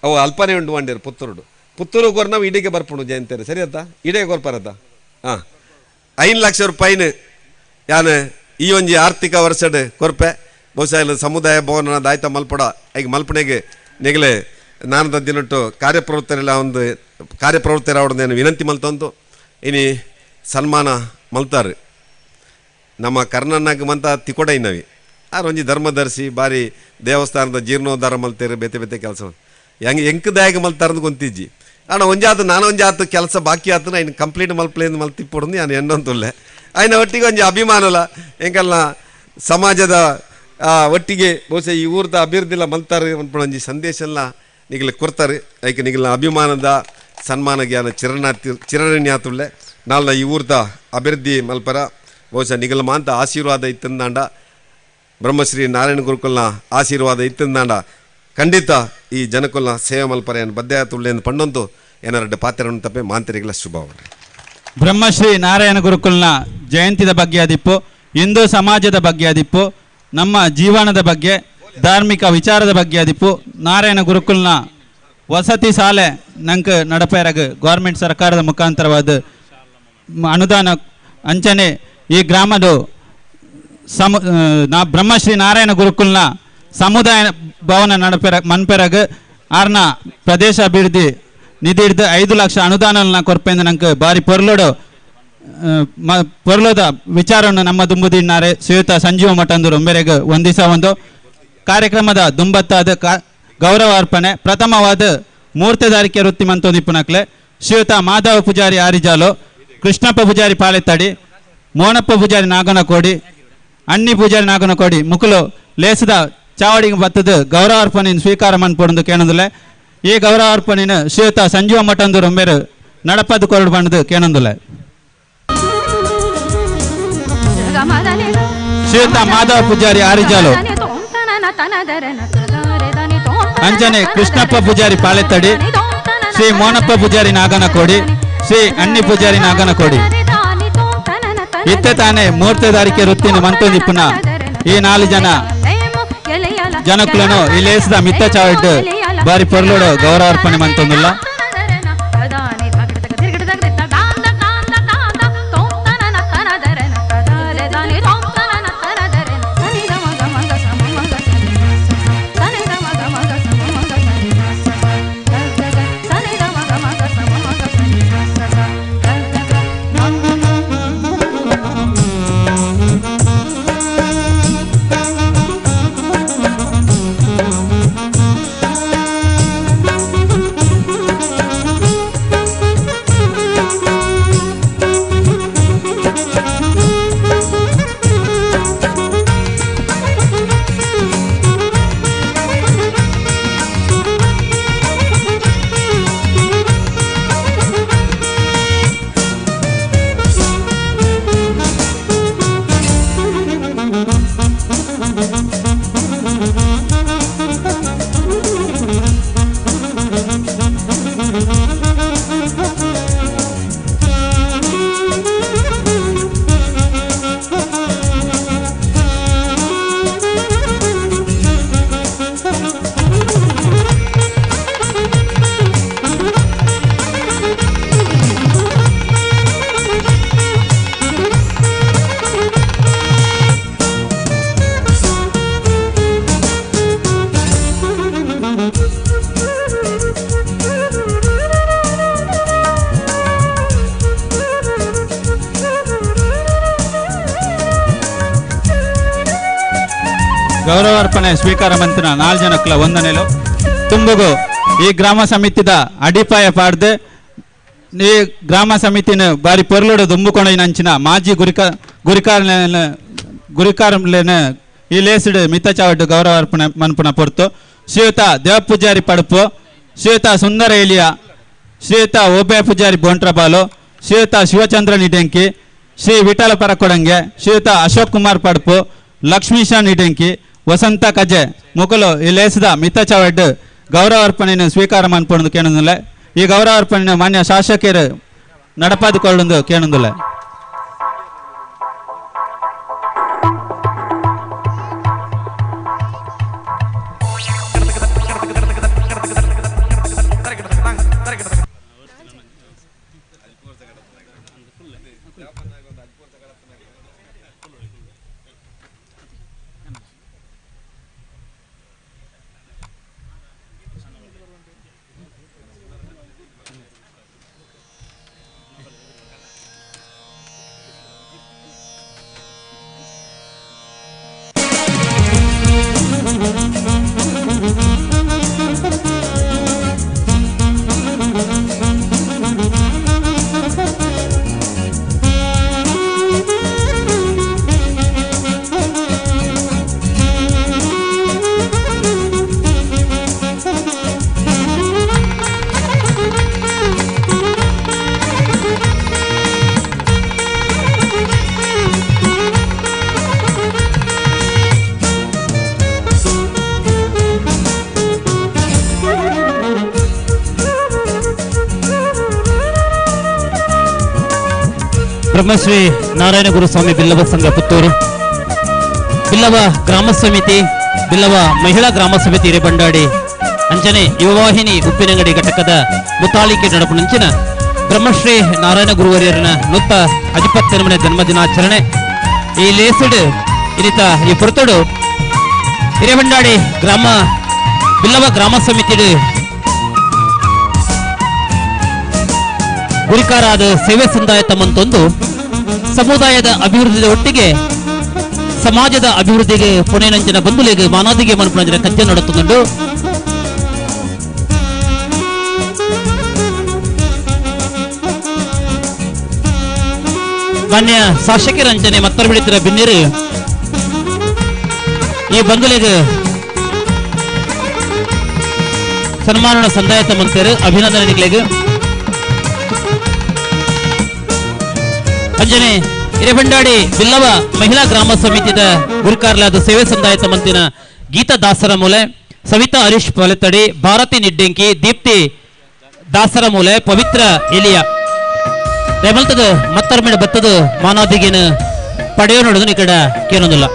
ಅವು ಅಲ್ಪನೆ ಉಂಡು వండిರು ಪುತ್ತೂರುಡು ಪುತ್ತೂರು ಕೊರ್ನವು ಇಡೀಗೆ ಬರ್ಪುಂಡು ಜಯಂತಿಯರು ಸರಿ ಅತ್ತ ಇಡೇ ಕೊರ್ಪಾರತ್ತ ಹಾಂ 5 ಲಕ್ಷ ರೂಪಾಯಿನ ಯಾನು ಈ ಒಂಜಿ ಆರ್ಥಿಕ ವರ್ಷಡ್ ಕೊರ್ಪೆ ಬಹುಶಃ ಇಲ್ಲ ಸಮುದಾಯ ಭವನ ದಾಯ್ತ ಮಲ್ಪಡ ಈಗ ಮಲ್ಪನೆಗೆ ನೆಗಲೆ ನಾನು ದಿನಟ್ಟು ಕಾರ್ಯಪ್ರವೃತ್ತರೆಲ್ಲ ಒಂದು ಕಾರ್ಯಪ್ರವೃತ್ತರ ಅವರನ್ನು ವಿನಂತಿ ಮಲ್ತಂತು ಇನಿ ಸನ್ಮಾನ ಮಲ್ತಾರೆ. ನಮ್ಮ ಕರ್ನಾಟಕ ಮಂತ ತಿಕೊಡ ಇನ್ನವಿ ಆರು ಒಂಜಿ ಧರ್ಮದರ್ಶಿ ಬಾರಿ ದೇವಸ್ಥಾನದ ಜೀರ್ಣೋದ್ಧಾರ ಮಲ್ತೇರು ಬೇತೆ ಬೇತೆ ಕೆಲಸ ಹೆಂಗೆ ಎಂಕದಾಯಕ ಮಲ್ತಾರಂದು ಗೊಂತಿಜ್ಜಿ ಅಣ್ಣ ಒಂಜಾತು ನಾನು ಒಂಜಾತು ಕೆಲಸ ಬಾಕಿ ಆತನ ಇನ್ನು ಕಂಪ್ಲೀಟ್ ಮಲ್ಪ್ಲೇಂದು ಮಲ್ತಿಪ್ಪೊಡಂದು ನಾನು ಎನ್ನೊಂದುಲ್ಲೆ ಆಯ್ನ ಒಟ್ಟಿಗೆ ಒಂಜಿ ಅಭಿಮಾನಲ ಎಂಕಲ್ಲ ಸಮಾಜದ ಒಟ್ಟಿಗೆ ಬಹುಶಃ ಈ ಊರ್ದ ಅಭಿವೃದ್ಧಿಲ್ಲ ಮಲ್ತಾರೆ ಅನ್ಪುಣ ಒಂಜಿ ಸಂದೇಶ ಎಲ್ಲ ನಿಗಲ ಕೊಡ್ತಾರೆ. ಐಕೆ ನಿಗಲ ಅಭಿಮಾನದ ಸನ್ಮಾನ ಜ್ಞಾನ ಚಿರಣ್ಯಾತುಳ್ಳೆ ನಾಲ್ನ ಈ ಊರ್ದ ಅಭಿವೃದ್ಧಿ ಮಲ್ಪರ ಬಹುಶಃ ನಿಗಲ ಮಾಂತ ಆಶೀರ್ವಾದ ಇತ್ತಂದಾಂಡ ಬ್ರಹ್ಮಶ್ರೀ ನಾರಾಯಣ ಗುರುಕುಲ್ನ ಆಶೀರ್ವಾದ ಇತ್ತಂದಾಂಡ ಖಂಡಿತ ಈ ಜನಕುಲ್ನ ಸೇವೆ ಮಲ್ಪರ ಏನು ಬದ್ಧ ತುಳ್ಳೆ ಪಂಡೊಂತು ಏನಾರ ಪಾತ್ರವನ್ನು ತಪ್ಪೆ ಮಾಂತರಿಗಳ ಶುಭವಾಗಲಿ. ಬ್ರಹ್ಮಶ್ರೀ ನಾರಾಯಣ ಗುರುಕುಲ್ನ ಜಯಂತಿದ ಬಗ್ಗೆ ಅದಿಪ್ಪು, ಹಿಂದೂ ಸಮಾಜದ ಬಗ್ಗೆ ಅದಿಪ್ಪು, ನಮ್ಮ ಜೀವನದ ಬಗ್ಗೆ, ಧಾರ್ಮಿಕ ವಿಚಾರದ ಬಗ್ಗೆ ಅದಿಪ್ಪು. ನಾರಾಯಣ ಗುರುಕುಲ್ನ ವಸತಿ ಶಾಲೆ ನಂಗೆ ನಡಪೇರಗ ಗೌರ್ಮೆಂಟ್ ಸರ್ಕಾರದ ಮುಖಾಂತರವಾದ ಅನುದಾನ ಅಂಚನೆ ಈ ಗ್ರಾಮದ ಬ್ರಹ್ಮಶ್ರೀ ನಾರಾಯಣ ಗುರುಕುಲ್ನ ಸಮುದಾಯ ಭವನ ನಡಪೆರ ಮನ್ಪೆರಗ ಆರ್ನ ಪ್ರದೇಶ ಅಭಿವೃದ್ಧಿ ನಿಧಿ ಹಿಡ್ದು 5 ಲಕ್ಷ ಅನುದಾನ ಕೊರ್ಪೆಂದು ನಂಗೆ ಭಾರಿ ಪೊರ್ಲೋಡು ಪೊರ್ಲೋದ ವಿಚಾರವನ್ನು ನಮ್ಮ ದುಂಬುದಿನ್ನಾರೆ ಶ್ರೀಯುತ ಸಂಜೀವ ಮಠಂದೂರು ಮೇರೆಗೆ ಒಂದಿಸ ಒಂದು ಕಾರ್ಯಕ್ರಮದ ದುಂಬತ್ತಾದ ಗೌರವ ಅರ್ಪಣೆ ಪ್ರಥಮವಾದ ಮೂರ್ತೆದಾರಿಕೆ ವೃತ್ತಿ ಮಂತೋ ನಿಪುಣಕ್ಲೆ ಶ್ರೀಯುತ ಮಾಧವ ಪೂಜಾರಿ ಆರಿಜಾಲು, ಕೃಷ್ಣಪ್ಪ ಪೂಜಾರಿ ಪಾಳೆತ್ತಡಿ, ಮೋನಪ್ಪ ಪೂಜಾರಿ ನಾಗನಕೋಡಿ, ಅಣ್ಣಿ ಪೂಜಾರಿ ನಾಗನಕೋಡಿ ಮುಕುಲು ಲೇಸದ ಚಾವಡಿಗೆ ಬತ್ತದ ಗೌರವಾರ್ಪಣೆ ಸ್ವೀಕಾರ ಮನ್ಪೊಡಂದು ಕೇಣಂದುಲೆ. ಈ ಗೌರವಾರ್ಪಣೆನ ಶ್ರೀಯುತ ಸಂಜೀವ ಮಠಂದೂರು ಮೇರು ನಡಪದ ಕೊರಡು ಬಂದು ಕೇಣಂದುಲೆ. ಶ್ರೀಯುತ ಮಾಧವ ಪೂಜಾರಿ ಆರಿಜಾಲು, ಅಂಜನೆ ಕೃಷ್ಣಪ್ಪ ಪೂಜಾರಿ ಪಾಳೆತ್ತಡಿ, ಶ್ರೀ ಮೋನಪ್ಪ ಪೂಜಾರಿ ನಾಗನಕೋಡಿ, ಶ್ರೀ ಅಣ್ಣಿ ಪೂಜಾರಿ ನಾಗನಕೋಡಿ. ಇತ್ತೆ ತಾನೇ ಮೂರ್ತೆದಾರಿಕೆ ವೃತ್ತಿನ ಮಂತೊಂದಿಪ್ಪುನ ಈ 4 ಜನ ಜನಕುಲನು ಈ ಲೇಸದ ಮಿತ್ತ ಚಾವಿಡ್ ಬಾರಿ ಪೊರ್ಲೋಡು ಗೌರವಾರ್ಪಣೆ ಮಂತೊಂದಿಲ್ಲ. Thank you. ಗೌರವಾರ್ಪಣೆ ಸ್ವೀಕಾರ ಮಂತಿನ 4 ಜನಕ್ಕಲ ವಂದನೆಲು ತುಂಬುಗು ಈ ಗ್ರಾಮ ಸಮಿತಿದ ಅಡಿಪಾಯ ಪಾಡ್ದು ಈ ಗ್ರಾಮ ಸಮಿತಿನ ಬಾರಿ ಪೊರ್ಲುಡು ದುಂಬುಕೊಂಡಂಚಿನ ಮಾಜಿ ಗುರಿಕಾರಲೇನ ಈ ಲೇಸಿಡು ಮಿತ್ತಚಾವಡ್ಡು ಗೌರವಾರ್ಪಣೆ ಮನ್ಪುನ ಪೊರ್ತು ಶ್ರೀಯುತ ದೇವಪೂಜಾರಿ ಪಡುಪು, ಶ್ರೀಯುತ ಸುಂದರ ಎಲಿಯ, ಶ್ರೀಯುತ ಓಬೆ ಪೂಜಾರಿ ಬೋಂಟ್ರಬಾಲು, ಶ್ರೀಯುತ ಶಿವಚಂದ್ರ ನಿಡೆಂಕಿ, ಶ್ರೀ ವಿಠಲ ಪರಕೊಡಂಗೆ, ಶ್ರೀಯುತ ಅಶೋಕ್ ಕುಮಾರ್ ಪಡುಪು, ಲಕ್ಷ್ಮೀಶ ನಿಡೆಂಕಿ, ವಸಂತ ಕಜೆ ಮುಕುಲು ಈ ಲೇಸದ ಮಿತ್ತಚಾವಡ್ಡು ಗೌರವಾರ್ಪಣೆಯನ್ನು ಸ್ವೀಕಾರ ಮನ್ಪೊಂದು ಕೇಣುದಿಲ್ಲ. ಈ ಗೌರವಾರ್ಪಣೆ ಮಾನ್ಯ ಶಾಸಕರು ನಡಪಾದುಕೊಳ್ಳೊಂದು ಕೇಣುದಿಲ್ಲ. ಬ್ರಹ್ಮಶ್ರೀ ನಾರಾಯಣ ಗುರುಸ್ವಾಮಿ ಬಿಲ್ಲವ ಸಂಘ ಪುತ್ತೂರು, ಬಿಲ್ಲವ ಗ್ರಾಮ ಸಮಿತಿ, ಬಿಲ್ಲವ ಮಹಿಳಾ ಗ್ರಾಮ ಸಮಿತಿ ಹಿರೇಬಂಡಾಡಿ ಅಂಚನೆ ಯುವವಾಹಿನಿ ಉಪ್ಪಿನಂಗಡಿ ಘಟಕದ ಮುತಾಳಿಕೆ ನಡಪುನಂಚಿನ ಬ್ರಹ್ಮಶ್ರೀ ನಾರಾಯಣ ಗುರುವರಿಯರನ ನೂತ ಅಧಿಪತ್ತೆರಮನೆ ಜನ್ಮದಿನಾಚರಣೆ ಈ ಲೇಸಿಡು ಇನಿತ ಈ ಪುರತಡು ಹಿರೇಬಂಡಾಡಿ ಗ್ರಾಮ ಬಿಲ್ಲವ ಗ್ರಾಮ ಸಮಿತಿ ಗುರಿಕಾರಾದ ಸೇವೆ ಸಂದಾಯ ತಮ್ಮಂತೊಂದು ಸಮುದಾಯದ ಅಭಿವೃದ್ಧಿಯ ಒಟ್ಟಿಗೆ ಸಮಾಜದ ಅಭಿವೃದ್ಧಿಗೆ ಪುಣೆನಂಚಿನ ಬಂಧುಲಿಗೆ ಮಾನಾದಿಗೆ ಮನಪುಣಂಚಿನ ಕಜ್ಜೆ ನಡುತ್ತುಂಡು. ಮಾನ್ಯ ಶಾಸಕರಂಚನೆ ಮತ್ತರ ಬಿಡಿತರ ಬಿನ್ನಿರು ಈ ಬಂಧುಲಿಗೆ ಸನ್ಮಾನ ಸಂದಾಯ ತಮ್ಮಂತೇರು ಅಭಿನಂದನೆಗಳಿಗೆ. ಅಂಜನೆ ಹಿರೇಬಂಡಾಡಿ ಬಿಲ್ಲವ ಮಹಿಳಾ ಗ್ರಾಮ ಸಮಿತಿದ ಗುರುಕಾರ್ಲಾದ ಸೇವೆ ಸಂದಾಯ ತಮ್ಮಂತಿನ ಗೀತಾ ದಾಸರ ಮೂಲೆ, ಸವಿತಾ ಹರೀಶ್ ಪೊಲೆತಡಿ, ಭಾರತಿ ನಿಡ್ಡೆಂಕಿ, ದೀಪ್ತಿ ದಾಸರ ಮೂಲೆ, ಪವಿತ್ರ ಎಲಿಯ ರೇಮಲ್ತದ ಮತ್ತರ್ಮೇಡ ಬತ್ತದ ಮಾನಾದಿಗೇನು ಪಡೆಯೋ ನೋಡೋದು ಈ ಕಡೆ ಕೇನೊಂದಿಲ್ಲ.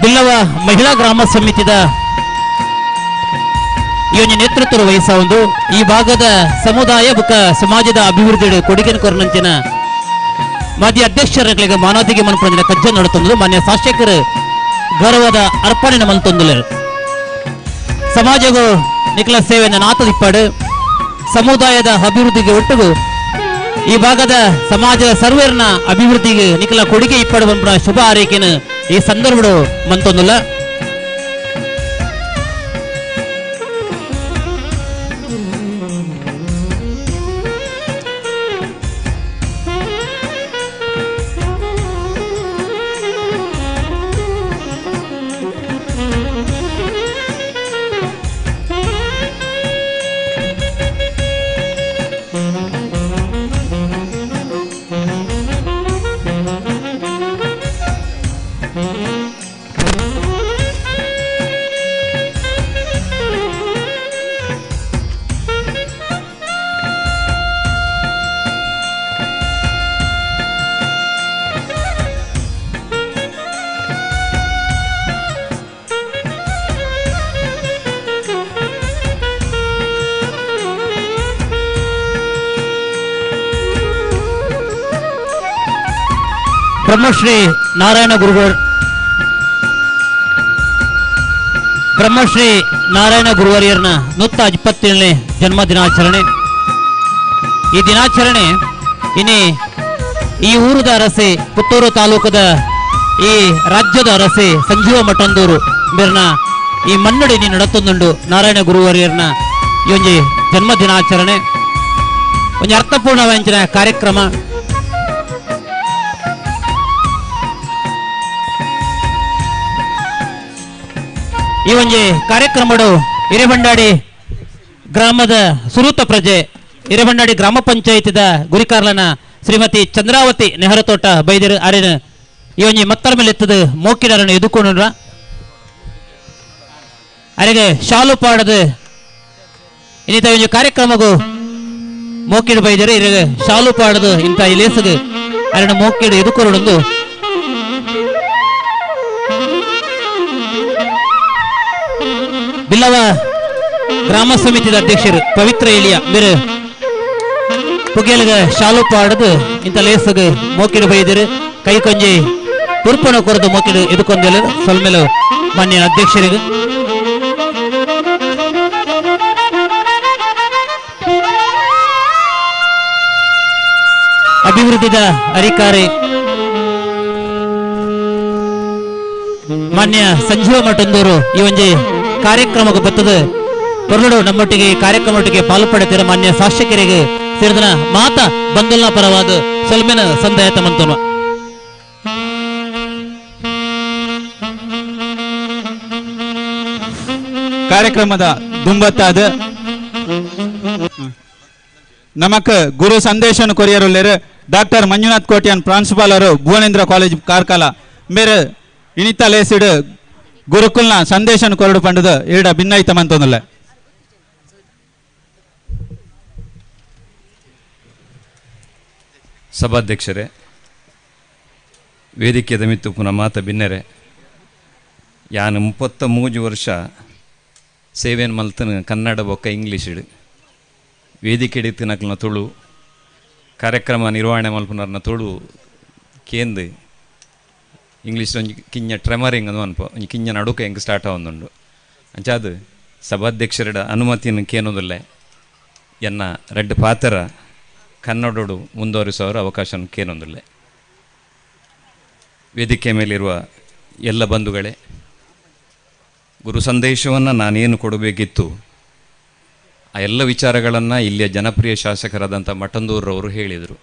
ಬಿಲ್ಲವ ಮಹಿಳಾ ಗ್ರಾಮ ಸಮಿತಿದ ಈ ಒಂದು ನೇತೃತ್ವ ವಹಿಸ ಒಂದು ಈ ಭಾಗದ ಸಮುದಾಯ ಬುಕ್ಕ ಸಮಾಜದ ಅಭಿವೃದ್ಧಿ ಕೊಡುಗೆ ಕೊರನಂಚಿನ ಮಾಜಿ ಅಧ್ಯಕ್ಷರಿಗೆ ಮಾನವತಿಗೆ ಮನಪಂಜಿನ ಕಜ್ಜೆ ನಡುತ್ತೊಂದು ಮಾನ್ಯ ಶಾಸಕರು ಗೌರವದ ಅರ್ಪಣೆ ಮಲ್ತೊಂದುಲರು. ಸಮಾಜಗೂ ನಿಖಲ ಸೇವೆಯನ್ನು ನಾತದಿಪ್ಪಾಡು ಸಮುದಾಯದ ಅಭಿವೃದ್ಧಿಗೆ ಒಟ್ಟಿಗೂ ಈ ಭಾಗದ ಸಮಾಜದ ಸರ್ವೇರ್ನ ಅಭಿವೃದ್ಧಿಗೆ ನಿಖಲ ಕೊಡುಗೆ ಇಪ್ಪಾಡು ಬಂಪುನ ಶುಭ ಆರೈಕೆನ ಈ ಸಂದರ್ಭಡು ಮಂತೊಂದುಲ್ಲ. Brahmashri Narayana ಗುರುಗಳು ಬ್ರಹ್ಮಶ್ರೀ ನಾರಾಯಣ ಗುರುವರಿಯರ್ನ 127ನೇ ಜನ್ಮ ದಿನಾಚರಣೆ. ಈ ದಿನಾಚರಣೆ ಇನಿ ಈ ಊರದ ಅರಸೆ ಪುತ್ತೂರು ತಾಲೂಕದ ಈ ರಾಜ್ಯದ ಅರಸೆ ಸಂಜೀವ ಮಠಂದೂರು ಮೇರ್ನ ಈ ಮನ್ನಡಿ ನೀ ನಡತೊಂದುಂಡು ನಾರಾಯಣ ಗುರುವರಿಯರ್ನ ಈ ಒಂಜಿ ಜನ್ಮ ದಿನಾಚರಣೆ ಒಂಜಿ ಅರ್ಥಪೂರ್ಣ ವಂಚನ ಕಾರ್ಯಕ್ರಮ. ಈ ಒಂಜಿ ಕಾರ್ಯಕ್ರಮಡು ಹಿರೇಬಂಡಾಡಿ ಗ್ರಾಮದ ಸುರೂತ ಪ್ರಜೆ ಹಿರೇಬಂಡಾಡಿ ಗ್ರಾಮ ಪಂಚಾಯತಿದ ಗುರಿಕಾರ್ಲನ ಶ್ರೀಮತಿ ಚಂದ್ರಾವತಿ ನೆಹರತೋಟ ಬೈದಿರು ಅರಿನ ಈ ಒಂಜಿ ಮತ್ತರ ಮೇಲೆ ಎತ್ತದ ಮೋಕಿಡರನ್ನು ಎದುಕೊಂಡ್ರ ಅರೆಗೆ ಶಾಲು ಪಾಡದು ಇನ್ನಿತ ಒಂಜಿ ಕಾರ್ಯಕ್ರಮಗೂ ಮೋಕಿಡು ಬೈದಿರು ಇರಗೆ ಶಾಲು ಪಾಡದು ಇಂಥ ಇಲೇಸದು ಅರಣ ಮೋಕಿಡು ಎದುಕೊರಡೊಂದು ಬಿಲ್ಲವ ಗ್ರಾಮ ಸಮಿತಿದ ಅಧ್ಯಕ್ಷರು ಪವಿತ್ರ ಎಲಿಯ ಬೇರೆ ಪುಗೆಲಗ ಶಾಲು ಪಾಡದು ಇಂಥ ಲೇಸಗ ಮೋಕಿಡು ಬೈದಿರು ಕೈ ಕೊಂಜಿ ತುರ್ಪಣ ಕೊರದು ಮೋಕಿಡು ಎದುಕೊಂದೆಲ್ಲ ಸೊಲ್ಮೆಲು ಮಾನ್ಯ ಅಧ್ಯಕ್ಷರಿಗೆ. ಅಭಿವೃದ್ಧಿದ ಅಧಿಕಾರಿ ಮಾನ್ಯ ಸಂಜೀವ ಮಠಂದೂರು ಈ ಒಂಜಿ ಕಾರ್ಯಕ್ರಮಕ್ಕೆ ಬರ್ತದೆ ಪೊರ್ಲುಡು ನಮ್ಮೊಟ್ಟಿಗೆ ಈ ಕಾರ್ಯಕ್ರಮೊಟ್ಟಿಗೆ ಪಾಲು ಪಡೆದಿರ ಮಾನ್ಯ ಶಾಸಕರಿಗೆ ಸೇರಿದನ ಮಾತ ಬಂಧುಲ್ನ ಪರವಾದ ಸೊಲ್ಮೆನ ಸಂದಾಯತ ಮಂತನು. ಕಾರ್ಯಕ್ರಮದ ದುಂಬತ್ತಾದ ನಮಕ್ ಗುರು ಸಂದೇಶನ ಕೊರಿಯರುಲ್ಲೇರು ಡಾಕ್ಟರ್ ಮಂಜುನಾಥ್ ಕೋಟ್ಯಾನ್ ಪ್ರಾಂಶುಪಾಲರು ಭುವನೇಂದ್ರ ಕಾಲೇಜ್ ಕಾರ್ಕಳ ಮೇರೆ ಇನಿತ ಲೇಸಿಡು ಗುರುಕುಲ್ನ ಸಂದೇಶನ ಕೊರಡು ಪಂಡದ ಇರಡ ಭಿನ್ನೈತ ಮಂತೊಂದುಲ್ಲ. ಸಭಾಧ್ಯಕ್ಷರೇ, ವೇದಿಕೆದ ಮಿತ್ತು ಪುನಃ ಮಾತ ಬಿನ್ನೆರೆ, ಯಾನು 33 ವರ್ಷ ಸೇವೆಯನ್ನು ಮಲ್ತನ ಕನ್ನಡ ಬೊಕ್ಕ ಇಂಗ್ಲೀಷ್ ವೇದಿಕೆ ಹಿಡಿತಿನಕ್ಲನ ತುಳು ಕಾರ್ಯಕ್ರಮ ನಿರ್ವಹಣೆ ಮಲ್ಪುನರ್ನ ತುಳು ಕೇಂದು ಇಂಗ್ಲೀಷ್ ಒಂಜಿ ಕಿಂಜ ಟ್ರೆಮರಿಂಗ್ ಅಂದು ಅನ್ಪ ಒಂಜಿ ಕಿಂಜ ನಡುಕ ಹೆಂಗೆ ಸ್ಟಾರ್ಟ್ ಆವೊಂದುಂಡು. ಅಂಚಾದು ಸಭಾಧ್ಯಕ್ಷರ ಅನುಮತಿಯನ್ನು ಕೇನೋದಿಲ್ಲ ಎನ್ನ ರೆಡ್ ಪಾತ್ರ ಕನ್ನಡೋಡು ಮುಂದುವರಿಸುವವರ ಅವಕಾಶ ಕೇನೊಂದಿಲ್ಲ. ವೇದಿಕೆ ಮೇಲಿರುವ ಎಲ್ಲ ಬಂಧುಗಳೇ, ಗುರು ಸಂದೇಶವನ್ನು ನಾನೇನು ಕೊಡಬೇಕಿತ್ತು ಆ ಎಲ್ಲ ವಿಚಾರಗಳನ್ನು ಇಲ್ಲಿಯ ಜನಪ್ರಿಯ ಶಾಸಕರಾದಂಥ ಮಠಂದೂರವರು ಹೇಳಿದರು.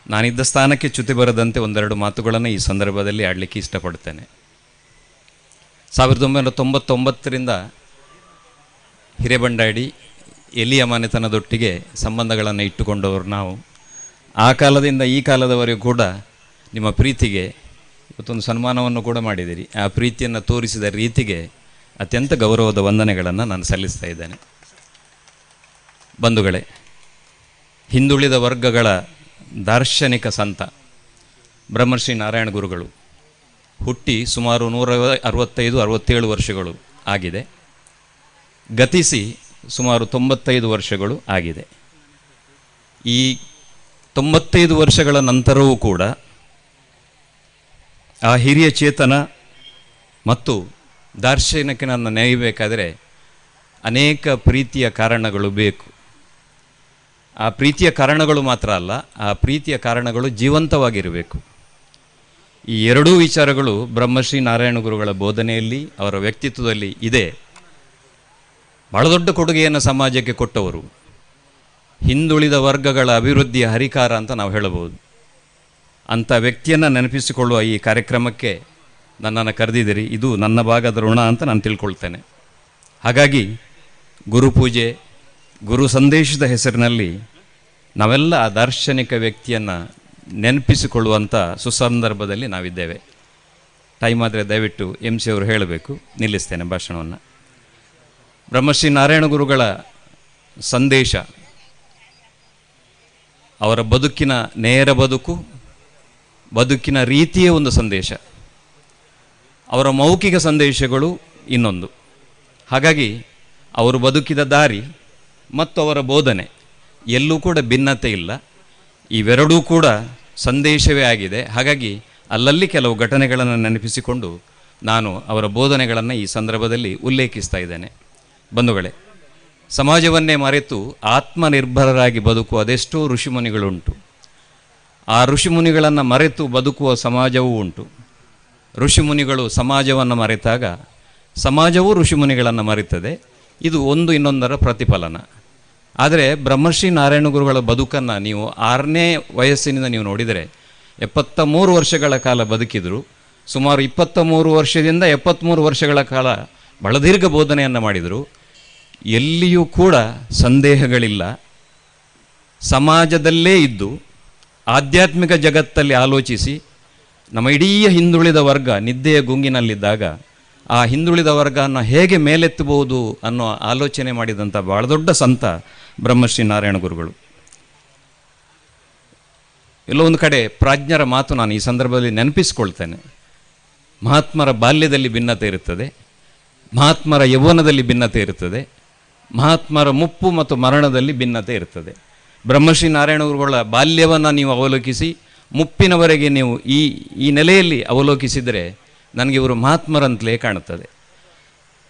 ನಾನಿದ್ದ ಸ್ಥಾನಕ್ಕೆ ಚ್ಯುತಿ ಬರದಂತೆ ಒಂದೆರಡು ಮಾತುಗಳನ್ನು ಈ ಸಂದರ್ಭದಲ್ಲಿ ಆಡಲಿಕ್ಕೆ ಇಷ್ಟಪಡ್ತೇನೆ. 1999ರಿಂದ ಹಿರೇಬಂಡಾಡಿ ಎಲಿಯ ಮನೆತನದೊಟ್ಟಿಗೆ ಸಂಬಂಧಗಳನ್ನು ಇಟ್ಟುಕೊಂಡವರು ನಾವು. ಆ ಕಾಲದಿಂದ ಈ ಕಾಲದವರೆಗೂ ಕೂಡ ನಿಮ್ಮ ಪ್ರೀತಿಗೆ ಇವತ್ತೊಂದು ಸನ್ಮಾನವನ್ನು ಕೂಡ ಮಾಡಿದಿರಿ. ಆ ಪ್ರೀತಿಯನ್ನು ತೋರಿಸಿದ ರೀತಿಗೆ ಅತ್ಯಂತ ಗೌರವದ ವಂದನೆಗಳನ್ನು ನಾನು ಸಲ್ಲಿಸ್ತಾ ಇದ್ದೇನೆ. ಬಂಧುಗಳೇ, ಹಿಂದುಳಿದ ವರ್ಗಗಳ ದಾರ್ಶನಿಕ ಸಂತ ಬ್ರಹ್ಮಶ್ರೀ ನಾರಾಯಣ ಗುರುಗಳು ಹುಟ್ಟಿ ಸುಮಾರು 165-67 ವರ್ಷಗಳು ಆಗಿದೆ. ಗತಿಸಿ ಸುಮಾರು 95 ವರ್ಷಗಳು ಆಗಿದೆ. ಈ 95 ವರ್ಷಗಳ ನಂತರವೂ ಕೂಡ ಆ ಹಿರಿಯ ಚೇತನ ಮತ್ತು ದಾರ್ಶನಿಕನನ್ನು ನೆನೆಯಬೇಕಾದರೆ ಅನೇಕ ಪ್ರೀತಿಯ ಕಾರಣಗಳು ಬೇಕು. ಆ ಪ್ರೀತಿಯ ಕಾರಣಗಳು ಮಾತ್ರ ಅಲ್ಲ, ಆ ಪ್ರೀತಿಯ ಕಾರಣಗಳು ಜೀವಂತವಾಗಿರಬೇಕು. ಈ ಎರಡೂ ವಿಚಾರಗಳು ಬ್ರಹ್ಮಶ್ರೀ ನಾರಾಯಣ ಗುರುಗಳ ಬೋಧನೆಯಲ್ಲಿ, ಅವರ ವ್ಯಕ್ತಿತ್ವದಲ್ಲಿ ಇದೆ. ಬಹಳ ದೊಡ್ಡ ಕೊಡುಗೆಯನ್ನು ಸಮಾಜಕ್ಕೆ ಕೊಟ್ಟವರು, ಹಿಂದುಳಿದ ವರ್ಗಗಳ ಅಭಿವೃದ್ಧಿಯ ಹರಿಕಾರ ಅಂತ ನಾವು ಹೇಳಬಹುದು. ಅಂಥ ವ್ಯಕ್ತಿಯನ್ನು ನೆನಪಿಸಿಕೊಳ್ಳುವ ಈ ಕಾರ್ಯಕ್ರಮಕ್ಕೆ ನನ್ನನ್ನು ಕರೆದಿದ್ದೀರಿ. ಇದು ನನ್ನ ಭಾಗದ ಋಣ ಅಂತ ನಾನು ತಿಳ್ಕೊಳ್ತೇನೆ. ಹಾಗಾಗಿ ಗುರುಪೂಜೆ, ಗುರು ಸಂದೇಶದ ಹೆಸರಿನಲ್ಲಿ ನಾವೆಲ್ಲ ಆ ದಾರ್ಶನಿಕ ವ್ಯಕ್ತಿಯನ್ನು ನೆನಪಿಸಿಕೊಳ್ಳುವಂಥ ಸುಸಂದರ್ಭದಲ್ಲಿ ನಾವಿದ್ದೇವೆ. ಟೈಮ್ ಆದರೆ ದಯವಿಟ್ಟು ಎಂ ಸಿ ಅವರು ಹೇಳಬೇಕು, ನಿಲ್ಲಿಸ್ತೇನೆ ಭಾಷಣವನ್ನು. ಬ್ರಹ್ಮಶ್ರೀ ನಾರಾಯಣ ಗುರುಗಳ ಸಂದೇಶ ಅವರ ಬದುಕಿನ ನೇರ ಬದುಕು, ಬದುಕಿನ ರೀತಿಯೇ ಒಂದು ಸಂದೇಶ, ಅವರ ಮೌಖಿಕ ಸಂದೇಶಗಳು ಇನ್ನೊಂದು. ಹಾಗಾಗಿ ಅವರು ಬದುಕಿದ ದಾರಿ ಮತ್ತು ಅವರ ಬೋಧನೆ ಎಲ್ಲೂ ಕೂಡ ಭಿನ್ನತೆ ಇಲ್ಲ. ಇವೆರಡೂ ಕೂಡ ಸಂದೇಶವೇ ಆಗಿದೆ. ಹಾಗಾಗಿ ಅಲ್ಲಲ್ಲಿ ಕೆಲವು ಘಟನೆಗಳನ್ನು ನೆನಪಿಸಿಕೊಂಡು ನಾನು ಅವರ ಬೋಧನೆಗಳನ್ನು ಈ ಸಂದರ್ಭದಲ್ಲಿ ಉಲ್ಲೇಖಿಸ್ತಾ ಇದ್ದೇನೆ. ಬಂಧುಗಳೇ, ಸಮಾಜವನ್ನೇ ಮರೆತು ಆತ್ಮನಿರ್ಭರರಾಗಿ ಬದುಕುವ ಅದೆಷ್ಟೋ ಋಷಿಮುನಿಗಳುಂಟು. ಆ ಋಷಿಮುನಿಗಳನ್ನು ಮರೆತು ಬದುಕುವ ಸಮಾಜವೂ ಉಂಟು. ಋಷಿಮುನಿಗಳು ಸಮಾಜವನ್ನು ಮರೆತಾಗ ಸಮಾಜವೂ ಋಷಿಮುನಿಗಳನ್ನು ಮರೆತದೆ. ಇದು ಒಂದು ಇನ್ನೊಂದರ ಪ್ರತಿಫಲನ. ಆದರೆ ಬ್ರಹ್ಮಶ್ರೀ ನಾರಾಯಣ ಗುರುಗಳ ಬದುಕನ್ನು ನೀವು 6ನೇ ವಯಸ್ಸಿನಿಂದ ನೀವು ನೋಡಿದರೆ 73 ವರ್ಷಗಳ ಕಾಲ ಬದುಕಿದರು. ಸುಮಾರು 23 ವರ್ಷದಿಂದ 73 ವರ್ಷಗಳ ಕಾಲ ಬಹಳ ದೀರ್ಘ ಬೋಧನೆಯನ್ನು ಮಾಡಿದರು. ಎಲ್ಲಿಯೂ ಕೂಡ ಸಂದೇಹಗಳಿಲ್ಲ. ಸಮಾಜದಲ್ಲೇ ಇದ್ದು ಆಧ್ಯಾತ್ಮಿಕ ಜಗತ್ತಲ್ಲಿ ಆಲೋಚಿಸಿ ನಮ್ಮ ಇಡೀ ಹಿಂದುಳಿದ ವರ್ಗ ನಿದ್ದೆಯ ಗುಂಗಿನಲ್ಲಿದ್ದಾಗ ಆ ಹಿಂದುಳಿದ ವರ್ಗವನ್ನು ಹೇಗೆ ಮೇಲೆತ್ತಬಹುದು ಅನ್ನೋ ಆಲೋಚನೆ ಮಾಡಿದಂಥ ಭಾಳ ದೊಡ್ಡ ಸಂತ ಬ್ರಹ್ಮಶ್ರೀ ನಾರಾಯಣ ಗುರುಗಳು. ಎಲ್ಲೋ ಒಂದು ಕಡೆ ಪ್ರಾಜ್ಞರ ಮಾತು ನಾನು ಈ ಸಂದರ್ಭದಲ್ಲಿ ನೆನಪಿಸಿಕೊಳ್ತೇನೆ. ಮಹಾತ್ಮರ ಬಾಲ್ಯದಲ್ಲಿ ಭಿನ್ನತೆ ಇರುತ್ತದೆ, ಮಹಾತ್ಮರ ಯೌವನದಲ್ಲಿ ಭಿನ್ನತೆ ಇರುತ್ತದೆ, ಮಹಾತ್ಮರ ಮುಪ್ಪು ಮತ್ತು ಮರಣದಲ್ಲಿ ಭಿನ್ನತೆ ಇರ್ತದೆ. ಬ್ರಹ್ಮಶ್ರೀ ನಾರಾಯಣ ಗುರುಗಳ ಬಾಲ್ಯವನ್ನು ನೀವು ಅವಲೋಕಿಸಿ ಮುಪ್ಪಿನವರೆಗೆ ನೀವು ಈ ಈ ನೆಲೆಯಲ್ಲಿ ಅವಲೋಕಿಸಿದರೆ ನನಗೆ ಇವರು ಮಹಾತ್ಮರಂತಲೇ ಕಾಣುತ್ತದೆ.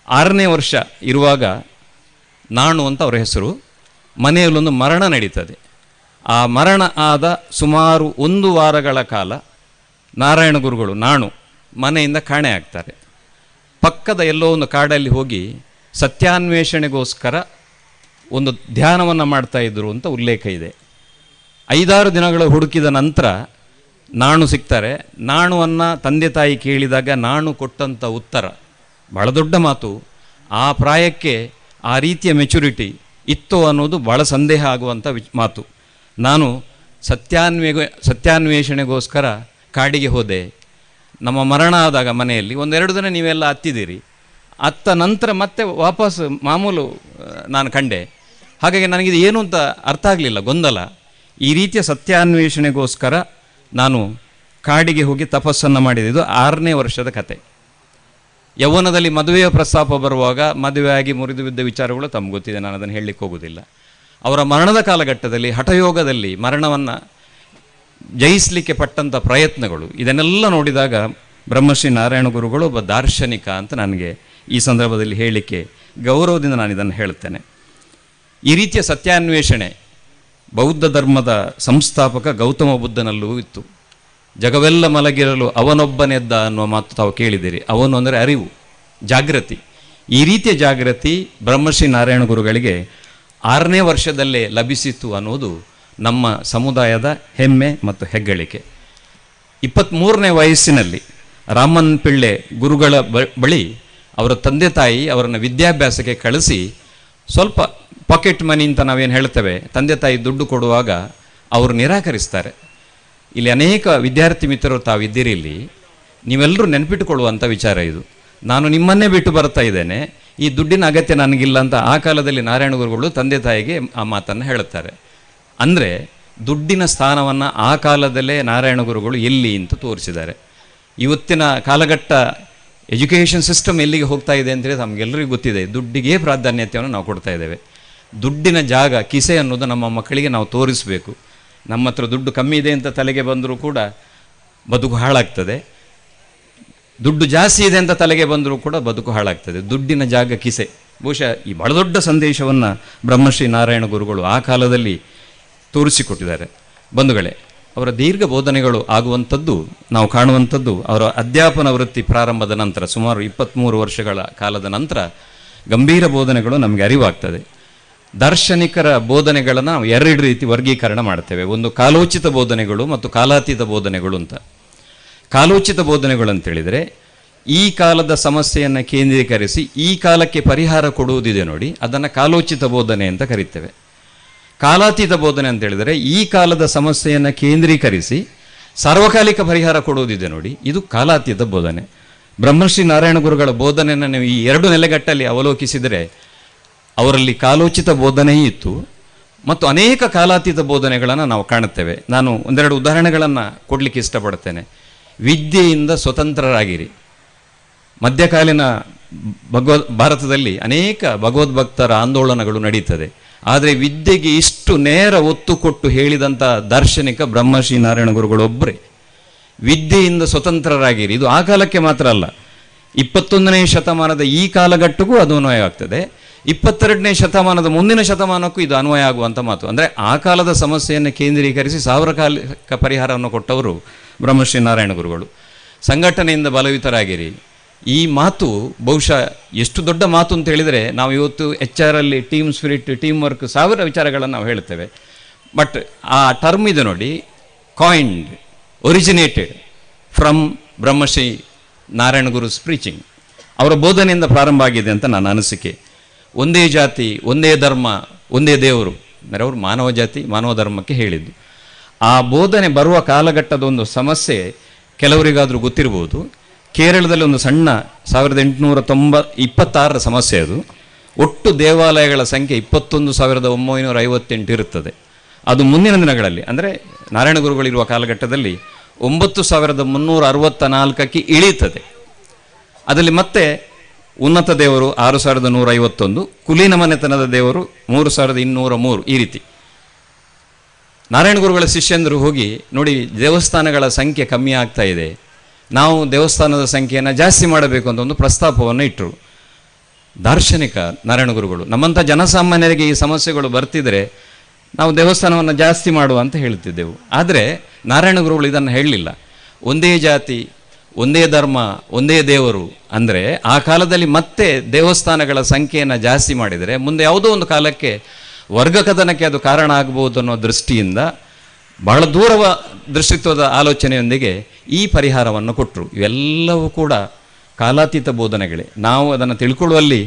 6ನೇ ವರ್ಷ ಇರುವಾಗ ನಾಣು ಅಂತ ಅವರ ಹೆಸರು, ಮನೆಯಲ್ಲೊಂದು ಮರಣ ನಡೀತದೆ. ಆ ಮರಣ ಆದ ಸುಮಾರು 1 ವಾರಗಳ ಕಾಲ ನಾರಾಯಣ ಗುರುಗಳು ನಾಣು ಮನೆಯಿಂದ ಕಾಣೆ ಆಗ್ತಾರೆ. ಪಕ್ಕದ ಎಲ್ಲೋ ಒಂದು ಕಾಡಲ್ಲಿ ಹೋಗಿ ಸತ್ಯಾನ್ವೇಷಣೆಗೋಸ್ಕರ ಒಂದು ಧ್ಯಾನವನ್ನು ಮಾಡ್ತಾಯಿದ್ರು ಅಂತ ಉಲ್ಲೇಖ ಇದೆ. 5-6 ದಿನಗಳು ಹುಡುಕಿದ ನಂತರ ನಾಣು ಸಿಗ್ತಾರೆ. ನಾಣುವನ್ನು ತಂದೆ ತಾಯಿ ಕೇಳಿದಾಗ ನಾಣು ಕೊಟ್ಟಂಥ ಉತ್ತರ ಭಾಳ ದೊಡ್ಡ ಮಾತು. ಆ ಪ್ರಾಯಕ್ಕೆ ಆ ರೀತಿಯ ಮೆಚುರಿಟಿ ಇತ್ತು ಅನ್ನೋದು ಭಾಳ ಸಂದೇಹ ಆಗುವಂಥ ಮಾತು. ನಾನು ಸತ್ಯಾನ್ವೇಷಣೆಗೋಸ್ಕರ ಕಾಡಿಗೆ ಹೋದೆ. ನಮ್ಮ ಮರಣ ಆದಾಗ ಮನೆಯಲ್ಲಿ 1-2 ದಿನ ನೀವೆಲ್ಲ ಅತ್ತಿದ್ದೀರಿ. ಅತ್ತ ನಂತರ ಮತ್ತೆ ವಾಪಸ್ ಮಾಮೂಲು ನಾನು ಕಂಡೆ. ಹಾಗಾಗಿ ನನಗಿದು ಏನು ಅಂತ ಅರ್ಥ ಆಗಲಿಲ್ಲ, ಗೊಂದಲ. ಈ ರೀತಿಯ ಸತ್ಯಾನ್ವೇಷಣೆಗೋಸ್ಕರ ನಾನು ಕಾಡಿಗೆ ಹೋಗಿ ತಪಸ್ಸನ್ನು ಮಾಡಿದೆ. ಇದು 6ನೇ ವರ್ಷದ ಕತೆ. ಯೌವನದಲ್ಲಿ ಮದುವೆಯ ಪ್ರಸ್ತಾಪ ಬರುವಾಗ ಮದುವೆಯಾಗಿ ಮುರಿದು ಬಿದ್ದ ವಿಚಾರಗಳು ತಮ್ಗೆ ಗೊತ್ತಿದೆ, ನಾನು ಅದನ್ನು ಹೇಳಲಿಕ್ಕೆ ಹೋಗೋದಿಲ್ಲ. ಅವರ ಮರಣದ ಕಾಲಘಟ್ಟದಲ್ಲಿ ಹಠಯೋಗದಲ್ಲಿ ಮರಣವನ್ನು ಜಯಿಸಲಿಕ್ಕೆ ಪಟ್ಟಂಥ ಪ್ರಯತ್ನಗಳು, ಇದನ್ನೆಲ್ಲ ನೋಡಿದಾಗ ಬ್ರಹ್ಮಶ್ರೀ ನಾರಾಯಣ ಗುರುಗಳು ಒಬ್ಬ ದಾರ್ಶನಿಕ ಅಂತ ನನಗೆ ಈ ಸಂದರ್ಭದಲ್ಲಿ ಹೇಳಲಿಕ್ಕೆ ಗೌರವದಿಂದ ನಾನು ಇದನ್ನು ಹೇಳ್ತೇನೆ. ಈ ರೀತಿಯ ಸತ್ಯಾನ್ವೇಷಣೆ ಬೌದ್ಧ ಧರ್ಮದ ಸಂಸ್ಥಾಪಕ ಗೌತಮ ಬುದ್ಧನಲ್ಲೂ ಇತ್ತು. ಜಗವೆಲ್ಲ ಮಲಗಿರಲು ಅವನೊಬ್ಬನೆದ್ದ ಅನ್ನುವ ಮಾತು ತಾವು ಕೇಳಿದ್ದೀರಿ. ಅವನು ಅಂದರೆ ಅರಿವು, ಜಾಗೃತಿ. ಈ ರೀತಿಯ ಜಾಗೃತಿ ಬ್ರಹ್ಮಶ್ರೀ ನಾರಾಯಣ ಗುರುಗಳಿಗೆ 6ನೇ ವರ್ಷದಲ್ಲೇ ಲಭಿಸಿತು ಅನ್ನೋದು ನಮ್ಮ ಸಮುದಾಯದ ಹೆಮ್ಮೆ ಮತ್ತು ಹೆಗ್ಗಳಿಕೆ. 23ನೇ ವಯಸ್ಸಿನಲ್ಲಿ ರಾಮನ್ ಪಿಳ್ಳೆ ಗುರುಗಳ ಬಳಿ ಅವರ ತಂದೆ ತಾಯಿ ಅವರನ್ನು ವಿದ್ಯಾಭ್ಯಾಸಕ್ಕೆ ಕಳಿಸಿ ಸ್ವಲ್ಪ ಪಾಕೆಟ್ ಮನಿ ಅಂತ ನಾವೇನು ಹೇಳ್ತೇವೆ, ತಂದೆ ತಾಯಿ ದುಡ್ಡು ಕೊಡುವಾಗ ಅವರು ನಿರಾಕರಿಸ್ತಾರೆ. ಇಲ್ಲಿ ಅನೇಕ ವಿದ್ಯಾರ್ಥಿ ಮಿತ್ರರು ತಾವಿದ್ದೀರಿ, ಇಲ್ಲಿ ನೀವೆಲ್ಲರೂ ನೆನಪಿಟ್ಟುಕೊಳ್ಳುವಂಥ ವಿಚಾರ ಇದು. ನಾನು ನಿಮ್ಮನ್ನೇ ಬಿಟ್ಟು ಬರ್ತಾ ಇದ್ದೇನೆ, ಈ ದುಡ್ಡಿನ ಅಗತ್ಯ ನನಗಿಲ್ಲ ಅಂತ ಆ ಕಾಲದಲ್ಲಿ ನಾರಾಯಣ ಗುರುಗಳು ತಂದೆ ತಾಯಿಗೆ ಆ ಮಾತನ್ನು ಹೇಳುತ್ತಾರೆ. ಅಂದರೆ ದುಡ್ಡಿನ ಸ್ಥಾನವನ್ನು ಆ ಕಾಲದಲ್ಲೇ ನಾರಾಯಣ ಗುರುಗಳು ಎಲ್ಲಿ ಅಂತ ತೋರಿಸಿದ್ದಾರೆ. ಇವತ್ತಿನ ಕಾಲಘಟ್ಟ ಎಜುಕೇಷನ್ ಸಿಸ್ಟಮ್ ಎಲ್ಲಿಗೆ ಹೋಗ್ತಾ ಇದೆ ಅಂತೇಳಿ ನಮಗೆಲ್ಲರಿಗೂ ಗೊತ್ತಿದೆ. ದುಡ್ಡಿಗೆ ಪ್ರಾಧಾನ್ಯತೆಯನ್ನು ನಾವು ಕೊಡ್ತಾ ಇದ್ದೇವೆ. ದುಡ್ಡಿನ ಜಾಗ ಕಿಸೆ ಅನ್ನೋದು ನಮ್ಮ ಮಕ್ಕಳಿಗೆ ನಾವು ತೋರಿಸಬೇಕು. ನಮ್ಮ ಹತ್ರ ದುಡ್ಡು ಕಮ್ಮಿ ಇದೆ ಅಂತ ತಲೆಗೆ ಬಂದರೂ ಕೂಡ ಬದುಕು ಹಾಳಾಗ್ತದೆ, ದುಡ್ಡು ಜಾಸ್ತಿ ಇದೆ ಅಂತ ತಲೆಗೆ ಬಂದರೂ ಕೂಡ ಬದುಕು ಹಾಳಾಗ್ತದೆ. ದುಡ್ಡಿನ ಜಾಗ ಕಿಸೆ. ಬಹುಶಃ ಈ ಬಹಳ ದೊಡ್ಡ ಸಂದೇಶವನ್ನು ಬ್ರಹ್ಮಶ್ರೀ ನಾರಾಯಣ ಗುರುಗಳು ಆ ಕಾಲದಲ್ಲಿ ತೋರಿಸಿಕೊಟ್ಟಿದ್ದಾರೆ. ಬಂಧುಗಳೇ, ಅವರ ದೀರ್ಘ ಬೋಧನೆಗಳು ಆಗುವಂಥದ್ದು ನಾವು ಕಾಣುವಂಥದ್ದು ಅವರ ಅಧ್ಯಾಪನ ವೃತ್ತಿ ಪ್ರಾರಂಭದ ನಂತರ ಸುಮಾರು 23 ವರ್ಷಗಳ ಕಾಲದ ನಂತರ ಗಂಭೀರ ಬೋಧನೆಗಳು ನಮಗೆ ಅರಿವಾಗ್ತದೆ. ದಾರ್ಶನಿಕರ ಬೋಧನೆಗಳನ್ನು ನಾವು 2 ರೀತಿ ವರ್ಗೀಕರಣ ಮಾಡ್ತೇವೆ. ಒಂದು ಕಾಲೋಚಿತ ಬೋಧನೆಗಳು ಮತ್ತು ಕಾಲಾತೀತ ಬೋಧನೆಗಳು ಅಂತ. ಕಾಲೋಚಿತ ಬೋಧನೆಗಳು ಅಂತೇಳಿದರೆ ಈ ಕಾಲದ ಸಮಸ್ಯೆಯನ್ನು ಕೇಂದ್ರೀಕರಿಸಿ ಈ ಕಾಲಕ್ಕೆ ಪರಿಹಾರ ಕೊಡುವುದಿದೆ ನೋಡಿ, ಅದನ್ನು ಕಾಲೋಚಿತ ಬೋಧನೆ ಅಂತ ಕರೀತೇವೆ. ಕಾಲಾತೀತ ಬೋಧನೆ ಅಂತೇಳಿದರೆ ಈ ಕಾಲದ ಸಮಸ್ಯೆಯನ್ನು ಕೇಂದ್ರೀಕರಿಸಿ ಸಾರ್ವಕಾಲಿಕ ಪರಿಹಾರ ಕೊಡುವುದಿದೆ ನೋಡಿ, ಇದು ಕಾಲಾತೀತ ಬೋಧನೆ. ಬ್ರಹ್ಮಶ್ರೀ ನಾರಾಯಣ ಗುರುಗಳ ಬೋಧನೆಯನ್ನು ನೀವು ಈ 2 ನೆಲೆಗಟ್ಟಲ್ಲಿ ಅವಲೋಕಿಸಿದರೆ ಅವರಲ್ಲಿ ಕಾಲೋಚಿತ ಬೋಧನೆಯೂ ಇತ್ತು ಮತ್ತು ಅನೇಕ ಕಾಲಾತೀತ ಬೋಧನೆಗಳನ್ನು ನಾವು ಕಾಣುತ್ತೇವೆ. ನಾನು ಒಂದೆರಡು ಉದಾಹರಣೆಗಳನ್ನು ಕೊಡಲಿಕ್ಕೆ ಇಷ್ಟಪಡ್ತೇನೆ. ವಿದ್ಯೆಯಿಂದ ಸ್ವತಂತ್ರರಾಗಿರಿ. ಮಧ್ಯಕಾಲೀನ ಭಾರತದಲ್ಲಿ ಅನೇಕ ಭಗವದ್ಭಕ್ತರ ಆಂದೋಲನಗಳು ನಡೀತದೆ. ಆದರೆ ವಿದ್ಯೆಗೆ ಇಷ್ಟು ನೇರ ಒತ್ತು ಕೊಟ್ಟು ಹೇಳಿದಂಥ ದಾರ್ಶನಿಕ ಬ್ರಹ್ಮಶ್ರೀ ನಾರಾಯಣ ಗುರುಗಳು ಒಬ್ಬರೇ. ವಿದ್ಯೆಯಿಂದ ಸ್ವತಂತ್ರರಾಗಿರಿ, ಇದು ಆ ಕಾಲಕ್ಕೆ ಮಾತ್ರ ಅಲ್ಲ, 21ನೇ ಶತಮಾನದ ಈ ಕಾಲಘಟ್ಟಕ್ಕೂ ಅದು ಅನ್ವಯ ಆಗ್ತದೆ, 22ನೇ ಶತಮಾನದ ಮುಂದಿನ ಶತಮಾನಕ್ಕೂ ಇದು ಅನ್ವಯ ಆಗುವಂಥ ಮಾತು. ಅಂದರೆ ಆ ಕಾಲದ ಸಮಸ್ಯೆಯನ್ನು ಕೇಂದ್ರೀಕರಿಸಿ ಸಾರ್ವಕಾಲಿಕ ಪರಿಹಾರವನ್ನು ಕೊಟ್ಟವರು ಬ್ರಹ್ಮಶ್ರೀ ನಾರಾಯಣ ಗುರುಗಳು. ಸಂಘಟನೆಯಿಂದ ಬಲಯುತರಾಗಿರಿ, ಈ ಮಾತು ಬಹುಶಃ ಎಷ್ಟು ದೊಡ್ಡ ಮಾತು ಅಂತ ಹೇಳಿದರೆ, ನಾವು ಇವತ್ತು HR ಅಲ್ಲಿ team spirit, team work, ಸಾವಿರ ವಿಚಾರಗಳನ್ನು ನಾವು ಹೇಳ್ತೇವೆ. ಬಟ್ ಆ ಟರ್ಮ್ ಇದೆ ನೋಡಿ, coined, originated from Brahmashri Narayana Guru's preaching, ಅವರ ಬೋಧನೆಯಿಂದ ಪ್ರಾರಂಭ ಆಗಿದೆ ಅಂತ ನನ್ನ ಅನಿಸಿಕೆ. ಒಂದೇ ಜಾತಿ, ಒಂದೇ ಧರ್ಮ, ಒಂದೇ ದೇವರು, ಅಂದರೆ ಅವರು ಮಾನವ ಜಾತಿ ಮಾನವ ಧರ್ಮಕ್ಕೆ ಹೇಳಿದ್ದು. ಆ ಬೋಧನೆ ಬರುವ ಕಾಲಘಟ್ಟದ ಒಂದು ಸಮಸ್ಯೆ ಕೆಲವರಿಗಾದರೂ ಗೊತ್ತಿರ್ಬೋದು. ಕೇರಳದಲ್ಲಿ ಒಂದು ಸಣ್ಣ 1826 ಸಮಸ್ಯೆ ಅದು. ಒಟ್ಟು ದೇವಾಲಯಗಳ ಸಂಖ್ಯೆ 21,958 ಇರುತ್ತದೆ. ಅದು ಮುಂದಿನ ದಿನಗಳಲ್ಲಿ, ಅಂದರೆ ನಾರಾಯಣ ಗುರುಗಳಿರುವ ಕಾಲಘಟ್ಟದಲ್ಲಿ 9,364ಕ್ಕೆ ಇಳೀತದೆ. ಅದರಲ್ಲಿ ಮತ್ತೆ ಉನ್ನತ ದೇವರು 6,151, ಕುಲೀನ ಮನೆತನದ ದೇವರು 3,203, ಈ ರೀತಿ. ನಾರಾಯಣ ಗುರುಗಳ ಶಿಷ್ಯಂದರು ಹೋಗಿ ನೋಡಿ, ದೇವಸ್ಥಾನಗಳ ಸಂಖ್ಯೆ ಕಮ್ಮಿ ಆಗ್ತಾ ಇದೆ, ನಾವು ದೇವಸ್ಥಾನದ ಸಂಖ್ಯೆಯನ್ನು ಜಾಸ್ತಿ ಮಾಡಬೇಕು ಅಂತ ಒಂದು ಪ್ರಸ್ತಾಪವನ್ನು ಇಟ್ಟರು. ದಾರ್ಶನಿಕ ನಾರಾಯಣ ಗುರುಗಳು, ನಮ್ಮಂಥ ಜನಸಾಮಾನ್ಯರಿಗೆ ಈ ಸಮಸ್ಯೆಗಳು ಬರ್ತಿದ್ರೆ ನಾವು ದೇವಸ್ಥಾನವನ್ನು ಜಾಸ್ತಿ ಮಾಡುವ ಅಂತ ಹೇಳ್ತಿದ್ದೆವು. ಆದರೆ ನಾರಾಯಣ ಗುರುಗಳು ಇದನ್ನು ಹೇಳಲಿಲ್ಲ. ಒಂದೇ ಜಾತಿ, ಒಂದೇ ಧರ್ಮ, ಒಂದೇ ದೇವರು ಅಂದರೆ ಆ ಕಾಲದಲ್ಲಿ ಮತ್ತೆ ದೇವಸ್ಥಾನಗಳ ಸಂಖ್ಯೆಯನ್ನು ಜಾಸ್ತಿ ಮಾಡಿದರೆ ಮುಂದೆ ಯಾವುದೋ ಒಂದು ಕಾಲಕ್ಕೆ ವರ್ಗ ಕದನಕ್ಕೆ ಅದು ಕಾರಣ ಆಗ್ಬೋದು ಅನ್ನೋ ದೃಷ್ಟಿಯಿಂದ ಬಹಳ ದೂರವ ದೃಷ್ಟಿತ್ವದ ಆಲೋಚನೆಯೊಂದಿಗೆ ಈ ಪರಿಹಾರವನ್ನು ಕೊಟ್ಟರು. ಇವೆಲ್ಲವೂ ಕೂಡ ಕಾಲಾತೀತ ಬೋಧನೆಗಳೇ. ನಾವು ಅದನ್ನು ತಿಳ್ಕೊಳ್ಳುವಲ್ಲಿ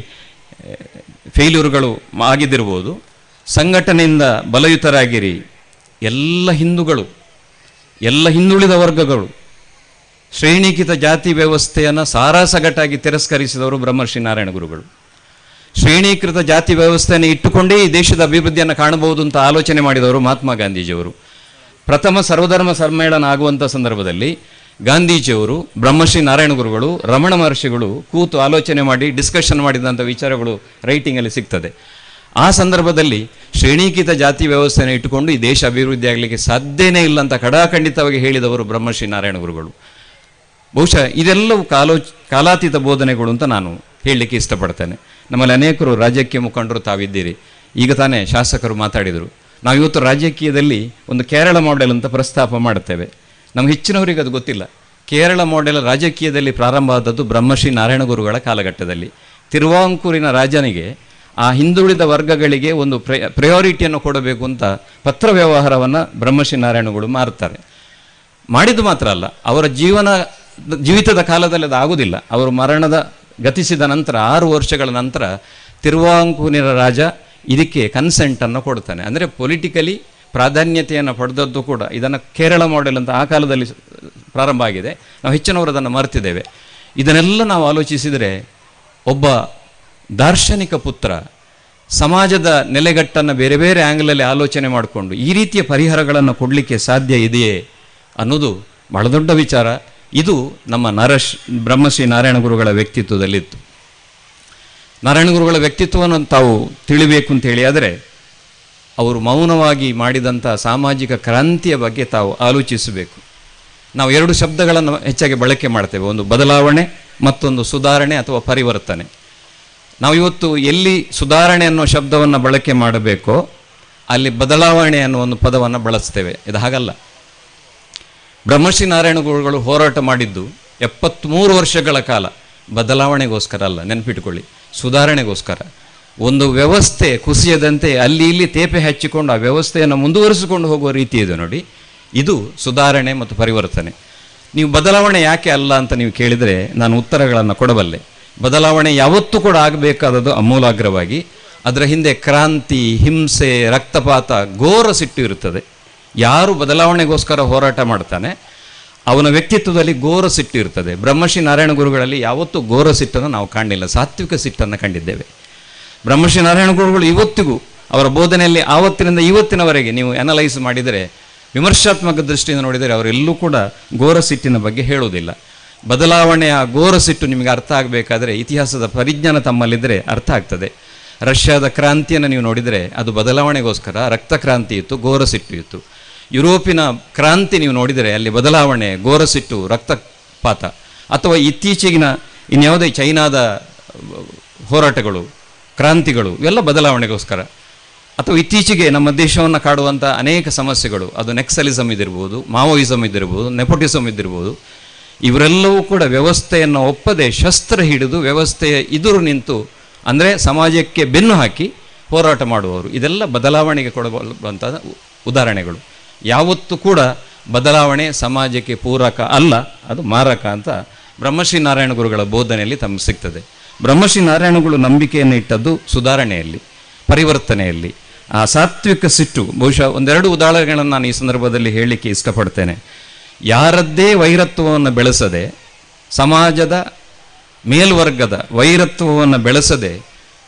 ಫೇಲ್ಯೂರ್ಗಳು ಆಗಿದ್ದಿರ್ಬೋದು. ಸಂಘಟನೆಯಿಂದ ಬಲಯುತರಾಗಿರಿ, ಎಲ್ಲ ಹಿಂದೂಗಳು, ಎಲ್ಲ ಹಿಂದುಳಿದ ವರ್ಗಗಳು, ಶ್ರೇಣೀಕೃತ ಜಾತಿ ವ್ಯವಸ್ಥೆಯನ್ನು ಸಾರಾಸಗಟಾಗಿ ತಿರಸ್ಕರಿಸಿದವರು ಬ್ರಹ್ಮರ್ಷಿ ನಾರಾಯಣ ಗುರುಗಳು. ಶ್ರೇಣೀಕೃತ ಜಾತಿ ವ್ಯವಸ್ಥೆಯನ್ನು ಇಟ್ಟುಕೊಂಡೇ ಈ ದೇಶದ ಅಭಿವೃದ್ಧಿಯನ್ನು ಕಾಣಬಹುದು ಅಂತ ಆಲೋಚನೆ ಮಾಡಿದವರು ಮಹಾತ್ಮ ಗಾಂಧೀಜಿಯವರು. ಪ್ರಥಮ ಸರ್ವಧರ್ಮ ಸಮ್ಮೇಳನ ಆಗುವಂಥ ಸಂದರ್ಭದಲ್ಲಿ ಗಾಂಧೀಜಿಯವರು, ಬ್ರಹ್ಮಶ್ರೀ ನಾರಾಯಣ ಗುರುಗಳು, ರಮಣ ಮಹರ್ಷಿಗಳು ಕೂತು ಆಲೋಚನೆ ಮಾಡಿ ಡಿಸ್ಕಷನ್ ಮಾಡಿದಂಥ ವಿಚಾರಗಳು ರೈಟಿಂಗಲ್ಲಿ ಸಿಗ್ತದೆ. ಆ ಸಂದರ್ಭದಲ್ಲಿ ಶ್ರೇಣೀಕೃತ ಜಾತಿ ವ್ಯವಸ್ಥೆಯನ್ನು ಇಟ್ಟುಕೊಂಡು ಈ ದೇಶ ಅಭಿವೃದ್ಧಿ ಆಗಲಿಕ್ಕೆ ಸಾಧ್ಯನೇ ಇಲ್ಲ ಅಂತ ಕಡಾಖಂಡಿತವಾಗಿ ಹೇಳಿದವರು ಬ್ರಹ್ಮಶ್ರೀ ನಾರಾಯಣ ಗುರುಗಳು. ಬಹುಶಃ ಇದೆಲ್ಲವೂ ಕಾಲಾತೀತ ಬೋಧನೆಗಳು ಅಂತ ನಾನು ಹೇಳಲಿಕ್ಕೆ ಇಷ್ಟಪಡ್ತೇನೆ. ನಮ್ಮಲ್ಲಿ ಅನೇಕರು ರಾಜಕೀಯ ಮುಖಂಡರು ತಾವಿದ್ದೀರಿ. ಈಗ ತಾನೇ ಶಾಸಕರು ಮಾತಾಡಿದರು. ನಾವಿವತ್ತು ರಾಜಕೀಯದಲ್ಲಿ ಒಂದು ಕೇರಳ ಮಾಡೆಲ್ ಅಂತ ಪ್ರಸ್ತಾಪ ಮಾಡ್ತೇವೆ. ನಮ್ಗೆ ಹೆಚ್ಚಿನವರಿಗೆ ಅದು ಗೊತ್ತಿಲ್ಲ. ಕೇರಳ ಮಾಡೆಲ್ ರಾಜಕೀಯದಲ್ಲಿ ಪ್ರಾರಂಭ ಆದದ್ದು ಬ್ರಹ್ಮಶ್ರೀ ನಾರಾಯಣ ಗುರುಗಳ ಕಾಲಘಟ್ಟದಲ್ಲಿ. ತಿರುವಾಂಕೂರಿನ ರಾಜನಿಗೆ ಆ ಹಿಂದುಳಿದ ವರ್ಗಗಳಿಗೆ ಒಂದು ಪ್ರಯಾರಿಟಿಯನ್ನು ಕೊಡಬೇಕು ಅಂತ ಪತ್ರ ವ್ಯವಹಾರವನ್ನು ಬ್ರಹ್ಮಶ್ರೀ ನಾರಾಯಣಗಳು ಮಾರ್ತಾರೆ. ಮಾಡಿದ್ದು ಮಾತ್ರ ಅಲ್ಲ, ಅವರ ಜೀವಿತದ ಕಾಲದಲ್ಲಿ ಅದು ಆಗುವುದಿಲ್ಲ. ಅವರು ಮರಣದ ಗತಿಸಿದ ನಂತರ 6 ವರ್ಷಗಳ ನಂತರ ತಿರುವಾಂಕೂರಿನ ರಾಜ ಇದಕ್ಕೆ ಕನ್ಸೆಂಟನ್ನು ಕೊಡ್ತಾನೆ. ಅಂದರೆ ಪೊಲಿಟಿಕಲಿ ಪ್ರಾಧಾನ್ಯತೆಯನ್ನು ಪಡೆದದ್ದು ಕೂಡ ಇದನ್ನು ಕೇರಳ ಮಾಡೆಲ್ ಅಂತ ಆ ಕಾಲದಲ್ಲಿ ಪ್ರಾರಂಭ ಆಗಿದೆ. ನಾವು ಹೆಚ್ಚಿನವರು ಅದನ್ನು ಮರ್ತಿದ್ದೇವೆ. ಇದನ್ನೆಲ್ಲ ನಾವು ಆಲೋಚಿಸಿದರೆ ಒಬ್ಬ ದಾರ್ಶನಿಕ ಪುತ್ರ ಸಮಾಜದ ನೆಲೆಗಟ್ಟನ್ನು ಬೇರೆ ಬೇರೆ ಆ್ಯಂಗಲಲ್ಲಿ ಆಲೋಚನೆ ಮಾಡಿಕೊಂಡು ಈ ರೀತಿಯ ಪರಿಹಾರಗಳನ್ನು ಕೊಡಲಿಕ್ಕೆ ಸಾಧ್ಯ ಇದೆಯೇ ಅನ್ನೋದು ಬಹಳ ದೊಡ್ಡ ವಿಚಾರ. ಇದು ನಮ್ಮ ಬ್ರಹ್ಮಶ್ರೀ ನಾರಾಯಣ ಗುರುಗಳ ವ್ಯಕ್ತಿತ್ವದಲ್ಲಿತ್ತು. ನಾರಾಯಣ ಗುರುಗಳ ವ್ಯಕ್ತಿತ್ವವನ್ನು ತಾವು ತಿಳಿಬೇಕು ಅಂತ ಹೇಳಿ ಆದರೆ ಅವರು ಮೌನವಾಗಿ ಮಾಡಿದಂಥ ಸಾಮಾಜಿಕ ಕ್ರಾಂತಿಯ ಬಗ್ಗೆ ತಾವು ಆಲೋಚಿಸಬೇಕು. ನಾವು 2 ಶಬ್ದಗಳನ್ನು ಹೆಚ್ಚಾಗಿ ಬಳಕೆ ಮಾಡ್ತೇವೆ, ಒಂದು ಬದಲಾವಣೆ, ಮತ್ತೊಂದು ಸುಧಾರಣೆ ಅಥವಾ ಪರಿವರ್ತನೆ. ನಾವು ಇವತ್ತು ಎಲ್ಲಿ ಸುಧಾರಣೆ ಅನ್ನೋ ಶಬ್ದವನ್ನು ಬಳಕೆ ಮಾಡಬೇಕೋ ಅಲ್ಲಿ ಬದಲಾವಣೆ ಅನ್ನೋ ಒಂದು ಪದವನ್ನು ಬಳಸ್ತೇವೆ. ಇದು ಹಾಗಲ್ಲ. ಬ್ರಹ್ಮಶ್ರೀ ನಾರಾಯಣ ಗುರುಗಳು ಹೋರಾಟ ಮಾಡಿದ್ದು 73 ವರ್ಷಗಳ ಕಾಲ ಬದಲಾವಣೆಗೋಸ್ಕರ ಅಲ್ಲ, ನೆನಪಿಟ್ಟುಕೊಳ್ಳಿ, ಸುಧಾರಣೆಗೋಸ್ಕರ. ಒಂದು ವ್ಯವಸ್ಥೆ ಕುಸಿಯದಂತೆ ಅಲ್ಲಿ ಇಲ್ಲಿ ತೇಪೆ ಹಚ್ಚಿಕೊಂಡು ಆ ವ್ಯವಸ್ಥೆಯನ್ನು ಮುಂದುವರಿಸಿಕೊಂಡು ಹೋಗುವ ರೀತಿ ಇದೆ ನೋಡಿ, ಇದು ಸುಧಾರಣೆ ಮತ್ತು ಪರಿವರ್ತನೆ. ನೀವು ಬದಲಾವಣೆ ಯಾಕೆ ಅಲ್ಲ ಅಂತ ನೀವು ಕೇಳಿದರೆ ನಾನು ಉತ್ತರಗಳನ್ನು ಕೊಡಬಲ್ಲೆ. ಬದಲಾವಣೆ ಯಾವತ್ತೂ ಕೂಡ ಆಗಬೇಕಾದದ್ದು ಅಮೂಲಾಗ್ರವಾಗಿ. ಅದರ ಹಿಂದೆ ಕ್ರಾಂತಿ, ಹಿಂಸೆ, ರಕ್ತಪಾತ, ಘೋರ ಸಿಟ್ಟು ಇರುತ್ತದೆ. ಯಾರು ಬದಲಾವಣೆಗೋಸ್ಕರ ಹೋರಾಟ ಮಾಡ್ತಾನೆ ಅವನ ವ್ಯಕ್ತಿತ್ವದಲ್ಲಿ ಘೋರ ಸಿಟ್ಟು ಇರ್ತದೆ. ಬ್ರಹ್ಮಶ್ರೀ ನಾರಾಯಣ ಗುರುಗಳಲ್ಲಿ ಯಾವತ್ತೂ ಘೋರ ಸಿಟ್ಟನ್ನು ನಾವು ಕಾಣಲಿಲ್ಲ, ಸಾತ್ವಿಕ ಸಿಟ್ಟನ್ನು ಕಂಡಿದ್ದೇವೆ. ಬ್ರಹ್ಮಶ್ರೀ ನಾರಾಯಣ ಗುರುಗಳು ಇವತ್ತಿಗೂ ಅವರ ಬೋಧನೆಯಲ್ಲಿ ಆವತ್ತಿನಿಂದ ಇವತ್ತಿನವರೆಗೆ ನೀವು ಅನಲೈಸ್ ಮಾಡಿದರೆ, ವಿಮರ್ಶಾತ್ಮಕ ದೃಷ್ಟಿಯಿಂದ ನೋಡಿದರೆ ಅವರೆಲ್ಲೂ ಕೂಡ ಘೋರ ಸಿಟ್ಟಿನ ಬಗ್ಗೆ ಹೇಳುವುದಿಲ್ಲ. ಬದಲಾವಣೆಯ ಘೋರ ಸಿಟ್ಟು ನಿಮಗೆ ಅರ್ಥ ಆಗಬೇಕಾದರೆ ಇತಿಹಾಸದ ಪರಿಜ್ಞಾನ ತಮ್ಮಲ್ಲಿದ್ದರೆ ಅರ್ಥ ಆಗ್ತದೆ. ರಷ್ಯಾದ ಕ್ರಾಂತಿಯನ್ನು ನೀವು ನೋಡಿದರೆ ಅದು ಬದಲಾವಣೆಗೋಸ್ಕರ ರಕ್ತ ಕ್ರಾಂತಿ ಇತ್ತು, ಘೋರ ಸಿಟ್ಟು ಇತ್ತು. ಯುರೋಪಿನ ಕ್ರಾಂತಿ ನೀವು ನೋಡಿದರೆ ಅಲ್ಲಿ ಬದಲಾವಣೆ, ಘೋರ ಸಿಟ್ಟು, ರಕ್ತಪಾತ. ಅಥವಾ ಇತ್ತೀಚೆಗಿನ ಇನ್ಯಾವುದೇ ಚೈನಾದ ಹೋರಾಟಗಳು, ಕ್ರಾಂತಿಗಳು ಇವೆಲ್ಲ ಬದಲಾವಣೆಗೋಸ್ಕರ. ಅಥವಾ ಇತ್ತೀಚೆಗೆ ನಮ್ಮ ದೇಶವನ್ನು ಕಾಡುವಂಥ ಅನೇಕ ಸಮಸ್ಯೆಗಳು, ಅದು ನೆಕ್ಸಲಿಸಮ್ ಇದ್ದಿರ್ಬೋದು, ಮಾವೋಯಿಸಮ್ ಇದ್ದಿರ್ಬೋದು, ನೆಪೋಟಿಸಮ್ ಇದ್ದಿರ್ಬೋದು, ಇವರೆಲ್ಲವೂ ಕೂಡ ವ್ಯವಸ್ಥೆಯನ್ನು ಒಪ್ಪದೆ ಶಸ್ತ್ರ ಹಿಡಿದು ವ್ಯವಸ್ಥೆಯ ಎದುರು ನಿಂತು, ಅಂದರೆ ಸಮಾಜಕ್ಕೆ ಬೆನ್ನು ಹಾಕಿ ಹೋರಾಟ ಮಾಡುವವರು. ಇದೆಲ್ಲ ಬದಲಾವಣೆಗೆ ಕೊಡಬಲ್ಲಂಥ ಉದಾಹರಣೆಗಳು. ಯಾವತ್ತೂ ಕೂಡ ಬದಲಾವಣೆ ಸಮಾಜಕ್ಕೆ ಪೂರಕ ಅಲ್ಲ, ಅದು ಮಾರಕ ಅಂತ ಬ್ರಹ್ಮಶ್ರೀ ನಾರಾಯಣ ಗುರುಗಳ ಬೋಧನೆಯಲ್ಲಿ ತಮಗೆ ಸಿಗ್ತದೆ. ಬ್ರಹ್ಮಶ್ರೀ ನಾರಾಯಣ ಗುರು ನಂಬಿಕೆಯನ್ನು ಇಟ್ಟದ್ದು ಸುಧಾರಣೆಯಲ್ಲಿ, ಪರಿವರ್ತನೆಯಲ್ಲಿ. ಆ ಸಾತ್ವಿಕ ಸಿಟ್ಟು, ಬಹುಶಃ ಒಂದೆರಡು ಉದಾಹರಣೆಗಳನ್ನು ನಾನು ಈ ಸಂದರ್ಭದಲ್ಲಿ ಹೇಳಲಿಕ್ಕೆ ಇಷ್ಟಪಡ್ತೇನೆ. ಯಾರದ್ದೇ ವೈರತ್ವವನ್ನು ಬೆಳೆಸದೆ, ಸಮಾಜದ ಮೇಲ್ವರ್ಗದ ವೈರತ್ವವನ್ನು ಬೆಳೆಸದೆ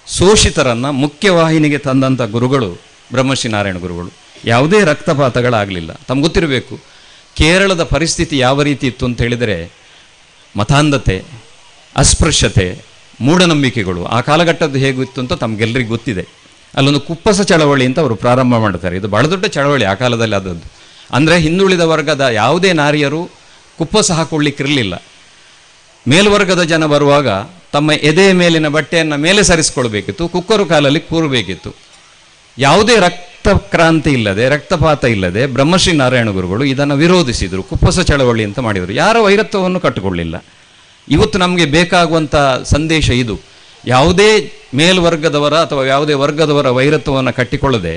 ಶೋಷಿತರನ್ನು ಮುಖ್ಯವಾಹಿನಿಗೆ ತಂದಂಥ ಗುರುಗಳು ಬ್ರಹ್ಮಶ್ರೀ ನಾರಾಯಣ ಗುರುಗಳು. ಯಾವುದೇ ರಕ್ತಪಾತಗಳಾಗಲಿಲ್ಲ. ತಮ್ಗೆ ಗೊತ್ತಿರಬೇಕು ಕೇರಳದ ಪರಿಸ್ಥಿತಿ ಯಾವ ರೀತಿ ಇತ್ತು ಅಂತ ಹೇಳಿದರೆ, ಮತಾಂಧತೆ, ಅಸ್ಪೃಶ್ಯತೆ, ಮೂಢನಂಬಿಕೆಗಳು ಆ ಕಾಲಘಟ್ಟದ್ದು ಹೇಗಿತ್ತು ಅಂತ ತಮಗೆಲ್ಲರಿಗೂ ಗೊತ್ತಿದೆ. ಅಲ್ಲೊಂದು ಕುಪ್ಪಸ ಚಳವಳಿ ಅಂತ ಅವರು ಪ್ರಾರಂಭ ಮಾಡ್ತಾರೆ. ಇದು ಬಹಳ ದೊಡ್ಡ ಚಳವಳಿ ಆ ಕಾಲದಲ್ಲಿ ಆದದ್ದು. ಅಂದರೆ ಹಿಂದುಳಿದ ವರ್ಗದ ಯಾವುದೇ ನಾರಿಯರು ಕುಪ್ಪಸ ಹಾಕೊಳ್ಳಿಕ್ಕಿರಲಿಲ್ಲ. ಮೇಲ್ವರ್ಗದ ಜನ ಬರುವಾಗ ತಮ್ಮ ಎದೆಯ ಮೇಲಿನ ಬಟ್ಟೆಯನ್ನು ಮೇಲೆ ಸರಿಸ್ಕೊಳ್ಬೇಕಿತ್ತು, ಕುಕ್ಕರು ಕಾಲಲ್ಲಿ ಕೂರಬೇಕಿತ್ತು. ಯಾವುದೇ ರಕ್ತ ಕ್ರಾಂತಿ ಇಲ್ಲದೆ, ರಕ್ತಪಾತ ಇಲ್ಲದೆ ಬ್ರಹ್ಮಶ್ರೀ ನಾರಾಯಣ ಗುರುಗಳು ಇದನ್ನು ವಿರೋಧಿಸಿದರು. ಕುಪ್ಪಸ ಚಳವಳಿ ಅಂತ ಮಾಡಿದರು. ಯಾರ ವೈರತ್ವವನ್ನು ಕಟ್ಟಿಕೊಳ್ಳಿಲ್ಲ. ಇವತ್ತು ನಮಗೆ ಬೇಕಾಗುವಂಥ ಸಂದೇಶ ಇದು. ಯಾವುದೇ ಮೇಲ್ವರ್ಗದವರ ಅಥವಾ ಯಾವುದೇ ವರ್ಗದವರ ವೈರತ್ವವನ್ನು ಕಟ್ಟಿಕೊಳ್ಳದೆ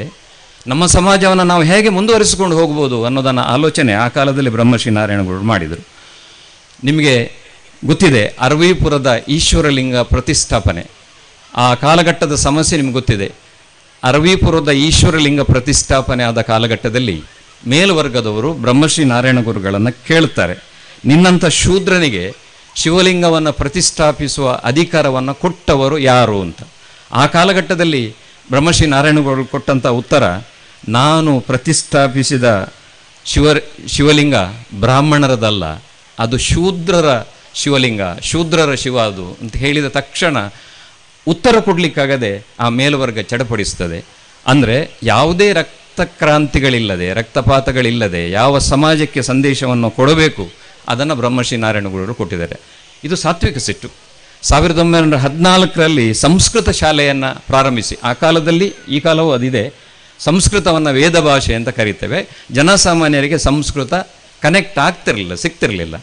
ನಮ್ಮ ಸಮಾಜವನ್ನು ನಾವು ಹೇಗೆ ಮುಂದುವರಿಸಿಕೊಂಡು ಹೋಗ್ಬೋದು ಅನ್ನೋದನ್ನು ಆಲೋಚನೆ ಆ ಕಾಲದಲ್ಲಿ ಬ್ರಹ್ಮಶ್ರೀ ನಾರಾಯಣ ಗುರುಗಳು ಮಾಡಿದರು. ನಿಮಗೆ ಗೊತ್ತಿದೆ ಅರವೀಪುರದ ಈಶ್ವರಲಿಂಗ ಪ್ರತಿಷ್ಠಾಪನೆ, ಆ ಕಾಲಘಟ್ಟದ ಸಮಸ್ಯೆ ನಿಮ್ಗೆ ಗೊತ್ತಿದೆ. ಅರವೀಪುರದ ಈಶ್ವರಲಿಂಗ ಪ್ರತಿಷ್ಠಾಪನೆ ಆದ ಕಾಲಘಟ್ಟದಲ್ಲಿ ಮೇಲ್ವರ್ಗದವರು ಬ್ರಹ್ಮಶ್ರೀ ನಾರಾಯಣ ಗುರುಗಳನ್ನು ಕೇಳ್ತಾರೆ, ನಿನ್ನಂಥ ಶೂದ್ರನಿಗೆ ಶಿವಲಿಂಗವನ್ನು ಪ್ರತಿಷ್ಠಾಪಿಸುವ ಅಧಿಕಾರವನ್ನು ಕೊಟ್ಟವರು ಯಾರು ಅಂತ. ಆ ಕಾಲಘಟ್ಟದಲ್ಲಿ ಬ್ರಹ್ಮಶ್ರೀ ನಾರಾಯಣ ಗುರುಗಳು ಕೊಟ್ಟಂಥ ಉತ್ತರ, ನಾನು ಪ್ರತಿಷ್ಠಾಪಿಸಿದ ಶಿವಲಿಂಗ ಬ್ರಾಹ್ಮಣರದಲ್ಲ, ಅದು ಶೂದ್ರರ ಶಿವಲಿಂಗ, ಶೂದ್ರರ ಶಿವ ಅದು ಅಂತ ಹೇಳಿದ ತಕ್ಷಣ ಉತ್ತರ ಕೊಡಲಿಕ್ಕಾಗದೆ ಆ ಮೇಲ್ವರ್ಗ ಚಡಪಡಿಸ್ತದೆ. ಅಂದರೆ ಯಾವುದೇ ರಕ್ತಕ್ರಾಂತಿಗಳಿಲ್ಲದೆ, ರಕ್ತಪಾತಗಳಿಲ್ಲದೆ ಯಾವ ಸಮಾಜಕ್ಕೆ ಸಂದೇಶವನ್ನು ಕೊಡಬೇಕು ಅದನ್ನು ಬ್ರಹ್ಮಶ್ರೀ ನಾರಾಯಣ ಗುರುಗಳು ಕೊಟ್ಟಿದ್ದಾರೆ. ಇದು ಸಾತ್ವಿಕ ಸಿಟ್ಟು. 1914ರಲ್ಲಿ ಸಂಸ್ಕೃತ ಶಾಲೆಯನ್ನು ಪ್ರಾರಂಭಿಸಿ, ಆ ಕಾಲದಲ್ಲಿ, ಈ ಕಾಲವೂ ಅದಿದೆ, ಸಂಸ್ಕೃತವನ್ನು ವೇದ ಭಾಷೆ ಅಂತ ಕರೀತೇವೆ. ಜನಸಾಮಾನ್ಯರಿಗೆ ಸಂಸ್ಕೃತ ಕನೆಕ್ಟ್ ಆಗ್ತಿರಲಿಲ್ಲ, ಸಿಗ್ತಿರಲಿಲ್ಲ.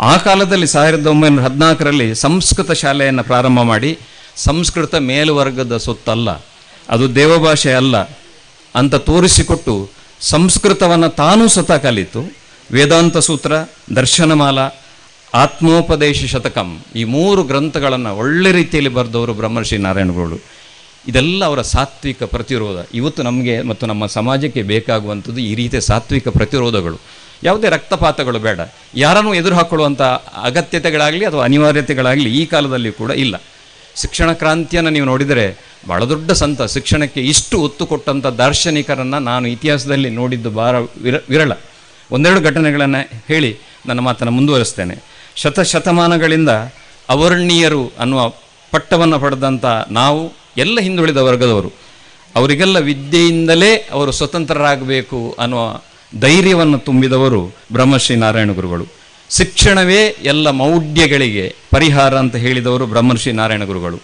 ಆ ಕಾಲದಲ್ಲಿ 1914ರಲ್ಲಿ ಸಂಸ್ಕೃತ ಶಾಲೆಯನ್ನು ಪ್ರಾರಂಭ ಮಾಡಿ, ಸಂಸ್ಕೃತ ಮೇಲ್ವರ್ಗದ ಸೊತ್ತಲ್ಲ, ಅದು ದೇವಭಾಷೆ ಅಲ್ಲ ಅಂತ ತೋರಿಸಿಕೊಟ್ಟು ಸಂಸ್ಕೃತವನ್ನು ತಾನೂ ಸ್ವತಃ ಕಲಿತು ವೇದಾಂತ ಸೂತ್ರ, ದರ್ಶನಮಾಲ, ಆತ್ಮೋಪದೇಶ ಶತಕಂ ಈ 3 ಗ್ರಂಥಗಳನ್ನು ಒಳ್ಳೆ ರೀತಿಯಲ್ಲಿ ಬರೆದವರು ಬ್ರಹ್ಮರ್ಷಿ ನಾರಾಯಣ ಗುರುಗಳು. ಇದೆಲ್ಲ ಅವರ ಸಾತ್ವಿಕ ಪ್ರತಿರೋಧ. ಇವತ್ತು ನಮಗೆ ಮತ್ತು ನಮ್ಮ ಸಮಾಜಕ್ಕೆ ಬೇಕಾಗುವಂಥದ್ದು ಈ ರೀತಿಯ ಸಾತ್ವಿಕ ಪ್ರತಿರೋಧಗಳು. ಯಾವುದೇ ರಕ್ತಪಾತಗಳು ಬೇಡ, ಯಾರನ್ನೂ ಎದುರು ಹಾಕೊಳ್ಳುವಂಥ ಅಗತ್ಯತೆಗಳಾಗಲಿ ಅಥವಾ ಅನಿವಾರ್ಯತೆಗಳಾಗಲಿ ಈ ಕಾಲದಲ್ಲಿ ಕೂಡ ಇಲ್ಲ. ಶಿಕ್ಷಣ ಕ್ರಾಂತಿಯನ್ನು ನೀವು ನೋಡಿದರೆ ಭಾಳ ದೊಡ್ಡ ಸಂತ, ಶಿಕ್ಷಣಕ್ಕೆ ಇಷ್ಟು ಒತ್ತು ಕೊಟ್ಟಂಥ ದಾರ್ಶನಿಕರನ್ನು ನಾನು ಇತಿಹಾಸದಲ್ಲಿ ನೋಡಿದ್ದು ಭಾಳ ವಿರಳ. ಒಂದೆರಡು ಘಟನೆಗಳನ್ನು ಹೇಳಿ ನನ್ನ ಮಾತನ್ನು ಮುಂದುವರಿಸ್ತೇನೆ. ಶತಶತಮಾನಗಳಿಂದ ಅವರ್ಣೀಯರು ಅನ್ನುವ ಪಟ್ಟವನ್ನು ಪಡೆದಂಥ ನಾವು ಎಲ್ಲ ಹಿಂದುಳಿದ ವರ್ಗದವರು, ಅವರಿಗೆಲ್ಲ ವಿದ್ಯೆಯಿಂದಲೇ ಅವರು ಸ್ವತಂತ್ರರಾಗಬೇಕು ಅನ್ನುವ ಧೈರ್ಯವನ್ನು ತುಂಬಿದವರು ಬ್ರಹ್ಮಶ್ರೀ ನಾರಾಯಣ ಗುರುಗಳು. ಶಿಕ್ಷಣವೇ ಎಲ್ಲ ಮೌಢ್ಯಗಳಿಗೆ ಪರಿಹಾರ ಅಂತ ಹೇಳಿದವರು ಬ್ರಹ್ಮರ್ಷಿ ನಾರಾಯಣ ಗುರುಗಳು.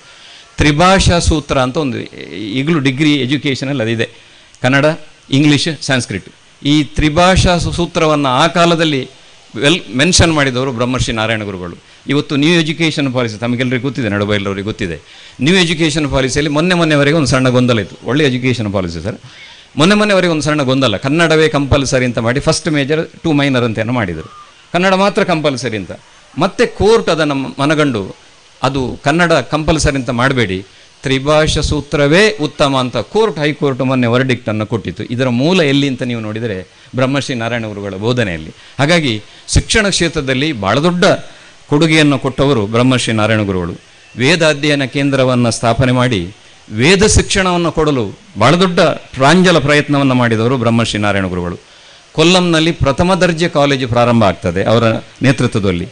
ತ್ರಿಭಾಷಾ ಸೂತ್ರ ಅಂತ ಒಂದು ಈಗಲೂ ಡಿಗ್ರಿ ಎಜುಕೇಷನಲ್ಲಿ ಅದಿದೆ, ಕನ್ನಡ, ಇಂಗ್ಲೀಷ್, ಸಂಸ್ಕೃತ್. ಈ ತ್ರಿಭಾಷಾ ಸೂತ್ರವನ್ನು ಆ ಕಾಲದಲ್ಲಿ ವೆಲ್ ಮೆನ್ಷನ್ ಮಾಡಿದವರು ಬ್ರಹ್ಮರ್ಷಿ ನಾರಾಯಣ ಗುರುಗಳು. ಇವತ್ತು new education policy ತಮಗೆಲ್ಲರಿಗೂ ಗೊತ್ತಿದೆ, ನಡುಬೈಲವರಿಗೆ ಗೊತ್ತಿದೆ. ನ್ಯೂ ಎಜುಕೇಷನ್ ಪಾಲಿಸಿಯಲ್ಲಿ ಮೊನ್ನೆವರೆಗೆ ಒಂದು ಸಣ್ಣ ಗೊಂದಲ ಇತ್ತು. ಒಳ್ಳೆ education policy sir, ಮೊನ್ನೆವರೆಗೆ ಒಂದು ಸಣ್ಣ ಗೊಂದಲ, ಕನ್ನಡವೇ ಕಂಪಲ್ಸರಿ ಅಂತ ಮಾಡಿ first major 2 minor ಅಂತ ಏನೋ ಮಾಡಿದರು, ಕನ್ನಡ ಮಾತ್ರ ಕಂಪಲ್ಸರಿ ಅಂತ. ಮತ್ತೆ ಕೋರ್ಟ್ ಅದನ್ನು ಮನಗಂಡು ಅದು ಕನ್ನಡ ಕಂಪಲ್ಸರಿ ಅಂತ ಮಾಡಬೇಡಿ, ತ್ರಿಭಾಷಾ ಸೂತ್ರವೇ ಉತ್ತಮ ಅಂತ court, high court ಮೊನ್ನೆ ವರ್ಡಿಕ್ಟನ್ನು ಕೊಟ್ಟಿತ್ತು. ಇದರ ಮೂಲ ಎಲ್ಲಿ ಅಂತ ನೀವು ನೋಡಿದರೆ ಬ್ರಹ್ಮಶ್ರೀ ನಾರಾಯಣ ಗುರುಗಳ ಬೋಧನೆಯಲ್ಲಿ. ಹಾಗಾಗಿ ಶಿಕ್ಷಣ ಕ್ಷೇತ್ರದಲ್ಲಿ ಭಾಳ ದೊಡ್ಡ ಕೊಡುಗೆಯನ್ನು ಕೊಟ್ಟವರು ಬ್ರಹ್ಮಶ್ರೀ ನಾರಾಯಣ ಗುರುಗಳು. ವೇದ ಅಧ್ಯಯನ ಕೇಂದ್ರವನ್ನು ಸ್ಥಾಪನೆ ಮಾಡಿ ವೇದ ಶಿಕ್ಷಣವನ್ನು ಕೊಡಲು ಭಾಳ ದೊಡ್ಡ ಪ್ರಾಂಜಲ ಪ್ರಯತ್ನವನ್ನು ಮಾಡಿದವರು ಬ್ರಹ್ಮಶ್ರೀ ನಾರಾಯಣ ಗುರುಗಳು. ಕೊಲ್ಲಂನಲ್ಲಿ ಪ್ರಥಮ ದರ್ಜೆ ಕಾಲೇಜು ಪ್ರಾರಂಭ ಆಗ್ತದೆ ಅವರ ನೇತೃತ್ವದಲ್ಲಿ.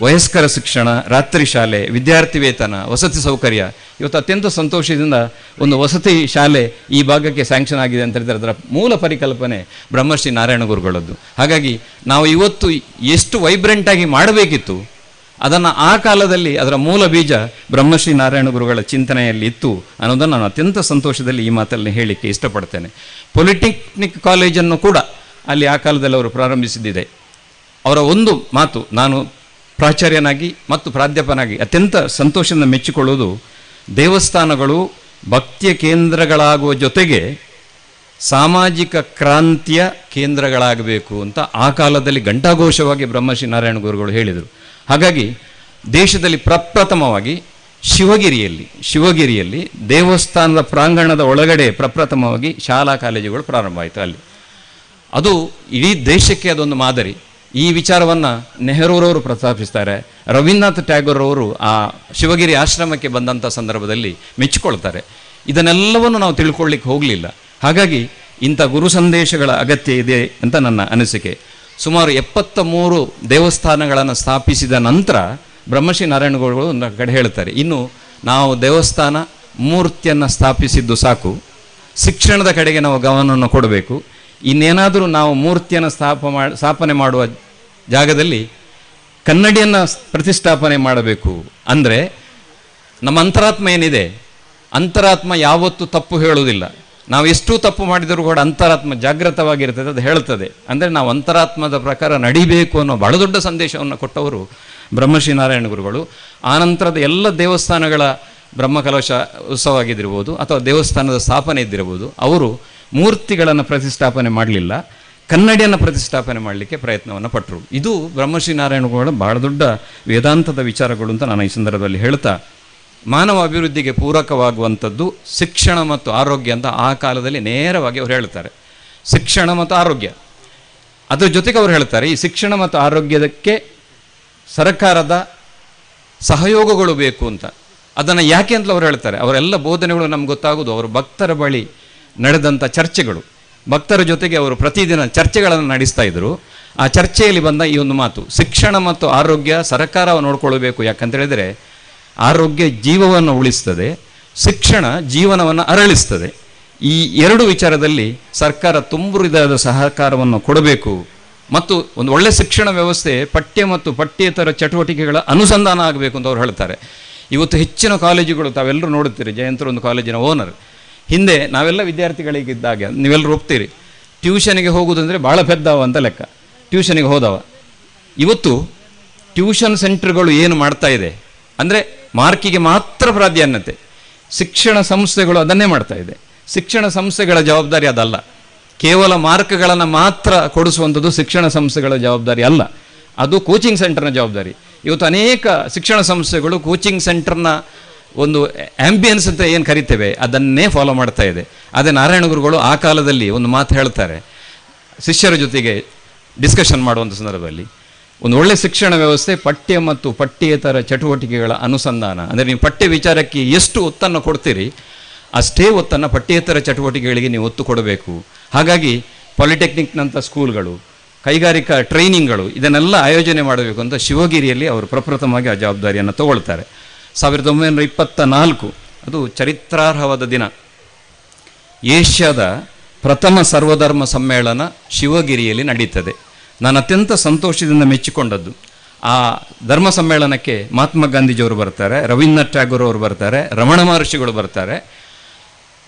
ವಯಸ್ಕರ ಶಿಕ್ಷಣ, ರಾತ್ರಿ ಶಾಲೆ, ವಿದ್ಯಾರ್ಥಿ ವೇತನ, ವಸತಿ ಸೌಕರ್ಯ. ಇವತ್ತು ಅತ್ಯಂತ ಸಂತೋಷದಿಂದ ಒಂದು ವಸತಿ ಶಾಲೆ ಈ ಭಾಗಕ್ಕೆ ಸ್ಯಾಂಕ್ಷನ್ ಆಗಿದೆ ಅಂತ ಹೇಳಿದರೆ ಅದರ ಮೂಲ ಪರಿಕಲ್ಪನೆ ಬ್ರಹ್ಮಶ್ರೀ ನಾರಾಯಣ ಗುರುಗಳದ್ದು. ಹಾಗಾಗಿ ನಾವು ಇವತ್ತು ಎಷ್ಟು ವೈಬ್ರೆಂಟಾಗಿ ಮಾಡಬೇಕಿತ್ತು ಅದನ್ನು ಆ ಕಾಲದಲ್ಲಿ ಅದರ ಮೂಲ ಬೀಜ ಬ್ರಹ್ಮಶ್ರೀ ನಾರಾಯಣ ಗುರುಗಳ ಚಿಂತನೆಯಲ್ಲಿ ಇತ್ತು ಅನ್ನೋದನ್ನು ನಾನು ಅತ್ಯಂತ ಸಂತೋಷದಲ್ಲಿ ಈ ಮಾತಲ್ಲಿ ಹೇಳಲಿಕ್ಕೆ ಇಷ್ಟಪಡ್ತೇನೆ. ಪಾಲಿಟೆಕ್ನಿಕ್ ಕಾಲೇಜನ್ನು ಕೂಡ ಅಲ್ಲಿ ಆ ಕಾಲದಲ್ಲಿ ಅವರು ಪ್ರಾರಂಭಿಸಿದ್ದಿದೆ. ಅವರ ಒಂದು ಮಾತು ನಾನು ಪ್ರಾಚಾರ್ಯನಾಗಿ ಮತ್ತು ಪ್ರಾಧ್ಯಾಪನಾಗಿ ಅತ್ಯಂತ ಸಂತೋಷದಿಂದ ಮೆಚ್ಚಿಕೊಳ್ಳುವುದು, ದೇವಸ್ಥಾನಗಳು ಭಕ್ತಿಯ ಕೇಂದ್ರಗಳಾಗುವ ಜೊತೆಗೆ ಸಾಮಾಜಿಕ ಕ್ರಾಂತಿಯ ಕೇಂದ್ರಗಳಾಗಬೇಕು ಅಂತ ಆ ಕಾಲದಲ್ಲಿ ಘಂಟಾಘೋಷವಾಗಿ ಬ್ರಹ್ಮಶ್ರೀ ನಾರಾಯಣ ಗುರುಗಳು ಹೇಳಿದರು. ಹಾಗಾಗಿ ದೇಶದಲ್ಲಿ ಪ್ರಪ್ರಥಮವಾಗಿ ಶಿವಗಿರಿಯಲ್ಲಿ ದೇವಸ್ಥಾನದ ಪ್ರಾಂಗಣದ ಒಳಗಡೆ ಪ್ರಪ್ರಥಮವಾಗಿ ಶಾಲಾ ಕಾಲೇಜುಗಳು ಪ್ರಾರಂಭ ಆಯಿತು ಅಲ್ಲಿ. ಅದು ಇಡೀ ದೇಶಕ್ಕೆ ಅದೊಂದು ಮಾದರಿ. ಈ ವಿಚಾರವನ್ನು ನೆಹರೂರವರು ಪ್ರಸ್ತಾಪಿಸ್ತಾರೆ, ರವೀಂದ್ರನಾಥ್ ಟ್ಯಾಗೋರ್ ಅವರು ಆ ಶಿವಗಿರಿ ಆಶ್ರಮಕ್ಕೆ ಬಂದಂಥ ಸಂದರ್ಭದಲ್ಲಿ ಮೆಚ್ಚಿಕೊಳ್ತಾರೆ. ಇದನ್ನೆಲ್ಲವನ್ನು ನಾವು ತಿಳ್ಕೊಳ್ಳಿಕ್ಕೆ ಹೋಗಲಿಲ್ಲ. ಹಾಗಾಗಿ ಇಂಥ ಗುರು ಸಂದೇಶಗಳ ಅಗತ್ಯ ಇದೆ ಅಂತ ನನ್ನ ಅನಿಸಿಕೆ. ಸುಮಾರು 73 ದೇವಸ್ಥಾನಗಳನ್ನು ಸ್ಥಾಪಿಸಿದ ನಂತರ ಬ್ರಹ್ಮಶ್ರೀ ನಾರಾಯಣ ಗುರುಗಳು ಒಂದು ಕಡೆ ಹೇಳ್ತಾರೆ, ಇನ್ನು ನಾವು ದೇವಸ್ಥಾನ ಮೂರ್ತಿಯನ್ನು ಸ್ಥಾಪಿಸಿದ್ದು ಸಾಕು, ಶಿಕ್ಷಣದ ಕಡೆಗೆ ನಾವು ಗಮನವನ್ನು ಕೊಡಬೇಕು. ಇನ್ನೇನಾದರೂ ನಾವು ಮೂರ್ತಿಯನ್ನು ಸ್ಥಾಪನೆ ಮಾಡುವ ಜಾಗದಲ್ಲಿ ಕನ್ನಡಿಯನ್ನು ಪ್ರತಿಷ್ಠಾಪನೆ ಮಾಡಬೇಕು. ಅಂದರೆ ನಮ್ಮ ಅಂತರಾತ್ಮ ಏನಿದೆ, ಅಂತರಾತ್ಮ ಯಾವತ್ತೂ ತಪ್ಪು ಹೇಳುವುದಿಲ್ಲ. ನಾವು ಎಷ್ಟು ತಪ್ಪು ಮಾಡಿದರೂ ಕೂಡ ಅಂತರಾತ್ಮ ಜಾಗೃತವಾಗಿರ್ತದೆ, ಅದು ಹೇಳ್ತದೆ. ಅಂದರೆ ನಾವು ಅಂತರಾತ್ಮದ ಪ್ರಕಾರ ನಡಿಬೇಕು ಅನ್ನೋ ಬಹಳ ದೊಡ್ಡ ಸಂದೇಶವನ್ನು ಕೊಟ್ಟವರು ಬ್ರಹ್ಮಶ್ರೀ ನಾರಾಯಣ ಗುರುಗಳು. ಆನಂತರದ ಎಲ್ಲ ದೇವಸ್ಥಾನಗಳ ಬ್ರಹ್ಮಕಲಶ ಉತ್ಸವ ಆಗಿದ್ದಿರ್ಬೋದು ಅಥವಾ ದೇವಸ್ಥಾನದ ಸ್ಥಾಪನೆ ಇದ್ದಿರ್ಬೋದು, ಅವರು ಮೂರ್ತಿಗಳನ್ನು ಪ್ರತಿಷ್ಠಾಪನೆ ಮಾಡಲಿಲ್ಲ, ಕನ್ನಡಿಯನ್ನು ಪ್ರತಿಷ್ಠಾಪನೆ ಮಾಡಲಿಕ್ಕೆ ಪ್ರಯತ್ನವನ್ನು ಪಟ್ಟರು. ಇದು ಬ್ರಹ್ಮಶ್ರೀ ನಾರಾಯಣ ಗುರುಗಳ ಬಹಳ ದೊಡ್ಡ ವೇದಾಂತದ ವಿಚಾರಗಳು ಅಂತ ನಾನು ಈ ಸಂದರ್ಭದಲ್ಲಿ ಹೇಳ್ತಾ, ಮಾನವ ಅಭಿವೃದ್ಧಿಗೆ ಪೂರಕವಾಗುವಂಥದ್ದು ಶಿಕ್ಷಣ ಮತ್ತು ಆರೋಗ್ಯ ಅಂತ ಆ ಕಾಲದಲ್ಲಿ ನೇರವಾಗಿ ಅವರು ಹೇಳ್ತಾರೆ. ಶಿಕ್ಷಣ ಮತ್ತು ಆರೋಗ್ಯ, ಅದರ ಜೊತೆಗೆ ಅವರು ಹೇಳ್ತಾರೆ ಈ ಶಿಕ್ಷಣ ಮತ್ತು ಆರೋಗ್ಯಕ್ಕೆ ಸರ್ಕಾರದ ಸಹಯೋಗಗಳು ಬೇಕು ಅಂತ. ಅದನ್ನು ಯಾಕೆ ಅಂತಲೂ ಅವರು ಹೇಳ್ತಾರೆ. ಅವರೆಲ್ಲ ಬೋಧನೆಗಳು ನಮ್ಗೆ ಗೊತ್ತಾಗೋದು ಅವರು ಭಕ್ತರ ಬಳಿ ನಡೆದಂಥ ಚರ್ಚೆಗಳು. ಭಕ್ತರ ಜೊತೆಗೆ ಅವರು ಪ್ರತಿದಿನ ಚರ್ಚೆಗಳನ್ನು ನಡೆಸ್ತಾ ಇದ್ದರು. ಆ ಚರ್ಚೆಯಲ್ಲಿ ಬಂದ ಈ ಒಂದು ಮಾತು, ಶಿಕ್ಷಣ ಮತ್ತು ಆರೋಗ್ಯ ಸರ್ಕಾರ ನೋಡಿಕೊಳ್ಳಬೇಕು. ಯಾಕಂತೇಳಿದರೆ ಆರೋಗ್ಯ ಜೀವವನ್ನು ಉಳಿಸ್ತದೆ, ಶಿಕ್ಷಣ ಜೀವನವನ್ನು ಅರಳಿಸ್ತದೆ. ಈ ಎರಡು ವಿಚಾರದಲ್ಲಿ ಸರ್ಕಾರ ತುಂಬುರಿದಾದ ಸಹಕಾರವನ್ನು ಕೊಡಬೇಕು ಮತ್ತು ಒಂದು ಒಳ್ಳೆಯ ಶಿಕ್ಷಣ ವ್ಯವಸ್ಥೆ ಪಠ್ಯ ಮತ್ತು ಪಠ್ಯೇತರ ಚಟುವಟಿಕೆಗಳ ಅನುಸಂಧಾನ ಆಗಬೇಕು ಅಂತ ಅವ್ರು ಹೇಳ್ತಾರೆ. ಇವತ್ತು ಹೆಚ್ಚಿನ ಕಾಲೇಜುಗಳು ತಾವೆಲ್ಲರೂ ನೋಡುತ್ತೀರಿ, ಜಯಂತರು ಒಂದು ಕಾಲೇಜಿನ ಓನರ್. ಹಿಂದೆ ನಾವೆಲ್ಲ ವಿದ್ಯಾರ್ಥಿಗಳಿಗಿದ್ದಾಗ ನೀವೆಲ್ಲರೂ ಒಪ್ತೀರಿ, ಟ್ಯೂಷನಿಗೆ ಹೋಗುವುದಂದರೆ ಭಾಳ ಪೆದ್ದವ ಅಂತ ಲೆಕ್ಕ, ಟ್ಯೂಷನಿಗೆ ಹೋದವ. ಇವತ್ತು ಟ್ಯೂಷನ್ ಸೆಂಟರ್ಗಳು ಏನು ಮಾಡ್ತಾ ಇದೆ ಅಂದರೆ ಮಾರ್ಕಿಗೆ ಮಾತ್ರ ಪ್ರಾಧಾನ್ಯತೆ. ಶಿಕ್ಷಣ ಸಂಸ್ಥೆಗಳು ಅದನ್ನೇ ಮಾಡ್ತಾ ಇದೆ. ಶಿಕ್ಷಣ ಸಂಸ್ಥೆಗಳ ಜವಾಬ್ದಾರಿ ಅದಲ್ಲ. ಕೇವಲ ಮಾರ್ಕ್ಗಳನ್ನು ಮಾತ್ರ ಕೊಡಿಸುವಂಥದ್ದು ಶಿಕ್ಷಣ ಸಂಸ್ಥೆಗಳ ಜವಾಬ್ದಾರಿ ಅಲ್ಲ, ಅದು ಕೋಚಿಂಗ್ ಸೆಂಟರ್ನ ಜವಾಬ್ದಾರಿ. ಇವತ್ತು ಅನೇಕ ಶಿಕ್ಷಣ ಸಂಸ್ಥೆಗಳು ಕೋಚಿಂಗ್ ಸೆಂಟರ್ನ ಒಂದು ಆ್ಯಂಬಿಯನ್ಸ್ ಅಂತ ಏನು ಕರಿತೇವೆ ಅದನ್ನೇ ಫಾಲೋ ಮಾಡ್ತಾ ಇದೆ. ಅದೇ ನಾರಾಯಣ ಗುರುಗಳು ಆ ಕಾಲದಲ್ಲಿ ಒಂದು ಮಾತು ಹೇಳ್ತಾರೆ, ಶಿಷ್ಯರ ಜೊತೆಗೆ ಡಿಸ್ಕಷನ್ ಮಾಡುವಂಥ ಸಂದರ್ಭದಲ್ಲಿ, ಒಂದು ಒಳ್ಳೆಯ ಶಿಕ್ಷಣ ವ್ಯವಸ್ಥೆ ಪಠ್ಯ ಮತ್ತು ಪಠ್ಯೇತರ ಚಟುವಟಿಕೆಗಳ ಅನುಸಂಧಾನ. ಅಂದರೆ ನೀವು ಪಠ್ಯ ವಿಚಾರಕ್ಕೆ ಎಷ್ಟು ಒತ್ತನ್ನು ಕೊಡ್ತೀರಿ ಅಷ್ಟೇ ಒತ್ತನ್ನು ಪಠ್ಯೇತರ ಚಟುವಟಿಕೆಗಳಿಗೆ ನೀವು ಒತ್ತು ಕೊಡಬೇಕು. ಹಾಗಾಗಿ ಪಾಲಿಟೆಕ್ನಿಕ್ನಂಥ ಸ್ಕೂಲ್ಗಳು, ಕೈಗಾರಿಕಾ ಟ್ರೈನಿಂಗ್ಗಳು ಇದನ್ನೆಲ್ಲ ಆಯೋಜನೆ ಮಾಡಬೇಕು ಅಂತ ಶಿವಗಿರಿಯಲ್ಲಿ ಅವರು ಪ್ರಪ್ರಥಮವಾಗಿ ಆ ಜವಾಬ್ದಾರಿಯನ್ನು ತಗೊಳ್ತಾರೆ. 1924 ಅದು ಚರಿತ್ರಾರ್ಹವಾದ ದಿನ. ಏಷ್ಯಾದ ಪ್ರಥಮ ಸರ್ವಧರ್ಮ ಸಮ್ಮೇಳನ ಶಿವಗಿರಿಯಲ್ಲಿ ನಡೀತದೆ. ನಾನು ಅತ್ಯಂತ ಸಂತೋಷದಿಂದ ಮೆಚ್ಚಿಕೊಂಡದ್ದು ಆ ಧರ್ಮ ಸಮ್ಮೇಳನಕ್ಕೆ ಮಹಾತ್ಮ ಗಾಂಧೀಜಿಯವರು ಬರ್ತಾರೆ, ರವೀಂದ್ರನಾಥ್ ಟ್ಯಾಗೋರ್ ಅವರು ಬರ್ತಾರೆ, ರಮಣ ಮಹರ್ಷಿಗಳು ಬರ್ತಾರೆ.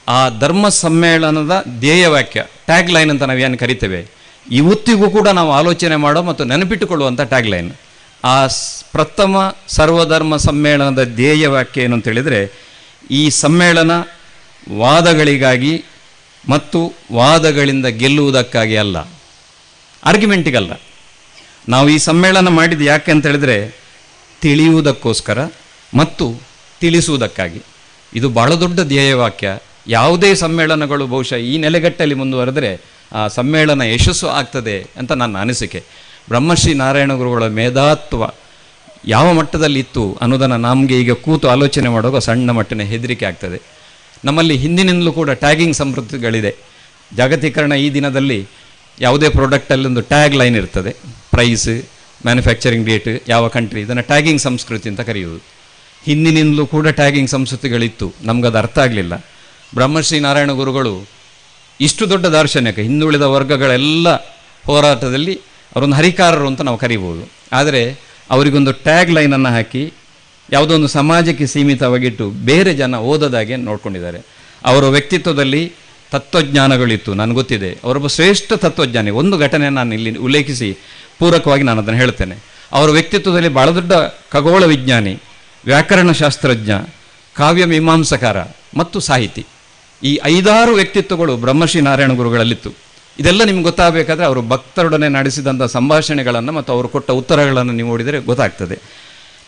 ಆ ಧರ್ಮ ಸಮ್ಮೇಳನದ ಧ್ಯೇಯವಾಕ್ಯ, ಟ್ಯಾಗ್ ಲೈನ್ ಅಂತ ನಾವು ಏನು ಕರಿತೇವೆ, ಇವತ್ತಿಗೂ ಕೂಡ ನಾವು ಆಲೋಚನೆ ಮಾಡೋ ಮತ್ತು ನೆನಪಿಟ್ಟುಕೊಳ್ಳುವಂಥ ಟ್ಯಾಗ್ ಲೈನ್. ಆ ಪ್ರಥಮ ಸರ್ವಧರ್ಮ ಸಮ್ಮೇಳನದ ಧ್ಯೇಯವಾಕ್ಯ ಏನು ಅಂತೇಳಿದರೆ, ಈ ಸಮ್ಮೇಳನ ವಾದಗಳಿಗಾಗಿ ಮತ್ತು ವಾದಗಳಿಂದ ಗೆಲ್ಲುವುದಕ್ಕಾಗಿ ಅಲ್ಲ, ಆರ್ಗ್ಯುಮೆಂಟಿಗಲ್ಲ. ನಾವು ಈ ಸಮ್ಮೇಳನ ಮಾಡಿದ್ದು ಯಾಕೆ ಅಂತ ಹೇಳಿದರೆ ತಿಳಿಯುವುದಕ್ಕೋಸ್ಕರ ಮತ್ತು ತಿಳಿಸುವುದಕ್ಕಾಗಿ. ಇದು ಭಾಳ ದೊಡ್ಡ ಧ್ಯೇಯವಾಕ್ಯ. ಯಾವುದೇ ಸಮ್ಮೇಳನಗಳು ಬಹುಶಃ ಈ ನೆಲೆಗಟ್ಟಲ್ಲಿ ಮುಂದುವರೆದರೆ ಆ ಸಮ್ಮೇಳನ ಯಶಸ್ಸು ಆಗ್ತದೆ ಅಂತ ನನ್ನ ಅನಿಸಿಕೆ. ಬ್ರಹ್ಮಶ್ರೀ ನಾರಾಯಣ ಗುರುಗಳ ಮೇಧಾತ್ವ ಯಾವ ಮಟ್ಟದಲ್ಲಿ ಇತ್ತು ಅನ್ನೋದನ್ನು ನಮಗೆ ಈಗ ಕೂತು ಆಲೋಚನೆ ಮಾಡುವಾಗ ಸಣ್ಣ ಮಟ್ಟಿನ ಹೆದರಿಕೆ ಆಗ್ತದೆ. ನಮ್ಮಲ್ಲಿ ಹಿಂದಿನಿಂದಲೂ ಕೂಡ ಟ್ಯಾಗಿಂಗ್ ಸಂಸ್ಕೃತಿಗಳಿದೆ. ಜಾಗತೀಕರಣ ಈ ದಿನದಲ್ಲಿ ಯಾವುದೇ ಪ್ರಾಡಕ್ಟಲ್ಲಿ ಒಂದು ಟ್ಯಾಗ್ ಲೈನ್ ಇರ್ತದೆ, ಪ್ರೈಸ್, Manufacturing date, ಯಾವ ಕಂಟ್ರಿ, ಇದನ್ನು ಟ್ಯಾಗಿಂಗ್ ಸಂಸ್ಕೃತಿ ಅಂತ ಕರೆಯುವುದು. ಹಿಂದಿನಿಂದಲೂ ಕೂಡ ಟ್ಯಾಗಿಂಗ್ ಸಂಸ್ಕೃತಿಗಳಿತ್ತು, ನಮಗದು ಅರ್ಥ ಆಗಲಿಲ್ಲ. ಬ್ರಹ್ಮಶ್ರೀ ನಾರಾಯಣ ಗುರುಗಳು ಇಷ್ಟು ದೊಡ್ಡ ದಾರ್ಶನಿಕ, ಹಿಂದುಳಿದ ವರ್ಗಗಳೆಲ್ಲ ಹೋರಾಟದಲ್ಲಿ ಅವರೊಂದು ಹರಿಕಾರರು ಅಂತ ನಾವು ಕರಿಬೋದು. ಆದರೆ ಅವರಿಗೊಂದು ಟ್ಯಾಗ್ ಲೈನನ್ನು ಹಾಕಿ ಯಾವುದೋ ಒಂದು ಸಮಾಜಕ್ಕೆ ಸೀಮಿತವಾಗಿಟ್ಟು ಬೇರೆ ಜನ ಓದದಾಗೆ ನೋಡ್ಕೊಂಡಿದ್ದಾರೆ. ಅವರ ವ್ಯಕ್ತಿತ್ವದಲ್ಲಿ ತತ್ವಜ್ಞಾನಗಳಿತ್ತು, ನನಗೆ ಗೊತ್ತಿದೆ. ಅವರೊಬ್ಬ ಶ್ರೇಷ್ಠ ತತ್ವಜ್ಞಾನಿ. ಒಂದು ಘಟನೆ ನಾನು ಇಲ್ಲಿ ಉಲ್ಲೇಖಿಸಿ ಪೂರಕವಾಗಿ ನಾನು ಅದನ್ನು ಹೇಳ್ತೇನೆ. ಅವರ ವ್ಯಕ್ತಿತ್ವದಲ್ಲಿ ಭಾಳ ದೊಡ್ಡ ಖಗೋಳ ವಿಜ್ಞಾನಿ, ವ್ಯಾಕರಣಶಾಸ್ತ್ರಜ್ಞ, ಕಾವ್ಯ ಮೀಮಾಂಸಕಾರ ಮತ್ತು ಸಾಹಿತಿ, ಈ 5-6 ವ್ಯಕ್ತಿತ್ವಗಳು ಬ್ರಹ್ಮಶ್ರೀ ನಾರಾಯಣ ಗುರುಗಳಲ್ಲಿತ್ತು. ಇದೆಲ್ಲ ನಿಮ್ಗೆ ಗೊತ್ತಾಗಬೇಕಾದ್ರೆ ಅವರು ಭಕ್ತರೊಡನೆ ನಡೆಸಿದಂಥ ಸಂಭಾಷಣೆಗಳನ್ನು ಮತ್ತು ಅವರು ಕೊಟ್ಟ ಉತ್ತರಗಳನ್ನು ನೀವು ನೋಡಿದರೆ ಗೊತ್ತಾಗ್ತದೆ.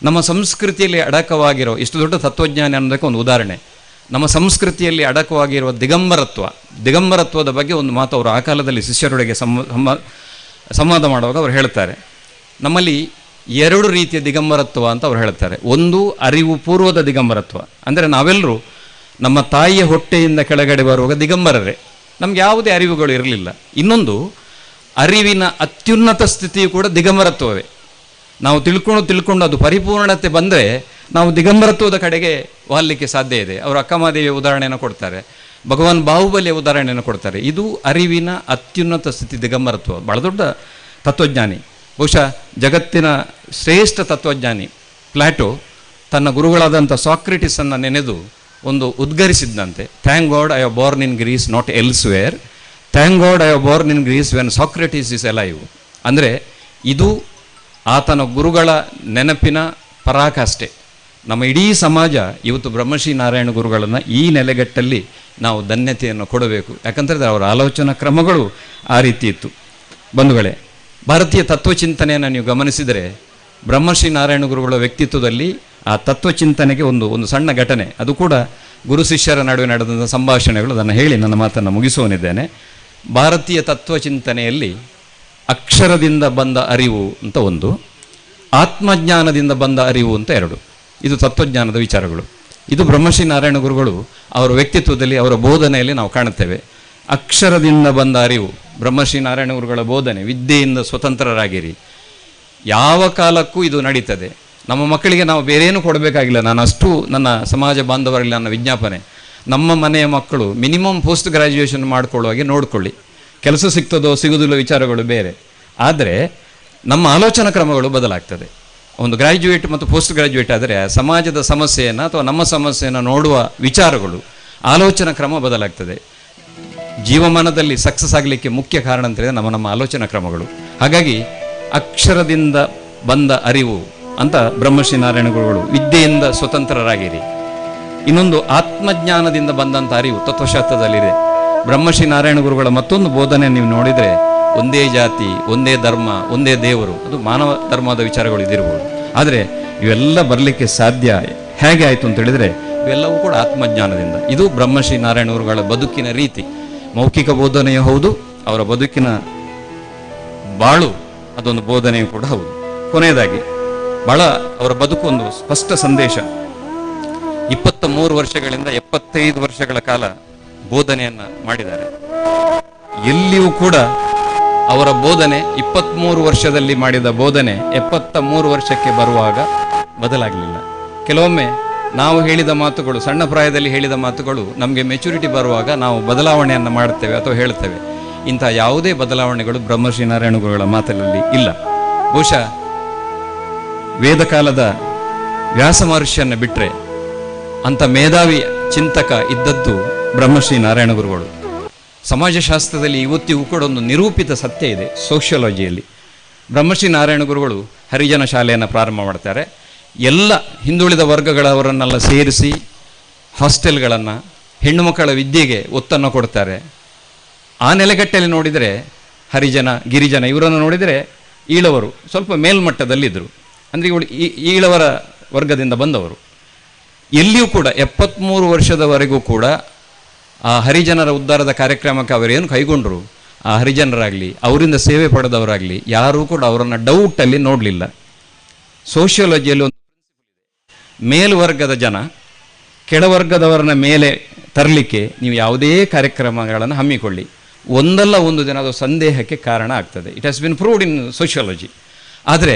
ನಮ್ಮ ಸಂಸ್ಕೃತಿಯಲ್ಲಿ ಅಡಕವಾಗಿರೋ ಇಷ್ಟು ದೊಡ್ಡ ತತ್ವಜ್ಞಾನಿ ಅನ್ನೋದಕ್ಕೆ ಒಂದು ಉದಾಹರಣೆ, ನಮ್ಮ ಸಂಸ್ಕೃತಿಯಲ್ಲಿ ಅಡಕವಾಗಿರುವ ದಿಗಂಬರತ್ವ, ದಿಗಂಬರತ್ವದ ಬಗ್ಗೆ ಒಂದು ಮಾತು ಅವರು ಆ ಕಾಲದಲ್ಲಿ ಶಿಷ್ಯರೊಳಗೆ ಸಂವಾದ ಮಾಡುವಾಗ ಅವರು ಹೇಳ್ತಾರೆ. ನಮ್ಮಲ್ಲಿ 2 ರೀತಿಯ ದಿಗಂಬರತ್ವ ಅಂತ ಅವ್ರು ಹೇಳ್ತಾರೆ. ಒಂದು ಅರಿವು ಪೂರ್ವದ ದಿಗಂಬರತ್ವ, ಅಂದರೆ ನಾವೆಲ್ಲರೂ ನಮ್ಮ ತಾಯಿಯ ಹೊಟ್ಟೆಯಿಂದ ಕೆಳಗಡೆ ಬರುವಾಗ ದಿಗಂಬರರೇ, ನಮ್ಗೆ ಯಾವುದೇ ಅರಿವುಗಳು ಇರಲಿಲ್ಲ. ಇನ್ನೊಂದು ಅರಿವಿನ ಅತ್ಯುನ್ನತ ಸ್ಥಿತಿಯು ಕೂಡ ದಿಗಂಬರತ್ವವೇ. ನಾವು ತಿಳ್ಕೊಂಡು ಅದು ಪರಿಪೂರ್ಣತೆ ಬಂದರೆ ನಾವು ದಿಗಂಬರತ್ವದ ಕಡೆಗೆ ವಾಲಲಿಕ್ಕೆ ಸಾಧ್ಯ ಇದೆ. ಅವರು ಅಕ್ಕಮಹಾದೇವಿಯ ಉದಾಹರಣೆಯನ್ನು ಕೊಡ್ತಾರೆ, ಭಗವಾನ್ ಬಾಹುಬಲಿಯ ಉದಾಹರಣೆಯನ್ನು ಕೊಡ್ತಾರೆ. ಇದು ಅರಿವಿನ ಅತ್ಯುನ್ನತ ಸ್ಥಿತಿ ದಿಗಂಬರತ್ವ. ಭಾಳ ದೊಡ್ಡ ತತ್ವಜ್ಞಾನಿ, ಬಹುಶಃ ಜಗತ್ತಿನ ಶ್ರೇಷ್ಠ ತತ್ವಜ್ಞಾನಿ ಪ್ಲಾಟೋ ತನ್ನ ಗುರುಗಳಾದಂಥ ಸಾಕ್ರೆಟಿಸನ್ನು ನೆನೆದು ಒಂದು ಉದ್ಗರಿಸಿದ್ದಂತೆ, thank God I have born in Greece not elsewhere, thank God I have born in Greece when Socrates is alive. ಅಂದರೆ ಇದು ಆತನ ಗುರುಗಳ ನೆನಪಿನ ಪರಾಕಾಷ್ಠೆ. ನಮ್ಮ ಇಡೀ ಸಮಾಜ ಇವತ್ತು ಬ್ರಹ್ಮಶ್ರೀ ನಾರಾಯಣ ಗುರುಗಳನ್ನು ಈ ನೆಲೆಗಟ್ಟಲ್ಲಿ ನಾವು ಧನ್ಯತೆಯನ್ನು ಕೊಡಬೇಕು. ಯಾಕಂತಂದರೆ ಅವರ ಆಲೋಚನಾ ಕ್ರಮಗಳು ಆ ರೀತಿ ಇತ್ತು. ಬಂಧುಗಳೇ, ಭಾರತೀಯ ತತ್ವಚಿಂತನೆಯನ್ನು ನೀವು ಗಮನಿಸಿದರೆ ಬ್ರಹ್ಮಶ್ರೀ ನಾರಾಯಣ ಗುರುಗಳ ವ್ಯಕ್ತಿತ್ವದಲ್ಲಿ ಆ ತತ್ವಚಿಂತನೆಗೆ ಒಂದು ಒಂದು ಸಣ್ಣ ಘಟನೆ, ಅದು ಕೂಡ ಗುರು ಶಿಷ್ಯರ ನಡುವೆ ನಡೆದಂಥ ಸಂಭಾಷಣೆಗಳು, ಅದನ್ನು ಹೇಳಿ ನನ್ನ ಮಾತನ್ನು ಮುಗಿಸುವನಿದ್ದೇನೆ. ಭಾರತೀಯ ತತ್ವಚಿಂತನೆಯಲ್ಲಿ ಅಕ್ಷರದಿಂದ ಬಂದ ಅರಿವು ಅಂತ ಒಂದು, ಆತ್ಮಜ್ಞಾನದಿಂದ ಬಂದ ಅರಿವು ಅಂತ ಎರಡು. ಇದು ತತ್ವಜ್ಞಾನದ ವಿಚಾರಗಳು. ಇದು ಬ್ರಹ್ಮಶ್ರೀ ನಾರಾಯಣ ಗುರುಗಳು ಅವರ ವ್ಯಕ್ತಿತ್ವದಲ್ಲಿ, ಅವರ ಬೋಧನೆಯಲ್ಲಿ ನಾವು ಕಾಣುತ್ತೇವೆ. ಅಕ್ಷರದಿಂದ ಬಂದ ಅರಿವು ಬ್ರಹ್ಮಶ್ರೀ ನಾರಾಯಣ ಗುರುಗಳ ಬೋಧನೆ, ವಿದ್ಯೆಯಿಂದ ಸ್ವತಂತ್ರರಾಗಿರಿ. ಯಾವ ಕಾಲಕ್ಕೂ ಇದು ನಡೀತದೆ. ನಮ್ಮ ಮಕ್ಕಳಿಗೆ ನಾವು ಬೇರೇನೂ ಕೊಡಬೇಕಾಗಿಲ್ಲ. ನಾನು ಅಷ್ಟು ನನ್ನ ಸಮಾಜ ಬಾಂಧವರಲ್ಲಿ ನನ್ನ ವಿಜ್ಞಾಪನೆ, ನಮ್ಮ ಮನೆಯ ಮಕ್ಕಳು minimum post graduation ಮಾಡಿಕೊಳ್ಳುವಾಗೆ ನೋಡಿಕೊಳ್ಳಿ. ಕೆಲಸ ಸಿಗ್ತದೋ ಸಿಗುವುದಿಲ್ಲೋ ವಿಚಾರಗಳು ಬೇರೆ, ಆದರೆ ನಮ್ಮ ಆಲೋಚನಾ ಕ್ರಮಗಳು ಬದಲಾಗ್ತದೆ. ಒಂದು ಗ್ರ್ಯಾಜುಯೇಟ್ ಮತ್ತು ಪೋಸ್ಟ್ ಗ್ರ್ಯಾಜುಯೇಟ್ ಆದರೆ ಸಮಾಜದ ಸಮಸ್ಯೆಯನ್ನು ಅಥವಾ ನಮ್ಮ ಸಮಸ್ಯೆಯನ್ನು ನೋಡುವ ವಿಚಾರಗಳು, ಆಲೋಚನಾ ಕ್ರಮ ಬದಲಾಗ್ತದೆ. ಜೀವಮಾನದಲ್ಲಿ ಸಕ್ಸಸ್ ಆಗಲಿಕ್ಕೆ ಮುಖ್ಯ ಕಾರಣ ಅಂತ ಹೇಳಿದರೆ ನಮ್ಮ ನಮ್ಮ ಆಲೋಚನಾ ಕ್ರಮಗಳು. ಹಾಗಾಗಿ ಅಕ್ಷರದಿಂದ ಬಂದ ಅರಿವು ಅಂತ ಬ್ರಹ್ಮಶ್ರೀ ನಾರಾಯಣ ಗುರುಗಳು, ವಿದ್ಯೆಯಿಂದ ಸ್ವತಂತ್ರರಾಗಿರಿ. ಇನ್ನೊಂದು ಆತ್ಮಜ್ಞಾನದಿಂದ ಬಂದಂಥ ಅರಿವು ತತ್ವಶಾಸ್ತ್ರದಲ್ಲಿದೆ. ಬ್ರಹ್ಮಶ್ರೀ ನಾರಾಯಣ ಗುರುಗಳ ಮತ್ತೊಂದು ಬೋಧನೆ ನೀವು ನೋಡಿದರೆ, ಒಂದೇ ಜಾತಿ, ಒಂದೇ ಧರ್ಮ, ಒಂದೇ ದೇವರು, ಅದು ಮಾನವ ಧರ್ಮದ ವಿಚಾರಗಳು ಇದಿರ್ಬೋದು. ಆದರೆ ಇವೆಲ್ಲ ಬರಲಿಕ್ಕೆ ಸಾಧ್ಯ ಹೇಗೆ ಆಯಿತು ಅಂತ ಹೇಳಿದರೆ ಇವೆಲ್ಲವೂ ಕೂಡ ಆತ್ಮಜ್ಞಾನದಿಂದ. ಇದು ಬ್ರಹ್ಮಶ್ರೀ ನಾರಾಯಣ ಗುರುಗಳ ಬದುಕಿನ ರೀತಿ. ಮೌಖಿಕ ಬೋಧನೆಯೂ ಹೌದು, ಅವರ ಬದುಕಿನ ಬಾಳು ಅದೊಂದು ಬೋಧನೆಯೂ ಕೂಡ ಹೌದು. ಕೊನೆಯದಾಗಿ ಬಹಳ ಅವರ ಬದುಕು ಒಂದು ಸ್ಪಷ್ಟ ಸಂದೇಶ. 23 ವರ್ಷಗಳಿಂದ 75 ವರ್ಷಗಳ ಕಾಲ ಬೋಧನೆಯನ್ನ ಮಾಡಿದ್ದಾರೆ. ಎಲ್ಲಿಯೂ ಕೂಡ ಅವರ ಬೋಧನೆ 23 ವರ್ಷದಲ್ಲಿ ಮಾಡಿದ ಬೋಧನೆ 73 ವರ್ಷಕ್ಕೆ ಬರುವಾಗ ಬದಲಾಗಲಿಲ್ಲ. ಕೆಲವೊಮ್ಮೆ ನಾವು ಹೇಳಿದ ಮಾತುಗಳು, ಸಣ್ಣ ಪ್ರಾಯದಲ್ಲಿ ಹೇಳಿದ ಮಾತುಗಳು ನಮಗೆ ಮೆಚುರಿಟಿ ಬರುವಾಗ ನಾವು ಬದಲಾವಣೆಯನ್ನು ಮಾಡ್ತೇವೆ ಅಥವಾ ಹೇಳ್ತೇವೆ. ಇಂಥ ಯಾವುದೇ ಬದಲಾವಣೆಗಳು ಬ್ರಹ್ಮಶ್ರೀ ನಾರಾಯಣ ಗುರುಗಳ ಮಾತಿನಲ್ಲಿ ಇಲ್ಲ. ಬಹುಶಃ ವೇದಕಾಲದ ವ್ಯಾಸ ಮಹರ್ಷಿಯನ್ನು ಬಿಟ್ಟರೆ ಅಂಥ ಮೇಧಾವಿ ಚಿಂತಕ ಇದ್ದದ್ದು ಬ್ರಹ್ಮಶ್ರೀ ನಾರಾಯಣ ಗುರುಗಳು. ಸಮಾಜಶಾಸ್ತ್ರದಲ್ಲಿ ಇವತ್ತಿಗೂ ಕೂಡ ಒಂದು ನಿರೂಪಿತ ಸತ್ಯ ಇದೆ. ಸೋಷಿಯಾಲಜಿಯಲ್ಲಿ ಬ್ರಹ್ಮಶ್ರೀ ನಾರಾಯಣ ಗುರುಗಳು ಹರಿಜನ ಶಾಲೆಯನ್ನು ಪ್ರಾರಂಭ ಮಾಡ್ತಾರೆ. ಎಲ್ಲ ಹಿಂದುಳಿದ ವರ್ಗಗಳವರನ್ನೆಲ್ಲ ಸೇರಿಸಿ ಹಾಸ್ಟೆಲ್ಗಳನ್ನು, ಹೆಣ್ಣು ಮಕ್ಕಳ ವಿದ್ಯೆಗೆ ಒತ್ತನ್ನು ಕೊಡ್ತಾರೆ. ಆ ನೆಲೆಗಟ್ಟಲ್ಲಿ ನೋಡಿದರೆ ಹರಿಜನ, ಗಿರಿಜನ ಇವರನ್ನು ನೋಡಿದರೆ ಈಳವರು ಸ್ವಲ್ಪ ಮೇಲ್ಮಟ್ಟದಲ್ಲಿದ್ದರು. ಅಂದರೆ ಇವಳು ಈಳವರ ವರ್ಗದಿಂದ ಬಂದವರು. ಎಲ್ಲಿಯೂ ಕೂಡ 73 ವರ್ಷದವರೆಗೂ ಕೂಡ ಆ ಹರಿಜನರ ಉದ್ಧಾರದ ಕಾರ್ಯಕ್ರಮಕ್ಕೆ ಅವರೇನು ಕೈಗೊಂಡರು, ಆ ಹರಿಜನರಾಗಲಿ ಅವರಿಂದ ಸೇವೆ ಪಡೆದವರಾಗಲಿ ಯಾರೂ ಕೂಡ ಅವರನ್ನು ಡೌಟಲ್ಲಿ ನೋಡಲಿಲ್ಲ. ಸೋಷಿಯಾಲಜಿಯಲ್ಲಿ ಒಂದು ಮೇಲ್ವರ್ಗದ ಜನ ಕೆಳವರ್ಗದವರನ್ನ ಮೇಲೆ ತರಲಿಕ್ಕೆ ನೀವು ಯಾವುದೇ ಕಾರ್ಯಕ್ರಮಗಳನ್ನು ಹಮ್ಮಿಕೊಳ್ಳಿ, ಒಂದಲ್ಲ ಒಂದು ದಿನ ಅದು ಸಂದೇಹಕ್ಕೆ ಕಾರಣ ಆಗ್ತದೆ. It has been proved in sociology. ಆದರೆ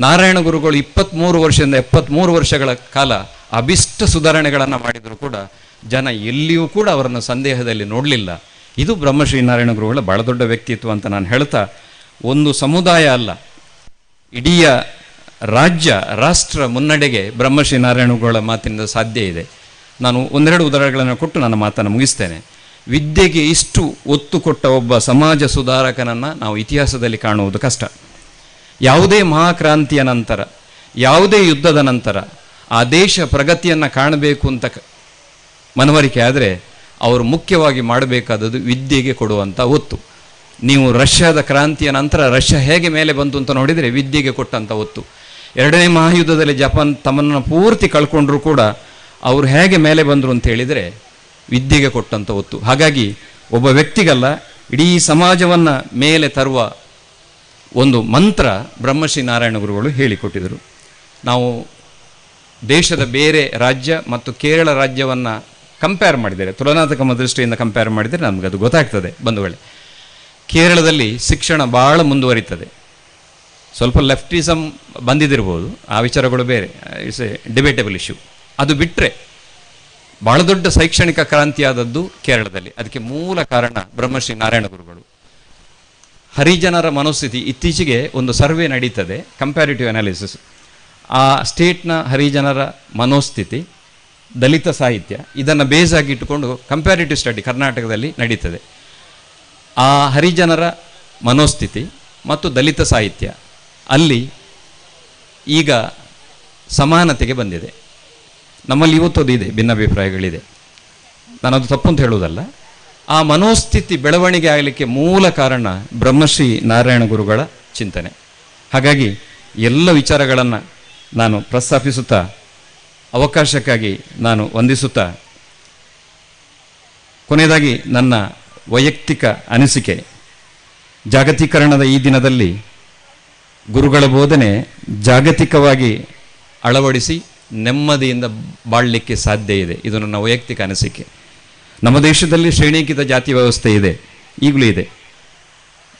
ನಾರಾಯಣ ಗುರುಗಳು 23 ವರ್ಷದಿಂದ 73 ವರ್ಷಗಳ ಕಾಲ ಅಭಿಷ್ಟ ಸುಧಾರಣೆಗಳನ್ನು ಮಾಡಿದರೂ ಕೂಡ ಜನ ಎಲ್ಲಿಯೂ ಕೂಡ ಅವರನ್ನು ಸಂದೇಹದಲ್ಲಿ ನೋಡಲಿಲ್ಲ. ಇದು ಬ್ರಹ್ಮಶ್ರೀ ನಾರಾಯಣ ಗುರುಗಳ ಭಾಳ ದೊಡ್ಡ ವ್ಯಕ್ತಿತ್ವ ಅಂತ ನಾನು ಹೇಳ್ತಾ, ಒಂದು ಸಮುದಾಯ ಅಲ್ಲ, ಇಡೀ ರಾಜ್ಯ ರಾಷ್ಟ್ರ ಮುನ್ನಡೆಗೆ ಬ್ರಹ್ಮಶ್ರೀ ನಾರಾಯಣ ಗುರುಗಳ ಮಾತಿನಿಂದ ಸಾಧ್ಯ ಇದೆ. ನಾನು ಒಂದೆರಡು ಉದಾಹರಣೆಗಳನ್ನು ಕೊಟ್ಟು ನನ್ನ ಮಾತನ್ನು ಮುಗಿಸ್ತೇನೆ. ವಿದ್ಯೆಗೆ ಇಷ್ಟು ಒತ್ತು ಕೊಟ್ಟ ಒಬ್ಬ ಸಮಾಜ ಸುಧಾರಕನನ್ನು ನಾವು ಇತಿಹಾಸದಲ್ಲಿ ಕಾಣುವುದು ಕಷ್ಟ. ಯಾವುದೇ ಮಹಾಕ್ರಾಂತಿಯ ನಂತರ, ಯಾವುದೇ ಯುದ್ಧದ ನಂತರ ಆ ದೇಶ ಪ್ರಗತಿಯನ್ನು ಕಾಣಬೇಕು ಅಂತ ಮನವರಿಕೆ ಆದರೆ ಅವರು ಮುಖ್ಯವಾಗಿ ಮಾಡಬೇಕಾದದ್ದು ವಿದ್ಯೆಗೆ ಕೊಡುವಂಥ ಒತ್ತು. ನೀವು ರಷ್ಯಾದ ಕ್ರಾಂತಿಯ ನಂತರ ರಷ್ಯಾ ಹೇಗೆ ಮೇಲೆ ಬಂತು ಅಂತ ನೋಡಿದರೆ ವಿದ್ಯೆಗೆ ಕೊಟ್ಟಂಥ ಒತ್ತು. ಎರಡನೇ ಮಹಾಯುದ್ಧದಲ್ಲಿ ಜಪಾನ್ ತಮ್ಮನ್ನು ಪೂರ್ತಿ ಕಳ್ಕೊಂಡ್ರೂ ಕೂಡ ಅವರು ಹೇಗೆ ಮೇಲೆ ಬಂದರು ಅಂತ ಹೇಳಿದರೆ ವಿದ್ಯೆಗೆ ಕೊಟ್ಟಂಥ ಒತ್ತು. ಹಾಗಾಗಿ ಒಬ್ಬ ವ್ಯಕ್ತಿಗಲ್ಲ, ಇಡೀ ಸಮಾಜವನ್ನು ಮೇಲೆ ತರುವ ಒಂದು ಮಂತ್ರ ಬ್ರಹ್ಮಶ್ರೀ ನಾರಾಯಣ ಗುರುಗಳು ಹೇಳಿಕೊಟ್ಟಿದ್ದರು. ನಾವು ದೇಶದ ಬೇರೆ ರಾಜ್ಯ ಮತ್ತು ಕೇರಳ ರಾಜ್ಯವನ್ನು ಕಂಪೇರ್ ಮಾಡಿದರೆ, ತುಲನಾತ್ಮಕ ದೃಷ್ಟಿಯಿಂದ ಕಂಪೇರ್ ಮಾಡಿದರೆ ನಮಗದು ಗೊತ್ತಾಗ್ತದೆ ಬಂಧುಗಳೇ. ಕೇರಳದಲ್ಲಿ ಶಿಕ್ಷಣ ಭಾಳ ಮುಂದುವರಿತದೆ. ಸ್ವಲ್ಪ ಲೆಫ್ಟಿಸಮ್ ಬಂದಿದ್ದಿರ್ಬೋದು, ಆ ವಿಚಾರಗಳು ಬೇರೆ, it's A debatable issue. ಅದು ಬಿಟ್ಟರೆ ಭಾಳ ದೊಡ್ಡ ಶೈಕ್ಷಣಿಕ ಕ್ರಾಂತಿಯಾದದ್ದು ಕೇರಳದಲ್ಲಿ. ಅದಕ್ಕೆ ಮೂಲ ಕಾರಣ ಬ್ರಹ್ಮಶ್ರೀ ನಾರಾಯಣ ಗುರುಗಳು. ಹರಿಜನರ ಮನೋಸ್ಥಿತಿ ಇತ್ತೀಚೆಗೆ ಒಂದು ಸರ್ವೆ ನಡೀತದೆ, ಕಂಪ್ಯಾರಿಟಿವ್ ಅನಾಲಿಸಿಸ್. ಆ ಸ್ಟೇಟ್ನ ಹರಿಜನರ ಮನೋಸ್ಥಿತಿ, ದಲಿತ ಸಾಹಿತ್ಯ, ಇದನ್ನು ಬೇಸಾಗಿ ಇಟ್ಟುಕೊಂಡು ಕಂಪ್ಯಾರಿಟಿವ್ ಸ್ಟಡಿ ಕರ್ನಾಟಕದಲ್ಲಿ ನಡೀತದೆ. ಆ ಹರಿಜನರ ಮನೋಸ್ಥಿತಿ ಮತ್ತು ದಲಿತ ಸಾಹಿತ್ಯ ಅಲ್ಲಿ ಈಗ ಸಮಾನತೆಗೆ ಬಂದಿದೆ. ನಮ್ಮಲ್ಲಿ ಇವತ್ತದು ಇದೆ, ಭಿನ್ನಾಭಿಪ್ರಾಯಗಳಿದೆ, ನಾನದು ತಪ್ಪು ಅಂತ ಹೇಳುವುದಲ್ಲ. ಆ ಮನೋಸ್ಥಿತಿ ಬೆಳವಣಿಗೆ ಆಗಲಿಕ್ಕೆ ಮೂಲ ಕಾರಣ ಬ್ರಹ್ಮಶ್ರೀ ನಾರಾಯಣ ಗುರುಗಳ ಚಿಂತನೆ. ಹಾಗಾಗಿ ಎಲ್ಲ ವಿಚಾರಗಳನ್ನು ನಾನು ಪ್ರಸ್ತಾಪಿಸುತ್ತಾ, ಅವಕಾಶಕ್ಕಾಗಿ ನಾನು ವಂದಿಸುತ್ತಾ, ಕೊನೆಯದಾಗಿ ನನ್ನ ವೈಯಕ್ತಿಕ ಅನಿಸಿಕೆ, ಜಾಗತೀಕರಣದ ಈ ದಿನದಲ್ಲಿ ಗುರುಗಳ ಬೋಧನೆ ಜಾಗತಿಕವಾಗಿ ಅಳವಡಿಸಿ ನೆಮ್ಮದಿಯಿಂದ ಬಾಳಲಿಕ್ಕೆ ಸಾಧ್ಯ ಇದೆ. ಇದು ನನ್ನ ವೈಯಕ್ತಿಕ ಅನಿಸಿಕೆ. ನಮ್ಮ ದೇಶದಲ್ಲಿ ಶ್ರೇಣೀಕೃತ ಜಾತಿ ವ್ಯವಸ್ಥೆ ಇದೆ, ಈಗಲೂ ಇದೆ.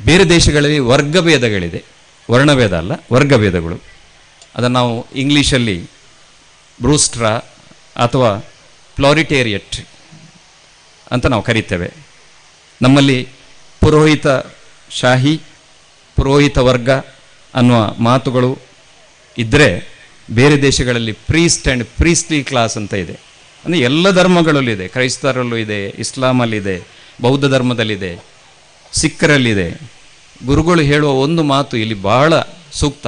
ಬೇರೆ ದೇಶಗಳಲ್ಲಿ ವರ್ಗಭೇದಗಳಿದೆ, ವರ್ಣಭೇದ ಅಲ್ಲ, ವರ್ಗಭೇದಗಳು. ಅದನ್ನು ನಾವು ಇಂಗ್ಲೀಷಲ್ಲಿ ಬ್ರೂಸ್ಟ್ರಾ ಅಥವಾ ಪ್ಲಾರಿಟೇರಿಯಟ್ ಅಂತ ನಾವು ಕರಿತೇವೆ. ನಮ್ಮಲ್ಲಿ ಪುರೋಹಿತ ಶಾಹಿ, ಪುರೋಹಿತ ವರ್ಗ ಅನ್ನುವ ಮಾತುಗಳು ಇದ್ದರೆ, ಬೇರೆ ದೇಶಗಳಲ್ಲಿ priest and priestly class ಅಂತ ಇದೆ. ಅಂದರೆ ಎಲ್ಲ ಧರ್ಮಗಳಲ್ಲೂ ಇದೆ, ಕ್ರೈಸ್ತರಲ್ಲೂ ಇದೆ, ಇಸ್ಲಾಮಲ್ಲಿದೆ, ಬೌದ್ಧ ಧರ್ಮದಲ್ಲಿದೆ, ಸಿಖ್ಖರಲ್ಲಿದೆ. ಗುರುಗಳು ಹೇಳುವ ಒಂದು ಮಾತು ಇಲ್ಲಿ ಬಹಳ ಸೂಕ್ತ.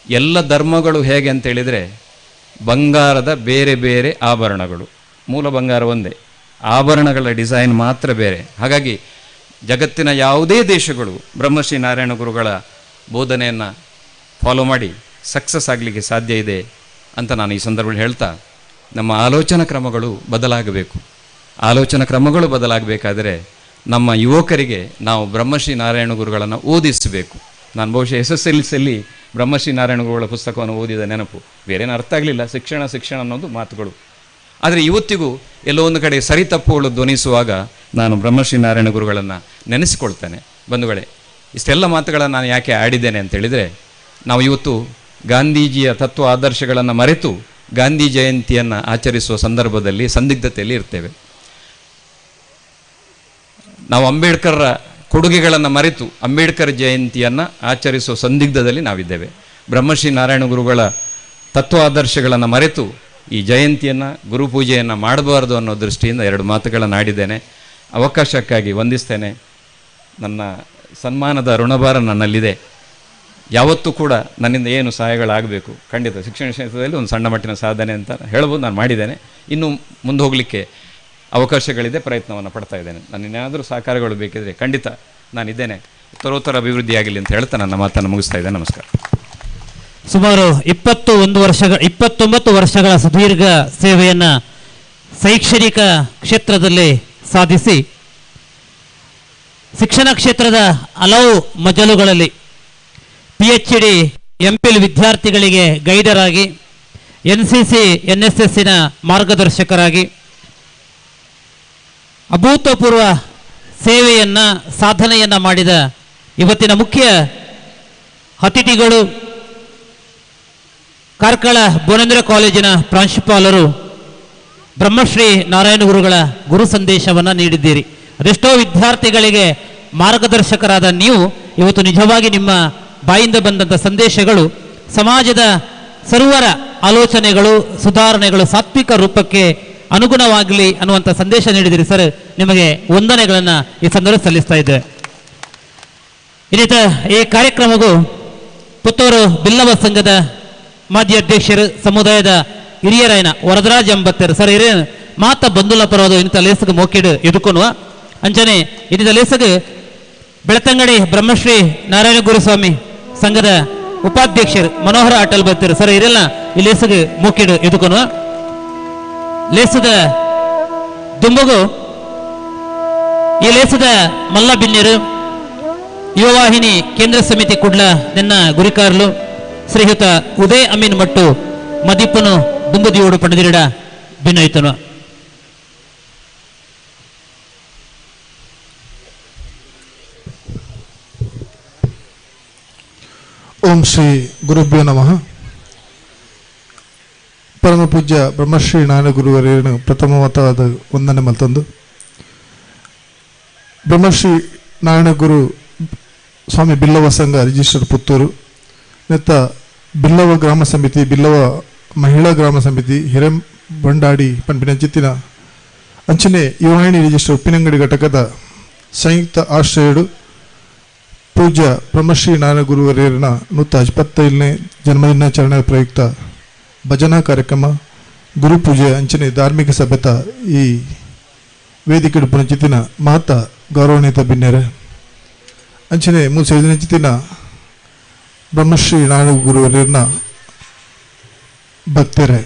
ಎಲ್ಲ ಧರ್ಮಗಳು ಹೇಗೆ ಅಂತೇಳಿದರೆ ಬಂಗಾರದ ಬೇರೆ ಬೇರೆ ಆಭರಣಗಳು, ಮೂಲ ಬಂಗಾರ ಒಂದೇ, ಆಭರಣಗಳ ಡಿಸೈನ್ ಮಾತ್ರ ಬೇರೆ. ಹಾಗಾಗಿ ಜಗತ್ತಿನ ಯಾವುದೇ ದೇಶಗಳು ಬ್ರಹ್ಮಶ್ರೀ ನಾರಾಯಣ ಗುರುಗಳ ಬೋಧನೆಯನ್ನು ಫಾಲೋ ಮಾಡಿ ಸಕ್ಸಸ್ ಆಗಲಿಕ್ಕೆ ಸಾಧ್ಯ ಇದೆ ಅಂತ ನಾನು ಈ ಸಂದರ್ಭದಲ್ಲಿ ಹೇಳ್ತಾ, ನಮ್ಮ ಆಲೋಚನಾ ಕ್ರಮಗಳು ಬದಲಾಗಬೇಕು. ಆಲೋಚನಾ ಕ್ರಮಗಳು ಬದಲಾಗಬೇಕಾದರೆ ನಮ್ಮ ಯುವಕರಿಗೆ ನಾವು ಬ್ರಹ್ಮಶ್ರೀ ನಾರಾಯಣ ಗುರುಗಳನ್ನು ಓದಿಸಬೇಕು. ನಾನು ಬಹುಶಃ SSLCಯಲ್ಲಿ ಬ್ರಹ್ಮಶ್ರೀ ನಾರಾಯಣ ಗುರುಗಳ ಪುಸ್ತಕವನ್ನು ಓದಿದ ನೆನಪು, ಬೇರೇನು ಅರ್ಥ ಆಗಲಿಲ್ಲ. ಶಿಕ್ಷಣ ಶಿಕ್ಷಣ ಅನ್ನೋದು ಮಾತುಗಳು. ಆದರೆ ಇವತ್ತಿಗೂ ಎಲ್ಲೋ ಒಂದು ಕಡೆ ಸರಿ ತಪ್ಪುಗಳು ಧ್ವನಿಸುವಾಗ ನಾನು ಬ್ರಹ್ಮಶ್ರೀ ನಾರಾಯಣ ಗುರುಗಳನ್ನು ನೆನೆಸಿಕೊಳ್ತೇನೆ. ಬಂಧುಗಳೇ, ಇಷ್ಟೆಲ್ಲ ಮಾತುಗಳನ್ನು ನಾನು ಯಾಕೆ ಆಡಿದ್ದೇನೆ ಅಂತೇಳಿದರೆ, ನಾವು ಇವತ್ತು ಗಾಂಧೀಜಿಯ ತತ್ವ ಆದರ್ಶಗಳನ್ನು ಮರೆತು ಗಾಂಧಿ ಜಯಂತಿಯನ್ನು ಆಚರಿಸುವ ಸಂದರ್ಭದಲ್ಲಿ ಸಂದಿಗ್ಧತೆಯಲ್ಲಿ ಇರ್ತೇವೆ. ನಾವು ಅಂಬೇಡ್ಕರ್ರ ಕೊಡುಗೆಗಳನ್ನು ಮರೆತು ಅಂಬೇಡ್ಕರ್ ಜಯಂತಿಯನ್ನು ಆಚರಿಸುವ ಸಂದಿಗ್ಧದಲ್ಲಿ ನಾವಿದ್ದೇವೆ. ಬ್ರಹ್ಮಶ್ರೀ ನಾರಾಯಣ ಗುರುಗಳ ತತ್ವ ಆದರ್ಶಗಳನ್ನು ಮರೆತು ಈ ಜಯಂತಿಯನ್ನು, ಗುರುಪೂಜೆಯನ್ನು ಮಾಡಬಾರ್ದು ಅನ್ನೋ ದೃಷ್ಟಿಯಿಂದ ಎರಡು ಮಾತುಗಳನ್ನು ಆಡಿದ್ದೇನೆ. ಅವಕಾಶಕ್ಕಾಗಿ ವಂದಿಸ್ತೇನೆ. ನನ್ನ ಸನ್ಮಾನದ ಋಣಭಾರ ನನ್ನಲ್ಲಿದೆ. ಯಾವತ್ತೂ ಕೂಡ ನನ್ನಿಂದ ಏನು ಸಹಾಯಗಳಾಗಬೇಕು, ಖಂಡಿತ ಶಿಕ್ಷಣ ಕ್ಷೇತ್ರದಲ್ಲಿ ಒಂದು ಸಣ್ಣ ಮಟ್ಟಿನ ಸಾಧನೆ ಅಂತ ಹೇಳ್ಬೋದು, ನಾನು ಮಾಡಿದ್ದೇನೆ. ಇನ್ನೂ ಮುಂದೆ ಹೋಗಲಿಕ್ಕೆ ಅವಕಾಶಗಳಿದೆ, ಪ್ರಯತ್ನವನ್ನು ಪಡ್ತಾ ಇದ್ದೇನೆ. ನನ್ನೇನಾದರೂ ಸಹಕಾರಗಳು ಬೇಕಿದ್ದರೆ ಖಂಡಿತ ನಾನಿದ್ದೇನೆ. ಉತ್ತರೋತ್ತರ ಅಭಿವೃದ್ಧಿಯಾಗಲಿ ಅಂತ ಹೇಳ್ತಾ ನನ್ನ ಮಾತನ್ನು ಮುಗಿಸ್ತಾ ಇದ್ದೇನೆ. ನಮಸ್ಕಾರ. ಸುಮಾರು 29 ವರ್ಷಗಳ ಸುದೀರ್ಘ ಸೇವೆಯನ್ನು ಶೈಕ್ಷಣಿಕ ಕ್ಷೇತ್ರದಲ್ಲಿ ಸಾಧಿಸಿ ಶಿಕ್ಷಣ ಕ್ಷೇತ್ರದ ಹಲವು ಮಜಲುಗಳಲ್ಲಿ PhD, MPhil ವಿದ್ಯಾರ್ಥಿಗಳಿಗೆ ಗೈಡರಾಗಿ, NCC, NSSನ ಮಾರ್ಗದರ್ಶಕರಾಗಿ ಅಭೂತಪೂರ್ವ ಸೇವೆಯನ್ನು, ಸಾಧನೆಯನ್ನು ಮಾಡಿದ ಇವತ್ತಿನ ಮುಖ್ಯ ಅತಿಥಿಗಳು ಕಾರ್ಕಳ ಭುವನೇಂದ್ರ ಕಾಲೇಜಿನ ಪ್ರಾಂಶುಪಾಲರು ಬ್ರಹ್ಮಶ್ರೀ ನಾರಾಯಣ ಗುರುಗಳ ಗುರು ಸಂದೇಶವನ್ನು ನೀಡಿದ್ದೀರಿ. ಅದೆಷ್ಟೋ ವಿದ್ಯಾರ್ಥಿಗಳಿಗೆ ಮಾರ್ಗದರ್ಶಕರಾದ ನೀವು ಇವತ್ತು ನಿಜವಾಗಿ ನಿಮ್ಮ ಬಾಯಿಂದ ಬಂದಂಥ ಸಂದೇಶಗಳು ಸಮಾಜದ ಸರ್ವರ ಆಲೋಚನೆಗಳು, ಸುಧಾರಣೆಗಳು ಸಾತ್ವಿಕ ರೂಪಕ್ಕೆ ಅನುಗುಣವಾಗಲಿ ಅನ್ನುವಂಥ ಸಂದೇಶ ನೀಡಿದಿರಿ ಸರ್. ನಿಮಗೆ ವಂದನೆಗಳನ್ನು ಈ ಸಂದರ್ಭ ಸಲ್ಲಿಸ್ತಾ ಇದ್ದೇವೆ. ಇನ್ನಿತ ಈ ಕಾರ್ಯಕ್ರಮಕ್ಕೂ ಪುತ್ತೂರು ಬಿಲ್ಲವ ಸಂಘದ ಮಾಜಿ ಅಧ್ಯಕ್ಷರು, ಸಮುದಾಯದ ಹಿರಿಯರಾಯನ ವರದರಾಜ್ ಎಂಬತ್ತರು ಸರ್ ಹಿರಿಯ ಮಾತ ಬಂಧುಲ ಪರವಾದ ಇನ್ನಿತ ಲೇಸಗ ಮೋಕಿಡು ಎದುಕೊನುವ ಅಂಚನೆ ಇನ್ನಿತ ಲೇಸಗ ಬೆಳತಂಗಡಿ ಬ್ರಹ್ಮಶ್ರೀ ನಾರಾಯಣ ಗುರುಸ್ವಾಮಿ ಸಂಘದ ಉಪಾಧ್ಯಕ್ಷರು ಮನೋಹರ ಅಟಲ್ ಬರ್ತಾರೆ ಸರ್ ಹಿರಿಯಲ್ಲ ಈ ಲೇಸಗ ಮೋಕಿಡು ಎದುಕೊನುವ ಲೇಸದ ದುಂಬಗು ಈ ಲೇಸದ ಮಲ್ಲ ಬಿನ್ನಿರು ಯುವವಾಹಿನಿ ಕೇಂದ್ರ ಸಮಿತಿ ಕುಡ್ಲ ನಿನ್ನ ಗುರಿಕಾರ್ಲು ಶ್ರೀಯುತ ಉದಯ್ ಅಮೀನ್ ಮಟ್ಟು ಮದಿಪ್ಪನು ದುಂಬುದಿಯೋಡು ಪಡೆದಿರಿಡ ಭಿನ್ನಯಿತನು. ಓಂ ಶ್ರೀ ಗುರುಭ್ಯೋ ನಮಃ. ಪರಮ ಪೂಜ್ಯ ಬ್ರಹ್ಮಶ್ರೀ ನಾರಾಯಣ ಗುರುವರೇನು ಪ್ರಥಮವಾದ ವಂದನೆ ಮಲ್ತಂದು ಬ್ರಹ್ಮಶ್ರೀ ನಾರಾಯಣ ಗುರು ಸ್ವಾಮಿ ಬಿಲ್ಲವ ಸಂಘ ರಿಜಿಸ್ಟರ್ ಪುತ್ತೂರು ನೆತ್ತ ಬಿಲ್ಲವ ಗ್ರಾಮ ಸಮಿತಿ, ಬಿಲ್ಲವ ಮಹಿಳಾ ಗ್ರಾಮ ಸಮಿತಿ ಹಿರೇಬಂಡಾಡಿ ಪನ್ಪಿನ ಜಿತ್ತಿನ ಅಂಚನೆ ಯುವಾಹಿಣಿ ರಿಜಿಸ್ಟರ್ ಉಪ್ಪಿನಂಗಡಿ ಘಟಕದ ಸಂಯುಕ್ತ ಆಶ್ರಯಡು ಪೂಜ್ಯ ಬ್ರಹ್ಮಶ್ರೀ ನಾರಾಯಣ ಗುರುವರೇರನ 125ನೇ ಜನ್ಮದಿನಾಚರಣೆ ಪ್ರಯುಕ್ತ ಭಜನಾ ಕಾರ್ಯಕ್ರಮ, ಗುರುಪೂಜೆ ಅಂಚನೆ ಧಾರ್ಮಿಕ ಸಭೆತ ಈ ವೇದಿಕೆ ಪುನಚಿತ್ತಿನ ಮಾತ ಗೌರವಾನ್ವಿತ ಬಿನ್ನೆರೆ ಅಂಚನೆ ಮೂಸೇಜಿನ ಬ್ರಹ್ಮಶ್ರೀ ನಾರಾಯಣ ಗುರುವರೇರನ ಭಕ್ತರೇ,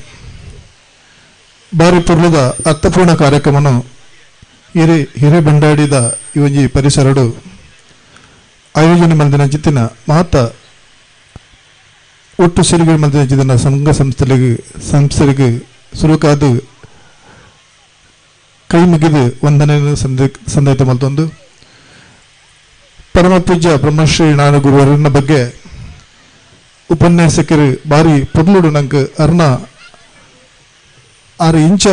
ಬಾರಿ ಪುರ್ಲದ ಅರ್ಥಪೂರ್ಣ ಕಾರ್ಯಕ್ರಮನು ಹಿರೇಬಂಡಾಡಿದ ಈ ಒಂಜಿ ಪರಿಸರಡು ಆಯೋಜನೆ ಮಲ್ದಿನ ಚಿತ್ತಿನ ಮಾತ ಒಟ್ಟು ಸಿರಿಗಳು ಮಲ್ದಿನ ಚಿತ್ತಿನ ಸಂಘ ಸಂಸ್ಥೆಗೆ ಸುರುಕಾದ ಕೈ ಮುಗಿದು ವಂದನೆ ಸಂದೈತ ಮಲ್ತೊಂದು ಪರಮ ಪೂಜ್ಯ ಬ್ರಹ್ಮಶ್ರೀ ನಾರಾಯಣ ಗುರುವರನ ಬಗ್ಗೆ ಉಪನ್ಯಾಸಕರು ಬಾರಿ ಪೊರ್ಲುಡು ನಂಗೆ ಅರ್ನ ಆರು ಇಂಚ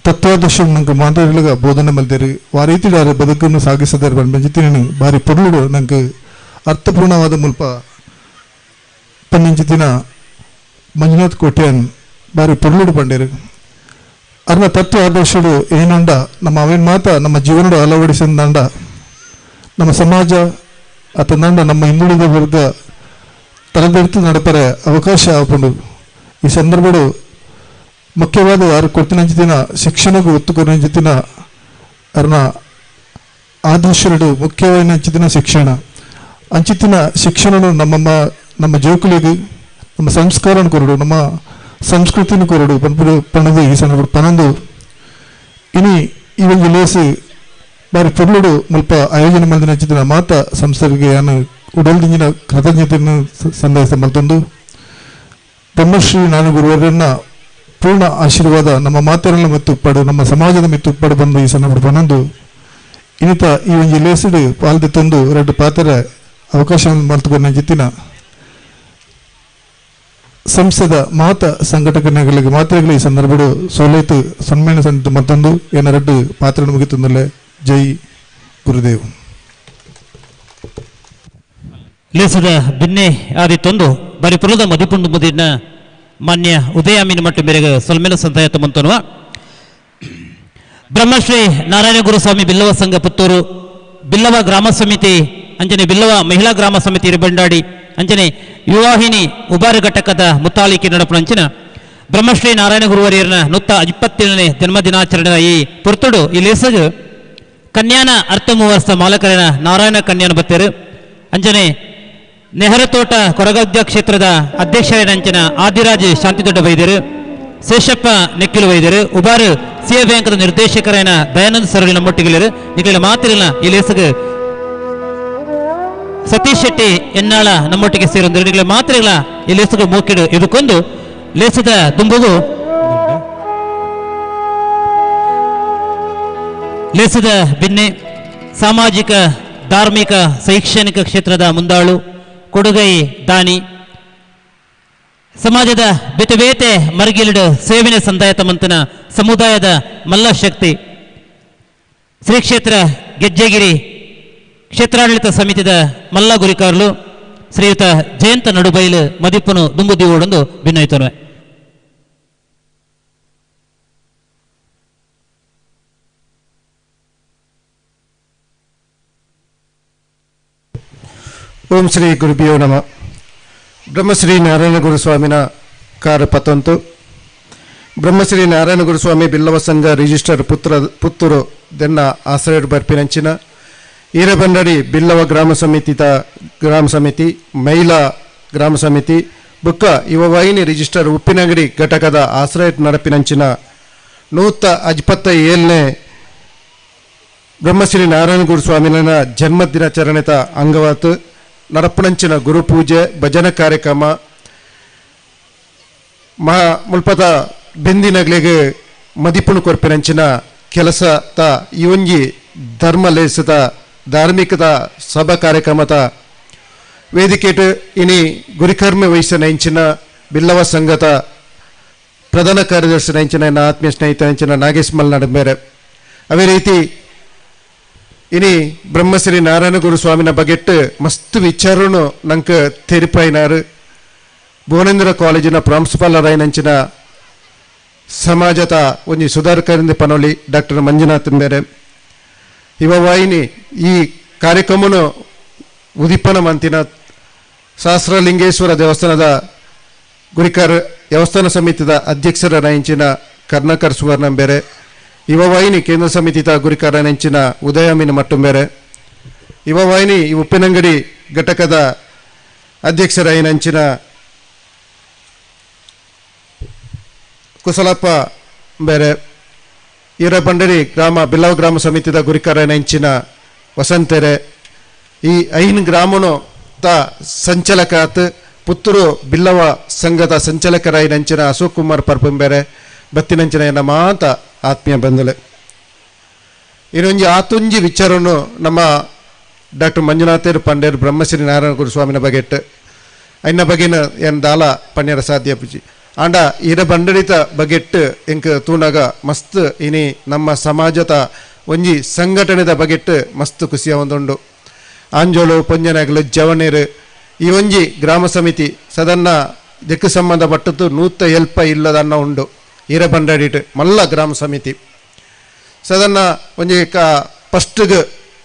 ತತ್ವಾದರ್ಶ ನಂಗೆ ಮಾತಾಡಲಿಗ ಬೋಧನೆ ಮಲ್ದೇರು ಆ ರೀತಿ ಆರು ಬದುಕನ್ನು ಸಾಗಿಸದಾರೆ ಬಂಜಿತಿನ ಬಾರಿ ಪೊರ್ಲುಡು ನಂಗೆ ಅರ್ಥಪೂರ್ಣವಾದ ಮುಲ್ಪ ಪನ್ನಿಂಚಿತಿನ ಮಂಜುನಾಥ್ ಕೋಟ್ಯಾನ್ ಬಾರಿ ಪೊರ್ಲುಡು ಪಂಡೇರು. ಅರ್ನ ತತ್ವ ಆದರ್ಶಡು ಏನಂಡ ನಮ್ಮ ಅವೇನು ಮಾತ ನಮ್ಮ ಜೀವನಡು ಅಳವಡಿಸಿದಂಡ ನಮ್ಮ ಸಮಾಜ ಅತಂದಂಡ ನಮ್ಮ ಹಿಂದುಳಿದ ವರ್ಗ ತರಬೇತಿ ನಡಪರೆ ಅವಕಾಶ ಆಪುಂಡು. ಈ ಸಂದರ್ಭಡು ಮುಖ್ಯವಾದ ಯಾರು ಕೊಡ್ತಿನಂಚಿತಿನ ಶಿಕ್ಷಣಕ್ಕೂ ಒತ್ತು ಕೊರಿನಂಚಿತಿನ ಅರ್ನ ಆದರ್ಶರು ಮುಖ್ಯವಾದ ಶಿಕ್ಷಣ ಅಂಚಿತಿನ ಶಿಕ್ಷಣನು ನಮ್ಮ ನಮ್ಮ ಜೋಕುಲಿಗೆ ನಮ್ಮ ಸಂಸ್ಕಾರನ ಕೊರಡು ನಮ್ಮ ಸಂಸ್ಕೃತಿನ ಕೊರಡು ಪನ್ಪುಡು ಪಣದು ಈ ಸಂದರ್ಭ ಪನಂದು ಇನಿ ಈ ಒಂದು ಲೇಸು ಬಾರಿ ಪೊರ್ಲುಡು ಮುಲ್ಪ ಆಯೋಜನೆ ಮಲ್ದಿನ ಅಂಚಿತಿನ ಮಾತ ಸಂಸ್ಥೆಗೆ ಯಾನು ಉಡಲ್ದಿಂಜಿನ ಕೃತಜ್ಞತೆಯನ್ನು ಸಂದೇಶ ಮಲ್ತೊಂದು ಬ್ರಹ್ಮಶ್ರೀ ನಾರಾಯಣ ಗುರುವರನ್ನ ಪೂರ್ಣ ಆಶೀರ್ವಾದ ನಮ್ಮ ಮಾತೆರಲ್ಲ ಮತ್ತು ಪಡು ನಮ್ಮ ಸಮಾಜದ ಮಿತ್ತು ಪಡು ಬಂದು ಈ ಸಂದರ್ಭ ಪನಂದು ಇನ್ನಿತ ಈ ಒಂಜಿ ಲೇಸುಡು ಪಾಲ್ದೆ ತಂದು ಎರಡು ಪಾತ್ರ ಅವಕಾಶ ಮಲ್ತುಕೊಂಡ ಜಿತ್ತಿನ ಸಂಸ್ಥೆದ ಮಾತ ಸಂಘಟಕಗಳಿಗೆ ಮಾತ್ರೆಗಳು ಈ ಸಂದರ್ಭಡು ಸೋಲೈತು ಸನ್ಮಾನ ಸಂತ ಮತ್ತೊಂದು ಏನಾರಡ್ಡು ಪಾತ್ರ ಮುಗಿತಂದಲ್ಲೇ. ಜೈ ಗುರುದೇವ್. ಲೇಸದ ಬಿನ್ನೆ ಆದಿತ್ತೊಂದು ಬಾರಿ ಪುರದ ಮದಿಪುಂಡು ಮುದಿನ ಮಾನ್ಯ ಉದಯ ಅಮೀನ್ ಮಟ್ಟು ಮೇರೆಗೆ ಸೊಲ್ಮೇಲ ಸಂತಾಯತ ಮಂತನುವ ಬ್ರಹ್ಮಶ್ರೀ ನಾರಾಯಣ ಗುರುಸ್ವಾಮಿ ಬಿಲ್ಲವ ಸಂಘ ಪುತ್ತೂರು ಬಿಲ್ಲವ ಗ್ರಾಮ ಸಮಿತಿ ಅಂಚನೆ ಬಿಲ್ಲವ ಮಹಿಳಾ ಗ್ರಾಮ ಸಮಿತಿ ಹಿರೇಬಂಡಾಡಿ ಅಂಚನೆ ಯುವಾಹಿನಿ ಉಬಾರು ಘಟಕದ ಮುತ್ತಾಳಿಕೆ ನಡಪುನಂಚಿನ ಬ್ರಹ್ಮಶ್ರೀ ನಾರಾಯಣ ಗುರುವರಿಯರನ 127ನೇ ಜನ್ಮದಿನಾಚರಣೆಯ ಈ ಪುರ್ತುಡು ಈ ಲೇಸಗು ಕನ್ಯಾನ ಅರ್ಥಮೂವರ್ಸ ಮಾಲಕರನ ನಾರಾಯಣ ಕನ್ಯಾನ ಬತ್ತೇರು ಅಂಚನೆ ನೆಹರತೋಟ ಕೊರಗದ್ಯ ಕ್ಷೇತ್ರದ ಅಧ್ಯಕ್ಷರೇನಂಚಿನ ಆದಿರಾಜ್ ಶಾಂತಿದೊಡ್ಡ ವೈದ್ಯರು, ಶೇಷಪ್ಪ ನೆಕ್ಕಿಲು ವೈದ್ಯರು, ಉಬಾರು ಸಿಎ ಬ್ಯಾಂಕ್ದ ನಿರ್ದೇಶಕರೇನ ದಯಾನಂದ ಸರಳಿ ನಮ್ಮೊಟ್ಟಿಗಿಲ್ಲರು ನಿಖಿಲ ಮಾತಿರಲ್ಲ ಈ ಲೇಸಗು ಸತೀಶ್ ಶೆಟ್ಟಿ ಎನ್ನಾಳ ನಮ್ಮೊಟ್ಟಿಗೆ ಸೇರೊಂದು ನಿಖಿಲ ಮಾತ್ರೆಗಳ ಈ ಲೇಸಗು ಮೂಕಿಡು ಇದಕ್ಕೊಂದು ಲೇಸದ ದುಂಬುಗು ಲೇಸದ ಬಿನ್ನೆ ಸಾಮಾಜಿಕ ಧಾರ್ಮಿಕ ಶೈಕ್ಷಣಿಕ ಕ್ಷೇತ್ರದ ಮುಂದಾಳು ಕೊಡುಗೈ ದಾನಿ ಸಮಾಜದ ಬೇತೆ ಬೇತೆ ಮರ್ಗಿಲಿಡು ಸೇವಿನ ಸಂದಾಯತ ಮಂತನ ಸಮುದಾಯದ ಮಲ್ಲ ಶಕ್ತಿ ಶ್ರೀ ಕ್ಷೇತ್ರ ಗೆಜ್ಜೆಗಿರಿ ಕ್ಷೇತ್ರಾಡಳಿತ ಸಮಿತಿದ ಮಲ್ಲ ಗುರಿಕಾರ್ಲು ಶ್ರೀಯುತ ಜಯಂತ ನಡುಬೈಲು ಮದಿಪ್ಪನು ದುಂಬುದಿವೋಡೊಂದು ಭಿನ್ನಯಿತನುವೆ. ಓಂ ಶ್ರೀ ಗುರುಭ್ಯೋ ನಮಃ. ಬ್ರಹ್ಮಶ್ರೀ ನಾರಾಯಣ ಗುರುಸ್ವಾಮಿನ ಕಾರ ಪತಂತು. ಬ್ರಹ್ಮಶ್ರೀ ನಾರಾಯಣ ಗುರುಸ್ವಾಮಿ ಬಿಲ್ಲವ ಸಂಘ ರಿಜಿಸ್ಟರ್ ಪುತ್ತೂರು ದೆನ್ನ ಆಶ್ರಯ ಬರ್ಪಿನಂಚಿನ ಈರಬಂಡಡಿ ಬಿಲ್ಲವ ಗ್ರಾಮ ಸಮಿತಿದ ಗ್ರಾಮ ಸಮಿತಿ ಮಹಿಳಾ ಗ್ರಾಮ ಸಮಿತಿ ಬುಕ್ಕ ಯುವವಾಹಿನಿ ರಿಜಿಸ್ಟರ್ ಉಪ್ಪಿನಂಗಡಿ ಘಟಕದ ಆಶ್ರಯ ನಡಪಿನಂಚಿನ 157ನೇ ಬ್ರಹ್ಮಶ್ರೀ ನಾರಾಯಣ ಗುರುಸ್ವಾಮಿನ ಜನ್ಮ ದಿನಾಚರಣೆತ ಅಂಗವಾತು ನಡಪುಣಂಚಿನ ಗುರುಪೂಜೆ ಭಜನಾ ಕಾರ್ಯಕ್ರಮ ಮಹಾ ಮುಲ್ಪದ ಬೆಂದಿನಗಳಿಗೆ ಮದಿಪುಣು ಕೊರ್ಪಿನಂಚಿನ ಕೆಲಸ ತ ಈ ಒಂಜಿ ಧರ್ಮ ಲೇಸದ ಧಾರ್ಮಿಕದ ಸಭಾ ಕಾರ್ಯಕ್ರಮದ ವೇದಿಕೆಟ್ ಇನಿ ಗುರಿಕರ್ಮ ವಹಿಸಿನ ಇಂಚಿನ ಬಿಲ್ಲವ ಸಂಘದ ಪ್ರಧಾನ ಕಾರ್ಯದರ್ಶಿ ಇಂಚಿನ ಎನ್ನ ಆತ್ಮೀಯ ಸ್ನೇಹಿತ ಇಂಚಿನ ನಾಗೇಶ್ ಮಲ್ನಾಡ್ ಬೇರೆ. ಅದೇ ರೀತಿ ಇನಿ ಬ್ರಹ್ಮಶ್ರೀ ನಾರಾಯಣ ಗುರುಸ್ವಾಮಿನ ಬಗೆಟ್ ಮಸ್ತ್ ವಿಚಾರನು ನಂಗೆ ತೆರಿಪಾಯಿನಾರು. ಭುವನೇಂದ್ರ ಕಾಲೇಜಿನ ಪ್ರಾಂಶುಪಾಲರಾಯಿನಂಚಿನ ಸಮಾಜದ ಒಂಜಿ ಸುಧಾರಕರಿಂದ ಪನೋಲಿ ಡಾಕ್ಟರ್ ಮಂಜುನಾಥ್ ಬೇರೆ. ಯುವವಾಹಿನಿ ಈ ಕಾರ್ಯಕ್ರಮನು ಉದಿಪನ ಮಂತಿನ ಸಹಸ್ರಲಿಂಗೇಶ್ವರ ದೇವಸ್ಥಾನದ ಗುರಿಕಾರ್ ದೇವಸ್ಥಾನ ಸಮಿತಿದ ಅಧ್ಯಕ್ಷರ ನೈಂಚಿನ ಕರ್ಣಾಕರ್ ಸುವರ್ಣ ಬೇರೆ. ಯುವವಾಹಿನಿ ಕೇಂದ್ರ ಸಮಿತಿದ ಗುರಿಕಾರ ನೆಂಚಿನ ಉದಯಮಿನ ಮಟ್ಟುಂಬೇರೆ. ಯುವವಾಹಿನಿ ಉಪ್ಪಿನಂಗಡಿ ಘಟಕದ ಅಧ್ಯಕ್ಷರಾಯಿನಂಚಿನ ಕುಶಲಪ್ಪ ಬೇರೆ. ಈರಬಂಡರಿ ಗ್ರಾಮ ಬಿಲ್ಲವ ಗ್ರಾಮ ಸಮಿತಿದ ಗುರಿಕಾರ ನೆಂಚಿನ ವಸಂತೆರೆ. ಈ 5 ಗ್ರಾಮನು ತ ಸಂಚಾಲಕಾತ್ ಪುತ್ತೂರು ಬಿಲ್ಲವ ಸಂಘದ ಸಂಚಾಲಕರಾಯಿ ನಂಚಿನ ಅಶೋಕ್ ಕುಮಾರ್ ಪರ್ಪಂಬೇರೆ ಬತ್ತಿನಂಚಿನ ಎನ್ನ ಮಾತ ಆತ್ಮೀಯ ಬಂಧುಲೆ. ಇನ್ನೊಂದು ಆತುಂಜಿ ವಿಚಾರವನ್ನು ನಮ್ಮ ಡಾಕ್ಟರ್ ಮಂಜುನಾಥೇರು ಪಂಡೇರು ಬ್ರಹ್ಮಶ್ರೀ ನಾರಾಯಣ ಗುರುಸ್ವಾಮಿನ ಬಗೆಟ್ ಅನ್ನ ಬಗೆನ ಎನ್ ದಾಲ ಪಣ್ಯರ ಸಾಧ್ಯ ಪೂಜಿ ಆಂಡ ಇರ ಬಂಡಡಿತ ಬಗೆಟ್ ಎಂಕ್ ತೂನಾಗ ಮಸ್ತ್ ಇನಿ ನಮ್ಮ ಸಮಾಜದ ಒಂಜಿ ಸಂಘಟನೆದ ಬಗೆಟ್ ಮಸ್ತ್ ಖುಷಿಯ ಒಂದುಂಡು. ಆಂಜೋಳು ಪೊಂಜನಾಗಲು ಜವನೇರು ಈ ಒಂಜಿ ಗ್ರಾಮ ಸಮಿತಿ ಸದನ್ನ ದಿಕ್ಕು ಸಂಬಂಧಪಟ್ಟದ್ದು 170 ಇಲ್ಲದನ್ನ ಉಂಡು ಈರಬಂಡಡಿಟ್ ಮಲ್ಲ ಗ್ರಾಮ ಸಮಿತಿ ಸದನ್ನ ಒಂಜಿ ಫಸ್ಟ್ಗೆ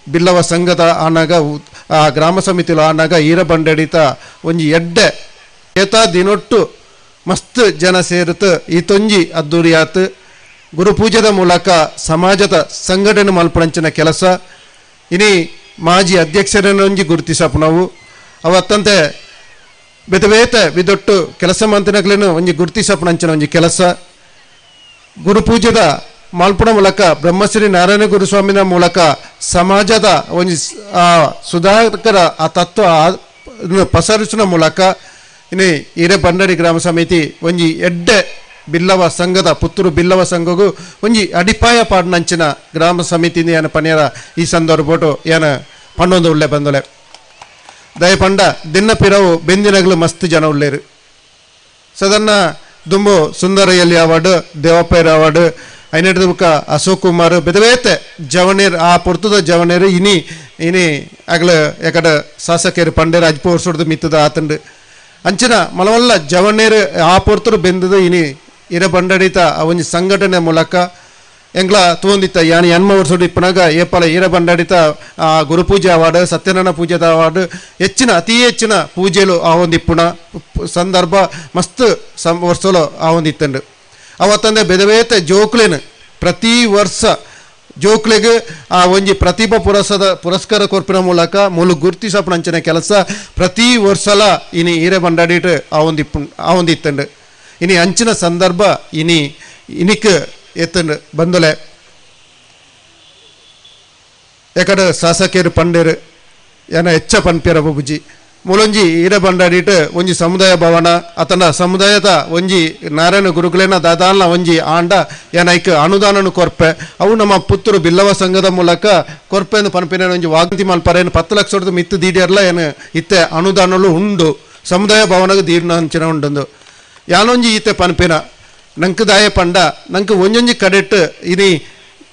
ಬಿಲ್ಲವ ಸಂಘದ ಆನಾಗ ಆ ಗ್ರಾಮ ಸಮಿತಿಲು ಆನಾಗ ಈರಬಂಡಡಿತ ಒಂಜಿ ಎಡ್ಡೆ ಏತಾ ದಿನೊಟ್ಟು ಮಸ್ತ್ ಜನ ಸೇರುತ್ತ ಈ ತೊಂಜಿ ಅದ್ದೂರಿಯಾತು ಗುರುಪೂಜೆದ ಮೂಲಕ ಸಮಾಜದ ಸಂಘಟನೆ ಮಲ್ಪಣಂಚಿನ ಕೆಲಸ ಇನಿ ಮಾಜಿ ಅಧ್ಯಕ್ಷರನ್ನೊಂಜಿ ಗುರುತಿಸಪ್ಪ ನಾವು ಅವತ್ತಂತೆ ಬೇತೆ ಬೇತೆ ವಿದೊಟ್ಟು ಕೆಲಸ ಮಂತಿನಗ್ಲೇನು ಒಂಜಿ ಗುರುತಿಸಪ್ಪನಂಚಿನ ಒಂಜಿ ಕೆಲಸ ಗುರುಪೂಜೆದ ಮಾಲ್ಪುಣ ಮೂಲಕ ಬ್ರಹ್ಮಶ್ರೀ ನಾರಾಯಣ ಗುರುಸ್ವಾಮಿನ ಮೂಲಕ ಸಮಾಜದ ಒಂಜಿ ಸುಧಾರಕರ ಆ ತತ್ವ ಪಸರಿಸುವ ಮೂಲಕ ಇನಿ ಹಿರೇಬಂಡಾರಿ ಗ್ರಾಮ ಸಮಿತಿ ಒಂಜಿ ಎಡ್ಡೆ ಬಿಲ್ಲವ ಸಂಘದ ಪುತ್ತೂರು ಬಿಲ್ಲವ ಸಂಘಗೂ ಒಂಜಿ ಅಡಿಪಾಯ ಪಾಡ್ನಂಚಿನ ಗ್ರಾಮ ಸಮಿತಿ ಏನ ಪನಿಯರ ಈ ಸಂದರ್ಭೋಟು ಏನ ಪಣ್ಣೊಂದು ಉಳ್ಳೆ ಬಂದೊಲೆ ದಯಪಂಡ ದಿನ ಪಿರವು ಬೆಂದಿನಗಲು ಮಸ್ತ್ ಜನ ಉಳ್ಳೇರು ಸದನ್ನ ದುಂಬು ಸುಂದರಯ್ಯಲ್ಲಿ ಅವಾರ್ಡ್ ದೇವಪ್ಪಯ್ಯರ ಅವಾರ್ಡ್ ಐನೆಡ್ದ ಬುಕ್ಕ ಅಶೋಕ್ ಕುಮಾರ್ ಬೆದವೇತೆ ಜವನೇರ್ ಆ ಪೊರ್ತುದ ಜವನೇರು ಇನಿ ಇನಿ ಅಗಲ ಯಾಕಡೆ ಶಾಸಕರು ಪಂಡೇರು ಅಜ್ಪ ವರ್ಷದ ಮಿತ್ತದ ಆತಂಡು ಅಂಚಿನ ಮಲವಲ್ಲ ಜವನೇರು ಆ ಪೊರ್ತರು ಬೆಂದದ ಇನಿ ಇರಬಂಡಡಿತ ಒಂಜಿ ಸಂಘಟನೆ ಮೂಲಕ ಎಂಗ್ಲ ತೂಂದಿತ್ತ ಯಾನಿ ಎನ್ಮ ವರ್ಷ ಇಪ್ಪನಾಗ ಏಪಾಲ ಈರಬಂಡಡಿತ ಆ ಗುರುಪೂಜೆ ಅವಾರ್ಡ್ ಸತ್ಯನಾರಾಯಣ ಪೂಜೆದ ಅವಾರ್ಡ್ ಹೆಚ್ಚಿನ ಅತಿ ಹೆಚ್ಚಿನ ಪೂಜೆಲು ಆ ಒಂದು ಇಪ್ಪುಣ ಸಂದರ್ಭ ಮಸ್ತ್ ವರ್ಷಲು ಆ ಒಂದು ಇತ್ತಂಡು ಅವತ್ತಂದೆ ಬೆದವೇತೆ ಜೋಕ್ಲೇನು ಪ್ರತಿ ವರ್ಷ ಜೋಕ್ಲೆಗ್ ಆ ಒಂಜಿ ಪ್ರತಿಭಾ ಪುರಸ್ಕಾರ ಕೊರ್ಪಿನ ಮೂಲಕ ಮೂಲ ಗುರುತಿಸಪ್ಪನಂಚಿನ ಕೆಲಸ ಪ್ರತಿ ವರ್ಷಲ ಇನಿ ಈರಬಂಡಾಡಿಟ್ ಆ ಒಂದು ಇಪ್ಪು ಆ ಒಂದು ಇತ್ತಂಡು ಇನಿ ಅಂಚಿನ ಸಂದರ್ಭ ಇನಿ ಇನಿಕ್ ಎತ್ತಂಡು ಬಂದೊಲೆ ಯಾಕಡೆ ಶಾಸಕರು ಪಂಡೇರು ಏನ ಹೆಚ್ಚ ಪನ್ಪಿಯರ ಬುಜ್ಜಿ ಮೂಲೊಂಜಿ ಹಿರೇಬಂಡಾಡಿಟ್ ಒಂಜಿ ಸಮುದಾಯ ಭವನ ಅತನ ಸಮುದಾಯದ ಒಂಜಿ ನಾರಾಯಣ ಗುರುಗಳೇನ ದಾದಾಲ್ನ ಒಂಜಿ ಆಂಡ ಏನೈಕ್ ಅನುದಾನನು ಕೊರ್ಪೆ ಅವು ನಮ್ಮ ಪುತ್ತೂರು ಬಿಲ್ಲವ ಸಂಘದ ಮೂಲಕ ಕೊರ್ಪೆಂದು ಪನ್ಪಿನ ಒಂಜಿ ವಾಗ್ತಿ ಮಲ್ಪರೇನು 10 ಲಕ್ಷದ ಮಿತ್ತು ದೀಡಿಯರ್ಲ ಏನು ಇತ್ತೆ ಅನುದಾನಲು ಉಂಡು ಸಮುದಾಯ ಭವನಗೆ ದೀರ್ಣಂಚಿನ ಉಂಡೊಂದು ಯಾನೊಂಜಿ ಈತೆ ಪನ್ಪಿನ ನಂಕ್ ದಾಯ ಪಂಡ ನಂಕ್ ಒಂಜೊಂಜಿ ಕಡೆಟ್ ಇನಿ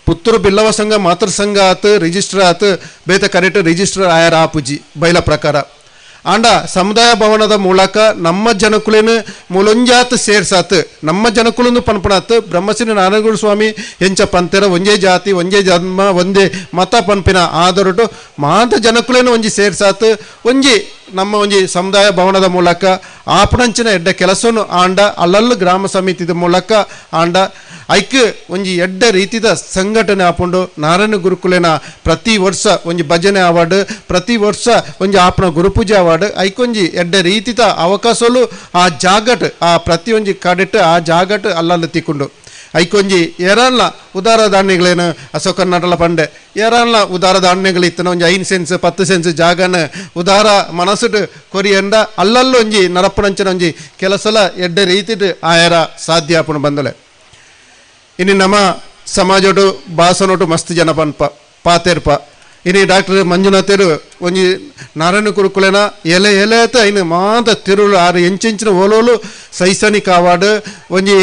ಪುತ್ತೂರು ಬಿಲ್ಲವ ಸಂಘ ಮಾತೃ ಸಂಘ ಆತು ರಿಜಿಸ್ಟರ್ ಆತು ಬೇತ ಕಡೆಟ್ ರಿಜಿಸ್ಟರ್ ಆಯರ ಆಪುಜಿ ಬೈಲ ಪ್ರಕಾರ ಆಂಡ ಸಮುದಾಯ ಭವನದ ಮೂಲಕ ನಮ್ಮ ಜನಕುಲೇನು ಮೂಲೊಂಜಾತ್ ಸೇರ್ಸಾತ್ ನಮ್ಮ ಜನಕುಲೊಂದು ಪನ್ಪಣಾತ್ ಬ್ರಹ್ಮಶ್ರೀ ನಾರಾಯಣಗುರು ಸ್ವಾಮಿ ಎಂಚ ಪಂತೆರ ಒಂಜೇ ಜಾತಿ ಒಂಜೇ ಜನ್ಮ ಒಂದೇ ಮತ ಪನ್ಪಿನ ಆದರಟು ಮಾತ ಜನಕುಲೇನು ಒಂಜಿ ಸೇರ್ಸಾತ್ ಒಂಜಿ ನಮ್ಮ ಒಂಜಿ ಸಮುದಾಯ ಭವನದ ಮೂಲಕ ಆಪಣಂಚಿನ ಎಡ್ಡೆ ಕೆಲಸನು ಆಂಡ ಅಲ್ಲಲ್ಲು ಗ್ರಾಮ ಸಮಿತಿದ ಮೂಲಕ ಆಂಡ ಐಕ್ ಒಂಜಿ ಎಡ್ಡೆ ರೀತಿದ ಸಂಘಟನೆ ಆಪುಂಡು ನಾರಾಯಣ ಗುರುಕುಲೇನ ಪ್ರತಿ ವರ್ಷ ಒಂಜಿ ಭಜನೆ ಅವಾರ್ಡ್ ಪ್ರತಿ ವರ್ಷ ಒಂಜಿ ಆಪಣ ಗುರುಪೂಜೆ ಅವಾರ್ಡ್ ಐಕೊಂಜಿ ಎಡ್ಡೆ ರೀತಿದ ಅವಕಾಶಲು ಆ ಜಾಗಟ್ ಆ ಪ್ರತಿಯೊಂಜಿ ಕಡೆಟ್ ಆ ಜಾಗಟ್ ಅಲ್ಲಲ್ಲಿ ತಿಕ್ಕೊಂಡು ಐಕೊಂಜಿ ಏರಲ್ಲ ಉದಾರ ಧಾನ್ಯಗಳೇನು ಅಶೋಕ ಕರ್ನಾಟಕ ಪಂಡೆ ಏರಲ್ಲ ಉದಾರ ಧಾನ್ಯಗಳು ಇತ್ತನ ಒಂಜಿ 5 ಸೆನ್ಸ್ 10 ಸೆನ್ಸ್ ಜಾಗನ ಉದಾರ ಮನಸ್ಸುಟ್ ಕೊರಿಯಂಡ ಅಲ್ಲಲ್ಲೊಂಜಿ ನರಪ್ಪನಂಚಿನ ಒಂಜಿ ಕೆಲಸಲ ಎಡ್ಡೆ ರೀತಿಟ್ ಆಯರ ಸಾಧ್ಯ ಆಪುಂಡು ಬಂದಲೆ. ಇನ್ನು ನಮ್ಮ ಸಮಾಜೋಟು ಭಾಷಣೋಟು ಮಸ್ತ್ ಜನ ಪನ್ಪ ಪಾತೇರ್ಪ ಇನಿ ಡಾಕ್ಟರ್ ಮಂಜುನಾಥರು ಒಂಜಿ ನಾರಾಯಣ ಗುರುಕುಲೇನ ಎಲೆ ಎಲೆತ ಇನ್ನು ಮಾತ ತಿರುಳು ಆರು ಎಂಚೆಂಚಿನ ಓಲೋಲು ಶೈಕ್ಷಣಿಕ ಅವಾರ್ಡ್ ಒಂಜಿ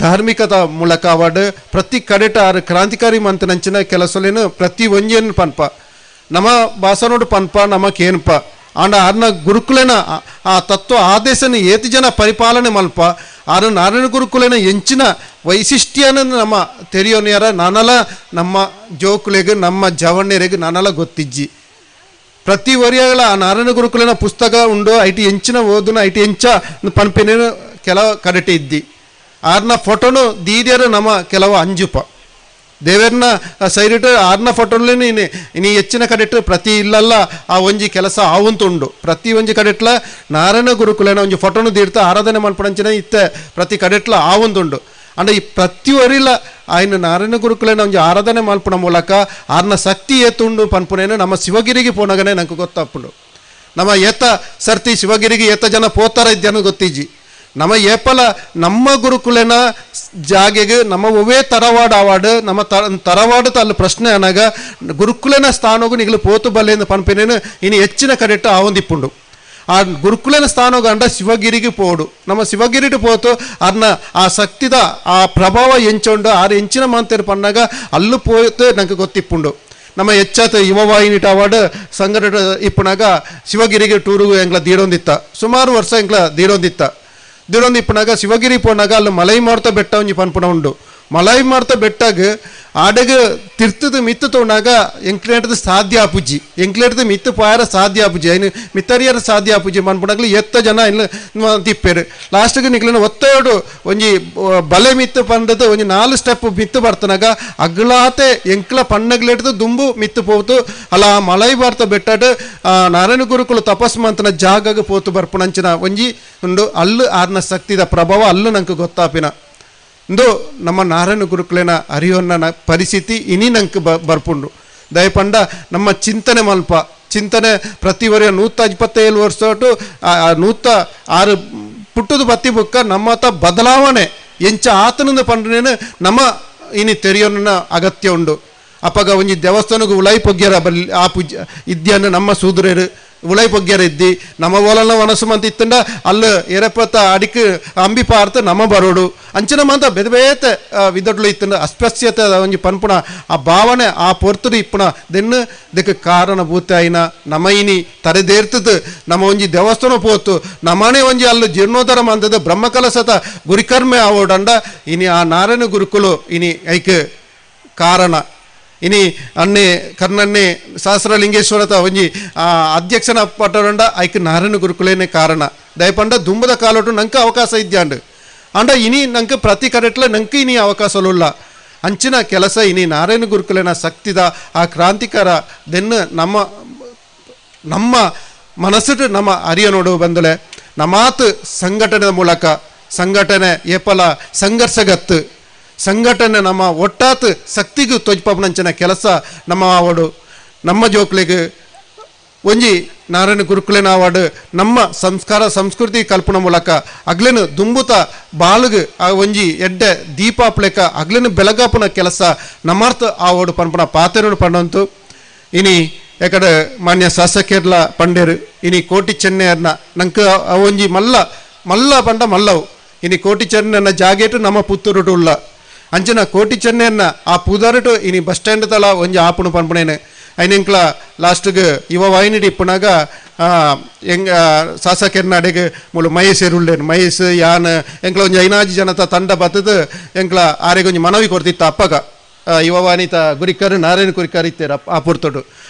ಧಾರ್ಮಿಕದ ಮೂಲಕ ಅವಾರ್ಡ್ ಪ್ರತಿ ಕಡೆಟ ಆರು ಕ್ರಾಂತಿಕಾರಿ ಮಂತನಂಚಿನ ಕೆಲಸಲೇನು ಪ್ರತಿ ಒಂಜಿಯನ್ನು ಪನ್ಪ ನಮ್ಮ ಭಾಷಣೋಟು ಪನ್ಪ ನಮ್ಮ ಕೇನ್ಪ ಆಂಡ ಆರ್ನ ಗುರುಕುಲೇನ ಆ ತತ್ವ ಆದೇಶನ ಏತಿ ಜನ ಪರಿಪಾಲನೆ ಮಲ್ಪ ಆರು ನಾರಾಯಣ ಗುರುಕುಲೇನ ಎಂಚಿನ ವೈಶಿಷ್ಟ್ಯನ ನಮ್ಮ ತೆರಿಯೋನಿಯರ ನಾನಲ ನಮ್ಮ ಜೋಕುಲೆಗ್ ನಮ್ಮ ಜವಣ್ಯರಿಗೆ ನಾನಲ ಗೊತ್ತಿಜ್ಜಿ. ಪ್ರತಿ ವರಿಯಗಳ ಆ ನಾರಾಯಣ ಗುರುಕುಲೇನ ಪುಸ್ತಕ ಉಂಡು IT ಎಂಚಿನ ಓದುನ IT ಎಂಚ ಪನ್ಪಿನೇನು ಕೆಲವು ಕಡೆಟೆ ಇದ್ದಿ ಆರ್ನ ಫೋಟೋನು ದೀದಿಯರು ನಮ್ಮ ಕೆಲವು ಅಂಜುಪ ದೇವರನ್ನ ಸೈರಿಟ್ ಆರ್ನ ಫೋಟೋಲಿ ನೀನು ನೀ ಹೆಚ್ಚಿನ ಕಡೆಟ್ ಪ್ರತಿ ಇಲ್ಲಲ್ಲ ಆ ಒಂಜಿ ಕೆಲಸ ಆವಂತುಂಡು ಪ್ರತಿ ಒಂಜಿ ಕಡೆಟ್ಲ ನಾರಾಯಣ ಗುರುಕುಲೇನ ಒಂಜಿ ಫೋಟೋನು ದೀಡ್ತಾ ಆರಾಧನೆ ಮಲ್ಪಣಂಚಿನ ಇತ್ತೆ ಪ್ರತಿ ಕಡೆಟ್ಲ ಆವಂತುಂಡು. ಅಂಡ ಈ ಪ್ರತಿ ವರಿಲ ಆಯ್ನ ನಾರಾಯಣ ಗುರುಕುಲೇನ ಒಂಜಿ ಆರಾಧನೆ ಮಲ್ಪಣ ಮೂಲಕ ಆರ್ನ ಶಕ್ತಿ ಏತುಂಡು ಪನ್ಪುನೇನು ನಮ್ಮ ಶಿವಗಿರಿಗೆ ಪೋನಗನೆ ನಂಗೆ ಗೊತ್ತಾಪುಂಡು. ನಮ್ಮ ಏತ ಸರ್ತಿ ಶಿವಗಿರಿಗೆ ಏತ ಜನ ಪೋತಾರ ಇದ್ಯಾನು ಗೊತ್ತಿಜ್ಜಿ. ನಮ್ಮ ಏಪಲ ನಮ್ಮ ಗುರುಕುಲೇನ ಜಾಗೆಗೆ ನಮ್ಮ ಒವೇ ತರವಾಡ ಅವಾರ್ಡ್ ನಮ್ಮ ತರವಾಡ ಅಲ್ಲಿ ಪ್ರಶ್ನೆ ಅನಾಗ ಗುರುಕುಲೇನ ಸ್ಥಾನಗೂ ನಿಗಲು ಪೋತು ಬಲ್ಲೆಂದು ಪನ್ಪಿನೇನು ಇನ್ನು ಹೆಚ್ಚಿನ ಕಡೆಟ್ಟು ಆವಂದಿಪ್ಪುಂಡು. ಆ ಗುರುಕುಲೇನ ಸ್ಥಾನಗೂ ಅಂಡ ಶಿವಗಿರಿಗೆ ಪೋಡು ನಮ್ಮ ಶಿವಗಿರಿಟು ಪೋತು ಅರ್ನ ಆ ಶಕ್ತಿದ ಆ ಪ್ರಭಾವ ಎಂಚುಂಡು ಆರು ಎಂಚಿನ ಮಾಂತೇರು ಪನ್ನಾಗ ಅಲ್ಲೂ ಪೋತು ನಂಗೆ ಗೊತ್ತಿಪ್ಪುಂಡು. ನಮ್ಮ ಹೆಚ್ಚಾತ ಯುವವಾಹಿನಿ ಅವಾರ್ಡ್ ಸಂಘಟನೆ ಇಪ್ಪುನಾಗ ಶಿವಗಿರಿಗೆ ಟೂರುಗು ಎಂಗ್ಲ ದೀಡೊಂದಿತ್ತ ಸುಮಾರು ವರ್ಷ ಎಂಗ್ಲ ದೀಡೊಂದಿತ್ತ ದಿಡೊಂದು ಇಪ್ಪನಾಗ ಶಿವಗಿರಿ ಪೋನಾಗ ಅಲ್ಲಿ ಮಲೈ ಮಾರುತ ಬೆಟ್ಟ ಒಂಜಿ ಪನ್ಪುಣ ಉಂಡು. ಮಲೈ ಮಾರುತ ಬೆಟ್ಟಾಗ ಆಡೆಗ ತಿರ್ತದ ಮಿತ್ತು ತೊಗೊಂಡಾಗ ಎಂಕ್ಲೇಟದ ಸಾಧ್ಯ ಆಪುಜಿ ಎಂಕ್ಲೇಟದ ಮಿತ್ತು ಪಾಯರ ಸಾಧ್ಯ ಆಪುಜಿ ಐನು ಮಿತ್ತರಿಯರ ಸಾಧ್ಯ ಆಪುಜಿ ಮನ್ಪುಣಾಗ್ಲಿ ಎತ್ತ ಜನ ಇನ್ನು ತಿಪ್ಪೇರು ಲಾಸ್ಟ್ಗೆ ನಿಕ್ಲಿನ ಒತ್ತೋಡು ಒಂಜಿ ಬಲೆ ಮಿತ್ತು ಪಂಡದು ಒಂಜಿ 4 ಸ್ಟೆಪ್ ಮಿತ್ತು ಬರ್ತನಾಗ ಅಗ್ಲಾತೆ ಎಂಕ್ಲ ಪಣ್ಣಗ್ಲೇಟದ ದುಂಬು ಮಿತ್ತು ಪೋತು ಅಲ್ಲ ಆ ಮಲೈ ಮಾರುತ ಬೆಟ್ಟಾಡು ನಾರಾಯಣ ಗುರುಕುಲು ತಪಸ್ ಮಂತನ ಜಾಗಗೆ ಪೋತು ಬರ್ಪುಣಂಚಿನ ಒಂಜಿ ಉಂಡು ಅಲ್ಲು ಆರ್ನ ಶಕ್ತಿದ ಪ್ರಭಾವ ಅಲ್ಲು ನಂಗೆ ಗೊತ್ತಾಪಿನ ಇಂದು ನಮ್ಮ ನಾರಾಯಣ ಗುರುಕುಲೇನ ಅರಿಯೋನ್ನ ಪರಿಸ್ಥಿತಿ ಇನಿ ನಂಗೆ ಬರ್ಪುಂಡು. ದಯಪಂಡ ನಮ್ಮ ಚಿಂತನೆ ಮಲ್ಪ ಚಿಂತನೆ ಪ್ರತಿ ವರ್ಷ 127 ವರ್ಷ 106 ಪುಟ್ಟದ ಬತ್ತಿ ಬುಕ್ಕ ನಮ್ಮತ ಬದಲಾವಣೆ ಎಂಚ ಆತನಂದು ಪಂಡ್ರೇನು ನಮ್ಮ ಇನಿ ತೆರಿಯೋನ್ನ ಅಗತ್ಯ ಉಂಡು. ಅಪ್ಪಗ ಒಂಜಿ ದೇವಸ್ಥಾನಕ್ಕೆ ಉಳೈ ಪೊಗ್ಗ್ಯರ ಬಲ್ಲಿ ಆ ಪೂಜೆ ಇದ್ಯನ್ನು ನಮ್ಮ ಸೂದ್ರೇರು ಉಳೈ ಪೊಗ್ಗ್ಯರ ಇದ್ದಿ ನಮ್ಮ ಓಲನ ಮನಸ್ಸು ಮಂತ ಇತ್ತಂಡ ಅಲ್ಲ ಎರಪತ್ತ ಅಡಿಕ್ ಅಂಬಿ ಪಾರ್ತ ನಮ್ಮ ಬರೋಡು ಅಂಚಿನ ಮಂತ ಬೇತೆ ಬೇತೆ ವಿದೊಡ್ಲು ಇತ್ತಂಡ ಅಸ್ಪೃಶ್ಯತೆ ಒಂಜಿ ಪನ್ಪುಣ ಆ ಭಾವನೆ ಆ ಪೊರ್ತುಡು ಇಪ್ಪುಣ ದೆನ್ನು ದಕ್ಕೆ ಕಾರಣಭೂತ ಆಯಿನ ನಮ್ಮ ಇನಿ ತರೆದೇರ್ತದ ನಮ್ಮ ಒಂಜಿ ದೇವಸ್ಥಾನ ಪೋತು ನಮ್ಮನೆ ಒಂಜಿ ಅಲ್ಲ ಜೀರ್ಣೋದ್ಧಾರ ಮಂತದ ಬ್ರಹ್ಮಕಲಸತ ಗುರಿಕರ್ಮೆ ಆವೋಡಂಡ ಇನಿ ಆ ನಾರಾಯಣ ಗುರುಕುಲು ಇನಿ ಐಕ್ ಕಾರಣ. ಇನಿ ಅನ್ನೆ ಕರ್ನನ್ನೆ ಸಹಸ್ರಲಿಂಗೇಶ್ವರತ ಒಂಜಿ ಅಧ್ಯಕ್ಷನ ಪಟ್ಟರಂಡ ಐಕ್ ನಾರಾಯಣ ಗುರುಕುಲೇನೆ ಕಾರಣ. ದಯಪಂಡ ದುಂಬದ ಕಾಲೋಟು ನಂಗೆ ಅವಕಾಶ ಇದ್ಯಾಂಡು ಅಂಡ ಇನಿ ನಂಗೆ ಪ್ರತಿ ಕಡೆಟ್ಲ ನಂಗೆ ಇನಿ ಅವಕಾಶಲುಲ್ಲ ಅಂಚಿನ ಕೆಲಸ ಇನಿ ನಾರಾಯಣ ಗುರುಕುಲೇನ ಶಕ್ತಿದ ಆ ಕ್ರಾಂತಿಕರ ದೆನ್ನು ನಮ್ಮ ನಮ್ಮ ಮನಸ್ಸಿಟ್ಟು ನಮ್ಮ ಅರಿಯ ನೋಡು ಬಂದಲೆ ನಮಾತ್ ಸಂಘಟನೆ ಮೂಲಕ ಸಂಘಟನೆ ಏಪಲ ಸಂಘರ್ಷಗತ್ತು ಸಂಘಟನೆ ನಮ್ಮ ಒಟ್ಟಾತ್ ಶಕ್ತಿಗೂ ತೊಜ್ಪನಂಚಿನ ಕೆಲಸ ನಮ್ಮ ಆವಡು ನಮ್ಮ ಜೋಕ್ಲಿಗೆ ಒಂಜಿ Narayana ಗುರುಕುಲೆನ ನಮ್ಮ ಸಂಸ್ಕಾರ ಸಂಸ್ಕೃತಿ ಕಲ್ಪನ ಮೂಲಕ ಅಗ್ಲೇನು ದುಂಬುತ ಬಾಳುಗು ಆ ಒಂಜಿ ಎಡ್ಡೆ ದೀಪಾಪ್ಲೆಕ ಅಗ್ಲೇನು ಬೆಳಗಾಪನ ಕೆಲಸ ನಮಾರ್ಥ ಆವಡು ಪನ್ಪನ ಪಾತೆರನು ಪಂಡಂತು. ಇನಿ ಯಾಕಡೆ ಮಾನ್ಯ ಶಾಸಕಿಯರ್ಲ ಪಂಡೇರು ಇನಿ ಕೋಟಿ ಚೆನ್ನೆಯರ್ನ ನಂಗೆ ಒಂಜಿ ಮಲ್ಲ ಮಲ್ಲ ಪಂಡ ಮಲ್ಲವು ಇನಿ ಕೋಟಿ ಚೆನ್ನನ ಜಾಗೇಟು ನಮ್ಮ ಪುತ್ತೂರುಟು ಉಳ್ಳ ಅಂಚನ ಕೋಟಿ ಚೆನ್ನೆಯನ್ನ ಆ ಪುದಾರುಟು ಇನಿ ಬಸ್ ಸ್ಟ್ಯಾಂಡ್ ತಲ ಒಂಜಿ ಆಪುಣು ಪನ್ಪಣೇನೆ ಐನೆಂಕ್ಲ ಲಾಸ್ಟ್ಗೆ ಯುವ ವಾಹಿನಿ ಇಪ್ಪನಾಗ ಎಂಗ ಶಾಸಕರ್ನ ಅಡೆಗೆ ಮೂಲು ಮಹೇಶ್ ಎರುಳ್ಳೇನು ಮಹೇಶ್ ಯಾನ್ ಎಂಕ್ಲ ಒಂಜಿ ಐನಾಜಿ ಜನತ ತಂಡ ಬತ್ತದು ಎಂಕ್ಲ ಆರೆಗೆ ಒಂಜಿ ಮನವಿ ಕೊಡ್ತಿತ್ತ ಅಪ್ಪಗ ಯುವ ವಾಹಿನಿತ ಗುರಿಕರ್ ನಾರಾಯಣ ಗುರಿಕರ್ ಇತ್ತೇರ ಆ ಪೊರ್ತುಡು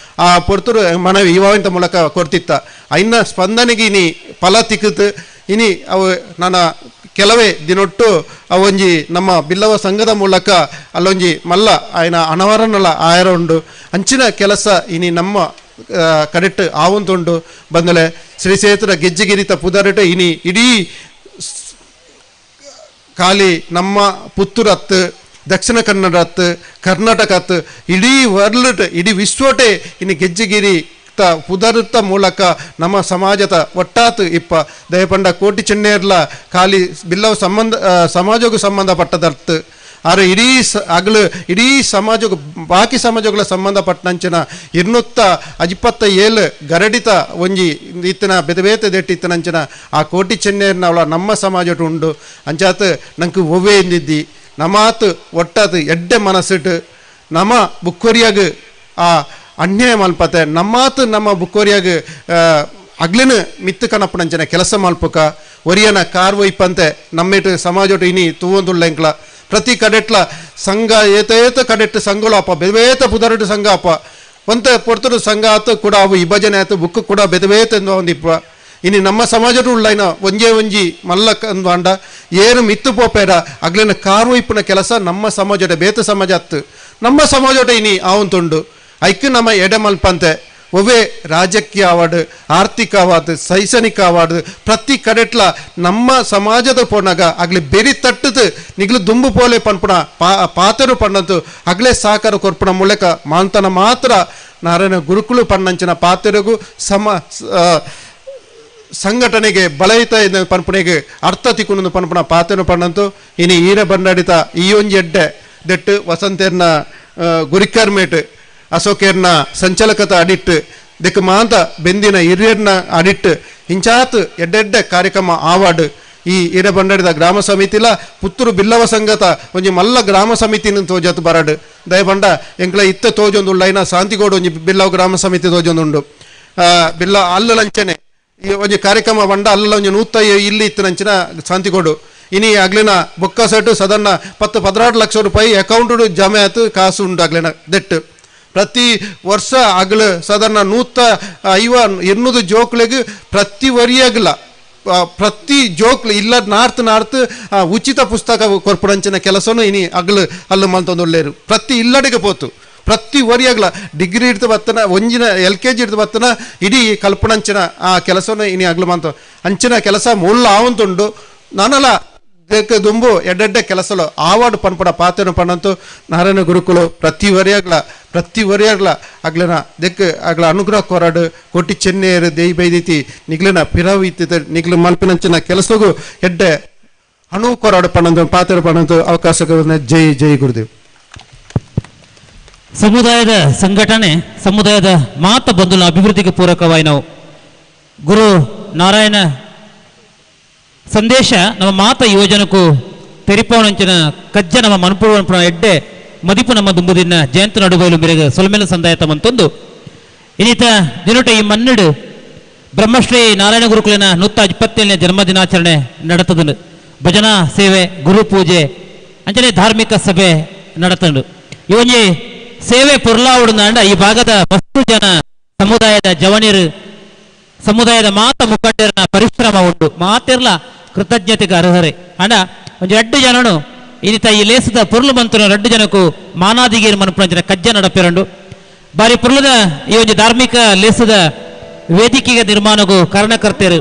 ಆ ಪೊರ್ತುಡು ಮನವಿ ಯುವವಾಹಿನಿತ ಮೂಲಕ ಕೊಡ್ತಿತ್ತ ಐನ ಸ್ಪಂದನೆಗೆ ಇನಿ ಫಲ ತಿಕ್ಕುತ್ತು. ಇನಿ ಅವು ನನ್ನ ಕೆಲವೇ ದಿನೊಟ್ಟು ಅವೊಂಜಿ ನಮ್ಮ ಬಿಲ್ಲವ ಸಂಘದ ಮೂಲಕ ಅಲ್ಲೊಂಜಿ ಮಲ್ಲ ಆಯ್ನ ಅನವರನಲ್ಲ ಆಯರ ಉಂಡು ಅಂಚಿನ ಕೆಲಸ ಇನಿ ನಮ್ಮ ಕಡೆಟ್ ಆವಂತುಂಡು ಬಂದಲೆ ಶ್ರೀ ಕ್ಷೇತ್ರ ಗೆಜ್ಜೆಗಿರಿತ ಪುದರಟು ಇನಿ ಇಡೀ ಖಾಲಿ ನಮ್ಮ ಪುತ್ತೂರತ್ತು ದಕ್ಷಿಣ ಕನ್ನಡ ಅತ್ತು ಕರ್ನಾಟಕ ಅತ್ತು ಇಡೀ ವರ್ಲ್ಡ್ ಇಡೀ ವಿಶ್ವಟೇ ಇನಿ ಗೆಜ್ಜೆಗಿರಿ ಪುದರುತ್ತ ಮೂಲಕ ನಮ್ಮ ಸಮಾಜದ ಒಟ್ಟಾತು ಇಪ್ಪ ದಯಪಂಡ ಕೋಟಿ ಚೆನ್ನೇರ್ಲ ಖಾಲಿ ಬಿಲ್ಲವ ಸಂಬಂಧ ಸಮಾಜಕ್ಕೂ ಸಂಬಂಧಪಟ್ಟದರ್ಥ ಆದ್ರೆ ಇಡೀ ಅಗಲು ಇಡೀ ಸಮಾಜಕ್ಕೂ ಬಾಕಿ ಸಮಾಜಗಳ ಸಂಬಂಧಪಟ್ಟಂಚಿನ 227 ಗರಡಿತ ಒಂಜಿ ಇತ್ತಿನ ಬೇತೆ ಬೇತೆ ದೆಟ್ಟಿತ್ತನಂಚಿನ ಆ ಕೋಟಿ ಚೆನ್ನೇರ್ನ ಅವಳ ನಮ್ಮ ಸಮಾಜಟು ಉಂಡು ಅಂಚಾತ್ ನಂಗೆ ಒವ್ವೇ ಎಂದಿದ್ದಿ ನಮಾತು ಒಟ್ಟಾತು ಎಡ್ಡೆ ಮನಸ್ಸಿಟ್ಟು ನಮ್ಮ ಬುಕ್ಕೊರಿಯಾಗ ಆ ಅನ್ಯಾಯ ಮಲ್ಪತೆ ನಮ್ಮಾತು ನಮ್ಮ ಬುಕ್ಕೋರಿಯಾಗ ಅಗ್ಲಿನ ಮಿತ್ತು ಕಣಪ್ಪನಂಚನ ಕೆಲಸ ಮಲ್ಪಕ ಒರಿಯನ ಕಾರ್ ಒಯ್ಪಂತೆ ನಮ್ಮಿಟ್ಟು ಸಮಾಜೋಟು ಇನಿ ತೂವೊಂದುಳ್ಳ ಎಂಕ್ಲ ಪ್ರತಿ ಕಡೆಟ್ಲ ಸಂಘ ಏತ ಏತ ಕಡೆಟ್ಟು ಸಂಘಗಳು ಅಪ್ಪ ಬೇತ ಪುದರಟು ಸಂಘ ಅಪ್ಪ ಒಂತ ಪೊರ್ತರು ಸಂಘ ಆತು ಕೂಡ ಅವು ವಿಭಜನೆ ಆಯ್ತು ಬುಕ್ ಕೂಡ ಬೇತೆ ಬೇತೆ ಒಂದಿಪ್ಪ ಇನಿ ನಮ್ಮ ಸಮಾಜಟು ಉಳ್ಳೈನ ಒಂಜೇ ಒಂಜಿ ಮಲ್ಲ ಅಂದ ಏನು ಮಿತ್ತು ಪೋಪೇಡ ಅಗ್ಲಿನ ಕಾರ್ ಒಯ್ಪುನ ಕೆಲಸ ನಮ್ಮ ಸಮಾಜೋಟ ಬೇತ ಸಮಾಜ ಅತ್ತು ನಮ್ಮ ಸಮಾಜೋಟ ಇನಿ ಆವಂತುಂಡು ಐಕ್ ನಮ್ಮ ಎಡೆ ಮಲ್ಪಂತೆ ಒವ್ವೇ ರಾಜಕೀಯ ಅವಾರ್ಡ್ ಆರ್ಥಿಕ ಅವಾರ್ಡ್ ಶೈಕ್ಷಣಿಕ ಅವಾರ್ಡ್ ಪ್ರತಿ ಕಡೆಟ್ಲ ನಮ್ಮ ಸಮಾಜದ ಪೋನಾಗ ಅಗ್ಲಿ ಬೆರಿ ತಟ್ಟದು ನಿಗ್ಲು ದುಂಬು ಪೋಲೆ ಪನ್ಪುಣ ಪಾತರು ಪಣ್ಣಂತು ಅಗ್ಲೇ ಸಹಕಾರ ಕೊರ್ಪುಣ ಮೂಲಕ ಮಾಂತನ ಮಾತ್ರ ನಾರಾಯಣ ಗುರುಕುಲು ಪಣ್ಣಂಚಿನ ಪಾತರಿಗೂ ಸಮ ಸಂಘಟನೆಗೆ ಬಲಯಿತ ಪನ್ಪುಣೆಗೆ ಅರ್ಥ ತಿಕ್ಕುನು ಪನ್ಪುಣ ಪಾತರು ಪಣ್ಣಂತು. ಇನಿ ಈರ ಬಂಡಾಡಿತ ಈ ಒಂಜಿ ಎಡ್ಡೆ ದೆಟ್ಟು ವಸಂತೇರ್ನ ಗುರಿಕರ್ಮೇಟ್ ಅಶೋಕೇರ್ನ ಸಂಚಾಲಕತ ಅಡಿಟ್ಟು ದಿಕ್ಕ ಮಾಂತ ಬೆಂದಿನ ಹಿರಿಯರ್ನ ಅಡಿಟ್ಟು ಇಂಚಾತ್ ಎಡ್ಡೆಡ್ಡೆ ಕಾರ್ಯಕ್ರಮ ಆವಾಡು ಈ ಹಿರೇಬಂಡಾಡಿದ ಗ್ರಾಮ ಸಮಿತಿಲ ಪುತ್ತೂರು ಬಿಲ್ಲವ ಸಂಘತ ಒಂಜಿ ಮಲ್ಲ ಗ್ರಾಮ ಸಮಿತಿನ ತೋಜತ್ ಬರಡು ದಯಬಂಡ ಎಂಕ್ಲ ಇತ್ತ ತೋಜೊಂದುಳ್ಳ ಐನ ಶಾಂತಿಗೋಡು ಒಂಜಿ ಬಿಲ್ಲವ ಗ್ರಾಮ ಸಮಿತಿ ತೋಜೊಂದುಂಡು ಬಿಲ್ಲ ಅಲ್ಲಲಂಚನೆ ಈ ಒಂಜಿ ಕಾರ್ಯಕ್ರಮ ಬಂಡ ಅಲ್ಲ ಒಂಜಿ 100 ಇಲ್ಲಿ ಇತ್ತನಂಚಿನ ಶಾಂತಿಗೋಡು ಇನಿ ಅಗ್ಲಿನ ಬೊಕ್ಕ ಸೆಟ್ಟು ಸದನ್ನ 10-16 ಲಕ್ಷ ರೂಪಾಯಿ ಅಕೌಂಟು ಜಮೆ ಆಯ್ತು ಕಾಸು ಉಂಡು ಅಗ್ಲಿನ ದೆಟ್ಟು ಪ್ರತಿ ವರ್ಷ ಅಗಲು ಸಾಧಾರಣ 150-200 ಜೋಕ್ಲೆಗ್ ಪ್ರತಿ ವರಿಯಾಗಲ ಪ್ರತಿ ಜೋಕ್ಲು ಇಲ್ಲ ನಾರ್ತ್ ನಾರ್ತ್ ಉಚಿತ ಪುಸ್ತಕ ಕೊರ್ಪುಡಂಚಿನ ಕೆಲಸನೂ ಇನಿ ಅಗಲು ಅಲ್ಲು ಮಲ್ತೊಂದು ಒಳ್ಳೇರು ಪ್ರತಿ ಇಲ್ಲಡೆಗೆ ಪೋತು ಪ್ರತಿ ವರಿಯಾಗಲ ಡಿಗ್ರಿ ಹಿಡ್ದು ಬತ್ತನ ಒಂಜಿನ LKG ಹಿಡ್ದು ಬತ್ತನ ಇಡೀ ಕಲ್ಪನಂಚಿನ ಆ ಕೆಲಸನೂ ಇನಿ ಅಗಲು ಮಂತ ಅಂಚಿನ ಕೆಲಸ ಮೂಲ ಆವಂತುಂಡು ನಾನಲ್ಲ ದುಂಬು ಎಡ್ಡೆಡ್ಡೆ ಕೆಲಸಲು ಆವಾಡು ಪನ್ಪಡ ಪಾತೆನು ಪಣ್ಣಂತು ನಾರಾಯಣ ಗುರುಕುಲು ಪ್ರತಿ ವರಿಯಾಗ್ಲ ಪ್ರತಿ ವರಿಯಾಗ್ಲ ಅಗ್ಲನ ದೆಕ್ ಅಗ್ಲ ಅನುಗ್ರಹ ಕೊರಾಡು ಕೋಟಿ ಚೆನ್ನೇರು ದೇಯಿ ಬೈದಿತಿ ನಿಗ್ಲನ ಪಿರವು ಇತ್ತಿತ ನಿಗ್ಲು ಮಲ್ಪಿನಂಚಿನ ಕೆಲಸಗೂ ಎಡ್ಡೆ ಅಣು ಕೊರಾಡು ಪಣ್ಣಂತು ಪಾತೆನು ಪಣ್ಣಂತು ಅವಕಾಶ ಜೈ ಜೈ ಗುರುದೇವ್. ಸಮುದಾಯದ ಸಂಘಟನೆ ಸಮುದಾಯದ ಮಾತ ಬಂಧುಲ ಅಭಿವೃದ್ಧಿಗೆ ಪೂರಕವಾಗಿ ನಾವು ಗುರು ನಾರಾಯಣ ಸಂದೇಶ ನಮ್ಮ ಮಾತ ಯುವಜನಕ್ಕೂ ತೆರಿಪವನಂಚಿನ ಕಜ್ಜ ನಮ್ಮ ಮನಪುರ ಎಡ್ಡೆ ಮದಿಪು ನಮ್ಮ ದುಂಬುದಿನ ಜಯಂತ ನಡುಬೈಲು ಮೇರೆಗೆ ಸೊಲ್ಮೆಲ ಸಂದಾಯತ ಮಂತೊಂದು ಇನ್ನಿತ ದಿನಟ ಈ ಮನ್ನಿಡು ಬ್ರಹ್ಮಶ್ರೀ ನಾರಾಯಣ ಗುರುಕುಲಿನ 127ನೇ ಜನ್ಮದಿನಾಚರಣೆ ನಡೆತದನು ಭಜನಾ ಸೇವೆ ಗುರು ಪೂಜೆ ಅಂಚನೆ ಧಾರ್ಮಿಕ ಸಭೆ ನಡೆತಂಡು ಈ ಒಂಜಿ ಸೇವೆ ಪೊರ್ಲಾವುಡುಂಡ ಈ ಭಾಗದ ಮಸ್ತು ಜನ ಸಮುದಾಯದ ಜವನಿರು ಸಮುದಾಯದ ಮಾತ ಮುಖಂಡರನ ಪರಿಶ್ರಮ ಉಂಟು ಮಾತಿರ್ಲ ಕೃತಜ್ಞತೆಗೆ ಅರ್ಹರೆ ಅಂಡ ಒಂಜಿ ರಡ್ಡು ಜನನು ಇನ್ನಿತ ಈ ಲೇಸದ ಪೊರ್ಲು ಮಂತನ ರಡ್ಡು ಜನಕ್ಕೂ ಮಾನಾದಿಗೇರು ಮನಪುರಂಚಿನ ಕಜ್ಜ ನಡಪೆರಂಡು ಬಾರಿ ಪೊರ್ಲುದ ಈ ಒಂಜಿ ಧಾರ್ಮಿಕ ಲೇಸದ ವೇದಿಕೆಗೆ ನಿರ್ಮಾಣಗೂ ಕಾರಣಕರ್ತರು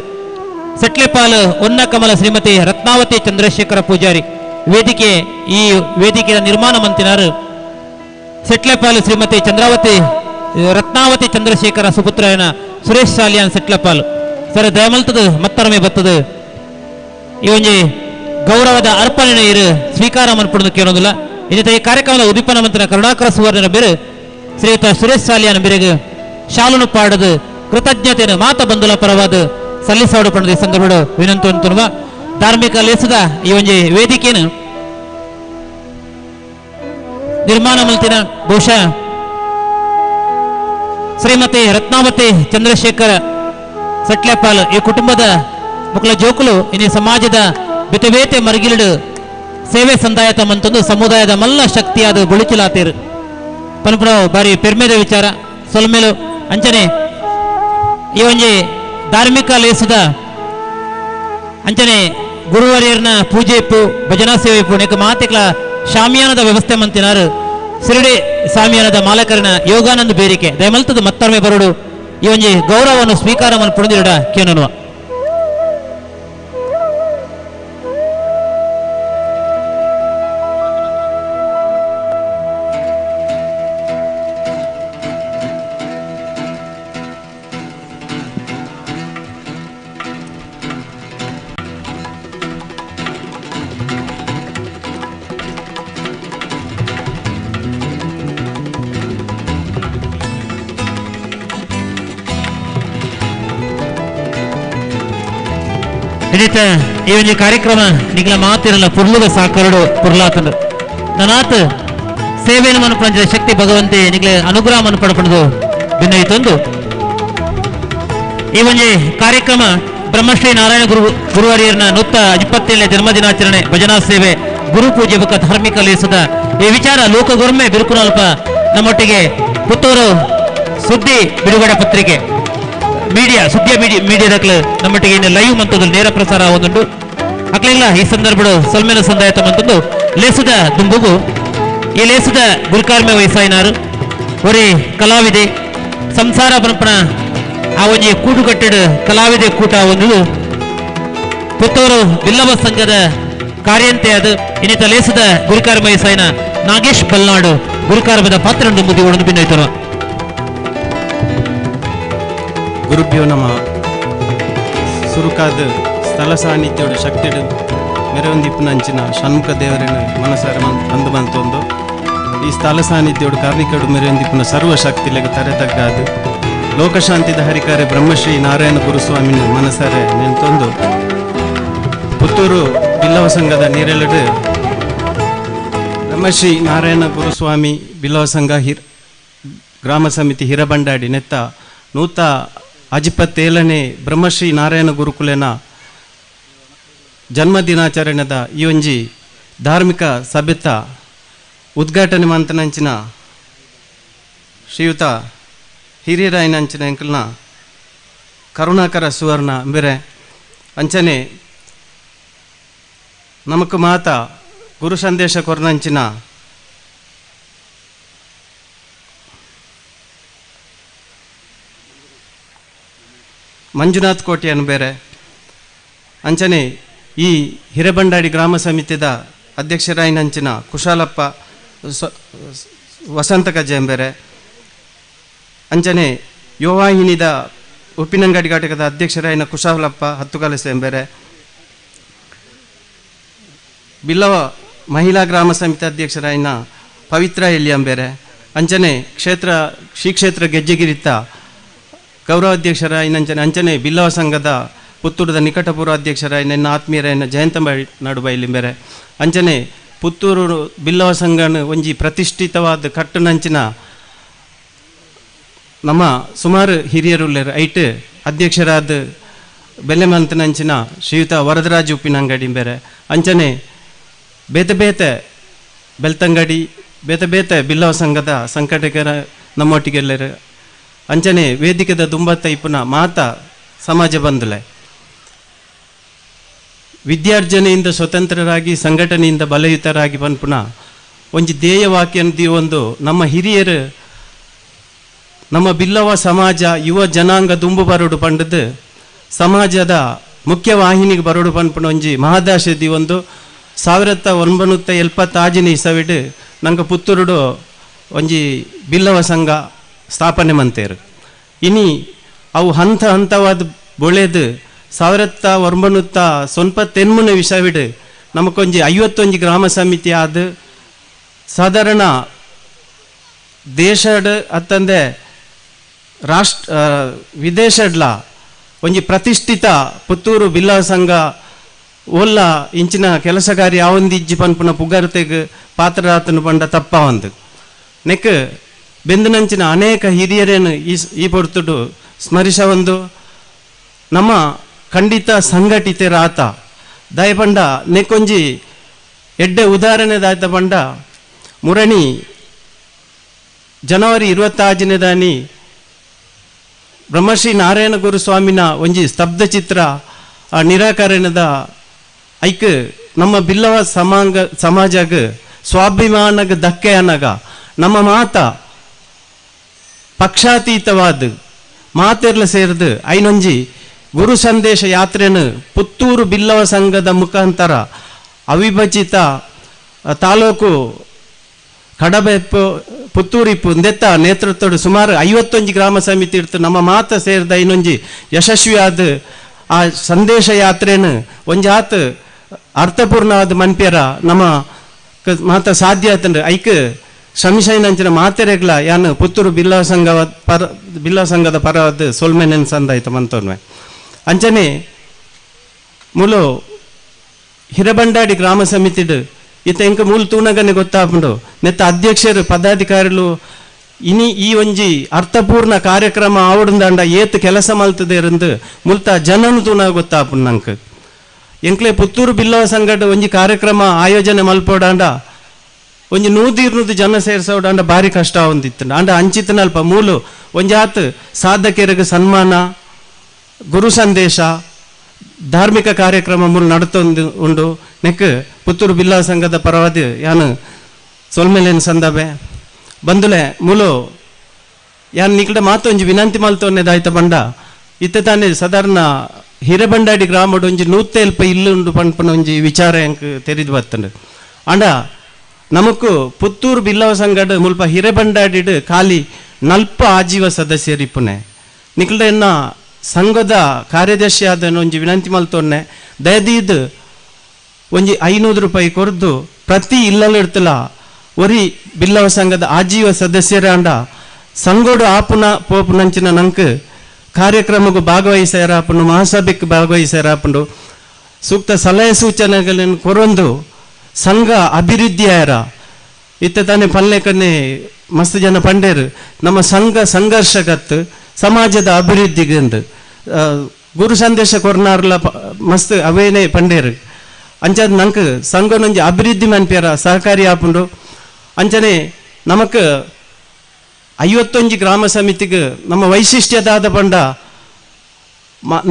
ಸೆಟ್ಲೆಪಾಲ್ ಒನ್ನ ಕಮಲ ಶ್ರೀಮತಿ ರತ್ನಾವತಿ ಚಂದ್ರಶೇಖರ ಪೂಜಾರಿ ವೇದಿಕೆ ಈ ವೇದಿಕೆಯ ನಿರ್ಮಾಣ ಮಂತಿನಾರು ಸೆಟ್ಲೆಪಾಲ್ ಶ್ರೀಮತಿ Chandravati Ratnavati Chandrashekara ಸುಪುತ್ರನ Suresh Salian Setlapal sir ದಯಮಲ್ತದ ಮತ್ತರಮೆ ಬತ್ತದ ಈ ಒಂಜಿ ಗೌರವದ ಅರ್ಪಣೆ ಇರು ಸ್ವೀಕಾರ ಮನ್ಪುಡುದು ಕೇಳೋದಿಲ್ಲ. ಇನ್ನಿತ ಈ ಕಾರ್ಯಕ್ರಮದ ಉದ್ದೀಪನ ಮಂತ್ರ ಕರುಣಾಕರ ಸುವರ್ಣರ ಬೇರು ಶ್ರೀಯುತ ಸುರೇಶ್ ಸಾಲಿಯಾನ್ ಬೇರೆಗೆ ಶಾಲುನು ಪಾಡದು ಕೃತಜ್ಞತೆಯನ್ನು ಮಾತ ಬಂಧುಲ ಪರವಾದ ಸಲ್ಲಿಸೋಡು ಪಣದ ಸಂದರ್ಭ ವಿನಂತಿ. ಧಾರ್ಮಿಕ ಲೇಸದ ಈ ಒಂಜಿ ವೇದಿಕೆಯನ್ನು ನಿರ್ಮಾಣ ಮಲ್ತಿನ ಬಹುಶಃ ಶ್ರೀಮತಿ ರತ್ನಾವತಿ ಚಂದ್ರಶೇಖರ ಸಟ್ಲೆಪಾಲ್ ಈ ಕುಟುಂಬದ ಮುಕ್ಕಲ ಜೋಕುಲು ಇನ್ನು ಸಮಾಜದ ಬೆತೆ ಮರಗಿಲಿಡು ಸೇವೆ ಸಂದಾಯತ ಮಂತೊಂದು ಸಮುದಾಯದ ಮಲ್ಲ ಶಕ್ತಿಯಾದ ಬುಳಿಚಿಲಾತೇರು ಪನ್ಪುನ ಬಾರಿ ಪೆರ್ಮೆದ ವಿಚಾರ ಸೊಲ್ಮೇಲು. ಅಂಚನೆ ಈ ಒಂಜಿ ಧಾರ್ಮಿಕ ಲೇಸದ ಅಂಚನೆ ಗುರುವರಿಯರ್ನ ಪೂಜೆ ಇಪ್ಪು ಭಜನಾ ಸೇವೆ ಇಪ್ಪು ನೆಕ್ ಮಾತೆಕ್ಲ ಶಾಮಿಯಾನದ ವ್ಯವಸ್ಥೆ ಮಂತಿನಾರು ಸಿರಡಿ ಸಾಮಿಯಾನದ ಮಾಲಕರನ ಯೋಗಾನಂದ ಬೇರಿಕೆ ದಯಮಲ್ತದ ಮತ್ತೊಮ್ಮೆ ಬರುಡು ಈ ಒಂಜಿ ಗೌರವವನ್ನು ಸ್ವೀಕಾರ ಮನ್ಪುಡುದಿರಡ ಕೇನನುವ. ಈ ಒಂದು ಕಾರ್ಯಕ್ರಮ ನಿಗಲ ಮಾತಿರಲ್ಲ ಪುರ್ಲುಗ ಸಾಕರಡು ಪುರ್ಲಾತಂದು ನನಾತ್ ಸೇವೆಯನ್ನು ಮನುಪಂಚ ಶಕ್ತಿ ಭಗವಂತೆ ನಿಗಲ ಅನುಗ್ರಹ ಮನುಪಡಪಡದು ಭಿನ್ನಯಿತೊಂದು ಈ ಒಂದು ಕಾರ್ಯಕ್ರಮ ಬ್ರಹ್ಮಶ್ರೀ ನಾರಾಯಣ ಗುರುವರಿಯರ್ನ 127ನೇ ಜನ್ಮದಿನಾಚರಣೆ ಭಜನಾ ಸೇವೆ ಗುರುಪೂಜೆ ಬುಕ್ಕ ಧಾರ್ಮಿಕ ಲೇಸದ ಈ ವಿಚಾರ ಲೋಕಗೊರ್ಮೆ ಬಿರುಕುನಲ್ಪ ನಮ್ಮೊಟ್ಟಿಗೆ ಪುತ್ತೂರು ಸುದ್ದಿ ಬಿಡುಗಡೆ ಪತ್ರಿಕೆ ಮೀಡಿಯಾ ಸುದ್ದಿಯ ಮೀಡಿಯಾದಕ್ಲು ನಮ್ಮೊಟ್ಟಿಗೆ ಇನ್ನು ಲೈವ್ ಮಂತದ್ದು ನೇರ ಪ್ರಸಾರ ಒಂದುಂಟು ಅಕ್ಲಿಲ್ಲ. ಈ ಸಂದರ್ಭಡು ಸಲ್ಮೇನ ಸಂದಾಯತ ಮಂತದ್ದು ಲೇಸದ ದುಂಬುಗು ಈ ಲೇಸದ ಗುರುಕಾರ್ಮೆ ವಯಸ್ಸಾಯಿನಾರು ಒರಿ ಕಲಾವಿದೆ ಸಂಸಾರ ಪರಂಪರ ಆ ಒಂಜಿ ಕೂಡುಕಟ್ಟಡ ಕಲಾವಿದೆ ಕೂಟ ಒಂದು ಪುತ್ತೂರು ಬಿಲ್ಲವ ಸಂಘದ ಕಾರ್ಯಂತೆ ಅದು ಇನ್ನಿತ ಲೇಸದ ಗುರುಕಾರ್ಮ ವಯಸ್ಸಾಯಿನ ನಾಗೇಶ್ ಬಲ್ನಾಡು ಗುರುಕಾರ್ಮದ ಪಾತ್ರ ದುಂಬುದಿ ಒಡದು ಭಿನ್ನೈತರು. ಗುರುಭ್ಯೋ ನಮಃ. ಸುರುಕಾದ ಸ್ಥಳ ಸಾನ್ನಿಧ್ಯೋಡು ಶಕ್ತಿಡು ಮೆರವೊಂದಿಪ್ಪುನಂಚಿನ ಷಣ್ಮುಖ ದೇವರನ್ನು ಮನಸಾರ ಅಂದು ಬಂತೊಂದು ಈ ಸ್ಥಳ ಸಾನ್ನಿಧ್ಯೋಡು ಕಾರ್ಣಿಕಡು ಮೆರವೊಂದಿಪ್ಪುನ ಸರ್ವ ಶಕ್ತಿಲೆಗೆ ತರೆ ತಗ್ಗಾದು ಲೋಕಶಾಂತಿದ ಹರಿಕಾರೆ ಬ್ರಹ್ಮಶ್ರೀ ನಾರಾಯಣ ಗುರುಸ್ವಾಮಿನ ಮನಸಾರೆ ನೆಂತೊಂದು ಪುತ್ತೂರು ಬಿಲ್ಲವ ಸಂಘದ ನೀರೆಲಡು ಬ್ರಹ್ಮಶ್ರೀ ನಾರಾಯಣ ಗುರುಸ್ವಾಮಿ ಬಿಲ್ಲವ ಸಂಘ ಗ್ರಾಮ ಸಮಿತಿ ಹಿರಬಂಡಾಡಿ ನೆತ್ತ 127ನೇ ಬ್ರಹ್ಮಶ್ರೀ ನಾರಾಯಣ ಗುರುಕುಲೆನ ಜನ್ಮದಿನಾಚರಣೆದ ಈ ಒಂಜಿ ಧಾರ್ಮಿಕ ಸಭೆತ ಉದ್ಘಾಟನೆ ಮಂತನಂಚಿನ ಶ್ರೀಯುತ ಹಿರಿಯರಾಯನಂಚಿನ ಅಂಕಲ್ನ ಕರುಣಾಕರ ಸುವರ್ಣ ಬೇರೆ ಅಂಚನೆ ನಮಕ್ ಮಾತಾ ಗುರು ಸಂದೇಶ ಕೊರ್ನಂಚಿನ ಮಂಜುನಾಥ್ ಕೋಟೆಯನ್ನು ಬೇರೆ ಅಂಚನೆ ಈ ಹಿರೇಬಂಡಾಡಿ ಗ್ರಾಮ ಸಮಿತಿದ ಅಧ್ಯಕ್ಷರಾಯಿನಂಚಿನ ಕುಶಾಲಪ್ಪ ವಸಂತ ಕಜೆಂಬೆರೆ ಅಂಚನೆ ಯುವವಾಹಿನಿದ ಉಪ್ಪಿನಂಗಡಿ ಘಟಕದ ಅಧ್ಯಕ್ಷರಾಯಿನ ಕುಶಾಲಪ್ಪ ಹತ್ತುಕಲಸೆಂಬೆರೆ ಬಿಲ್ಲವ ಮಹಿಳಾ ಗ್ರಾಮ ಸಮಿತಿ ಅಧ್ಯಕ್ಷರಾಯಿನ ಪವಿತ್ರ ಎಲ್ಲಿಯಂಬೆರೆ ಅಂಚನೆ ಕ್ಷೇತ್ರ ಶ್ರೀ ಕ್ಷೇತ್ರ ಗೆಜ್ಜೆಗಿರಿತ ಗೌರವಾಧ್ಯಕ್ಷರಾಯಿನ ಅಂಚನೆ ಬಿಲ್ಲವ ಸಂಘದ ಪುತ್ತೂರದ ನಿಕಟಪೂರ್ವ ಅಧ್ಯಕ್ಷರಾಯಿನ ಎನ್ನ ಆತ್ಮೀಯರಾಯಿನ ಜಯಂತ ನಡುಬೈಲಿಂಬೆರೆ ಅಂಚನೆ ಪುತ್ತೂರು ಬಿಲ್ಲವ ಸಂಘನ ಒಂಜಿ ಪ್ರತಿಷ್ಠಿತವಾದ ಕಟ್ಟುನಂಚಿನ ನಮ್ಮ ಸುಮಾರು ಹಿರಿಯರುಲ್ಲೇರು ಐಟ್ ಅಧ್ಯಕ್ಷರಾದ ಬೆಲೆಮಂತನಂಚಿನ ಶ್ರೀಯುತ ವರದರಾಜ್ ಉಪ್ಪಿನಂಗಡಿ ಬೇರೆ ಅಂಚನೆ ಬೇತೆ ಬೇತೆ ಬೆಳ್ತಂಗಡಿ ಬೇತೆ ಬೇತೆ ಬಿಲ್ಲವ ಸಂಘದ ಸಂಘಟಕರ ನಮ್ಮೊಟ್ಟಿಗೆಲ್ಲರು ಅಂಚನೆ ವೇದಿಕೆದ ದುಂಬತ್ತ ಇಪ್ಪುನ ಮಾತಾ ಸಮಾಜ ಬಂಧುಲೆ ವಿದ್ಯಾರ್ಜನೆಯಿಂದ ಸ್ವತಂತ್ರರಾಗಿ ಸಂಘಟನೆಯಿಂದ ಬಲಯುತರಾಗಿ ಪನ್ಪುನ ಒಂಜಿ ಧ್ಯೇಯ ವಾಕ್ಯ ಒಂದು ನಮ್ಮ ಹಿರಿಯರು ನಮ್ಮ ಬಿಲ್ಲವ ಸಮಾಜ ಯುವ ಜನಾಂಗ ದುಂಬು ಬರೋಡು ಪಂಡದು ಸಮಾಜದ ಮುಖ್ಯ ವಾಹಿನಿಗೆ ಬರೋಡು ಪನ್ಪುನ ಒಂಜಿ ಮಹಾದಾಶದಿ ಒಂದು 1976ನೇ ಇಸವಿಡು ನಂಗೆ ಪುತ್ತೂರುಡು ಒಂಜಿ ಬಿಲ್ಲವ ಸಂಘ ಸ್ಥಾಪನೆ ಮಂತೇರು. ಇನಿ ಅವು ಹಂತ ಹಂತವಾದ ಬೊಳೆದು 1998 ವಿಷಯವಿಡು ನಮಕೊಂಜಿ 51 ಗ್ರಾಮ ಸಮಿತಿ ಆದ ಸಾಧಾರಣ ದೇಶಡ್ ಅತ್ತಂದೆ ರಾಷ್ಟ್ರ ವಿದೇಶಡ್ಲ ಒಂಜಿ ಪ್ರತಿಷ್ಠಿತ ಪುತ್ತೂರು ಬಿಲ್ಲವ ಸಂಘ ಓಲ್ಲ ಇಂಚಿನ ಕೆಲಸ ಕಾರ್ಯ ಯಾವೊಂದು ಇಜ್ಜಿ ಪನ್ಪುನ ಪುಗರ್ತೆಗ್ ಪಾತ್ರರಾತನು ಪಂಡ ತಪ್ಪ ಒಂದು ನೆಕ್ ಬೆಂದನಂಚಿನ ಅನೇಕ ಹಿರಿಯರೇನು ಈ ಪೊರ್ತುಡು ಸ್ಮರಿಸ ಒಂದು ನಮ್ಮ ಖಂಡಿತ ಸಂಘಟಿತರಾತ ದಯಪಂಡ ನೆಕ್ಕೊಂಜಿ ಎಡ್ಡೆ ಉದಾಹರಣೆ ದಾಯ್ತ ಪಂಡ ಮುರಣಿ ಜನವರಿ 26ನೇ ದಾನಿ ಬ್ರಹ್ಮಶ್ರೀ ನಾರಾಯಣ ಗುರುಸ್ವಾಮಿನ ಒಂಜಿ ಸ್ತಬ್ಧ ಚಿತ್ರ ನಿರಾಕರಣದ ಐಕ್ ನಮ್ಮ ಬಿಲ್ಲವ ಸಮಾಜಗ ಸ್ವಾಭಿಮಾನಗ ಧಕ್ಕೆ ಅನಗ ನಮ್ಮ ಮಾತ ಪಕ್ಷಾತೀತವಾದ ಮಾತೆರ್ಲ ಸೇರಿದು ಐನೊಂಜಿ ಗುರು ಸಂದೇಶ ಯಾತ್ರೆನು ಪುತ್ತೂರು ಬಿಲ್ಲವ ಸಂಘದ ಮುಖಾಂತರ ಅವಿಭಜಿತ ತಾಲೂಕು ಕಡಬೆಪ್ಪು ಪುತ್ತೂರಿಪ್ಪು ದೆತ್ತ ನೇತೃತ್ವದ ಸುಮಾರು 51 ಗ್ರಾಮ ಸಮಿತಿ ಇರ್ತು ನಮ್ಮ ಮಾತ ಸೇರಿದ ಇನ್ನೊಂಜಿ ಯಶಸ್ವಿಯಾದ ಆ ಸಂದೇಶ ಯಾತ್ರೆನು ಒಂಜಾತ್ ಅರ್ಥಪೂರ್ಣವಾದ ಮನ್ಪ್ಯರ ನಮ್ಮ ಮಾತ ಸಾಧ್ಯ ಆತಂದ್ರೆ ಐಕ್ ಶ್ರಮಿಸೈನಂಚಿನ ಮಾತೆರೆಗ್ಲ ಯಾನು ಪುತ್ತೂರು ಬಿಲ್ಲವ ಸಂಘ ಪರ ಬಿಲ್ಲವ ಸಂಘದ ಪರವಾದ ಸೊಲ್ಮೆನೆನ್ ಸಂದಾಯ್ತು ಮಂತೋನ್ವೆ ಅಂಚನೆ ಮೂಲು ಹಿರಬಂಡಾಡಿ ಗ್ರಾಮ ಸಮಿತಿಡು ಇತ್ತ ಇಂಕ ಮೂಲ ತೂನಗನೆ ಗೊತ್ತಾಪುಂಡು ನೆತ್ತ ಅಧ್ಯಕ್ಷರು ಪದಾಧಿಕಾರಿಲು ಇನಿ ಈ ಒಂಜಿ ಅರ್ಥಪೂರ್ಣ ಕಾರ್ಯಕ್ರಮ ಆವಡುಂದಾಂಡ ಏತ್ ಕೆಲಸ ಮಲ್ತದೆ ಇರಂದು ಮುಲ್ತ ಜನನು ತೂನ ಗೊತ್ತಾಪುಂಡು ನಂಗೆ ಎಂಕ್ಲೆ ಪುತ್ತೂರು ಬಿಲ್ಲವ ಸಂಘಡ್ ಒಂಜಿ ಕಾರ್ಯಕ್ರಮ ಆಯೋಜನೆ ಮಲ್ಪೋಡಾಂಡ ಒಂಜಿ 100-200 ಜನ ಸೇರ್ಸೋಡಾಂಡ ಭಾರಿ ಕಷ್ಟ ಒಂದಿತ್ತು ಅಂಡ ಅಂಚಿತನಲ್ಪ ಮೂಲು ಒಂಜಾತ್ ಸಾಧಕರಿಗೆ ಸನ್ಮಾನ ಗುರು ಸಂದೇಶ ಧಾರ್ಮಿಕ ಕಾರ್ಯಕ್ರಮ ಮೂಲ ನಡತೊಂದು ಉಂಡು ನೆಕ್ ಪುತ್ತೂರು ಬಿಲ್ಲವ ಸಂಘದ ಪರವಾದ ಯಾನು ಸೊಲ್ಮೇಲೇನು ಸಂದಬೆ ಬಂದುಲೆ ಮೂಲು ಯಾನ್ ನಿಕಡೆ ಮಾತೊಂಜಿ ವಿನಂತಿ ಮಲ್ತೊನ್ನೆದಾಯ್ತ ಬಂಡ ಇತ್ತ ತಾನೇ ಸಾಧಾರಣ ಹಿರೇಬಂಡಾಡಿ ಗ್ರಾಮಡ್ ಒಂಜಿ 170 ಇಲ್ಲುಂಡು ಪನ್ಪನ ಒಂಜಿ ವಿಚಾರ ಎಂಕ್ ತೆರಿದು ಬತ್ತಂಡು ಅಂಡ ನಮಕ್ ಪುತ್ತೂರು ಬಿಲ್ಲವ ಸಂಘಡ್ ಮುಲ್ಪ ಹಿರೇಬಂಡಾಡಿಡ್ ಖಾಲಿ 40 ಆಜೀವ ಸದಸ್ಯರು ಇಪ್ಪುನೆ ನಿಕಲ್ಡ ಎನ್ನ ಸಂಘದ ಕಾರ್ಯದರ್ಶಿ ಆದ ಒಂಜಿ ವಿನಂತಿ ಮಲ್ತೊನ್ನೆ ದಯದೀದ್ ಒಂಜಿ 500 ರೂಪಾಯಿ ಕೊರ್ದು ಪ್ರತಿ ಇಲ್ಲಲಿಡ್ತಲ ಒರಿ ಬಿಲ್ಲವ ಸಂಘದ ಆಜೀವ ಸದಸ್ಯರಾಂಡ ಸಂಗೋಡು ಆಪುನ ಪೋಪುನಂಚಿನ ನಂಕ್ ಕಾರ್ಯಕ್ರಮಕ್ಕೂ ಭಾಗವಹಿಸ್ಯಾರಪ್ಪಂಡು ಮಹಾಸಭೆಗೆ ಭಾಗವಹಿಸ್ಯಾರಪ್ಪಂಡು ಸೂಕ್ತ ಸಲಹೆ ಸೂಚನೆಗಳನ್ನು ಕೊರೊಂದು ಸಂಘ ಅಭಿವೃದ್ಧಿಯಾರ ಇತ್ತ ತಾನೇ ಪಲ್ಲೆಕನ್ನೇ ಮಸ್ತ್ ಜನ ಪಂಡೇರು ನಮ್ಮ ಸಂಘ ಸಂಘರ್ಷಗತ್ತು ಸಮಾಜದ ಅಭಿವೃದ್ಧಿಗೆ ಎಂದು ಗುರು ಸಂದೇಶ ಕೊರ್ನಾರ್ಲ ಮಸ್ತ್ ಅವೇನೇ ಪಂಡೇರು ಅಂಚಾದ ನಂಗೆ ಸಂಘನೊಂಜಿ ಅಭಿವೃದ್ಧಿ ಮನ್ಪ್ಯಾರ ಸಹಕಾರಿ ಆಪುಂಡು ಅಂಚನೆ ನಮಕ್ 51 ಗ್ರಾಮ ಸಮಿತಿಗೆ ನಮ್ಮ ವೈಶಿಷ್ಟ್ಯದಾದ ಪಂಡ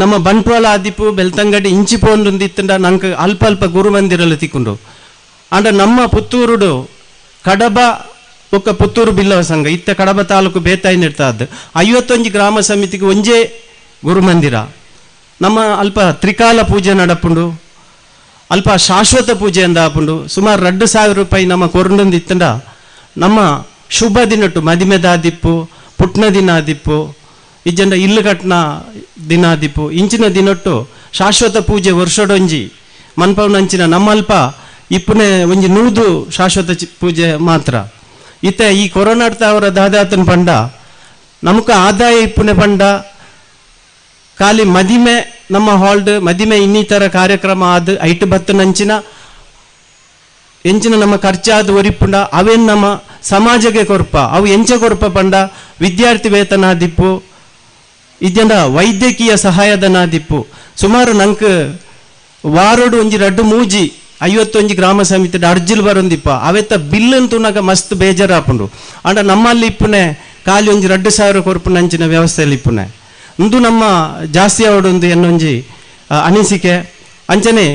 ನಮ್ಮ ಬಂಟ್ವಾಳ ಆದಿಪು ಬೆಳ್ತಂಗಡಿ ಇಂಚಿ ಪೋಂದೊಂದಿತ್ತಂಡ ನಂಗೆ ಅಲ್ಪ ಅಲ್ಪ ಗುರುಮಂದಿರಲ್ಲಿ ತಿಕ್ಕೊಂಡು ಅಂಡ ನಮ್ಮ ಪುತ್ತೂರುಡು ಕಡಬ ಒಕ್ಕ ಪುತ್ತೂರು ಬಿಲ್ಲವ ಸಂಘ ಇತ್ತ ಕಡಬ ತಾಲೂಕು ಬೇತಾಯಿ ಇರ್ತದ್ದು 51 ಗ್ರಾಮ ಸಮಿತಿಗೆ ಒಂಜೇ ಗುರುಮಂದಿರ ನಮ್ಮ ಅಲ್ಪ ತ್ರಿಕಾಲ ಪೂಜೆ ನಡಪುಂಡು ಅಲ್ಪ ಶಾಶ್ವತ ಪೂಜೆ ಅಂದ ಆಪುಂಡು ಸುಮಾರು 2000 ರೂಪಾಯಿ ನಮ್ಮ ಕೊರಂಡೊಂದಿತ್ತಂಡ ನಮ್ಮ ಶುಭ ದಿನಟ್ಟು ಮದಿಮೆದಾದಿಪ್ಪು ಪುಟ್ನ ದಿನ ಆದಿಪ್ಪು ಇಜ್ಜಂಡ ಇಲ್ಲು ಕಟ್ನ ದಿನ ಆದಿಪ್ಪು ಇಂಚಿನ ದಿನಟ್ಟು ಶಾಶ್ವತ ಪೂಜೆ ವರ್ಷಡೊಂಜಿ ಮನ್ಪವನಂಚಿನ ನಮ್ಮ ಅಲ್ಪ ಇಪ್ಪುನೆ ಒಂಜಿ 100 ಶಾಶ್ವತ ಪೂಜೆ ಮಾತ್ರ ಇತ್ತ ಈ ಕೊರೋನಾಡ್ತ ಅವರ ದಾದಾತನ ಪಂಡ ನಮಕ್ ಆದಾಯ ಇಪ್ಪುನೆ ಪಂಡ ಖಾಲಿ ಮದಿಮೆ ನಮ್ಮ ಹಾಲ್ಡ್ ಮದಿಮೆ ಇನ್ನಿತರ ಕಾರ್ಯಕ್ರಮ ಆದ ಐಟು ಬತ್ತನಂಚಿನ ಎಂಚಿನ ನಮ್ಮ ಖರ್ಚಾದ ಒರಿಪುಂಡ ಅವೇನು ನಮ್ಮ ಸಮಾಜಕ್ಕೆ ಕೊರ್ಪ ಅವು ಎಂಚ ಕೊರ್ಪ ಪಂಡ ವಿದ್ಯಾರ್ಥಿ ವೇತನ ದಿಪ್ಪು ಇದ್ಯಂಡ ವೈದ್ಯಕೀಯ ಸಹಾಯಧನ ದಿಪ್ಪು ಸುಮಾರು ನಂಕ್ ವಾರೋಡು ಒಂಜಿ ರಡ್ಡು ಮೂಜಿ 51 ಗ್ರಾಮ ಸಮಿತಿ ಅರ್ಜಿಲ್ ಬರೊಂದಿಪ್ಪ ಅವೆತ್ತ ಬಿಲ್ ಅಂತೂನಾಗ ಮಸ್ತ್ ಬೇಜಾರಾಪುಂಡು ಅಂಡ ನಮ್ಮಲ್ಲಿ ಇಪ್ಪುನೆ ಖಾಲಿ ಒಂಜಿ 2000 ಕೊರ್ಪುನ ಅಂಚಿನ ವ್ಯವಸ್ಥೆಯಲ್ಲಿ ಇಪ್ಪುನೆ ಇಂದು ನಮ್ಮ ಜಾಸ್ತಿ ಅವಡೊಂದು ಎನ್ನೊಂಜಿ ಅನಿಸಿಕೆ ಅಂಚನೆ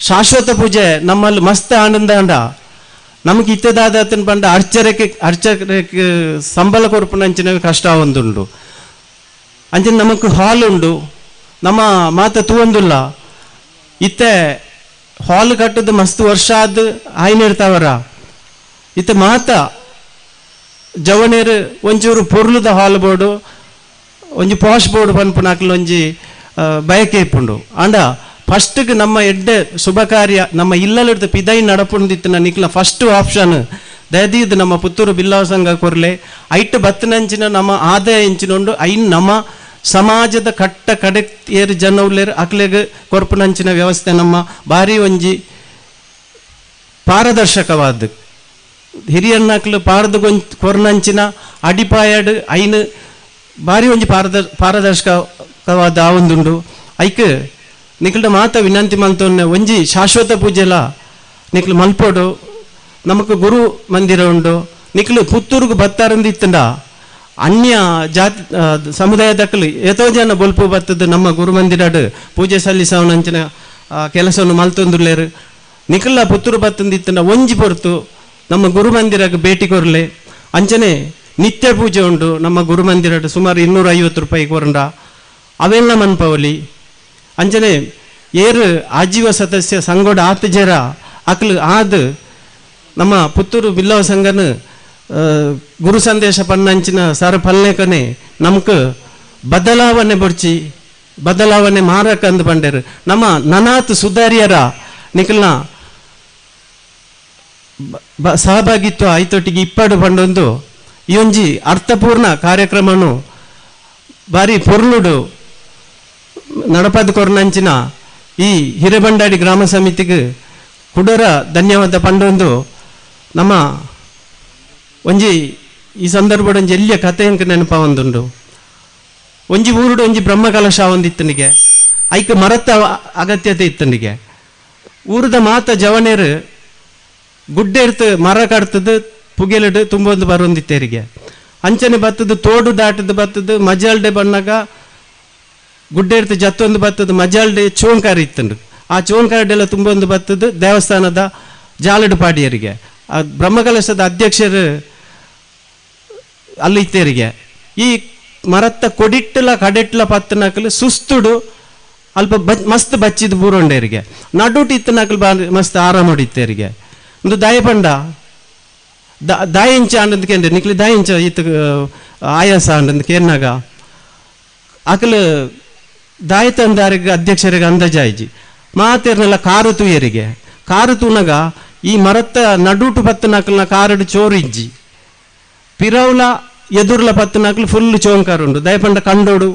ಶಾಶ್ವತ ಪೂಜೆ ನಮ್ಮಲ್ಲಿ ಮಸ್ತ್ ಆನಂದ ಅಂಡ ನಮಗೆ ಇತ್ತದಾದ ಪಂಡ ಅರ್ಚರಕ್ಕೆ ಅರ್ಚಕಕ್ಕೆ ಸಂಬಳ ಕೊರ್ಪುನ ಅಂಚಿನ ಕಷ್ಟ ಒಂದುಂಡು ಅಂಚನೆ ನಮಕ್ ಹಾಲ್ ಉಂಡು ನಮ್ಮ ಮಾತ ತೂವೊಂದುಲ್ಲ ಇತ್ತೆ ಹಾಲ್ ಕಟ್ಟದ ಮಸ್ತ್ ವರ್ಷ ಆದ ಆಯ್ನಿರ್ತಾವರ ಇತ್ತ ಮಾತ ಜವನೇರು ಒಂಚೂರು ಪೊರ್ಲುದ ಹಾಲ್ ಬೋರ್ಡು ಒಂಜಿ ಪಾಶ್ ಬೋರ್ಡ್ ಪನ್ಪುನಕ್ಲು ಒಂಜಿ ಬಯಕೆ ಇಪ್ಪುಂಡು. ಆಂಡ ಫಸ್ಟ್ಗೆ ನಮ್ಮ ಎಡ್ಡೆ ಶುಭ ಕಾರ್ಯ ನಮ್ಮ ಇಲ್ಲಲಿಡ್ದು ಪಿದೈ ನಡಪುಂದಿತ್ತಿನ ನಿಕ್ಲ ಫಸ್ಟ್ ಆಪ್ಷನ್ ದಯದೀದ್ ನಮ್ಮ ಪುತ್ತೂರು ಬಿಲ್ಲವ ಸಂಘ ಕೊರ್ಲೆ. ಐಟ್ ಬತ್ತನಂಚಿನ ನಮ್ಮ ಆದಾಯ ಇಂಚಿನೊಂಡು ಐನ್ ನಮ್ಮ ಸಮಾಜದ ಕಟ್ಟ ಕಡೆ ಏರು ಜನ ಉಲ್ಲೇರು ಅಕ್ಲೆಗ್ ಕೊರ್ಪುನಂಚಿನ ವ್ಯವಸ್ಥೆ ನಮ್ಮ ಭಾರಿ ಒಂಜಿ ಪಾರದರ್ಶಕವಾದ ಹಿರಿಯಣ್ಣಕ್ಲು ಪಾರದು ಕೊರ್ನಂಚಿನ ಅಡಿಪಾಯಡ್ ಐನ್ ಭಾರಿ ಒಂಜಿ ಪಾರದರ್ಶಕವಾದ ಆವೊಂದುಂಡು. ಐಕ್ ನಿಕ್ಲ್ಡ ಮಾತ ವಿನಂತಿ ಮಲ್ತೊನ್ನೆ ಒಂಜಿ ಶಾಶ್ವತ ಪೂಜೆಲ ನಿಕ್ಲು ಮಲ್ಪೋಡು. ನಮಕ್ ಗುರು ಮಂದಿರ ಉಂಡು. ನಿಕ್ಲು ಪುತ್ತೂರುಗು ಬತ್ತಾರಂದಿತ್ತಂಡ ಅನ್ಯ ಜಾತಿ ಸಮುದಾಯದಕ್ಕಲು ಏತೋ ಜನ ಬೊಲ್ಪು ಬತ್ತದ ನಮ್ಮ ಗುರು ಮಂದಿರಡ್ ಪೂಜೆ ಸಲ್ಲಿಸವನಂಚಿನ ಕೆಲಸವನ್ನು ಮಲ್ತೊಂದುಲ್ಲೇರು. ನಿಕ್ಲ ಪುತ್ತೂರು ಬತ್ತಂದಿತ್ತಂಡ ಒಂಜಿ ಪೊರ್ತು ನಮ್ಮ ಗುರು ಮಂದಿರಕ್ಕೆ ಭೇಟಿ ಕೊರ್ಲೆ. ಅಂಚನೆ ನಿತ್ಯ ಪೂಜೆ ಉಂಡು ನಮ್ಮ ಗುರು ಮಂದಿರಡ್ ಸುಮಾರು 250 ರೂಪಾಯಿ ಕೊರಂಡ ಅವೆಲ್ಲ ಮನ್ಪವಲಿ. ಅಂಚನೆ ಏರು ಆಜೀವ ಸದಸ್ಯ ಸಂಗೋಡ ಆತ ಜರ ಅಕ್ಲು ಆದ್ ನಮ್ಮ ಪುತ್ತೂರು ಬಿಲ್ಲವ ಸಂಘನ ಗುರು ಸಂದೇಶ ಪನ್ನಂಚಿನ ಸರ್ ಪಲ್ಲೇಕನೆ ನಮಕ್ ಬದಲಾವಣೆ ಬೊಡ್ಚಿ ಬದಲಾವಣೆ ಮಾರಕ ಅಂದ್ ಪಂಡೇರು. ನಮ್ಮ ನನಾತ್ ಸುಧಾರಿಯರ ನಿಕಲ್ನ ಸಹಭಾಗಿತ್ವ ಐತೊಟ್ಟಿಗೆ ಇಪ್ಪಡು ಪಂಡೊಂದು ಈ ಒಂಜಿ ಅರ್ಥಪೂರ್ಣ ಕಾರ್ಯಕ್ರಮನು ಬಾರಿ ಪೊರ್ಲುಡು ನಡಪದ ಕೊರ್ನಂಚಿನ ಈ ಹಿರೇಬಂಡಾಡಿ ಗ್ರಾಮ ಸಮಿತಿಗೆ ಕುಡರ ಧನ್ಯವಾದ ಪಂಡೊಂದು ನಮ್ಮ ಒಂಜಿ ಈ ಸಂದರ್ಭದ ಒಂಜಿ ಎಲ್ಲಿಯ ಕತೆ ಎಂಕ ನೆನಪ ಒಂದುಂಡು. ಒಂಜಿ ಊರುಡು ಒಂಜಿ ಬ್ರಹ್ಮಕಲಶ ಒಂದಿತ್ತನಿಗೆ ಐಕ್ ಮರತ್ತ ಅಗತ್ಯತೆ ಇತ್ತನಿಗೆ. ಊರದ ಮಾತ ಜವನೇರು ಗುಡ್ಡೆ ಇರ್ತು ಮರ ಕಡ್ತದ್ದು ಪುಗೆಲಿಡು ತುಂಬೊಂದು ಬರೊಂದಿತ್ತೇರಿಗೆ. ಅಂಚನೆ ಬತ್ತದು ತೋಡು ದಾಟದ ಬತ್ತದು ಮಜಾಲ್ಡೆ ಬಣ್ಣಗ ಗುಡ್ಡೆ ಇರ್ತು ಜತ್ತೊಂದು ಬತ್ತದು ಮಜಾಲ್ಡೆ ಚೋಂಕಾರಿ ಇತ್ತಂಡು. ಆ ಚೋಂಕಾರಿಡೆಲ್ಲ ತುಂಬೊಂದು ಬತ್ತದು ದೇವಸ್ಥಾನದ ಜಾಲಡು ಪಾಡಿಯರಿಗೆ. ಆ ಬ್ರಹ್ಮಕಲಶದ ಅಧ್ಯಕ್ಷರು ಅಲ್ಲಿ ಇತ್ತೇರಿಗೆ. ಈ ಮರತ್ತ ಕೊಡಿಟ್ಟಲ ಕಡೆಟ್ಲ ಪತ್ತನಕಲು ಸುಸ್ತುಡು ಅಲ್ಪ ಮಸ್ತ್ ಬಚ್ಚಿದ ಬೂರೊಂಡೇರಿಗೆ. ನಡುಟು ಇತ್ತನಕಲು ಬಾ ಮಸ್ತ್ ಆರಾಮ ಹೊಡಿತೇರಿಗೆ. ಒಂದು ದಾಯಪಂಡ ದಾಯಿಂಚ ಅಂಡಂದು ಕೇಂದ್ರ ನಿಕ್ಲಿ ದಾಯಿಂಚ ಇತ್ತು ಆಯಾಸ ಅಂಡಂದು ಕೇರ್ನಾಗ ಅಕಲು ದಾಯತಂದಾರಿಗೆ ಅಧ್ಯಕ್ಷರಿಗೆ ಅಂದಾಜಾಯಿಜಿ ಮಾತೇರ್ನೆಲ್ಲ ಕಾರು ತೂಯರಿಗೆ. ಕಾರು ತೂನಾಗ ಈ ಮರತ್ತ ನಡುಟು ಪತ್ತನಕಲ್ನ ಕಾರಡು ಚೋರು ಇಜ್ಜಿ ಪಿರೌಲ ಎದುರ್ಲ ಪತ್ತನಕಲು ಫುಲ್ ಚೋಂಕಾರು ಉಂಡು. ದಯಪಂಡ ಕಂಡೋಡು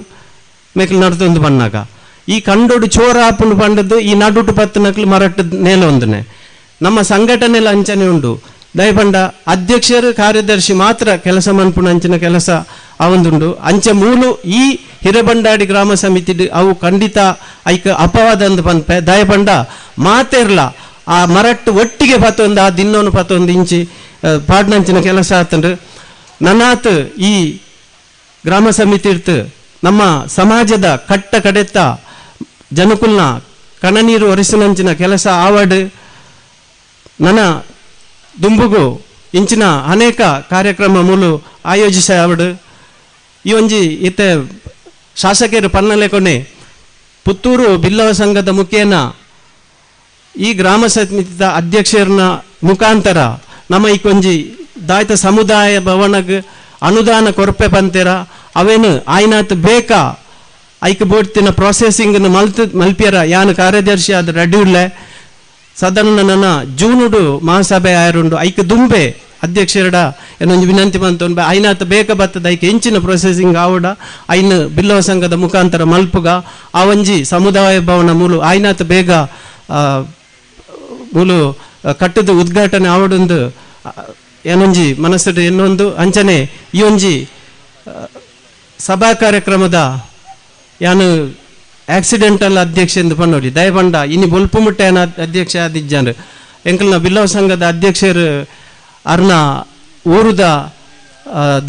ಮೇಕಲು ನಡ್ತೊಂದು ಬಣ್ಣಾಗ ಈ ಕಂಡೋಡು ಚೋರ ಆಪುಂಡು ಪಂಡದ್ದು ಈ ನಡುಟು ಪತ್ತನಕಲು ಮರಟ್ಟು ನೇಲ ಒಂದನೆ ನಮ್ಮ ಸಂಘಟನೆಲ್ಲ ಅಂಚನೆ ಉಂಡು. ದಯಪಂಡ ಅಧ್ಯಕ್ಷರು ಕಾರ್ಯದರ್ಶಿ ಮಾತ್ರ ಕೆಲಸ ಮನ್ಪುಣ ಅಂಚಿನ ಕೆಲಸ ಅವಂದುಂಡು. ಅಂಚೆ ಮೂಲು ಈ ಹಿರೇಬಂಡಾಡಿ ಗ್ರಾಮ ಸಮಿತಿ ಅವು ಖಂಡಿತ ಐಕ ಅಪವಾದ ಅಂದು ಪನ್ಪೆ. ದಯಪಂಡ ಮಾತೇರ್ಲ ಆ ಮರಟ್ಟು ಒಟ್ಟಿಗೆ ಪತ್ತೊಂದು ಆ ದಿನ್ನೋನು ಪತ್ತೊಂದು ಇಂಚಿ ಪಾಡ್ನಂಚಿನ ಕೆಲಸ ಆತಂಡ್ರು. ನನಾತ್ ಈ ಗ್ರಾಮ ಸಮಿತಿ ಇರ್ತು ನಮ್ಮ ಸಮಾಜದ ಕಟ್ಟ ಕಡೆತ್ತ ಜನಕುಲ್ನ ಕಣನೀರು ಒರೆಸಿನಂಚಿನ ಕೆಲಸ ಆವಡ್. ನನ್ನ ದುಂಬುಗು ಇಂಚಿನ ಅನೇಕ ಕಾರ್ಯಕ್ರಮ ಮೂಲು ಆಯೋಜಿಸ ಆವಡು. ಈ ಒಂಜಿ ಇತ್ತೆ ಶಾಸಕರು ಪನ್ನಲೆಕೊನೆ ಪುತ್ತೂರು ಬಿಲ್ಲವ ಸಂಘದ ಮುಖೇನ ಈ ಗ್ರಾಮ ಸಮಿತಿದ ಅಧ್ಯಕ್ಷರನ್ನ ಮುಖಾಂತರ ನಮ್ಮ ಈ ಕೊಂಜಿ ದಾಯ್ತ ಸಮುದಾಯ ಭವನಗ್ ಅನುದಾನ ಕೊರಪೆ ಪಂತೇರ ಅವೇನು ಆಯ್ನಾತ್ ಬೇಕಾ ಐಕ್ ಬೋಡ್ತಿನ ಪ್ರೊಸೆಸಿಂಗ್ ಮಲ್ಪಿಯರ ಯಾನು ಕಾರ್ಯದರ್ಶಿ ಆದ ರೆಡಿ ಉಳ್ಳೆ. ಸದನ ನನ್ನ ಜೂನುಡು ಮಹಾಸಭೆ ಆಯರುಂಡು ಐಕ್ ದುಂಬೆ ಅಧ್ಯಕ್ಷರಡ ಏನೊಂದು ವಿನಂತಿ ಬಂತು ಐನಾತ ಬೇಕ ಬತ್ತದ ಐಕ್ ಹೆಂಚಿನ ಪ್ರೊಸೆಸಿಂಗ್ ಆವಡ ಐನು ಬಿಲ್ಲವ ಸಂಘದ ಮುಖಾಂತರ ಮಲ್ಪುಗ ಆ ಒಂಜಿ ಸಮುದಾಯ ಭವನ ಮೂಲು ಐನಾತ ಬೇಗ ಮೂಲು ಕಟ್ಟದ ಉದ್ಘಾಟನೆ ಆವಡೊಂದು ಏನೊಂಜಿ ಮನಸ್ಸು ಎನ್ನೊಂದು ಅಂಚನೆ ಈ ಒಂಜಿ ಸಭಾ ಕಾರ್ಯಕ್ರಮದ ಯಾನು ಆಕ್ಸಿಡೆಂಟಲ್ ಅಧ್ಯಕ್ಷ ಎಂದು ಪನ್ನೋಡಿ ದಯಪಂಡ ಇನಿ ಬೊಲ್ಪು ಮುಟ್ಟೆ ಅಧ್ಯಕ್ಷ ಆದಿಜ್ಜಾನ್ ಎಂಕಲ್ನ ಬಿಲ್ಲವ ಸಂಘದ ಅಧ್ಯಕ್ಷರು ಅರ್ನ ಊರುದ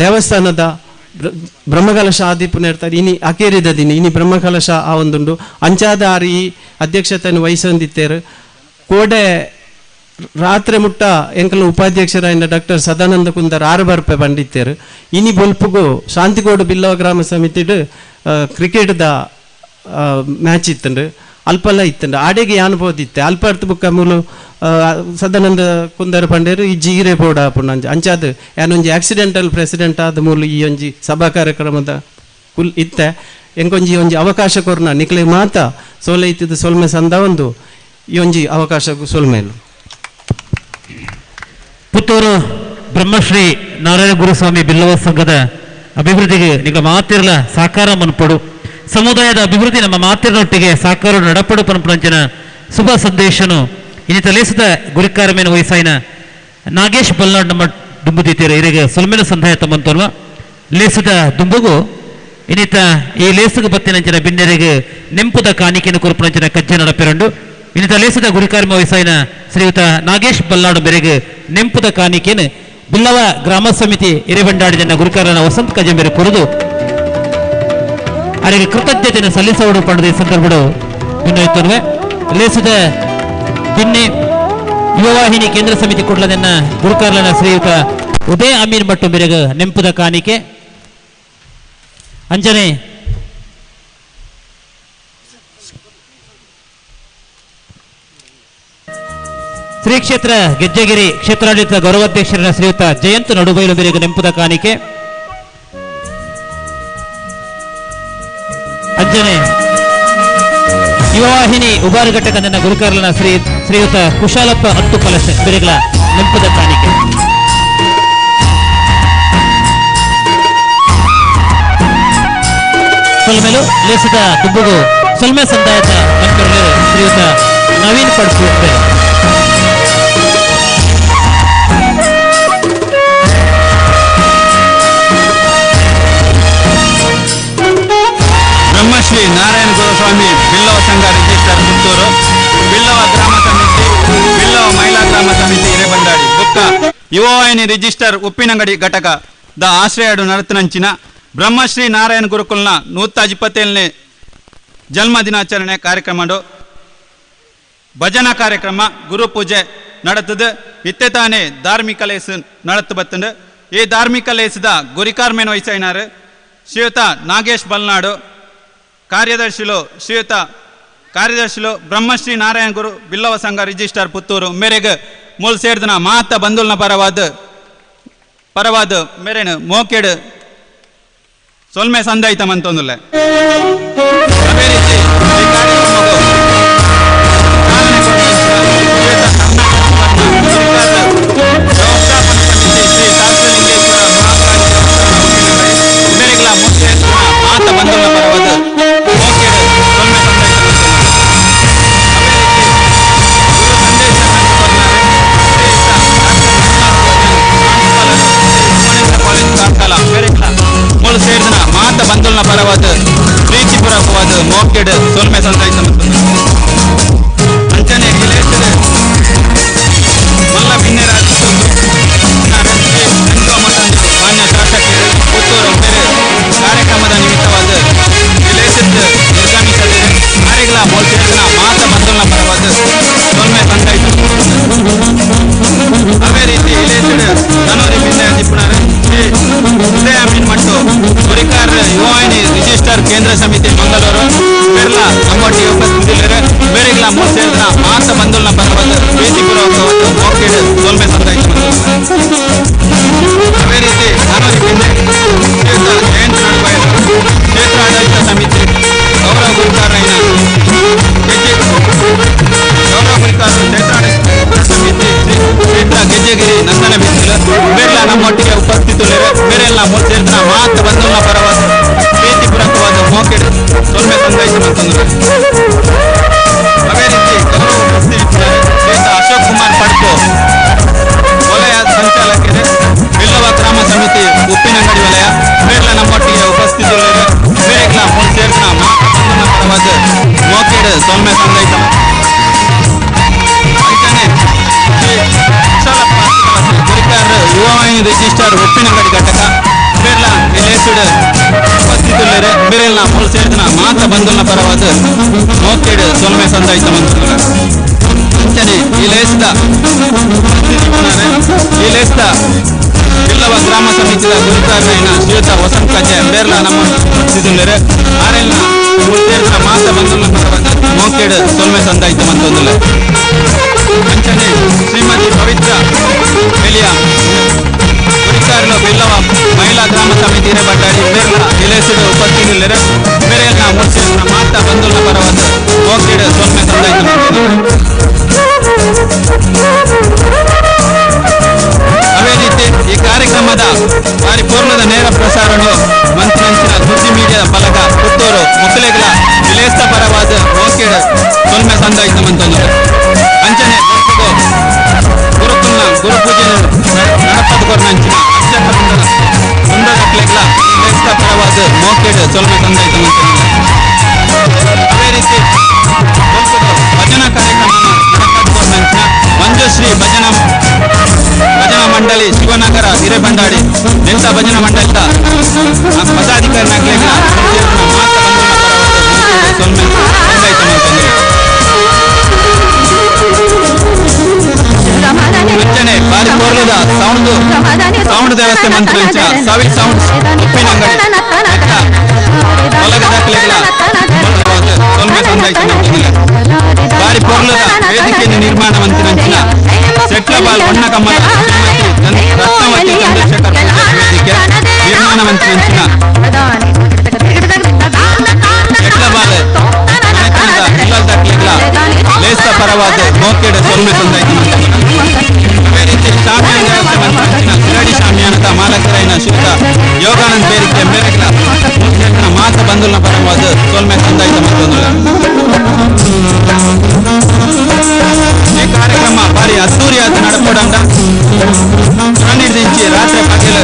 ದೇವಸ್ಥಾನದ ಬ್ರಹ್ಮಕಲಶ ಆದಿಪ್ಪು ನೇರ್ತಾರೆ. ಇನಿ ಅಕೇರಿದ ದಿನಿ ಇನಿ ಬ್ರಹ್ಮಕಲಶ ಆ ಒಂದುಂಡು ಅಂಚಾದ ಆರು ಈ ಅಧ್ಯಕ್ಷತೆಯನ್ನು ವಹಿಸೊಂದಿತ್ತೇರು. ಕೋಡೆ ರಾತ್ರಿ ಮುಟ್ಟ ಎಂಕಲ್ನ ಉಪಾಧ್ಯಕ್ಷರಾಯಿನ ಡಾಕ್ಟರ್ ಸದಾನಂದ ಕುಂದರ್ ಆರು ಬರ್ಪೆ ಪಂಡಿತ್ತೇರು. ಇನಿ ಬೊಲ್ಪುಗು ಶಾಂತಿಗೋಡು ಬಿಲ್ಲವ ಗ್ರಾಮ ಸಮಿತಿಡು ಕ್ರಿಕೆಟ್ದ ಮ್ಯಾಚ್ ಇತ್ತಂಡು ಅಲ್ಪಲ್ಲ ಇತ್ತಂಡು ಆಡೆಗೆ ಯಾನು ಬೋದಿತ್ತೆ ಅಲ್ಪ ಅರ್ಥ ಬುಕ್ಕ ಮೂಲು ಸದಾನಂದ ಕುಂದರ್ ಪಂಡೇರು ಈ ಜೀರೆ ಪೋಡ ಪುಣ್ಣ ಅಂಚಾದ ಯಾನೊಂಜಿ ಆಕ್ಸಿಡೆಂಟಲ್ ಪ್ರೆಸಿಡೆಂಟ್ ಆದ ಮೂಲು ಈ ಒಂಜಿ ಸಭಾ ಕಾರ್ಯಕ್ರಮದ ಕುಲ್ ಇತ್ತೆ ಎಂಕೊಂಜಿ ಒಂಜಿ ಅವಕಾಶ ಕೊರ್ನ ನಿಕ್ಲೆ ಮಾತ ಸೋಲೆ ಇತ್ತಿದ್ದು ಸೊಲ್ಮೆ ಸಂದ ಒಂದು ಈ ಒಂಜಿ ಅವಕಾಶ ಸೊಲ್ಮೇಲು. ಪುತ್ತೂರು ಬ್ರಹ್ಮಶ್ರೀ ನಾರಾಯಣ ಗುರುಸ್ವಾಮಿ ಬಿಲ್ಲವ ಸಂಘದ ಅಭಿವೃದ್ಧಿಗೆ ನಿಗ ಮಾತಿರಲ ಸಾಕಾರ ಮನ್ಪಡು, ಸಮುದಾಯದ ಅಭಿವೃದ್ಧಿ ನಮ್ಮ ಮಾತಿರನೊಟ್ಟಿಗೆ ಸಾಕಾರ ನಡಪಡು ಪನ್ಪುನಂಚಿನ ಶುಭ ಸಂದೇಶನು ಇನ್ನಿತ ಲೇಸದ ಗುರಿಕಾರ ಮೇನ ವಯಸ್ಸಾಯಿನ ನಾಗೇಶ್ ಬಲ್ನಾಡ್ ನಮ್ಮ ದುಂಬುದೀತೀರ ಇರಿಗೆ ಸೊಲ್ಮೆನ ಸಂದಾಯ ತಮ್ಮಂತಲ್ವ ಲೇಸದ ದುಂಬುಗು ಇನ್ನಿತ ಈ ಲೇಸುಗು ಬತ್ತಿನಂಚಿನ ಬಿನ್ನೆರಿಗೆ ನೆಂಪುದ ಕಾಣಿಕೆಯನ್ನು ಕೊರಪುನಂಚಿನ ಕಜ್ಜೆ ನಡಪೆರಂಡು ಇನ್ನಿತ ಲೇಸದ ಗುರಿಕಾರ್ಮ ವಯಸ್ಸಾಯಿನ ಶ್ರೀಯುತ ನಾಗೇಶ್ ಬಲ್ನಾಡು ಬೆರೆಗೆ ನೆಂಪುದ ಕಾಣಿಕೆಯನ್ನು ಬಿಲ್ಲವ ಗ್ರಾಮ ಸಮಿತಿ ಹಿರೇಬಂಡಾಡಿದ ಗುರುಕಾರನ ವಸಂತ ಕಜಂಬೇರೆ ಕೊರದು ಅವರಿಗೆ ಕೃತಜ್ಞತೆಯನ್ನು ಸಲ್ಲಿಸೋಡು ಪಡೆದ ಈ ಸಂದರ್ಭಡು ಭಿನ್ನಯುತ್ತವೆ. ಲೇಸದ ದಿನ್ನೆ ಯುವವಾಹಿನಿ ಕೇಂದ್ರ ಸಮಿತಿ ಕುಡ್ಲದನ್ನ ಗುರುಕಾರ್ಲನ ಶ್ರೀಯುತ ಉದಯ ಅಮೀರ್ ಮಟ್ಟು ಮೇರೆಗೆ ನೆಂಪುದ ಕಾಣಿಕೆ. ಅಂಜನೆ ಶ್ರೀ ಕ್ಷೇತ್ರ ಗೆಜ್ಜೆಗಿರಿ ಕ್ಷೇತ್ರಾಡಳಿತ ಗೌರವಾಧ್ಯಕ್ಷರನ್ನ ಶ್ರೀಯುತ ಜಯಂತ್ ನಡುಬೈಲು ಮೇರೆಗೆ ನೆಂಪುದ ಕಾಣಿಕೆ. ಅಂಜನೆ ಯುವವಾಹಿನಿ ಉಬಾರು ಘಟಕದನ್ನ ಗುರುಕಾರ್ಲನ ಶ್ರೀಯುತ ಕುಶಾಲಪ್ಪ ಹತ್ತು ಕಲಶ ಬೆರೆಗಳ ನೆಂಪುದ ಕಾಣಿಕೆ. ಸೊಲ್ಮೆಲು ಲೇಸದ ದುಬ್ಬುಗು ಸೊಲ್ಮೆ ಸಂದಾಯದ ಶ್ರೀಯುತ ನವೀನ್ ಪಡ್ಸು ಬೆರೆ. ಬ್ರಹ್ಮಶ್ರೀ ನಾರಾಯಣ ಗುರುಸ್ವಾಮಿ ಬಿಲ್ಲವ ಸಂಘ ರಿಜಿಸ್ಟರ್ ಪುತ್ತೂರು, ಬಿಲ್ಲವ ಗ್ರಾಮ ಸಮಿತಿ, ಬಿಲ್ಲವ ಮಹಿಳಾ ಗ್ರಾಮ ಸಮಿತಿ ಹಿರೇಬಂಡಾಡಿ ಬುಕ್ಕ ಯುವವಾಹಿನಿ ರಿಜಿಸ್ಟರ್ ಉಪ್ಪಿನಂಗಡಿ ಘಟಕ the ಆಶ್ರಯಡು ನರತನಂಚಿನ ಬ್ರಹ್ಮಶ್ರೀ ನಾರಾಯಣ ಗುರುಕುಲ್ನ 127ನೇ ಜನ್ಮ ದಿನಾಚರಣೆ ಕಾರ್ಯಕ್ರಮ ಭಜನಾ ಕಾರ್ಯಕ್ರಮ ಗುರುಪೂಜೆ ನಡೆತದೆ. ಇತ್ತೆ ತಾನೇ ಧಾರ್ಮಿಕ ಲೇಸು ನಡತು ಬತ್ತಂಡು. ಈ ಧಾರ್ಮಿಕ ಲೇಸದ ಗುರಿಕಾರ್ಮೇನ್ ವಹಿಸೈನಾರು ಶ್ರೀಯುತ ನಾಗೇಶ್ ಬಲ್ನಾಡು, ಕಾರ್ಯದರ್ಶಿಲು ಶ್ರೀಯುತ ಕಾರ್ಯದರ್ಶಿಲು ಬ್ರಹ್ಮಶ್ರೀ ನಾರಾಯಣ ಗುರು ಬಿಲ್ಲವ ಸಂಘ ರಿಜಿಸ್ಟರ್ ಪುತ್ತೂರು ಮೇರೆಗೆ ಮೂಲ ಸೇರ್ದನ ಮಾತ ಬಂಧುಲ್ನ ಪರವಾದ ಮೇರೆನು ಮೋಕೆಡು ಸೊಲ್ಮೆ ಸಂದಾಯ್ತ ಮಂತೊಂದುಲ್ಲೆ. ಅದೇ ರೀತಿ ಈ ಕಾರ್ಯಕ್ರಮವು ಚಾಲನೆ ವ್ಯವಸ್ಥಾಪನ ಸಮಿತಿ ಶ್ರೀ ಶಾಸ್ತ್ರಲಿಂಗೇಶ್ವರ ಮಹಾಕಾಳಿ ದೇವಸ್ಥಾನ ಉಪ್ಪಿನಂಗಡಿ ಮೇರೆಗಳ ಮುಖ್ಯ ಮಾತ ಬಂಧುಲ್ನ ಪರವಾದ ಮೋಕೆಡು ಸೊಲ್ಮೆ ಸಂದಾಯ್ತ ಮಂತೊಂದುಲ್ಲೆ. ಅದೇ ರೀತಿ ಗುರು ಸಂದೇಶ ಕೊರ್ನಾರೆ ಶ್ರೀಯುತ ಡಾಕ್ಟರ್ ಮಂಜುನಾಥ್ ಕೋಟ್ಯಾನ್ ಪ್ರಾಂಶುಪಾಲರು ಶ್ರೀ ಭುವನೇಶ್ವರ ಕಾಲೇಜ್ ಕಾರ್ಕಳ ಮೇರೆಗಳ ಮೂಲ ಸೇರಿದನ ಮಾತ ಬಂಧುಲ್ನ ಪರವಾದ ಪ್ರೀತಿಪೂರ್ವಕವಾದ ಮೋಕೆಡ್ ಸೊಲ್ಮೆ ಸಂದಾಯ್ತ ಮಂತೊಂದುಲ್ಲೆ. ಅಂಚನೆ ಇಲೇಶದ ಮಲ್ಲ ಬಿನ್ನೆರಾಜ್ ಮಾನ್ಯ ಶಾಸಕರು ಪುತ್ತೂರು ಬೇರೆ ಕಾರ್ಯಕ್ರಮದ ನಿಮಿತ್ತವಾದ ಇಲೇಶದ ನಿರ್ಗಮಿಸದೆ ಆರೆಗಳ ಮೂಲ ಸೇರಿದನ ಮಾತ ಬಂಧುಲ್ನ ಪರವಾದ ಸೊಲ್ಮೆ ಸಂದಾಯ್ತ. ಅದೇ ರೀತಿ ಇಲೇಶದ ನನೋರಿ ಬಿನ್ನೆ ಜಿಪ್ಪುನಾರೆ ಶ್ರೀ ಉದಯ ಅಮೀನ್ ಮಟ್ಟು ಗುರಿಕಾರ ಯುವವಾಹಿನಿ ರಿಜಿಸ್ಟರ್ ಕೇಂದ್ರ ಸಮಿತಿ ಮಂಗಳೂರು ಬಿರ್ಲಾ ನಮ್ಮೊಟ್ಟಿಗೆ ಉಪಸ್ಥಿತಿಯಲ್ಲಿದ್ದಾರೆ. ಬೇರೆಗಳ ಮೂಲ ಸೇರಿದ ಮಾತ ಬಂಧುಲ್ನ ಪರವಾದ ಪ್ರೀತಿಪೂರ್ವಕವಾದ ಮೋಕೆಡ್ ಸೊಲ್ಮೆ ಸಂದಾಯ್ತ. ಅದೇ ರೀತಿ ನನೋರಿ ಬಿನ್ನೆ ಶ್ರೀಯುತ ಜಯಂತ್ ನಡುಬೈಲು ಕ್ಷೇತ್ರಾಡಳಿತ ಸಮಿತಿ ಗೌರವ ಗುರುಕಾರೈನ ಗೌರವ ಗುರುಕಾರ ಕ್ಷೇತ್ರಾಡಳಿತ ಸಮಿತಿ ಕ್ಷೇತ್ರ ಗೆಜ್ಜೆಗಿರಿ ನಂದನ ಬಿಸಿಲು ಬೇರೆಲ್ಲ ನಮ್ಮೊಟ್ಟಿಗೆ ಉಪಸ್ಥಿತರಿದ್ದಾರೆ. ಬೇರೆಲ್ಲ ಮೂಲ ಸೇರಿದ ಮಾತ ಬಂಧುಲ್ನ ಪರವಾದ ಪ್ರೀತಿಪೂರ್ವಕವಾದ ಮೋಕೆಡ್ ಸೊಲ್ಮೆ ಸಂದಾಯ್ತ ಮಂತಂದ್ರೆ. ಅದೇ ರೀತಿ ಗೌರವ ಉಪಸ್ಥಿತರಿದ್ದಾರೆ ಶ್ರೀಯುತ ಅಶೋಕ್ ಕುಮಾರ್ ಪಡ್ಕೋ ವಲಯ ಸಂಚಾಲಕರೇ ಬಿಲ್ಲವ ಗ್ರಾಮ ಸಮಿತಿ ಉಪ್ಪಿನಂಗಡಿ ವಲಯ ಬೇರೆಲ್ಲ ನಮ್ಮೊಟ್ಟಿಗೆ ಉಪಸ್ಥಿತರಿದ್ದಾರೆ. ಬೇರೆಲ್ಲ ಮೂಲ ಸೇರಿದ ಮಾತ ಬಂಧುಲ್ನ ಪರವಾದ ಮೋಕೆಡ್ ಸೊಲ್ಮೆ ಸಂದಾಯ್ತ. ಅಂಚನೆ ಶ್ರೀ ಕುಶಾಲಪ್ಪ ಗುರಿಕಾರ ಯುವವಾಹಿನಿ ರಿಜಿಸ್ಟರ್ ಉಪ್ಪಿನಂಗಡಿ ಘಟಕ ಬೇರ್ಲ ಇಲೇಸುಡ್ ಉಪಸ್ಥಿತರಿದ್ದಾರೆ. ಬೇರೆಲ್ಲ ಮೂಲ ಸೇರಿದ ಮಾತ ಬಂಧುಲ್ನ ಪರವಾದ ಮೋಕೆಡ್ ಸೊಲ್ಮೆ ಸಂದಾಯ್ತ ಮಂತಂದ್ರೆ. ಅಂಚನೆ ಈ ಲೇಸದ ಈ ಲೇಸದ ಬಿಲ್ಲವ ಗ್ರಾಮ ಸಮಿತಿಯ ಗುರುಕಾರನ ಶ್ರೀಯುತ ವಸಂತ ಕಜೆ ಬೇರ್ಲ ನಮ್ಮ ಉಪಸ್ಥಿತರಿದ್ದಾರೆ. ಆರೆಲ್ನ ಮೂಲ ಸೇರಿದ ಮಾತ ಬಂಧುಲ್ನ ಪರವಾದ ಮೋಕೆಡ್ ಸೊಲ್ಮೆ ಸಂದಾಯ್ತ ಮಂತೊಂದುಲ್ಲೆ. ಅಂಚನೆ ಶ್ರೀಮತಿ ಪವಿತ್ರ ಬೆಲಿಯ ಗುರಿಕಾರಲು ಬಿಲ್ಲವ ಮಹಿಳಾ ಗ್ರಾಮ ಸಮಿತಿ ಹಿರೇಬಂಡಾಡಿ ಬೇರ್ಲ ಲೇಸಿಡು ಉಪಸ್ಥಿತಿಲಿರು ಬೇರೆಲ್ಲ ಮೂರ್ತಿಯನ್ನ ಮಾತಾ ಬಂಧುಲ ಪರವಾದ ಮೋಕೆಡ್ ಸೊಲ್ಮೆ ಸಂದಾಯಿತ. ಅದೇ ರೀತಿ ಈ ಕಾರ್ಯಕ್ರಮದ ಬಾರಿ ಪೂರ್ಣದ ನೇರ ಪ್ರಸಾರನು ಮಂತ್ರಂಚಿನ ಸುದ್ದಿ ಮೀಡಿಯಾದ ಫಲಕ ಪುತ್ತೂರು ಮುಕ್ಕಲೆಗಳ ವಿಲೇಸ್ತ ಪರವಾದ ಮೋಕೆಡ್ ಸೊಲ್ಮೆ ಸಂದಾಯಿತ ಮಂತೊಂದು. ಅಂಚನೆ ಗುರುಕುಲ್ನ ಗುರುಪೂಜೆ ನಡಪದ ಕೊರ್ನಂಚಿನ ಅರ್ಚಕ ವೃಂದದಕ್ಲೆಗ್ಲ ವಿಲೇಸ್ತ ಪರವಾದ ಮೋಕೆಡ್ ಸೊಲ್ಮೆ ಸಂದಾಯಿತ ಮಂತೊಂದು. ಅದೇ ರೀತಿ ಭಜನಾ ಕಾರ್ಯಕ್ರಮ ನಡಪದ ಕೊರ್ನಂಚಿನ ಮಂಜುಶ್ರೀ ಭಜನಾ ಮಂಡಳಿ ಶಿವನಗರ ಹಿರೇಬಂಡಾಡಿ ನೆಂತ ಭಜನಾ ಮಂಡಳಿದ ಪದಾಧಿಕಾರಿನಾಗ್ಲೆಗ್ಲ ಸೊಲ್ಮೆ ಸಂದಾಯಿತ ಮಂತೊಂದು. ಅಂಚನೆ ಬಾರಿ ಪೋರ್ಲದ ಸೌಂಡ್ ಸೌಂಡ್ ವ್ಯವಸ್ಥೆ ಮಂತ್ರಂಚ ಸವಿ ಸೌಂಡ್ ಉಪ್ಪಿನಂಗಡಿ ಹೊಲಗದಕ್ಲೆಗ್ಲ ಸೊಲ್ಮೆ ಸಂದಾಯಿತ ಮಂತೊಂದು. ಬಾರಿ ಪೋರ್ಲದ ವೇದಿಕೆಯನ್ನು ನಿರ್ಮಾಣ ಮಂತಿನಂಚಿನ ಸೆಟ್ಲಬಾಲ್ ಒಣ್ಣ ಕಮ್ಮಲ ರತ್ನವತಿ ಚಂದ್ರಶೇಖರ್ ವೇದಿಕೆ ನಿರ್ಮಾಣ ಮಂತಿನಂಚಿನ ಸೆಟ್ಲಬಾಲ್ ಇಲ್ಲದಕ್ಲೆಗ್ಲ ಲೇಸ್ತ ಪರವಾದ ಮೋಕೆಡ್ ಸೊಲ್ಮೆ ಸಂದಾಯಿತ ಮಂತೊಂದು. ಅದೇ ರೀತಿ ಶಾಮಿಯಾನ ವ್ಯವಸ್ಥೆ ಮಂತ್ರಂಚಿನ ಶಿರಾಡಿ ಶಾಮಿಯಾನದ ಮಾಲಕರೈನ ಶ್ರೀಯುತ ಯೋಗಾನಂದ್ ಬೇರಿಕೆ ಮೇರೆಗ್ಲ ಮಾತ ಬಂಧುಲ್ನ ಪರವಾದ ಸೊಲ್ಮೆ ಸಂದಾಯಿತ ಮಂತೊಂದು. ಈ ಕಾರ್ಯಕ್ರಮ ಭಾರಿ ಅದ್ದೂರಿಯಾದ ನಡಪಡಂಡ ದಿಂಚಿ ರಾತ್ರಿ ಪಗಲು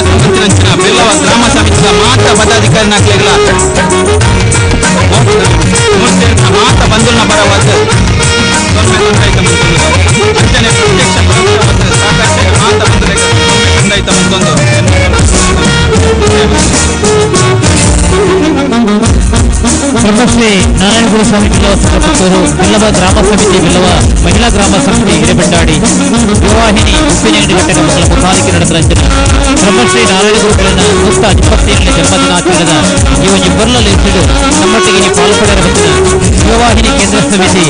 ಸಂಬಂಧಿಸಿದ ಬಿಲ್ಲವ ಗ್ರಾಮ ಸಮಿತಿಯ ಮಾತ ಪದಾಧಿಕಾರಿನಾಗ್ಲೆಗ್ಲ ಮಾತ ಬಂಧುಲ್ನ ಪರವಾದ ಸೊಲ್ಮೆ ಸಂದಾಯಿತ ಮಂತೊಂದು. ಅಂಚನೆ ಪ್ರತ್ಯಕ್ಷ ಪರೋಕ್ಷವಾದ ಸಾಕಷ್ಟು ಮಾತ ಬಂಧುಲೆಗ್ ಸೊಲ್ಮೆ ಸಂದಾಯಿತ ಮಂತೊಂದು. ಬ್ರಹ್ಮಶ್ರೀ ನಾರಾಯಣಗುರು ಸ್ವಾಮಿ ಬಿಲ್ಲವ ಸಂಘ ಪುತ್ತೂರು, ಬಿಲ್ಲವ ಗ್ರಾಮ ಸಮಿತಿ, ಬಿಲ್ಲವ ಮಹಿಳಾ ಗ್ರಾಮ ಸಮಿತಿ ಹಿರೇಬೆಟ್ಟಾಡಿ, ಯುವವಾಹಿನಿ ಉಪ್ಪಿನಂಗಡಿ ಘಟಕ ಮಕ್ಕಳ ಮುಖಾಲಿಕೆ ನಡೆದ ರಂಜನ ಬ್ರಹ್ಮಶ್ರೀ ನಾರಾಯಣಗುರುಗಳನ್ನ 127ನೇ ಜನ್ಮದಿನಾಚರಣೆದ ಈ ಒಂದು ಬೊರ್ಲಲ್ಲಿ ಇಟ್ಟಿದ್ದು ನಮ್ಮೊಟ್ಟಿಗೆ ಈ ಪಾಲ್ಪಡೆಯ ಬಂದಿನ ಯುವವಾಹಿನಿ ಕೇಂದ್ರ ಸಮಿತಿ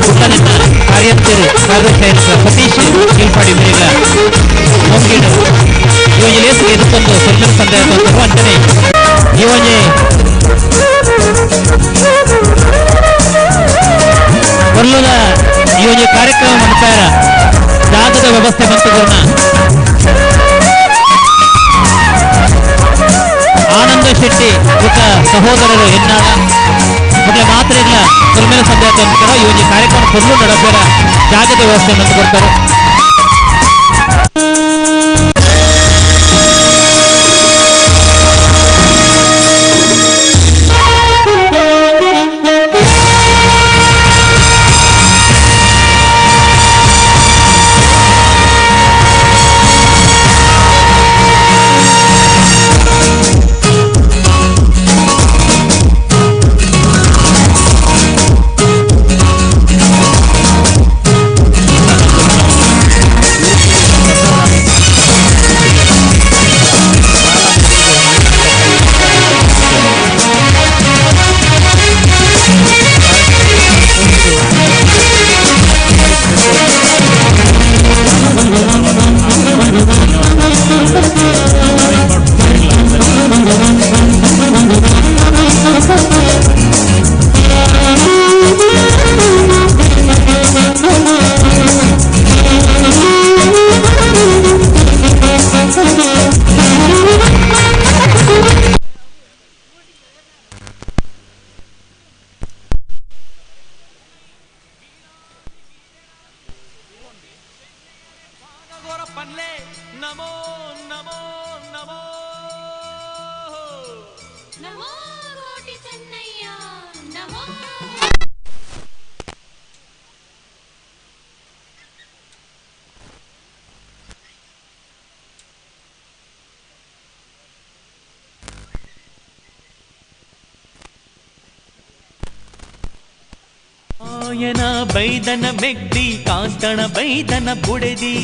ಪುಟ್ಟನಿನ ಕಾರ್ಯಂತರು ಕಾರ್ಯದರ್ಶಿ ಸತೀಶ್ ಕೀಳ್ಪಾಡಿ ಮೇರೆಗಳ ಮೊಂಗೇಡು ಈ ಒಂದು ಲೇಸಿಗೆ ಎದುಕೊಂದು ಸೊಲ್ಲು ಸಂದಾಯ ತಂದರು. ಅಂಚನೆ ಈ ಒಂದು ಕೊಲ್ಲದ ಈ ಒಂದು ಕಾರ್ಯಕ್ರಮ ಮಾಡ್ತಾರ ಜಾಗದ ವ್ಯವಸ್ಥೆ ಮಂತುಗಳನ್ನ ಆನಂದ ಶೆಟ್ಟಿ ಮೃತ ಸಹೋದರರು ಹೆನ್ನಾಳ ಮೊದಲ ಮಾತ್ರ ಇಲ್ಲ ಸೊಲ್ಮೇಲೆ ಸಂದೇಹ ತಂತಾರೆ. ಈ ಒಂದು ಕಾರ್ಯಕ್ರಮ ಕೊಲ್ಲು ನಡಪೇರ ಜಾಗದ ವ್ಯವಸ್ಥೆ ಮಂತು ಕೊಡ್ತಾರೆ. ಬೈದನ ಮೆಗ್ದಿ ಕಾಂತಣ ಬೈದನ ಬುಡೆದಿ